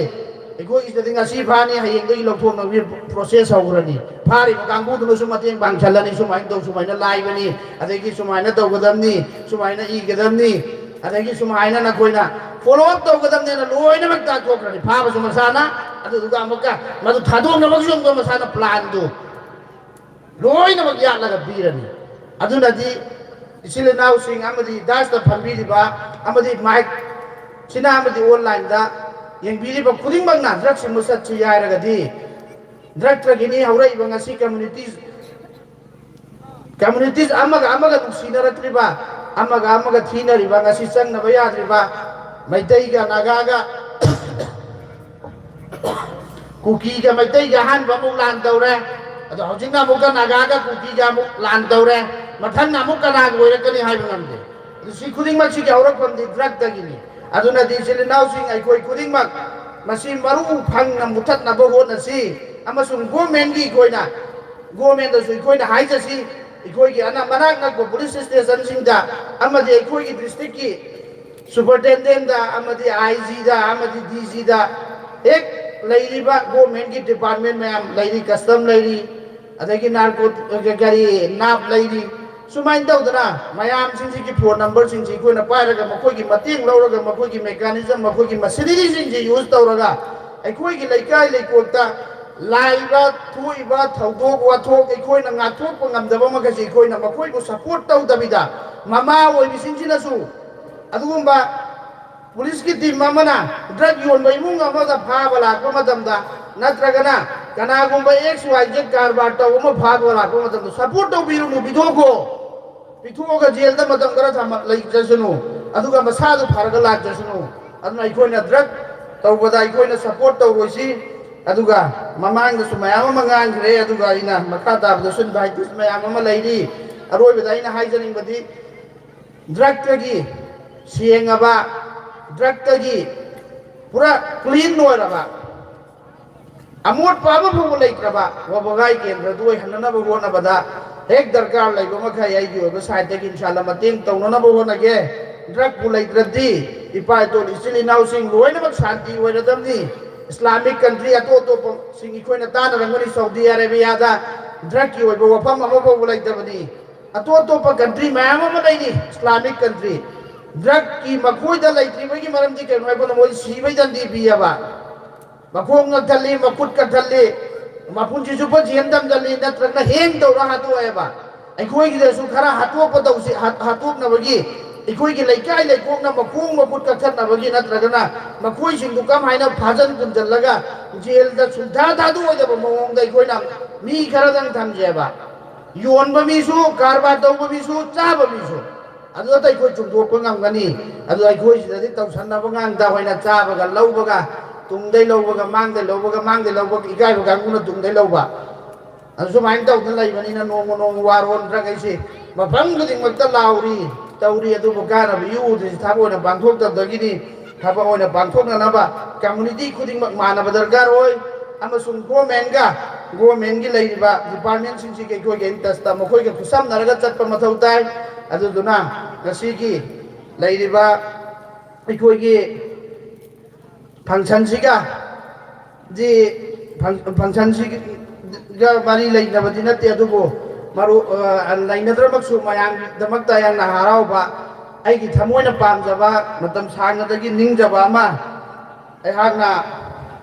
ꯑꯩꯈꯣꯏꯒꯤꯁꯤꯗꯗꯤ ꯉꯁꯤ ꯐꯥꯅꯤ, ꯍꯌꯦꯡꯗꯒꯤ ꯂꯧꯊꯣꯛꯅꯕꯒꯤ ꯄ꯭ꯔꯣꯁꯦꯁ ꯍꯧꯈ꯭ꯔꯅꯤ꯫ ꯐꯥꯔꯤꯕ ꯀꯥꯡꯕꯨꯗꯨꯅꯁꯨ ꯃꯇꯦꯡ ꯄꯥꯡꯁꯜꯂꯅꯤ, ꯁꯨꯃꯥꯏꯅ ꯇꯧ, ꯁꯨꯃꯥꯏꯅ ꯂꯥꯏꯕꯅꯤ, ꯑꯗꯒꯤ ꯁꯨꯃꯥꯏꯅ ꯇꯧꯒꯗꯕꯅꯤ, ꯁꯨꯃꯥꯏꯅ ꯏꯒꯗꯕꯅꯤ, ꯑꯗꯒꯤ ꯁꯨꯃꯥꯏꯅ ꯅꯈꯣꯏꯅ ꯐꯣꯂꯣ ꯑꯞ ꯇꯧꯒꯗꯕꯅꯦꯅ ꯂꯣꯏꯅꯃꯛ ꯇꯥꯛꯊꯣꯛꯈ꯭ꯔꯅꯤ꯫ ꯐꯥꯕꯁꯨ ꯃꯁꯥꯅ, ꯑꯗꯨꯗꯨꯒ ꯑꯃꯨꯛꯀ ꯃꯗꯨ ꯊꯥꯗꯣꯛꯅꯕꯒꯤꯁꯨ ꯑꯃꯨꯛꯀ ꯃꯁꯥꯅ ꯄ꯭ꯂꯥꯟꯗꯨ ꯂꯣꯏꯅꯃꯛ ꯌꯥꯠꯂꯒ ꯄꯤꯔꯅꯤ꯫ ꯑꯗꯨꯅꯗꯤ ꯏꯆꯤꯜ ꯏꯅꯥꯎꯁꯤꯡ ꯑꯃꯗꯤ ꯗꯥꯁꯇ ꯐꯝꯕꯤꯔꯤꯕ ꯑꯃꯗꯤ ꯃꯥꯏꯛ ꯁꯤꯅ ꯑꯃꯗꯤ ꯑꯣꯟꯂꯥꯏꯟꯗ ꯌꯦꯡꯕꯤꯔꯤꯕ ꯈꯨꯗꯤꯡꯃꯛꯅ ꯗ꯭ꯔꯒꯁꯤ ꯃꯨꯊꯠꯁꯤ ꯍꯥꯏꯔꯒꯗꯤ, ꯗ꯭ꯔꯒꯇꯒꯤꯅꯤ ꯍꯧꯔꯛꯏꯕ ꯉꯁꯤ ꯀꯝꯃ꯭ꯌꯨꯅꯤꯇꯤ, ꯀꯝꯃ꯭ꯌꯨꯅꯤꯇꯤꯁ ꯑꯃꯒ ꯑꯃꯒ ꯅꯨꯡꯁꯤꯅꯔꯛꯇ꯭ꯔꯤꯕ, ꯑꯃꯒ ꯑꯃꯒ ꯊꯤꯅꯔꯤꯕ, ꯉꯁꯤ ꯆꯪꯅꯕ ꯌꯥꯗ꯭ꯔꯤꯕ ꯃꯩꯇꯩꯒ ꯅꯥꯒꯥꯒ, ꯀꯨꯀꯤꯒ ꯃꯩꯇꯩꯒ ꯑꯍꯥꯟꯕ ꯑꯃꯨꯛ ꯂꯥꯟ ꯇꯧꯔꯦ꯫ ꯑꯗꯣ ꯍꯧꯖꯤꯛꯅ ꯑꯃꯨꯛꯀ ꯅꯥꯒꯥꯒ ꯀꯨꯀꯤꯒ ꯑꯃꯨꯛ ꯂꯥꯟ ꯇꯧꯔꯦ꯫ ꯃꯊꯪꯅ ꯑꯃꯨꯛ ꯀꯅꯥꯒꯤ ꯑꯣꯏꯔꯛꯀꯅꯤ ꯍꯥꯏꯕ ꯉꯝꯗꯦ꯫ ꯑꯗꯨ ꯁꯤ ꯈꯨꯗꯤꯡꯃꯛꯁꯤꯒꯤ ꯍꯧꯔꯛꯐꯝꯗꯤ ꯗ꯭ꯔꯒꯇꯒꯤꯅꯤ꯫ ꯑꯗꯨꯅꯗꯤ ꯏꯆꯤꯜ ꯏꯅꯥꯎꯁꯤꯡ, ꯑꯩꯈꯣꯏ ꯈꯨꯗꯤꯡꯃꯛ ꯃꯁꯤ ꯃꯔꯨ ꯐꯪꯅ ꯃꯨꯊꯠꯅꯕ ꯍꯣꯠꯅꯁꯤ꯫ ꯑꯃꯁꯨꯡ ꯒꯣꯔꯃꯦꯟꯒꯤ ꯑꯩꯈꯣꯏꯅ, ꯒꯣꯔꯃꯦꯟꯗꯁꯨ ꯑꯩꯈꯣꯏꯅ ꯍꯥꯏꯖꯁꯤ, ꯑꯩꯈꯣꯏꯒꯤ ꯑꯅ-, ꯃꯅꯥꯛ ꯅꯛꯄ ꯄꯨꯂꯤꯁ ꯁ꯭ꯇꯦꯁꯟꯁꯤꯡꯗ ꯑꯃꯗꯤ ꯑꯩꯈꯣꯏꯒꯤ ꯗꯤꯁꯇ꯭ꯔꯤꯛꯀꯤ ꯁꯨꯄꯔꯇꯦꯟꯗꯦꯟꯗ ꯑꯃꯗꯤ ꯑꯥꯏ ꯖꯤꯗ ꯑꯃꯗꯤ ꯗꯤ ꯖꯤꯗ ꯍꯦꯛ ꯂꯩꯔꯤꯕ ꯒꯣꯔꯃꯦꯟꯒꯤ ꯗꯤꯄꯥꯔꯠꯃꯦꯟ ꯃꯌꯥꯝ ꯂꯩꯔꯤ, ꯀꯁꯇꯝ ꯂꯩꯔꯤ, ꯑꯗꯒꯤ ꯅꯥꯔꯀꯣ-, ꯀꯔꯤ, ꯅꯥꯞ ꯂꯩꯔꯤ, ꯁꯨꯃꯥꯏꯅ ꯇꯧꯗꯅ ꯃꯌꯥꯝꯁꯤꯡꯁꯤꯒꯤ ꯐꯣꯟ ꯅꯝꯕꯔꯁꯤꯡꯁꯤ ꯑꯩꯈꯣꯏꯅ ꯄꯥꯏꯔꯒ, ꯃꯈꯣꯏꯒꯤ ꯃꯇꯦꯡ ꯂꯧꯔꯒ, ꯃꯈꯣꯏꯒꯤ ꯃꯦꯀꯥꯅꯤꯖꯝ, ꯃꯈꯣꯏꯒꯤ ꯃꯁꯤꯅꯔꯤꯁꯤꯡꯁꯤ ꯌꯨꯁ ꯇꯧꯔꯒ ꯑꯩꯈꯣꯏꯒꯤ ꯂꯩꯀꯥꯏ ꯂꯩꯀꯣꯠꯇ ꯂꯥꯛꯏꯕ ꯊꯣꯛꯏꯕ ꯊꯧꯗꯣꯛ ꯋꯥꯊꯣꯛ ꯑꯩꯈꯣꯏꯅ ꯉꯥꯛꯊꯣꯛꯄ ꯉꯝꯗꯕ ꯃꯈꯩꯁꯤ ꯑꯩꯈꯣꯏꯅ ꯃꯈꯣꯏꯕꯨ ꯁꯄꯣꯔꯠ ꯇꯧꯗꯕꯤꯗ, ꯃꯃꯥ ꯑꯣꯏꯕꯁꯤꯡꯁꯤꯅꯁꯨ ꯑꯗꯨꯒꯨꯝꯕ ꯄꯨꯂꯤꯁꯀꯤ ꯇꯤꯝ ꯑꯃꯅ ꯗ꯭ꯔꯒ ꯌꯣꯟꯕ ꯏꯃꯨꯡ ꯑꯃꯗ ꯐꯥꯕ ꯂꯥꯛꯄ ꯃꯇꯝꯗ, ꯅꯠꯇ꯭ꯔꯒꯅ ꯀꯅꯥꯒꯨꯝꯕ ꯑꯦꯛꯁ ꯋꯥꯏ ꯖꯦꯠ ꯀꯔꯕꯥꯔ ꯇꯧꯕ ꯑꯃ ꯐꯥꯕ ꯂꯥꯛꯄ ꯃꯇꯝꯗ ꯁꯄꯣꯔꯠ ꯇꯧꯕꯤꯔꯨꯅꯨ, ꯄꯤꯊꯣꯛꯈꯣ꯫ ꯄꯤꯊꯣꯛꯑꯒ ꯖꯦꯜꯗ ꯃꯇꯝ ꯈꯔ ꯊꯝꯃ-, ꯂꯩꯖꯁꯅꯨ, ꯑꯗꯨꯒ ꯃꯁꯥꯗꯨ ꯐꯔꯒ ꯂꯥꯛꯆꯁꯅꯨ꯫ ꯑꯗꯨꯅ ꯑꯩꯈꯣꯏꯅ ꯗ꯭ꯔꯒ ꯇꯧꯕꯗ ꯑꯩꯈꯣꯏꯅ ꯁꯄꯣꯔꯠ ꯇꯧꯔꯣꯏꯁꯤ꯫ ꯑꯗꯨꯒ ꯃꯃꯥꯡꯗꯁꯨ ꯃꯌꯥꯝ ꯑꯃ ꯉꯥꯡꯈ꯭ꯔꯦ꯫ ꯑꯗꯨꯒ ꯑꯩꯅ ꯃꯈꯥ ꯇꯥꯕꯗꯁꯨ advice ꯃꯌꯥꯝ ꯑꯃ ꯂꯩꯔꯤ꯫ ꯑꯔꯣꯏꯕꯗ ꯑꯩꯅ ꯍꯥꯏꯖꯅꯤꯡꯕꯗꯤ, drugꯇꯒꯤ ꯁꯦꯡꯉꯕ, drugꯇꯒꯤ ꯄꯨꯔꯥ clean ꯑꯣꯏꯔꯕ, ꯑꯃꯣꯠꯄ ꯑꯃ ꯐꯥꯎꯕ ꯂꯩꯇ꯭ꯔꯕ ꯋꯥꯕꯒꯥꯏ ꯀꯦꯟꯗ꯭ꯔꯗꯨ ꯑꯣꯏꯍꯟꯅꯅꯕ ꯍꯣꯠꯅꯕꯗ ꯍꯦꯛ ꯗꯔꯀꯥꯔ ꯂꯩꯕ ꯃꯈꯩ ꯑꯩꯒꯤ ꯑꯣꯏꯕ sideꯇꯒꯤ ꯏꯟꯁꯥꯜꯂ ꯃꯇꯦꯡ ꯇꯧꯅꯅꯕ ꯍꯣꯠꯅꯒꯦ꯫ Drugꯄꯨ ꯂꯩꯇ꯭ꯔꯗꯤ ꯏꯄꯥ ꯏꯇꯣꯜ ꯏꯆꯤꯜ ꯏꯅꯥꯎꯁꯤꯡ ꯂꯣꯏꯅꯃꯛ ꯁꯥꯟꯇꯤ ꯑꯣꯏꯔꯗꯕꯅꯤ꯫ Islamic country ꯑꯇꯣꯞ ꯑꯇꯣꯞꯄꯁꯤꯡ ꯑꯩꯈꯣꯏꯅ ꯇꯥꯟꯅꯔꯝꯒꯅꯤ, ꯁꯥꯎꯗꯤ ꯑꯔꯦꯕꯤꯌꯥꯗ drugꯀꯤ ꯑꯣꯏꯕ ꯋꯥꯐꯝ ꯑꯃ ꯐꯥꯎꯕ ꯂꯩꯇꯕꯅꯤ꯫ ꯑꯇꯣꯞ ꯑꯇꯣꯞꯄ country ꯃꯌꯥꯝ ꯑꯃ ꯂꯩꯔꯤ, Islamic country꯫ Drugꯀꯤ ꯃꯈꯣꯏꯗ ꯂꯩꯇ꯭ꯔꯤꯕꯒꯤ ꯃꯔꯝꯗꯤ ꯀꯩꯅꯣ ꯍꯥꯏꯕꯗ ꯃꯣꯏ ꯁꯤꯕꯩ ꯗꯟꯗꯤ ꯄꯤꯌꯦꯕ꯫ ꯃꯈꯣꯡ ꯀꯛꯊꯠꯂꯤ, ꯃꯈꯨꯠ ꯀꯛꯊꯠꯂꯤ, ꯃꯄꯨꯟꯁꯤ ꯆꯨꯞꯄ ꯖꯦꯜ ꯊꯝꯖꯜꯂꯤ, ꯅꯠꯇ꯭ꯔꯒꯅ hang ꯇꯧꯔ ꯍꯥꯠꯇꯣꯛꯑꯦꯕ꯫ ꯑꯩꯈꯣꯏꯒꯤꯗꯁꯨ ꯈꯔ ꯍꯥꯠꯇꯣꯛꯄ ꯇꯧꯁꯤ, ꯍꯥꯠ-, ꯍꯥꯠꯇꯣꯛꯅꯕꯒꯤ ꯑꯩꯈꯣꯏꯒꯤ ꯂꯩꯀꯥꯏ ꯂꯩꯀꯣꯛꯅ ꯃꯈꯣꯡ ꯃꯈꯨꯠ ꯀꯛꯊꯠꯅꯕꯒꯤ ꯅꯠꯇ꯭ꯔꯒꯅ ꯃꯈꯣꯏꯁꯤꯡꯗꯨ ꯀꯃꯥꯏꯅ ꯐꯥꯖꯟ ꯄꯨꯟꯖꯜꯂꯒ ꯖꯦꯜꯗ ꯁꯨꯡꯊꯥ ꯊꯥꯗꯣꯛꯑꯣꯏꯗꯕ ꯃꯑꯣꯡꯗ ꯑꯩꯈꯣꯏꯅ ꯃꯤ ꯈꯔꯗꯪ ꯊꯝꯖꯦꯕ꯫ ꯌꯣꯟꯕ ꯃꯤꯁꯨ, ꯀꯔꯕꯥꯔ ꯇꯧꯕ ꯃꯤꯁꯨ, ꯆꯥꯕ ꯃꯤꯁꯨ꯫ ꯑꯗꯨꯗ ꯑꯩꯈꯣꯏ ꯆꯨꯝꯊꯣꯛꯄ ꯉꯝꯒꯅꯤ꯫ ꯑꯗꯨ ꯑꯩꯈꯣꯏ ꯁꯤꯗꯗꯤ ꯇꯧꯁꯟꯅꯕ ꯉꯥꯡꯗ ꯑꯣꯏꯅ ꯆꯥꯕꯒ ꯂꯧꯕꯒ, ꯇꯨꯡꯗꯩ ꯂꯧꯕꯒ, ꯃꯥꯡꯗꯩ ꯂꯧꯕꯒ, ꯃꯥꯡꯗꯩ ꯂꯧꯕꯒ, ꯏꯀꯥꯏꯕ ꯀꯥꯡꯕꯨꯅ ꯇꯨꯡꯗꯩ ꯂꯧꯕ꯫ ꯑꯗꯨ ꯁꯨꯃꯥꯏꯅ ꯇꯧꯗꯅ ꯂꯩꯕꯅꯤꯅ ꯅꯣꯡꯃ ꯅꯣꯡꯃ war on drug ꯑꯩꯁꯦ ꯃꯐꯝ ꯈꯨꯗꯤꯡꯃꯛꯇ ꯂꯥꯎꯔꯤ, ꯇꯧꯔꯤ, ꯑꯗꯨꯕꯨ ꯀꯥꯟꯅꯕ ꯏꯎ ꯎꯗ꯭ꯔꯤꯁꯤ ꯊꯕꯛ ꯑꯣꯏꯅ ꯄꯥꯡꯊꯣꯛꯇꯕꯗꯒꯤꯅꯤ꯫ ꯊꯕꯛ ꯑꯣꯏꯅ ꯄꯥꯡꯊꯣꯛꯅꯅꯕ community ꯈꯨꯗꯤꯡꯃꯛ ꯃꯥꯟꯅꯕ ꯗꯔꯀꯥꯔ ꯑꯣꯏ, ꯑꯃꯁꯨꯡ governmentꯒ, governmentꯒꯤ ꯂꯩꯔꯤꯕ departmentꯁꯤꯡꯁꯤꯒ ꯑꯩꯈꯣꯏꯒ in touchꯇ ꯃꯈꯣꯏꯒ ꯈꯨꯠꯁꯝꯅꯔꯒ ꯆꯠꯄ ꯃꯊꯧ ꯇꯥꯏ꯫ ꯑꯗꯨꯗꯨꯅ ꯉꯁꯤꯒꯤ ꯂꯩꯔꯤꯕ ꯑꯩꯈꯣꯏꯒꯤ functionꯁꯤꯒ ꯗꯤ ꯐꯪ-, functionꯁꯤꯒ ꯃꯔꯤ ꯂꯩꯅꯕꯗꯤ ꯅꯠꯇꯦ, ꯑꯗꯨꯕꯨ ꯃꯔꯨ-, ꯑ, ꯂꯩꯅꯗ꯭ꯔꯃꯛꯁꯨ ꯃꯌꯥꯝꯒꯤꯗꯃꯛꯇ ꯌꯥꯝꯅ ꯍꯔꯥꯎꯕ, ꯑꯩꯒꯤ ꯊꯃꯣꯏꯅ ꯄꯥꯝꯖꯕ, ꯃꯇꯝ ꯁꯥꯡꯅꯗꯒꯤ ꯅꯤꯡꯖꯕ ꯑꯃ ꯑꯩꯍꯥꯛꯅ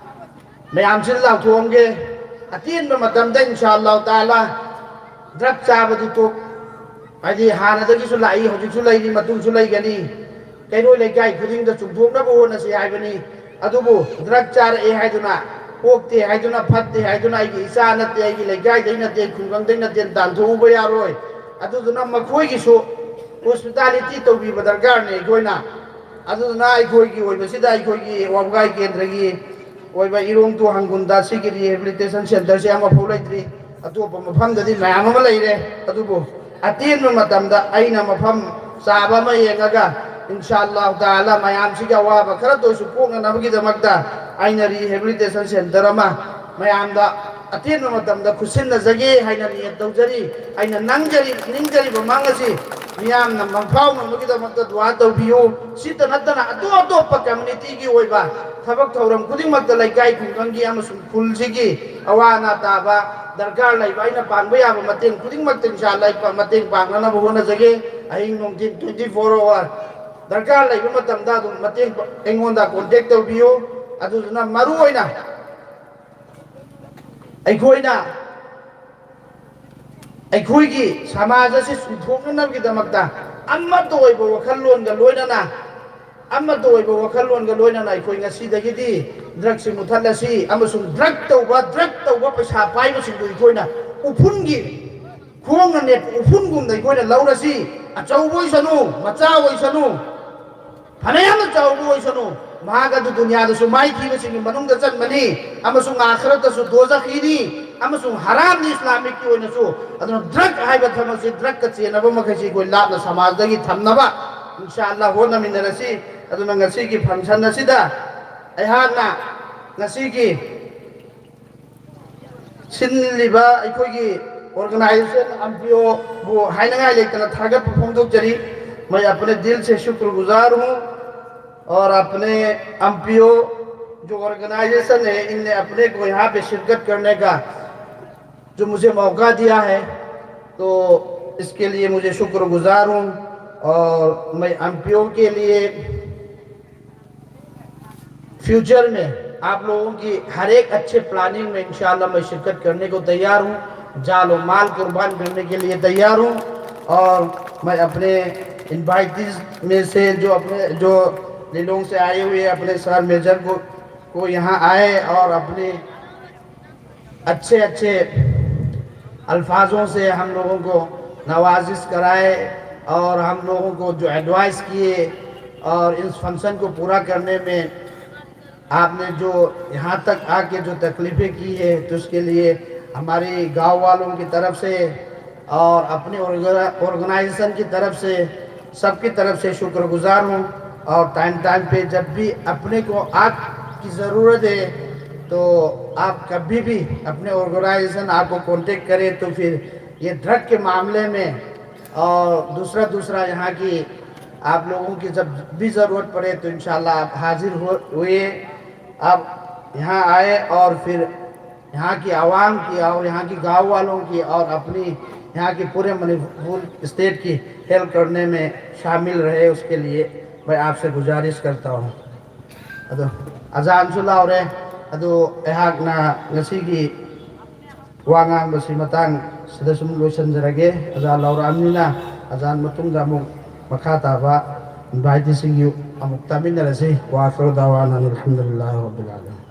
ꯃꯌꯥꯝꯁꯤꯗ ꯂꯥꯎꯊꯣꯛꯑꯝꯒꯦ꯫ ꯑꯇꯦꯟꯕ ꯃꯇꯝꯗ ꯏꯟꯁꯥ ꯑꯜꯂꯥꯍ ꯇꯥꯂꯥ drug ꯆꯥꯕꯗꯤ ꯇꯣꯛ-, ꯍꯥꯏꯗꯤ ꯍꯥꯟꯅꯗꯒꯤꯁꯨ ꯂꯥꯛꯏ, ꯍꯧꯖꯤꯛꯁꯨ ꯂꯩꯔꯤ, ꯃꯇꯨꯡꯁꯨ ꯂꯩꯒꯅꯤ꯫ ꯀꯩꯔꯣꯏ ꯂꯩꯀꯥꯏ ꯈꯨꯗꯤꯡꯗ ꯆꯨꯝꯊꯣꯛꯅꯕ ꯍꯣꯠꯅꯁꯤ ꯍꯥꯏꯕꯅꯤ꯫ ꯑꯗꯨꯕꯨ drug ꯆꯥꯔꯛꯑꯦ ꯍꯥꯏꯗꯨꯅ, ꯄꯣꯛꯇꯦ ꯍꯥꯏꯗꯨꯅ, ꯐꯠꯇꯦ ꯍꯥꯏꯗꯨꯅ, ꯑꯩꯒꯤ ꯏꯆꯥ ꯅꯠꯇꯦ, ꯑꯩꯒꯤ ꯂꯩꯀꯥꯏꯗꯩ ꯅꯠꯇꯦ, ꯈꯨꯡꯒꯪꯗꯩ ꯅꯠꯇꯦ, ꯇꯥꯟꯊꯣꯛꯎꯕ ꯌꯥꯔꯣꯏ꯫ ꯑꯗꯨꯗꯨꯅ ꯃꯈꯣꯏꯒꯤꯁꯨ hospitality ꯇꯧꯕꯤꯕ ꯗꯔꯀꯥꯔꯅꯤ ꯑꯩꯈꯣꯏꯅ꯫ ꯑꯗꯨꯗꯨꯅ ꯑꯩꯈꯣꯏꯒꯤ ꯑꯣꯏꯕꯁꯤꯗ ꯑꯩꯈꯣꯏꯒꯤ ꯋꯥꯕꯒꯥꯏ ꯀꯦꯟꯗ꯭ꯔꯒꯤ ꯑꯣꯏꯕ ꯏꯔꯣꯡ ꯇꯨ ꯍꯪꯒꯨꯟꯗ ꯁꯤꯒꯤ rehabilitation centreꯁꯦ ꯑꯃꯐꯥꯎ ꯂꯩꯇ꯭ꯔꯤ꯫ ꯑꯇꯣꯞꯄ ꯃꯐꯝꯗꯗꯤ ꯃꯌꯥꯝ ꯑꯃ ꯂꯩꯔꯦ꯫ ꯑꯗꯨꯕꯨ ꯑꯇꯦꯟꯕ ꯃꯇꯝꯗ ꯑꯩꯅ ꯃꯐꯝ ꯆꯥꯕ ꯑꯃ ꯌꯦꯡꯉꯒ, ꯏꯟꯁꯥ ꯑꯜꯂꯥꯍ ꯇꯥꯂꯥ, ꯃꯌꯥꯝꯁꯤꯒꯤ ꯑꯋꯥꯕ ꯈꯔꯇ ꯑꯣꯏꯁꯨ ꯀꯣꯛꯅꯅꯕꯒꯤꯗꯃꯛꯇ ꯑꯩꯅ rehabilitation centre ꯑꯃ ꯃꯌꯥꯝꯗ ꯑꯇꯦꯟꯕ ꯃꯇꯝꯗ ꯈꯨꯠꯁꯤꯟꯅꯖꯒꯦ ꯍꯥꯏꯅ ꯅꯤꯌꯠ ꯇꯧꯖꯔꯤ꯫ ꯑꯩꯅ ꯅꯪꯖꯔꯤ-, ꯅꯤꯡꯖꯔꯤꯕ ꯃꯪ ꯑꯁꯤ ꯃꯤꯌꯥꯝꯅ ꯃꯪꯐꯥꯎꯅꯕꯒꯤꯗꯃꯛꯇ ꯗꯨꯋꯥ ꯇꯧꯕꯤꯌꯨ꯫ ꯁꯤꯇ ꯅꯠꯇꯅ ꯑꯇꯣꯞ ꯑꯇꯣꯞꯄ communityꯒꯤ ꯑꯣꯏꯕ ꯊꯕꯛ ꯊꯧꯔꯝ ꯈꯨꯗꯤꯡꯃꯛꯇ ꯂꯩꯀꯥꯏ ꯈꯨꯡꯒꯪꯒꯤ ꯑꯃꯁꯨꯡ ꯈꯨꯜꯁꯤꯒꯤ ꯑꯋꯥ ꯑꯅꯥ ꯇꯥꯕ, ꯗꯔꯀꯥꯔ ꯂꯩꯕ ꯑꯩꯅ ꯄꯥꯡꯕ ꯌꯥꯕ ꯃꯇꯦꯡ ꯈꯨꯗꯤꯡꯃꯛꯇ ꯏꯟꯁꯥ ꯑꯜꯂꯥꯍ ꯃꯇꯦꯡ ꯄꯥꯡꯅꯅꯕ ꯍꯣꯠꯅꯖꯒꯦ꯫ ꯑꯍꯤꯡ ꯅꯨꯡꯊꯤꯜ twenty four hour ꯗꯔꯀꯥꯔ ꯂꯩꯕ ꯃꯇꯝꯗ ꯑꯗꯨꯝ ꯃꯇꯦꯡ ꯄ-, ꯑꯩꯉꯣꯟꯗ contact ꯇꯧꯕꯤꯌꯨ꯫ ꯑꯗꯨꯗꯨꯅ ꯃꯔꯨ ꯑꯣꯏꯅ ꯑꯩꯈꯣꯏꯅ ꯑꯩꯈꯣꯏꯒꯤ ꯁꯃꯥꯖ ꯑꯁꯤ ꯆꯨꯝꯊꯣꯛꯅꯅꯕꯒꯤꯗꯃꯛꯇ ꯑꯃꯠꯇ ꯑꯣꯏꯕ ꯋꯥꯈꯜꯂꯣꯟꯒ ꯂꯣꯏꯅꯅ, ꯑꯃꯠꯇ ꯑꯣꯏꯕ ꯋꯥꯈꯜꯂꯣꯟꯒ ꯂꯣꯏꯅꯅ ꯑꯩꯈꯣꯏ ꯉꯁꯤꯗꯒꯤꯗꯤ drugꯁꯤ ꯃꯨꯊꯠꯂꯁꯤ ꯑꯃꯁꯨꯡ drug ꯇꯧꯕ, drug ꯇꯧꯕ ꯄꯩꯁꯥ ꯄꯥꯏꯕꯁꯤꯡꯗꯨ ꯑꯩꯈꯣꯏꯅ ꯎꯐꯨꯟꯒꯤ ꯈꯣꯡꯅ ꯅꯦꯠꯄ ꯎꯐꯨꯟꯒꯨꯝꯅ ꯑꯩꯈꯣꯏꯅ ꯂꯧꯔꯁꯤ꯫ ꯑꯆꯧꯕ ꯑꯣꯏꯁꯅꯨ, ꯃꯆꯥ ꯑꯣꯏꯁꯅꯨ, ꯐꯅꯌꯥꯝꯅ ꯆꯥꯎꯕ ꯑꯣꯏꯁꯅꯨ, ꯃꯍꯥꯛ ꯑꯗꯨ ꯗꯨꯅꯤꯌꯥꯗꯁꯨ ꯃꯥꯏꯊꯤꯕꯁꯤꯡꯒꯤ ꯃꯅꯨꯡꯗ ꯆꯟꯕꯅꯤ ꯑꯃꯁꯨꯡ ꯑꯥꯈꯔꯠꯇꯁꯨ ꯗꯣꯖꯈꯤꯅꯤ ꯑꯃꯁꯨꯡ ꯍꯔꯥꯝꯅꯤ꯫ ꯏꯁꯂꯥꯃꯤꯛꯀꯤ ꯑꯣꯏꯅꯁꯨ꯫ ꯑꯗꯨꯅ drug ꯍꯥꯏꯕ ꯊꯕꯛꯁꯤ, drugꯀ ꯆꯦꯟꯅꯕ ꯃꯈꯩꯁꯤ ꯑꯩꯈꯣꯏ ꯂꯥꯞꯅ ꯁꯃꯥꯖꯗꯒꯤ ꯊꯝꯅꯕ ꯏꯟꯁꯥ ꯑꯜꯂꯥꯍ ꯍꯣꯠꯅꯃꯤꯟꯅꯔꯁꯤ꯫ ꯑꯗꯨꯅ ꯉꯁꯤꯒꯤ function ꯑꯁꯤꯗ ꯑꯩꯍꯥꯛꯅ ꯉꯁꯤꯒꯤ ꯁꯤꯜꯂꯤꯕ ꯑꯩꯈꯣꯏꯒꯤ organisation ꯑꯦꯝ ꯄꯤ ꯑꯣꯕꯨ ꯍꯥꯏꯅꯤꯡꯉꯥꯏ ꯂꯩꯇꯅ ꯊꯥꯒꯠꯄ ꯐꯣꯡꯗꯣꯛꯆꯔꯤ꯫ मैं अपने दिल से शुक्रगुजार हूँ और अपने एमपीओ जो organisation है, इनने अपने को यहाँ पे शिरकत करने का जो मुझे मौका दिया है, तो इसके लिए मुझे शुक्रगुजार हूँ। और मैं एमपीओ के लिए फ्यूचर में आप लोगों की हर एक अच्छे प्लानिंग में इंशाल्लाह मैं शिरकत करने को तैयार हूँ, जान और माल कुर्बान करने के लिए तैयार हूँ। और मैं अपने इनवाइटीज में से जो अपने, जो लिलोंग से आए हुए अपने सर मेजर को, को यहाँ आए और अपने अच्छे अच्छे अल्फाजों से हम लोगों को नवाजिश कराए और हम लोगों को जो एडवाइस किए और इस फंक्शन को पूरा करने में आपने जो यहाँ तक आके जो तकलीफें की है, तो उसके लिए हमारे गांव वालों की तरफ से और अपने ऑर्गेनाइजेशन की तरफ से, सबकी तरफ से शुक्रगुजार हूँ। और टाइम टाइम पे जब भी अपने को आपकी ज़रूरत है, तो आप कभी भी, अपने ऑर्गेनाइजेशन आपको कांटेक्ट करे, तो फिर ये ड्रग के मामले में और दूसरा दूसरा यहाँ की आप लोगों की जब भी ज़रूरत पड़े, तो इंशाल्लाह आप हाजिर हो हुए, आप यहाँ आए और फिर यहाँ की आवाम की और यहाँ की गांव वालों की और अपनी यहाँ की पूरे मणिपुर स्टेट की हेल्प करने में शामिल रहे, उसके लिए मैं आपसे गुजारिश करता हूँ। ꯑꯗꯣ ꯑꯖꯥꯟꯁꯨ ꯂꯥꯎꯔꯦ꯫ ꯑꯗꯣ ꯑꯩꯍꯥꯛꯅ ꯉꯁꯤꯒꯤ ꯋꯥ ꯉꯥꯡꯕꯁꯤ ꯃꯇꯥꯡ ꯁꯤꯗ ꯁꯨꯝ ꯂꯣꯏꯁꯤꯟꯖꯔꯒꯦ꯫ ꯑꯖꯥꯟ ꯂꯥꯎꯔꯛꯑꯕꯅꯤꯅ ꯑꯖꯥꯟ ꯃꯇꯨꯡꯗ ꯑꯃꯨꯛ ꯃꯈꯥ ꯇꯥꯕ ꯏꯟꯚꯥꯏꯇꯤꯁꯤꯡꯒꯤ ꯑꯃꯨꯛ ꯇꯥꯃꯤꯟꯅꯔꯁꯤ꯫ ꯋꯥ ꯑꯥꯈꯤꯔꯨ ꯗꯥꯋꯥꯅ ꯑꯜꯍꯝꯗꯨꯂꯤꯜꯂꯥꯍꯤ ꯔꯕꯤꯜ ꯑꯥꯂꯃꯤꯟ꯫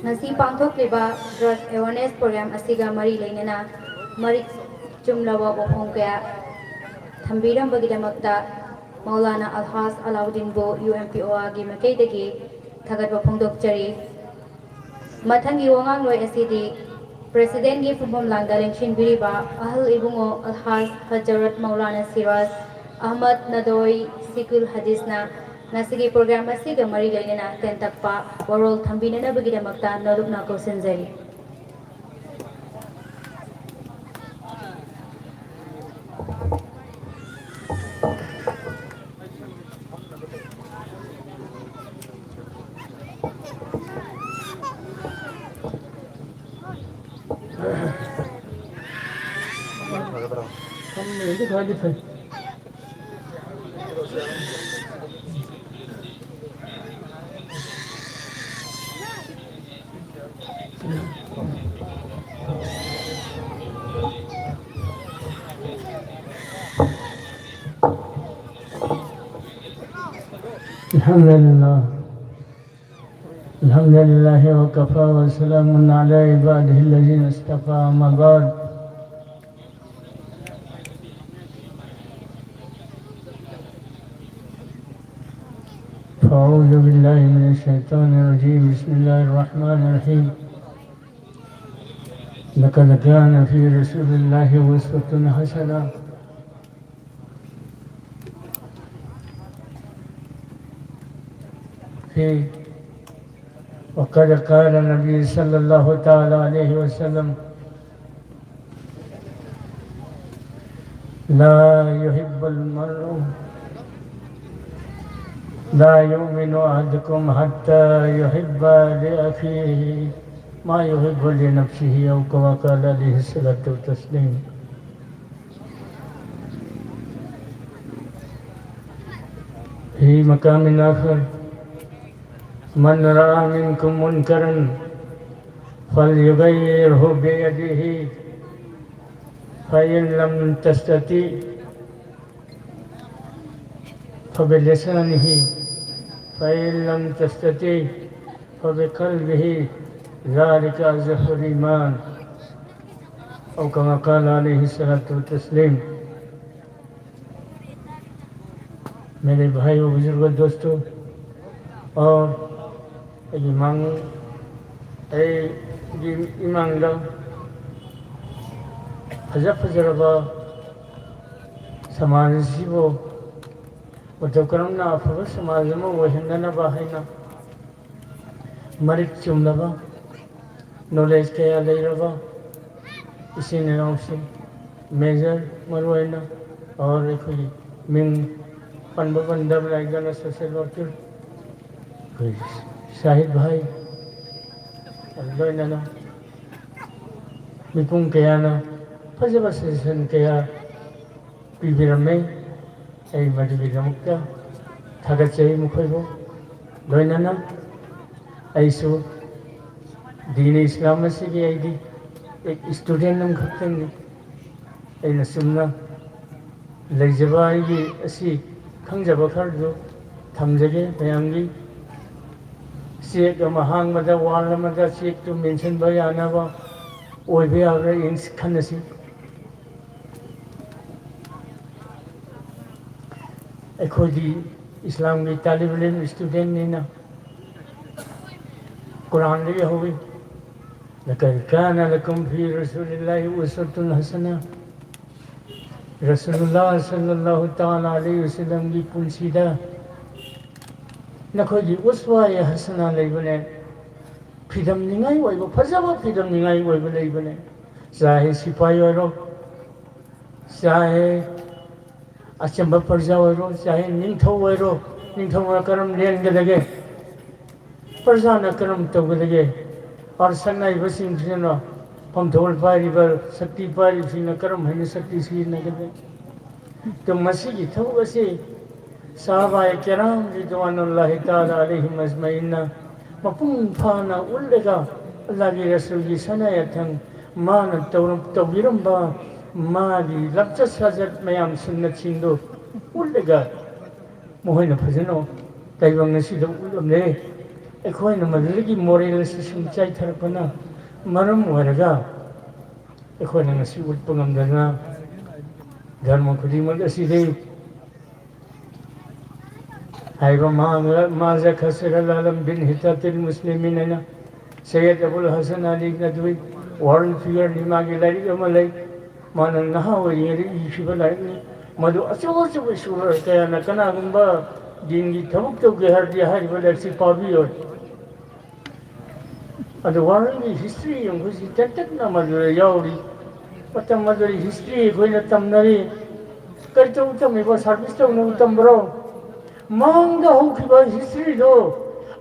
ꯉꯁꯤ ꯄꯥꯡꯊꯣꯛꯂꯤꯕ drug awareness program ꯑꯁꯤꯒ ꯃꯔꯤ ꯂꯩꯅꯅ ꯃꯔꯤꯛ ꯆꯨꯝꯂꯕ ꯋꯥꯐꯝ ꯀꯌꯥ ꯊꯝꯕꯤꯔꯝꯕꯒꯤꯗꯃꯛꯇ ꯃꯧꯂꯥꯅꯥ ꯑꯜꯍꯥꯖ ꯑꯂꯥꯎꯗꯤꯟꯕꯨ ꯌꯨ ꯑꯦꯝ ꯄꯤ ꯑꯣ ꯑꯥꯔꯒꯤ ꯃꯥꯏꯀꯩꯗꯒꯤ ꯊꯥꯒꯠꯄ ꯐꯣꯡꯗꯣꯛꯆꯔꯤ꯫ ꯃꯊꯪꯒꯤ ꯋꯥꯉꯥꯡꯂꯣꯏ ꯑꯁꯤꯗꯤ Presidentꯒꯤ ꯐꯝꯐꯝ ꯂꯥꯡꯗ ꯂꯦꯡꯁꯤꯟꯕꯤꯔꯤꯕ ꯑꯍꯜ ꯏꯕꯨꯡꯉꯣ ꯑꯜꯍꯥꯖ ꯍꯖꯔꯠ ꯃꯧꯂꯥꯅꯥ ꯁꯤꯔꯥꯖ ꯑꯍꯃꯗ ꯅꯗꯣꯏ ꯁꯤꯀꯨꯜ ꯍꯗꯤꯁꯅ ꯉꯁꯤꯒꯤ program ꯑꯁꯤꯒ ꯃꯔꯤ ꯂꯩꯅꯅ ꯇꯦꯟꯇꯛꯄ ꯋꯥꯔꯣꯜ ꯊꯝꯕꯤꯅꯅꯕꯒꯤꯗꯃꯛꯇ ꯅꯣꯂꯨꯛꯅ ꯀꯧꯁꯤꯟꯖꯔꯤ꯫ الحمد لله. الحمد لله وكفى وسلام على عباده الذين اصطفى، أما بعد. أعوذ بالله من الشيطان الرجيم. بسم الله الرحمن الرحيم. لقد كان في رسول الله أسوة حسنة في، وقد قال النبي صلى الله تعالى عليه وسلم: لا يحب المرء، لا يؤمن أحدكم حتى يحب لأخيه ما يحب لنفسه، أو كما قال عليه الصلاة والتسليم. في مقام آخر: من رأى منكم منكرا فليغيره بيده، فإن لم تستطع فبلسانه، فإن لم تستطع فبقلبه، ذلك أضعف الإيمان، أو كما قال عليه الصلاة والتسليم. मेरे भाइयों, बुजुर्गों, दोस्तों, और ꯑꯩꯒꯤ ꯃꯥꯡ-, ꯑꯩꯒꯤ ꯏꯃꯥꯡꯗ ꯐꯖ ꯐꯖꯔꯕ ꯁꯃꯥꯖ ꯑꯁꯤꯕꯨ ꯃꯇꯧ ꯀꯔꯝꯅ ꯑꯐꯕ ꯁꯃꯥꯖ ꯑꯃ ꯑꯣꯏꯍꯟꯅꯅꯕ ꯍꯥꯏꯅ ꯃꯔꯤꯛ ꯆꯨꯝꯂꯕ, ꯅꯣꯂꯦꯖ ꯀꯌꯥ ꯂꯩꯔꯕ ꯏꯆꯤꯟ ꯏꯅꯥꯎꯁꯤꯡ, ꯃꯦꯖꯔ ꯃꯔꯨꯑꯣꯏꯅ, ꯑꯣꯔ ꯑꯩꯈꯣꯏꯒꯤ ꯃꯤꯡ ꯄꯟꯕ ꯄꯟꯗꯕ ꯂꯩꯗꯅ, ꯁꯣꯁꯤꯌꯦꯜ ꯋꯥꯔꯀꯔ ꯑꯩꯈꯣꯏ ꯁꯥꯍꯤꯗ ꯚꯥꯏ, ꯂꯣꯏꯅꯅ ꯃꯤꯄꯨꯝ ꯀꯌꯥꯅ ꯐꯖꯕ ꯁꯖꯦꯁꯟ ꯀꯌꯥ ꯄꯤꯕꯤꯔꯝꯃꯦ꯫ ꯑꯩ ꯃꯗꯨꯒꯤꯗꯃꯛꯇ ꯊꯥꯒꯠꯆꯔꯤ ꯃꯈꯣꯏꯕꯨ꯫ ꯂꯣꯏꯅꯅ ꯑꯩꯁꯨ ꯗꯤꯅꯤ ꯏꯁꯂꯥꯝ ꯑꯁꯤꯒꯤ ꯑꯩꯗꯤ ꯏꯁꯇꯨꯗꯦꯟ ꯑꯃꯈꯛꯇꯪꯅꯤ꯫ ꯑꯩꯅ ꯆꯨꯝꯅ ꯂꯩꯖꯕ ꯑꯩꯒꯤ ꯑꯁꯤ ꯈꯪꯖꯕ ꯈꯔꯗꯨ ꯊꯝꯖꯒꯦ ꯃꯌꯥꯝꯒꯤ꯫ ꯆꯦꯛ ꯑꯃ ꯍꯥꯡꯕꯗ, ꯋꯥꯜ ꯑꯃꯗ ꯆꯦꯛꯇꯨ ꯃꯦꯟꯁꯤꯟꯕ ꯌꯥꯅꯕ ꯑꯣꯏꯕ ꯌꯥꯕ꯭ꯔꯥ ꯌꯦꯡꯁꯤ, ꯈꯟꯅꯁꯤ꯫ ꯑꯩꯈꯣꯏꯗꯤ ꯏꯁꯂꯥꯝꯒꯤ ꯇꯥꯂꯤꯕ ꯏꯂꯤꯝ ꯏꯁꯇꯨꯗꯦꯟꯅꯤꯅ ꯀꯨꯔꯥꯟꯗꯒꯤ ꯍꯧꯏ꯫ لقد كان لكم في رسول الله أسوة حسنة꯫ ꯔꯁꯨꯂꯨꯜꯂꯥ ꯁꯜꯂꯜꯂꯥꯍꯨ ꯇꯥꯂꯥ ꯑꯂꯩꯍꯤ ꯋꯁꯜꯂꯝꯒꯤ ꯄꯨꯟꯁꯤꯗ ꯅꯈꯣꯏꯒꯤ ꯎꯁꯋꯥꯌꯦ ꯍꯁꯅꯥ ꯂꯩꯕꯅꯦ꯫ ꯐꯤꯗꯝꯅꯤꯡꯉꯥꯏ ꯑꯣꯏꯕ, ꯐꯖꯕ ꯐꯤꯗꯝꯅꯤꯡꯉꯥꯏ ꯑꯣꯏꯕ ꯂꯩꯕꯅꯦ꯫ ꯆꯥꯍꯦ ꯁꯤꯄꯥꯍꯤ ꯑꯣꯏꯔꯣ, ꯆꯥꯍꯦ ꯑꯆꯝꯕ ꯄ꯭ꯔꯖꯥ ꯑꯣꯏꯔꯣ, ꯆꯥꯍꯦ ꯅꯤꯡꯊꯧ ꯑꯣꯏꯔꯣ, ꯅꯤꯡꯊꯧꯅ ꯀꯔꯝ ꯂꯦꯟꯒꯗꯒꯦ? ꯄ꯭ꯔꯖꯥꯅ ꯀꯔꯝ ꯇꯧꯒꯗꯒꯦ? ꯑꯥꯔ ꯁꯛꯅꯥꯏꯕꯁꯤꯡꯁꯤꯅ ꯐꯝꯊꯧꯔ ꯄꯥꯏꯔꯤꯕ, ꯁꯛꯇꯤ ꯄꯥꯏꯔꯤꯕꯁꯤꯡꯅ ꯀꯔꯝ ꯍꯥꯏꯅ ꯁꯛꯇꯤ ꯁꯤꯖꯤꯟꯅꯒꯗꯒꯦ? ꯑꯗꯨ ꯃꯁꯤꯒꯤ ꯊꯕꯛ ꯑꯁꯤ ꯁꯍꯥꯕꯥꯏ ꯀꯤꯔꯥꯝ ꯔꯤꯗ꯭ꯋꯥꯅꯨꯜꯂꯥꯍꯤ ꯇꯥꯂꯥ ꯑꯂꯩꯍꯤꯝ ꯑꯖꯃꯥꯏꯟꯅ ꯃꯄꯨꯡ ꯐꯥꯅ ꯎꯠꯂꯒ ꯑꯜꯂꯥꯍꯒꯤ ꯔꯁꯨꯜꯒꯤ ꯁꯅꯥ ꯌꯥꯊꯪ ꯃꯥꯅ ꯇꯧꯔꯝ-, ꯇꯧꯕꯤꯔꯝꯕ ꯃꯥꯒꯤ ꯂꯝꯆꯠ ꯁꯥꯖꯠ ꯃꯌꯥꯝ ꯁꯨꯟꯅꯠꯁꯤꯡꯗꯨ ꯎꯠꯂꯒ ꯃꯈꯣꯏꯅ ꯐꯖꯅ ꯇꯥꯏꯕꯪ ꯑꯁꯤꯗ ꯎꯠꯂꯝꯂꯦ꯫ ꯑꯩꯈꯣꯏꯅ ꯃꯗꯨꯗꯒꯤ ꯃꯣꯔꯦꯜ ꯑꯁꯤ ꯁꯨꯝ ꯆꯥꯏꯊꯔꯛꯄꯅ ꯃꯔꯝ ꯑꯣꯏꯔꯒ ꯑꯩꯈꯣꯏꯅ ꯉꯁꯤ ꯎꯠꯄ ꯉꯝꯗꯅ ꯙꯔꯃ ꯈꯨꯗꯤꯡꯃꯛ ꯑꯁꯤꯗꯤ ꯍꯥꯏꯔꯤꯕ ꯃꯥ-, ꯃꯥꯖ ꯈꯁꯤꯔ ꯂꯥꯂꯝ ꯕꯤꯟ ꯍꯤꯇꯥꯇꯤꯜ ꯃꯨꯁꯂꯤꯃꯤꯟ ꯍꯥꯏꯅ ꯁꯩꯌꯦꯗ ꯑꯕꯨꯜ ꯍꯁꯟ ꯑꯂꯤ ꯅꯗꯋꯤ ꯋꯥꯔꯜ ꯐꯤꯒꯔꯅꯤ, ꯃꯥꯒꯤ ꯂꯥꯏꯔꯤꯛ ꯑꯃ ꯂꯩ꯫ ꯃꯥꯅ ꯅꯍꯥ ꯑꯣꯏꯔꯤꯉꯩꯗ ꯏꯈꯤꯕ ꯂꯥꯏꯔꯤꯛꯅꯤ꯫ ꯃꯗꯨ ꯑꯆꯧ ꯑꯆꯧꯕ ꯏꯁꯀꯣꯂꯔ ꯀꯌꯥꯅ ꯀꯅꯥꯒꯨꯝꯕ ꯗꯤꯟꯒꯤ ꯊꯕꯛ ꯇꯧꯒꯦ ꯍꯥꯏꯔꯗꯤ ꯍꯥꯏꯔꯤꯕ ꯂꯥꯏꯔꯤꯛꯁꯤ ꯄꯥꯕꯤꯌꯣ꯫ ꯑꯗꯨ ꯋꯥꯔꯜꯒꯤ ꯍꯤꯁꯇ꯭ꯔꯤ ꯑꯃꯈꯣꯏꯁꯤ ꯇꯦꯟꯇꯛꯅ ꯃꯗꯨꯗ ꯌꯥꯎꯔꯤ꯫ ꯃꯇꯝ ꯑꯗꯨꯗ ꯍꯤꯁꯇ꯭ꯔꯤ ꯑꯩꯈꯣꯏꯅ ꯇꯝꯅꯔꯤ꯫ ꯀꯔꯤ ꯇꯧꯕ ꯇꯝꯃꯤꯕ? ꯁꯥꯔꯚꯤꯁ ꯇꯧꯅꯕ ꯇꯝꯕ꯭ꯔꯣ? ꯃꯥꯡꯗ ꯍꯧꯈꯤꯕ ꯍꯤꯁꯇ꯭ꯔꯤꯗꯣ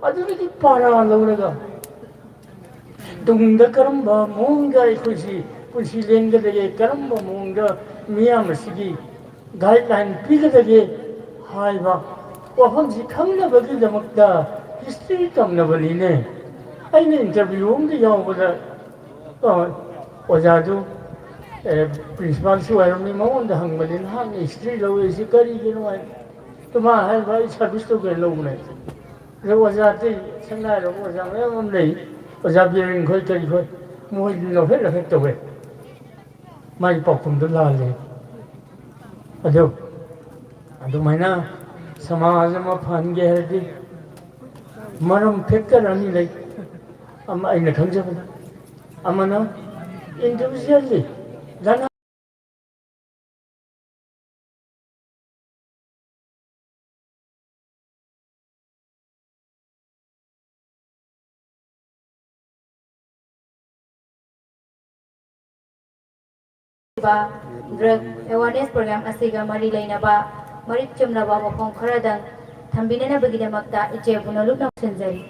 ꯑꯗꯨꯗꯒꯤ ꯄꯥꯔꯥ ꯂꯧꯔꯒ ꯇꯨꯡꯗ ꯀꯔꯝꯕ ꯃꯑꯣꯡꯗ ꯑꯩꯈꯣꯏꯁꯤ ꯄꯨꯟꯁꯤ ꯂꯦꯟꯒꯗꯒꯦ, ꯀꯔꯝꯕ ꯃꯑꯣꯡꯗ ꯃꯤꯌꯥꯝ ꯑꯁꯤꯒꯤ ꯒꯥꯏꯗꯂꯥꯏꯟ ꯄꯤꯒꯗꯒꯦ ꯍꯥꯏꯕ ꯋꯥꯐꯝꯁꯤ ꯈꯪꯅꯕꯒꯤꯗꯃꯛꯇ ꯍꯤꯁꯇ꯭ꯔꯤ ꯇꯝꯅꯕꯅꯤꯅꯦ꯫ ꯑꯩꯅ ꯏꯟꯇꯔꯚ꯭ꯌꯨ ꯑꯃꯗ ꯌꯥꯎꯕꯗ, ꯑ, ꯑꯣꯖꯥꯗꯨ, ꯑꯦ, ꯄ꯭ꯔꯤꯟꯁꯤꯄꯥꯜꯁꯨ ꯑꯣꯏꯔꯝꯃꯤ, ꯃꯉꯣꯟꯗ ꯍꯪꯕꯅꯤ, "ꯅꯍꯥꯛꯅ ꯍꯤꯁꯇ꯭ꯔꯤ ꯂꯧꯔꯤꯁꯤ ꯀꯔꯤꯒꯤꯅꯣ?" ꯍꯥꯏ꯫ ꯑꯗꯨ ꯃꯥ ꯍꯥꯏꯕ, "ꯑꯩ ꯁꯥꯔꯚꯤꯁ ꯇꯧꯒꯦꯅ ꯂꯧꯕꯅꯦ"꯫ ꯑꯗꯣ ꯑꯣꯖꯥ ꯑꯇꯩ, ꯁꯝꯅ ꯍꯥꯏꯔꯕ ꯑꯣꯖꯥ ꯃꯌꯥꯝ ꯑꯃ ꯂꯩ, ꯑꯣꯖꯥ ꯕꯤꯔꯦꯟ ꯈꯣꯏ ꯀꯔꯤ ꯈꯣꯏ, ꯃꯣꯏꯗꯤ ꯂꯧꯐꯦꯠ ꯂꯧꯐꯦꯠ ꯇꯧꯋꯦ꯫ ꯃꯥꯒꯤ ꯄꯥꯎꯈꯨꯝꯗꯨ ꯂꯥꯜꯂꯦ꯫ ꯑꯗꯨ ꯑꯗꯨꯃꯥꯏꯅ ꯁꯃꯥꯖ ꯑꯃ ꯐꯍꯟꯒꯦ ꯍꯥꯏꯔꯗꯤ ꯃꯔꯝ ꯐꯦꯛꯇꯔ ꯑꯅꯤ ꯂꯩ꯫ ꯑꯃ ꯑꯩꯅ ꯈꯪꯖꯕꯗ, ꯑꯃꯅ ꯏꯟꯗꯤꯚꯤꯖꯨꯋꯦꯜꯂꯤ ꯂꯅꯥꯏ ꯗ꯭ꯔꯒ ꯑꯦꯋꯥꯔꯅꯦꯁ ꯄ꯭ꯔꯣꯒ꯭ꯔꯥꯝ ꯑꯁꯤꯒ ꯃꯔꯤ ꯂꯩꯅꯕ ꯃꯔꯤꯛ ꯆꯨꯝꯂꯕ ꯋꯥꯐꯝ ꯈꯔꯗꯪ ꯊꯝꯕꯤꯅꯅꯕꯒꯤꯗꯃꯛꯇ ꯏꯆꯦꯕꯨ ꯅꯣꯂꯨꯛꯅ ꯈꯣꯝꯖꯤꯟꯖꯔꯤ꯫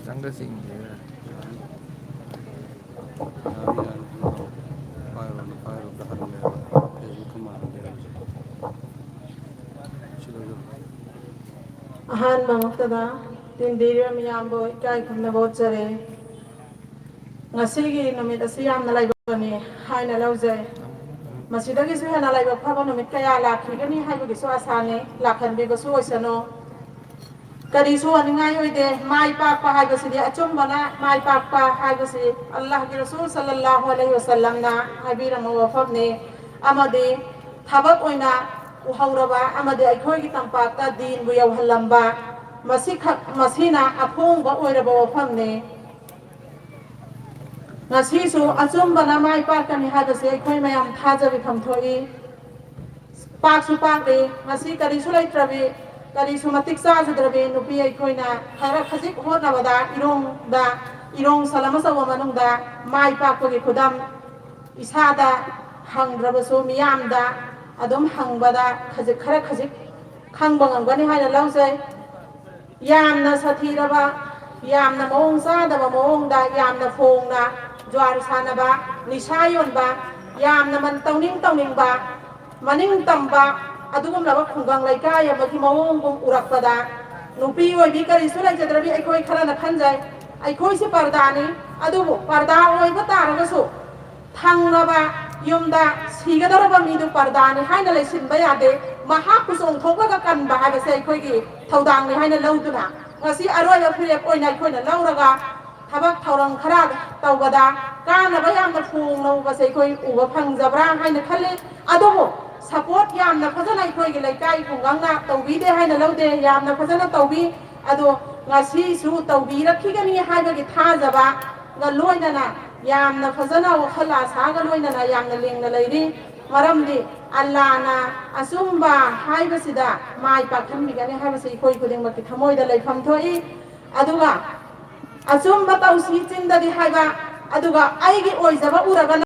ꯆꯪꯗ ꯆꯤꯡꯗꯦꯗ꯫ ꯌꯥꯅꯤ, ꯌꯥꯅꯤ, ꯀꯩꯅꯣ ꯇꯧ꯫ ꯄꯥꯏꯔꯨꯔꯅꯨ, ꯄꯥꯏꯔꯨꯕꯗ ꯍꯟꯒꯦ ꯍꯥꯏꯕ꯫ ꯐꯦꯁꯕꯨꯛꯀ ꯃꯥꯟꯅꯗꯦ ꯍꯥꯏꯕꯁꯦ꯫ ꯁꯤ ꯂꯣꯏ ꯂꯣꯏ꯫ ꯑꯍꯥꯟꯕꯃꯛꯇꯗ ꯇꯤꯟꯕꯤꯔꯤꯕ ꯃꯤꯌꯥꯝꯕꯨ ꯏꯀꯥꯏ ꯈꯨꯝꯅꯕ ꯎꯠꯆꯔꯤ꯫ ꯉꯁꯤꯒꯤ ꯅꯨꯃꯤꯠ ꯑꯁꯤ ꯌꯥꯝꯅ ꯂꯥꯏꯕꯛ ꯐꯕꯅꯤ ꯍꯥꯏꯅ ꯂꯧꯖꯩ꯫ ꯃꯁꯤꯗꯒꯤꯁꯨ ꯍꯦꯟꯅ ꯂꯥꯏꯕꯛ ꯐꯕ ꯅꯨꯃꯤꯠ ꯀꯌꯥ ꯂꯥꯛꯈꯤꯒꯅꯤ ꯍꯥꯏꯕꯒꯤꯁꯨ ꯑꯥꯁꯥꯅꯤ, ꯂꯥꯛꯍꯟꯕꯤꯕꯁꯨ ꯑꯣꯏꯁꯅꯨ꯫ ꯀꯔꯤꯁꯨ ꯋꯥꯅꯤꯡꯉꯥꯏ ꯑꯣꯏꯗꯦ, ꯃꯥꯏ ꯄꯥꯛꯄ ꯍꯥꯏꯕꯁꯤꯗꯤ ꯑꯆꯨꯝꯕꯅ ꯃꯥꯏ ꯄꯥꯛꯄ ꯍꯥꯏꯕꯁꯤ ꯑꯜꯂꯥꯍꯒꯤ ꯔꯁꯨꯜ ꯁꯜꯂꯜꯂꯥꯍꯨ ꯑꯂꯩꯍꯤ ꯋꯁꯜꯂꯝꯅ ꯍꯥꯏꯕꯤꯔꯝꯕ ꯋꯥꯐꯝꯅꯤ꯫ ꯑꯃꯗꯤ ꯊꯕꯛ ꯑꯣꯏꯅ ꯎꯍꯧꯔꯕ ꯑꯃꯗꯤ ꯑꯩꯈꯣꯏꯒꯤ ꯇꯝꯄꯥꯛꯇ ꯗꯤꯟꯕꯨ ꯌꯧꯍꯜꯂꯝꯕ ꯃꯁꯤꯈꯛ, ꯃꯁꯤꯅ ꯑꯐꯣꯡꯕ ꯑꯣꯏꯔꯕ ꯋꯥꯐꯝꯅꯤ꯫ ꯉꯁꯤꯁꯨ ꯑꯆꯨꯝꯕꯅ ꯃꯥꯏ ꯄꯥꯛꯀꯅꯤ ꯍꯥꯏꯕꯁꯦ ꯑꯩꯈꯣꯏ ꯃꯌꯥꯝ ꯊꯥꯖꯕꯤꯐꯝ ꯊꯣꯛꯏ꯫ ꯄꯥꯛꯁꯨ ꯄꯥꯛꯂꯤ꯫ ꯉꯁꯤ ꯀꯔꯤꯁꯨ ꯂꯩꯇ꯭ꯔꯕꯤ, ꯀꯔꯤꯁꯨ ꯃꯇꯤꯛ ꯆꯥꯖꯗ꯭ꯔꯕꯤ ꯅꯨꯄꯤ ꯑꯩꯈꯣꯏꯅ ꯈꯔ ꯈꯖꯤꯛ ꯍꯣꯠꯅꯕꯗ ꯏꯔꯣꯡꯗ, ꯏꯔꯣꯡ ꯁꯟ ꯑꯃ ꯆꯧꯕ ꯃꯅꯨꯡꯗ ꯃꯥꯏ ꯄꯥꯛꯄꯒꯤ ꯈꯨꯗꯝ ꯏꯁꯥꯗ ꯍꯪꯗ꯭ꯔꯕꯁꯨ ꯃꯤꯌꯥꯝꯗ ꯑꯗꯨꯝ ꯍꯪꯕꯗ ꯈꯖꯤꯛ, ꯈꯔ ꯈꯖꯤꯛ ꯈꯪꯕ ꯉꯝꯒꯅꯤ ꯍꯥꯏꯅ ꯂꯧꯖꯩ꯫ ꯌꯥꯝꯅ ꯁꯥꯊꯤꯔꯕ, ꯌꯥꯝꯅ ꯃꯑꯣꯡ ꯆꯥꯗꯕ ꯃꯑꯣꯡꯗ, ꯌꯥꯝꯅ ꯐꯣꯡꯅ ꯖ꯭ꯋꯥꯔ ꯁꯥꯟꯅꯕ, ꯅꯤꯁꯥ ꯌꯣꯟꯕ, ꯌꯥꯝꯅ ꯃꯟ-, ꯇꯧꯅꯤꯡ ꯇꯧꯅꯤꯡꯕ, ꯃꯅꯤꯡ ꯇꯝꯕ, ꯑꯗꯨꯒꯨꯝꯂꯕ ꯈꯨꯡꯒꯪ ꯂꯩꯀꯥꯏ ꯑꯃꯒꯤ ꯃꯑꯣꯡꯒꯨꯝ ꯎꯔꯛꯄꯗ, ꯅꯨꯄꯤ ꯑꯣꯏꯕꯤ ꯀꯔꯤꯁꯨ ꯂꯩꯖꯗ꯭ꯔꯕꯤ ꯑꯩꯈꯣꯏ ꯈꯔꯅ ꯈꯟꯖꯩ, ꯑꯩꯈꯣꯏꯁꯤ ꯄꯔꯗꯥꯅꯤ꯫ ꯑꯗꯨꯕꯨ ꯄꯔꯗꯥ ꯑꯣꯏꯕ ꯇꯥꯔꯒꯁꯨ, ꯊꯪꯅꯕ ꯌꯨꯝꯗ ꯁꯤꯒꯗꯧꯔꯕ ꯃꯤꯗꯨ ꯄꯔꯗꯥꯅꯤ ꯍꯥꯏꯅ ꯂꯩꯁꯤꯟꯕ ꯌꯥꯗꯦ꯫ ꯃꯍꯥꯛꯄꯨ ꯆꯣꯡꯊꯣꯛꯂꯒ ꯀꯟꯕ ꯍꯥꯏꯕꯁꯦ ꯑꯩꯈꯣꯏꯒꯤ ꯊꯧꯗꯥꯡꯅꯤ ꯍꯥꯏꯅ ꯂꯧꯗꯨꯅ, ꯉꯁꯤ ꯑꯔꯣꯏꯕ ꯐꯤꯔꯦꯞ ꯑꯣꯏꯅ ꯑꯩꯈꯣꯏꯅ ꯂꯧꯔꯒ ꯊꯕꯛ ꯊꯧꯔꯝ ꯈꯔ ꯇꯧꯕꯗ ꯀꯥꯟꯅꯕ ꯌꯥꯝꯅ ꯐꯣꯡꯅꯧꯕꯁꯦ ꯑꯩꯈꯣꯏ ꯎꯕ ꯐꯪꯖꯕ꯭ꯔꯥ ꯍꯥꯏꯅ ꯈꯜꯂꯤ꯫ ꯑꯗꯨꯕꯨ ꯁꯄꯣꯔꯠ ꯌꯥꯝꯅ ꯐꯖꯅ ꯑꯩꯈꯣꯏꯒꯤ ꯂꯩꯀꯥꯏ ꯈꯨꯡꯒꯪꯅ ꯇꯧꯕꯤꯗꯦ ꯍꯥꯏꯅ ꯂꯧꯗꯦ, ꯌꯥꯝꯅ ꯐꯖꯅ ꯇꯧꯕꯤ꯫ ꯑꯗꯣ ꯉꯁꯤꯁꯨ ꯇꯧꯕꯤꯔꯛꯈꯤꯒꯅꯤ ꯍꯥꯏꯕꯒꯤ ꯊꯥꯖꯕꯒ ꯂꯣꯏꯅꯅ ꯌꯥꯝꯅ ꯐꯖꯅ ꯋꯥꯈꯜ ꯑꯁꯥꯒ ꯂꯣꯏꯅꯅ ꯌꯥꯝꯅ ꯂꯦꯡꯅ ꯂꯩꯔꯤ꯫ ꯃꯔꯝꯗꯤ ꯑꯜꯂꯥꯅ ꯑꯆꯨꯝꯕ ꯍꯥꯏꯕꯁꯤꯗ ꯃꯥꯏ ꯄꯥꯛꯍꯟꯕꯤꯒꯅꯤ ꯍꯥꯏꯕꯁꯤ ꯑꯩꯈꯣꯏ ꯈꯨꯗꯤꯡꯃꯛꯀꯤ ꯊꯃꯣꯏꯗ ꯂꯩꯐꯝ ꯊꯣꯛꯏ꯫ ꯑꯗꯨꯒ ꯑꯆꯨꯝꯕ ꯇꯧꯁꯤ ꯆꯤꯟꯗꯗꯤ ꯍꯥꯏꯕ, ꯑꯗꯨꯒ ꯑꯩꯒꯤ ꯑꯣꯏꯖꯕ ꯎꯔꯒꯅ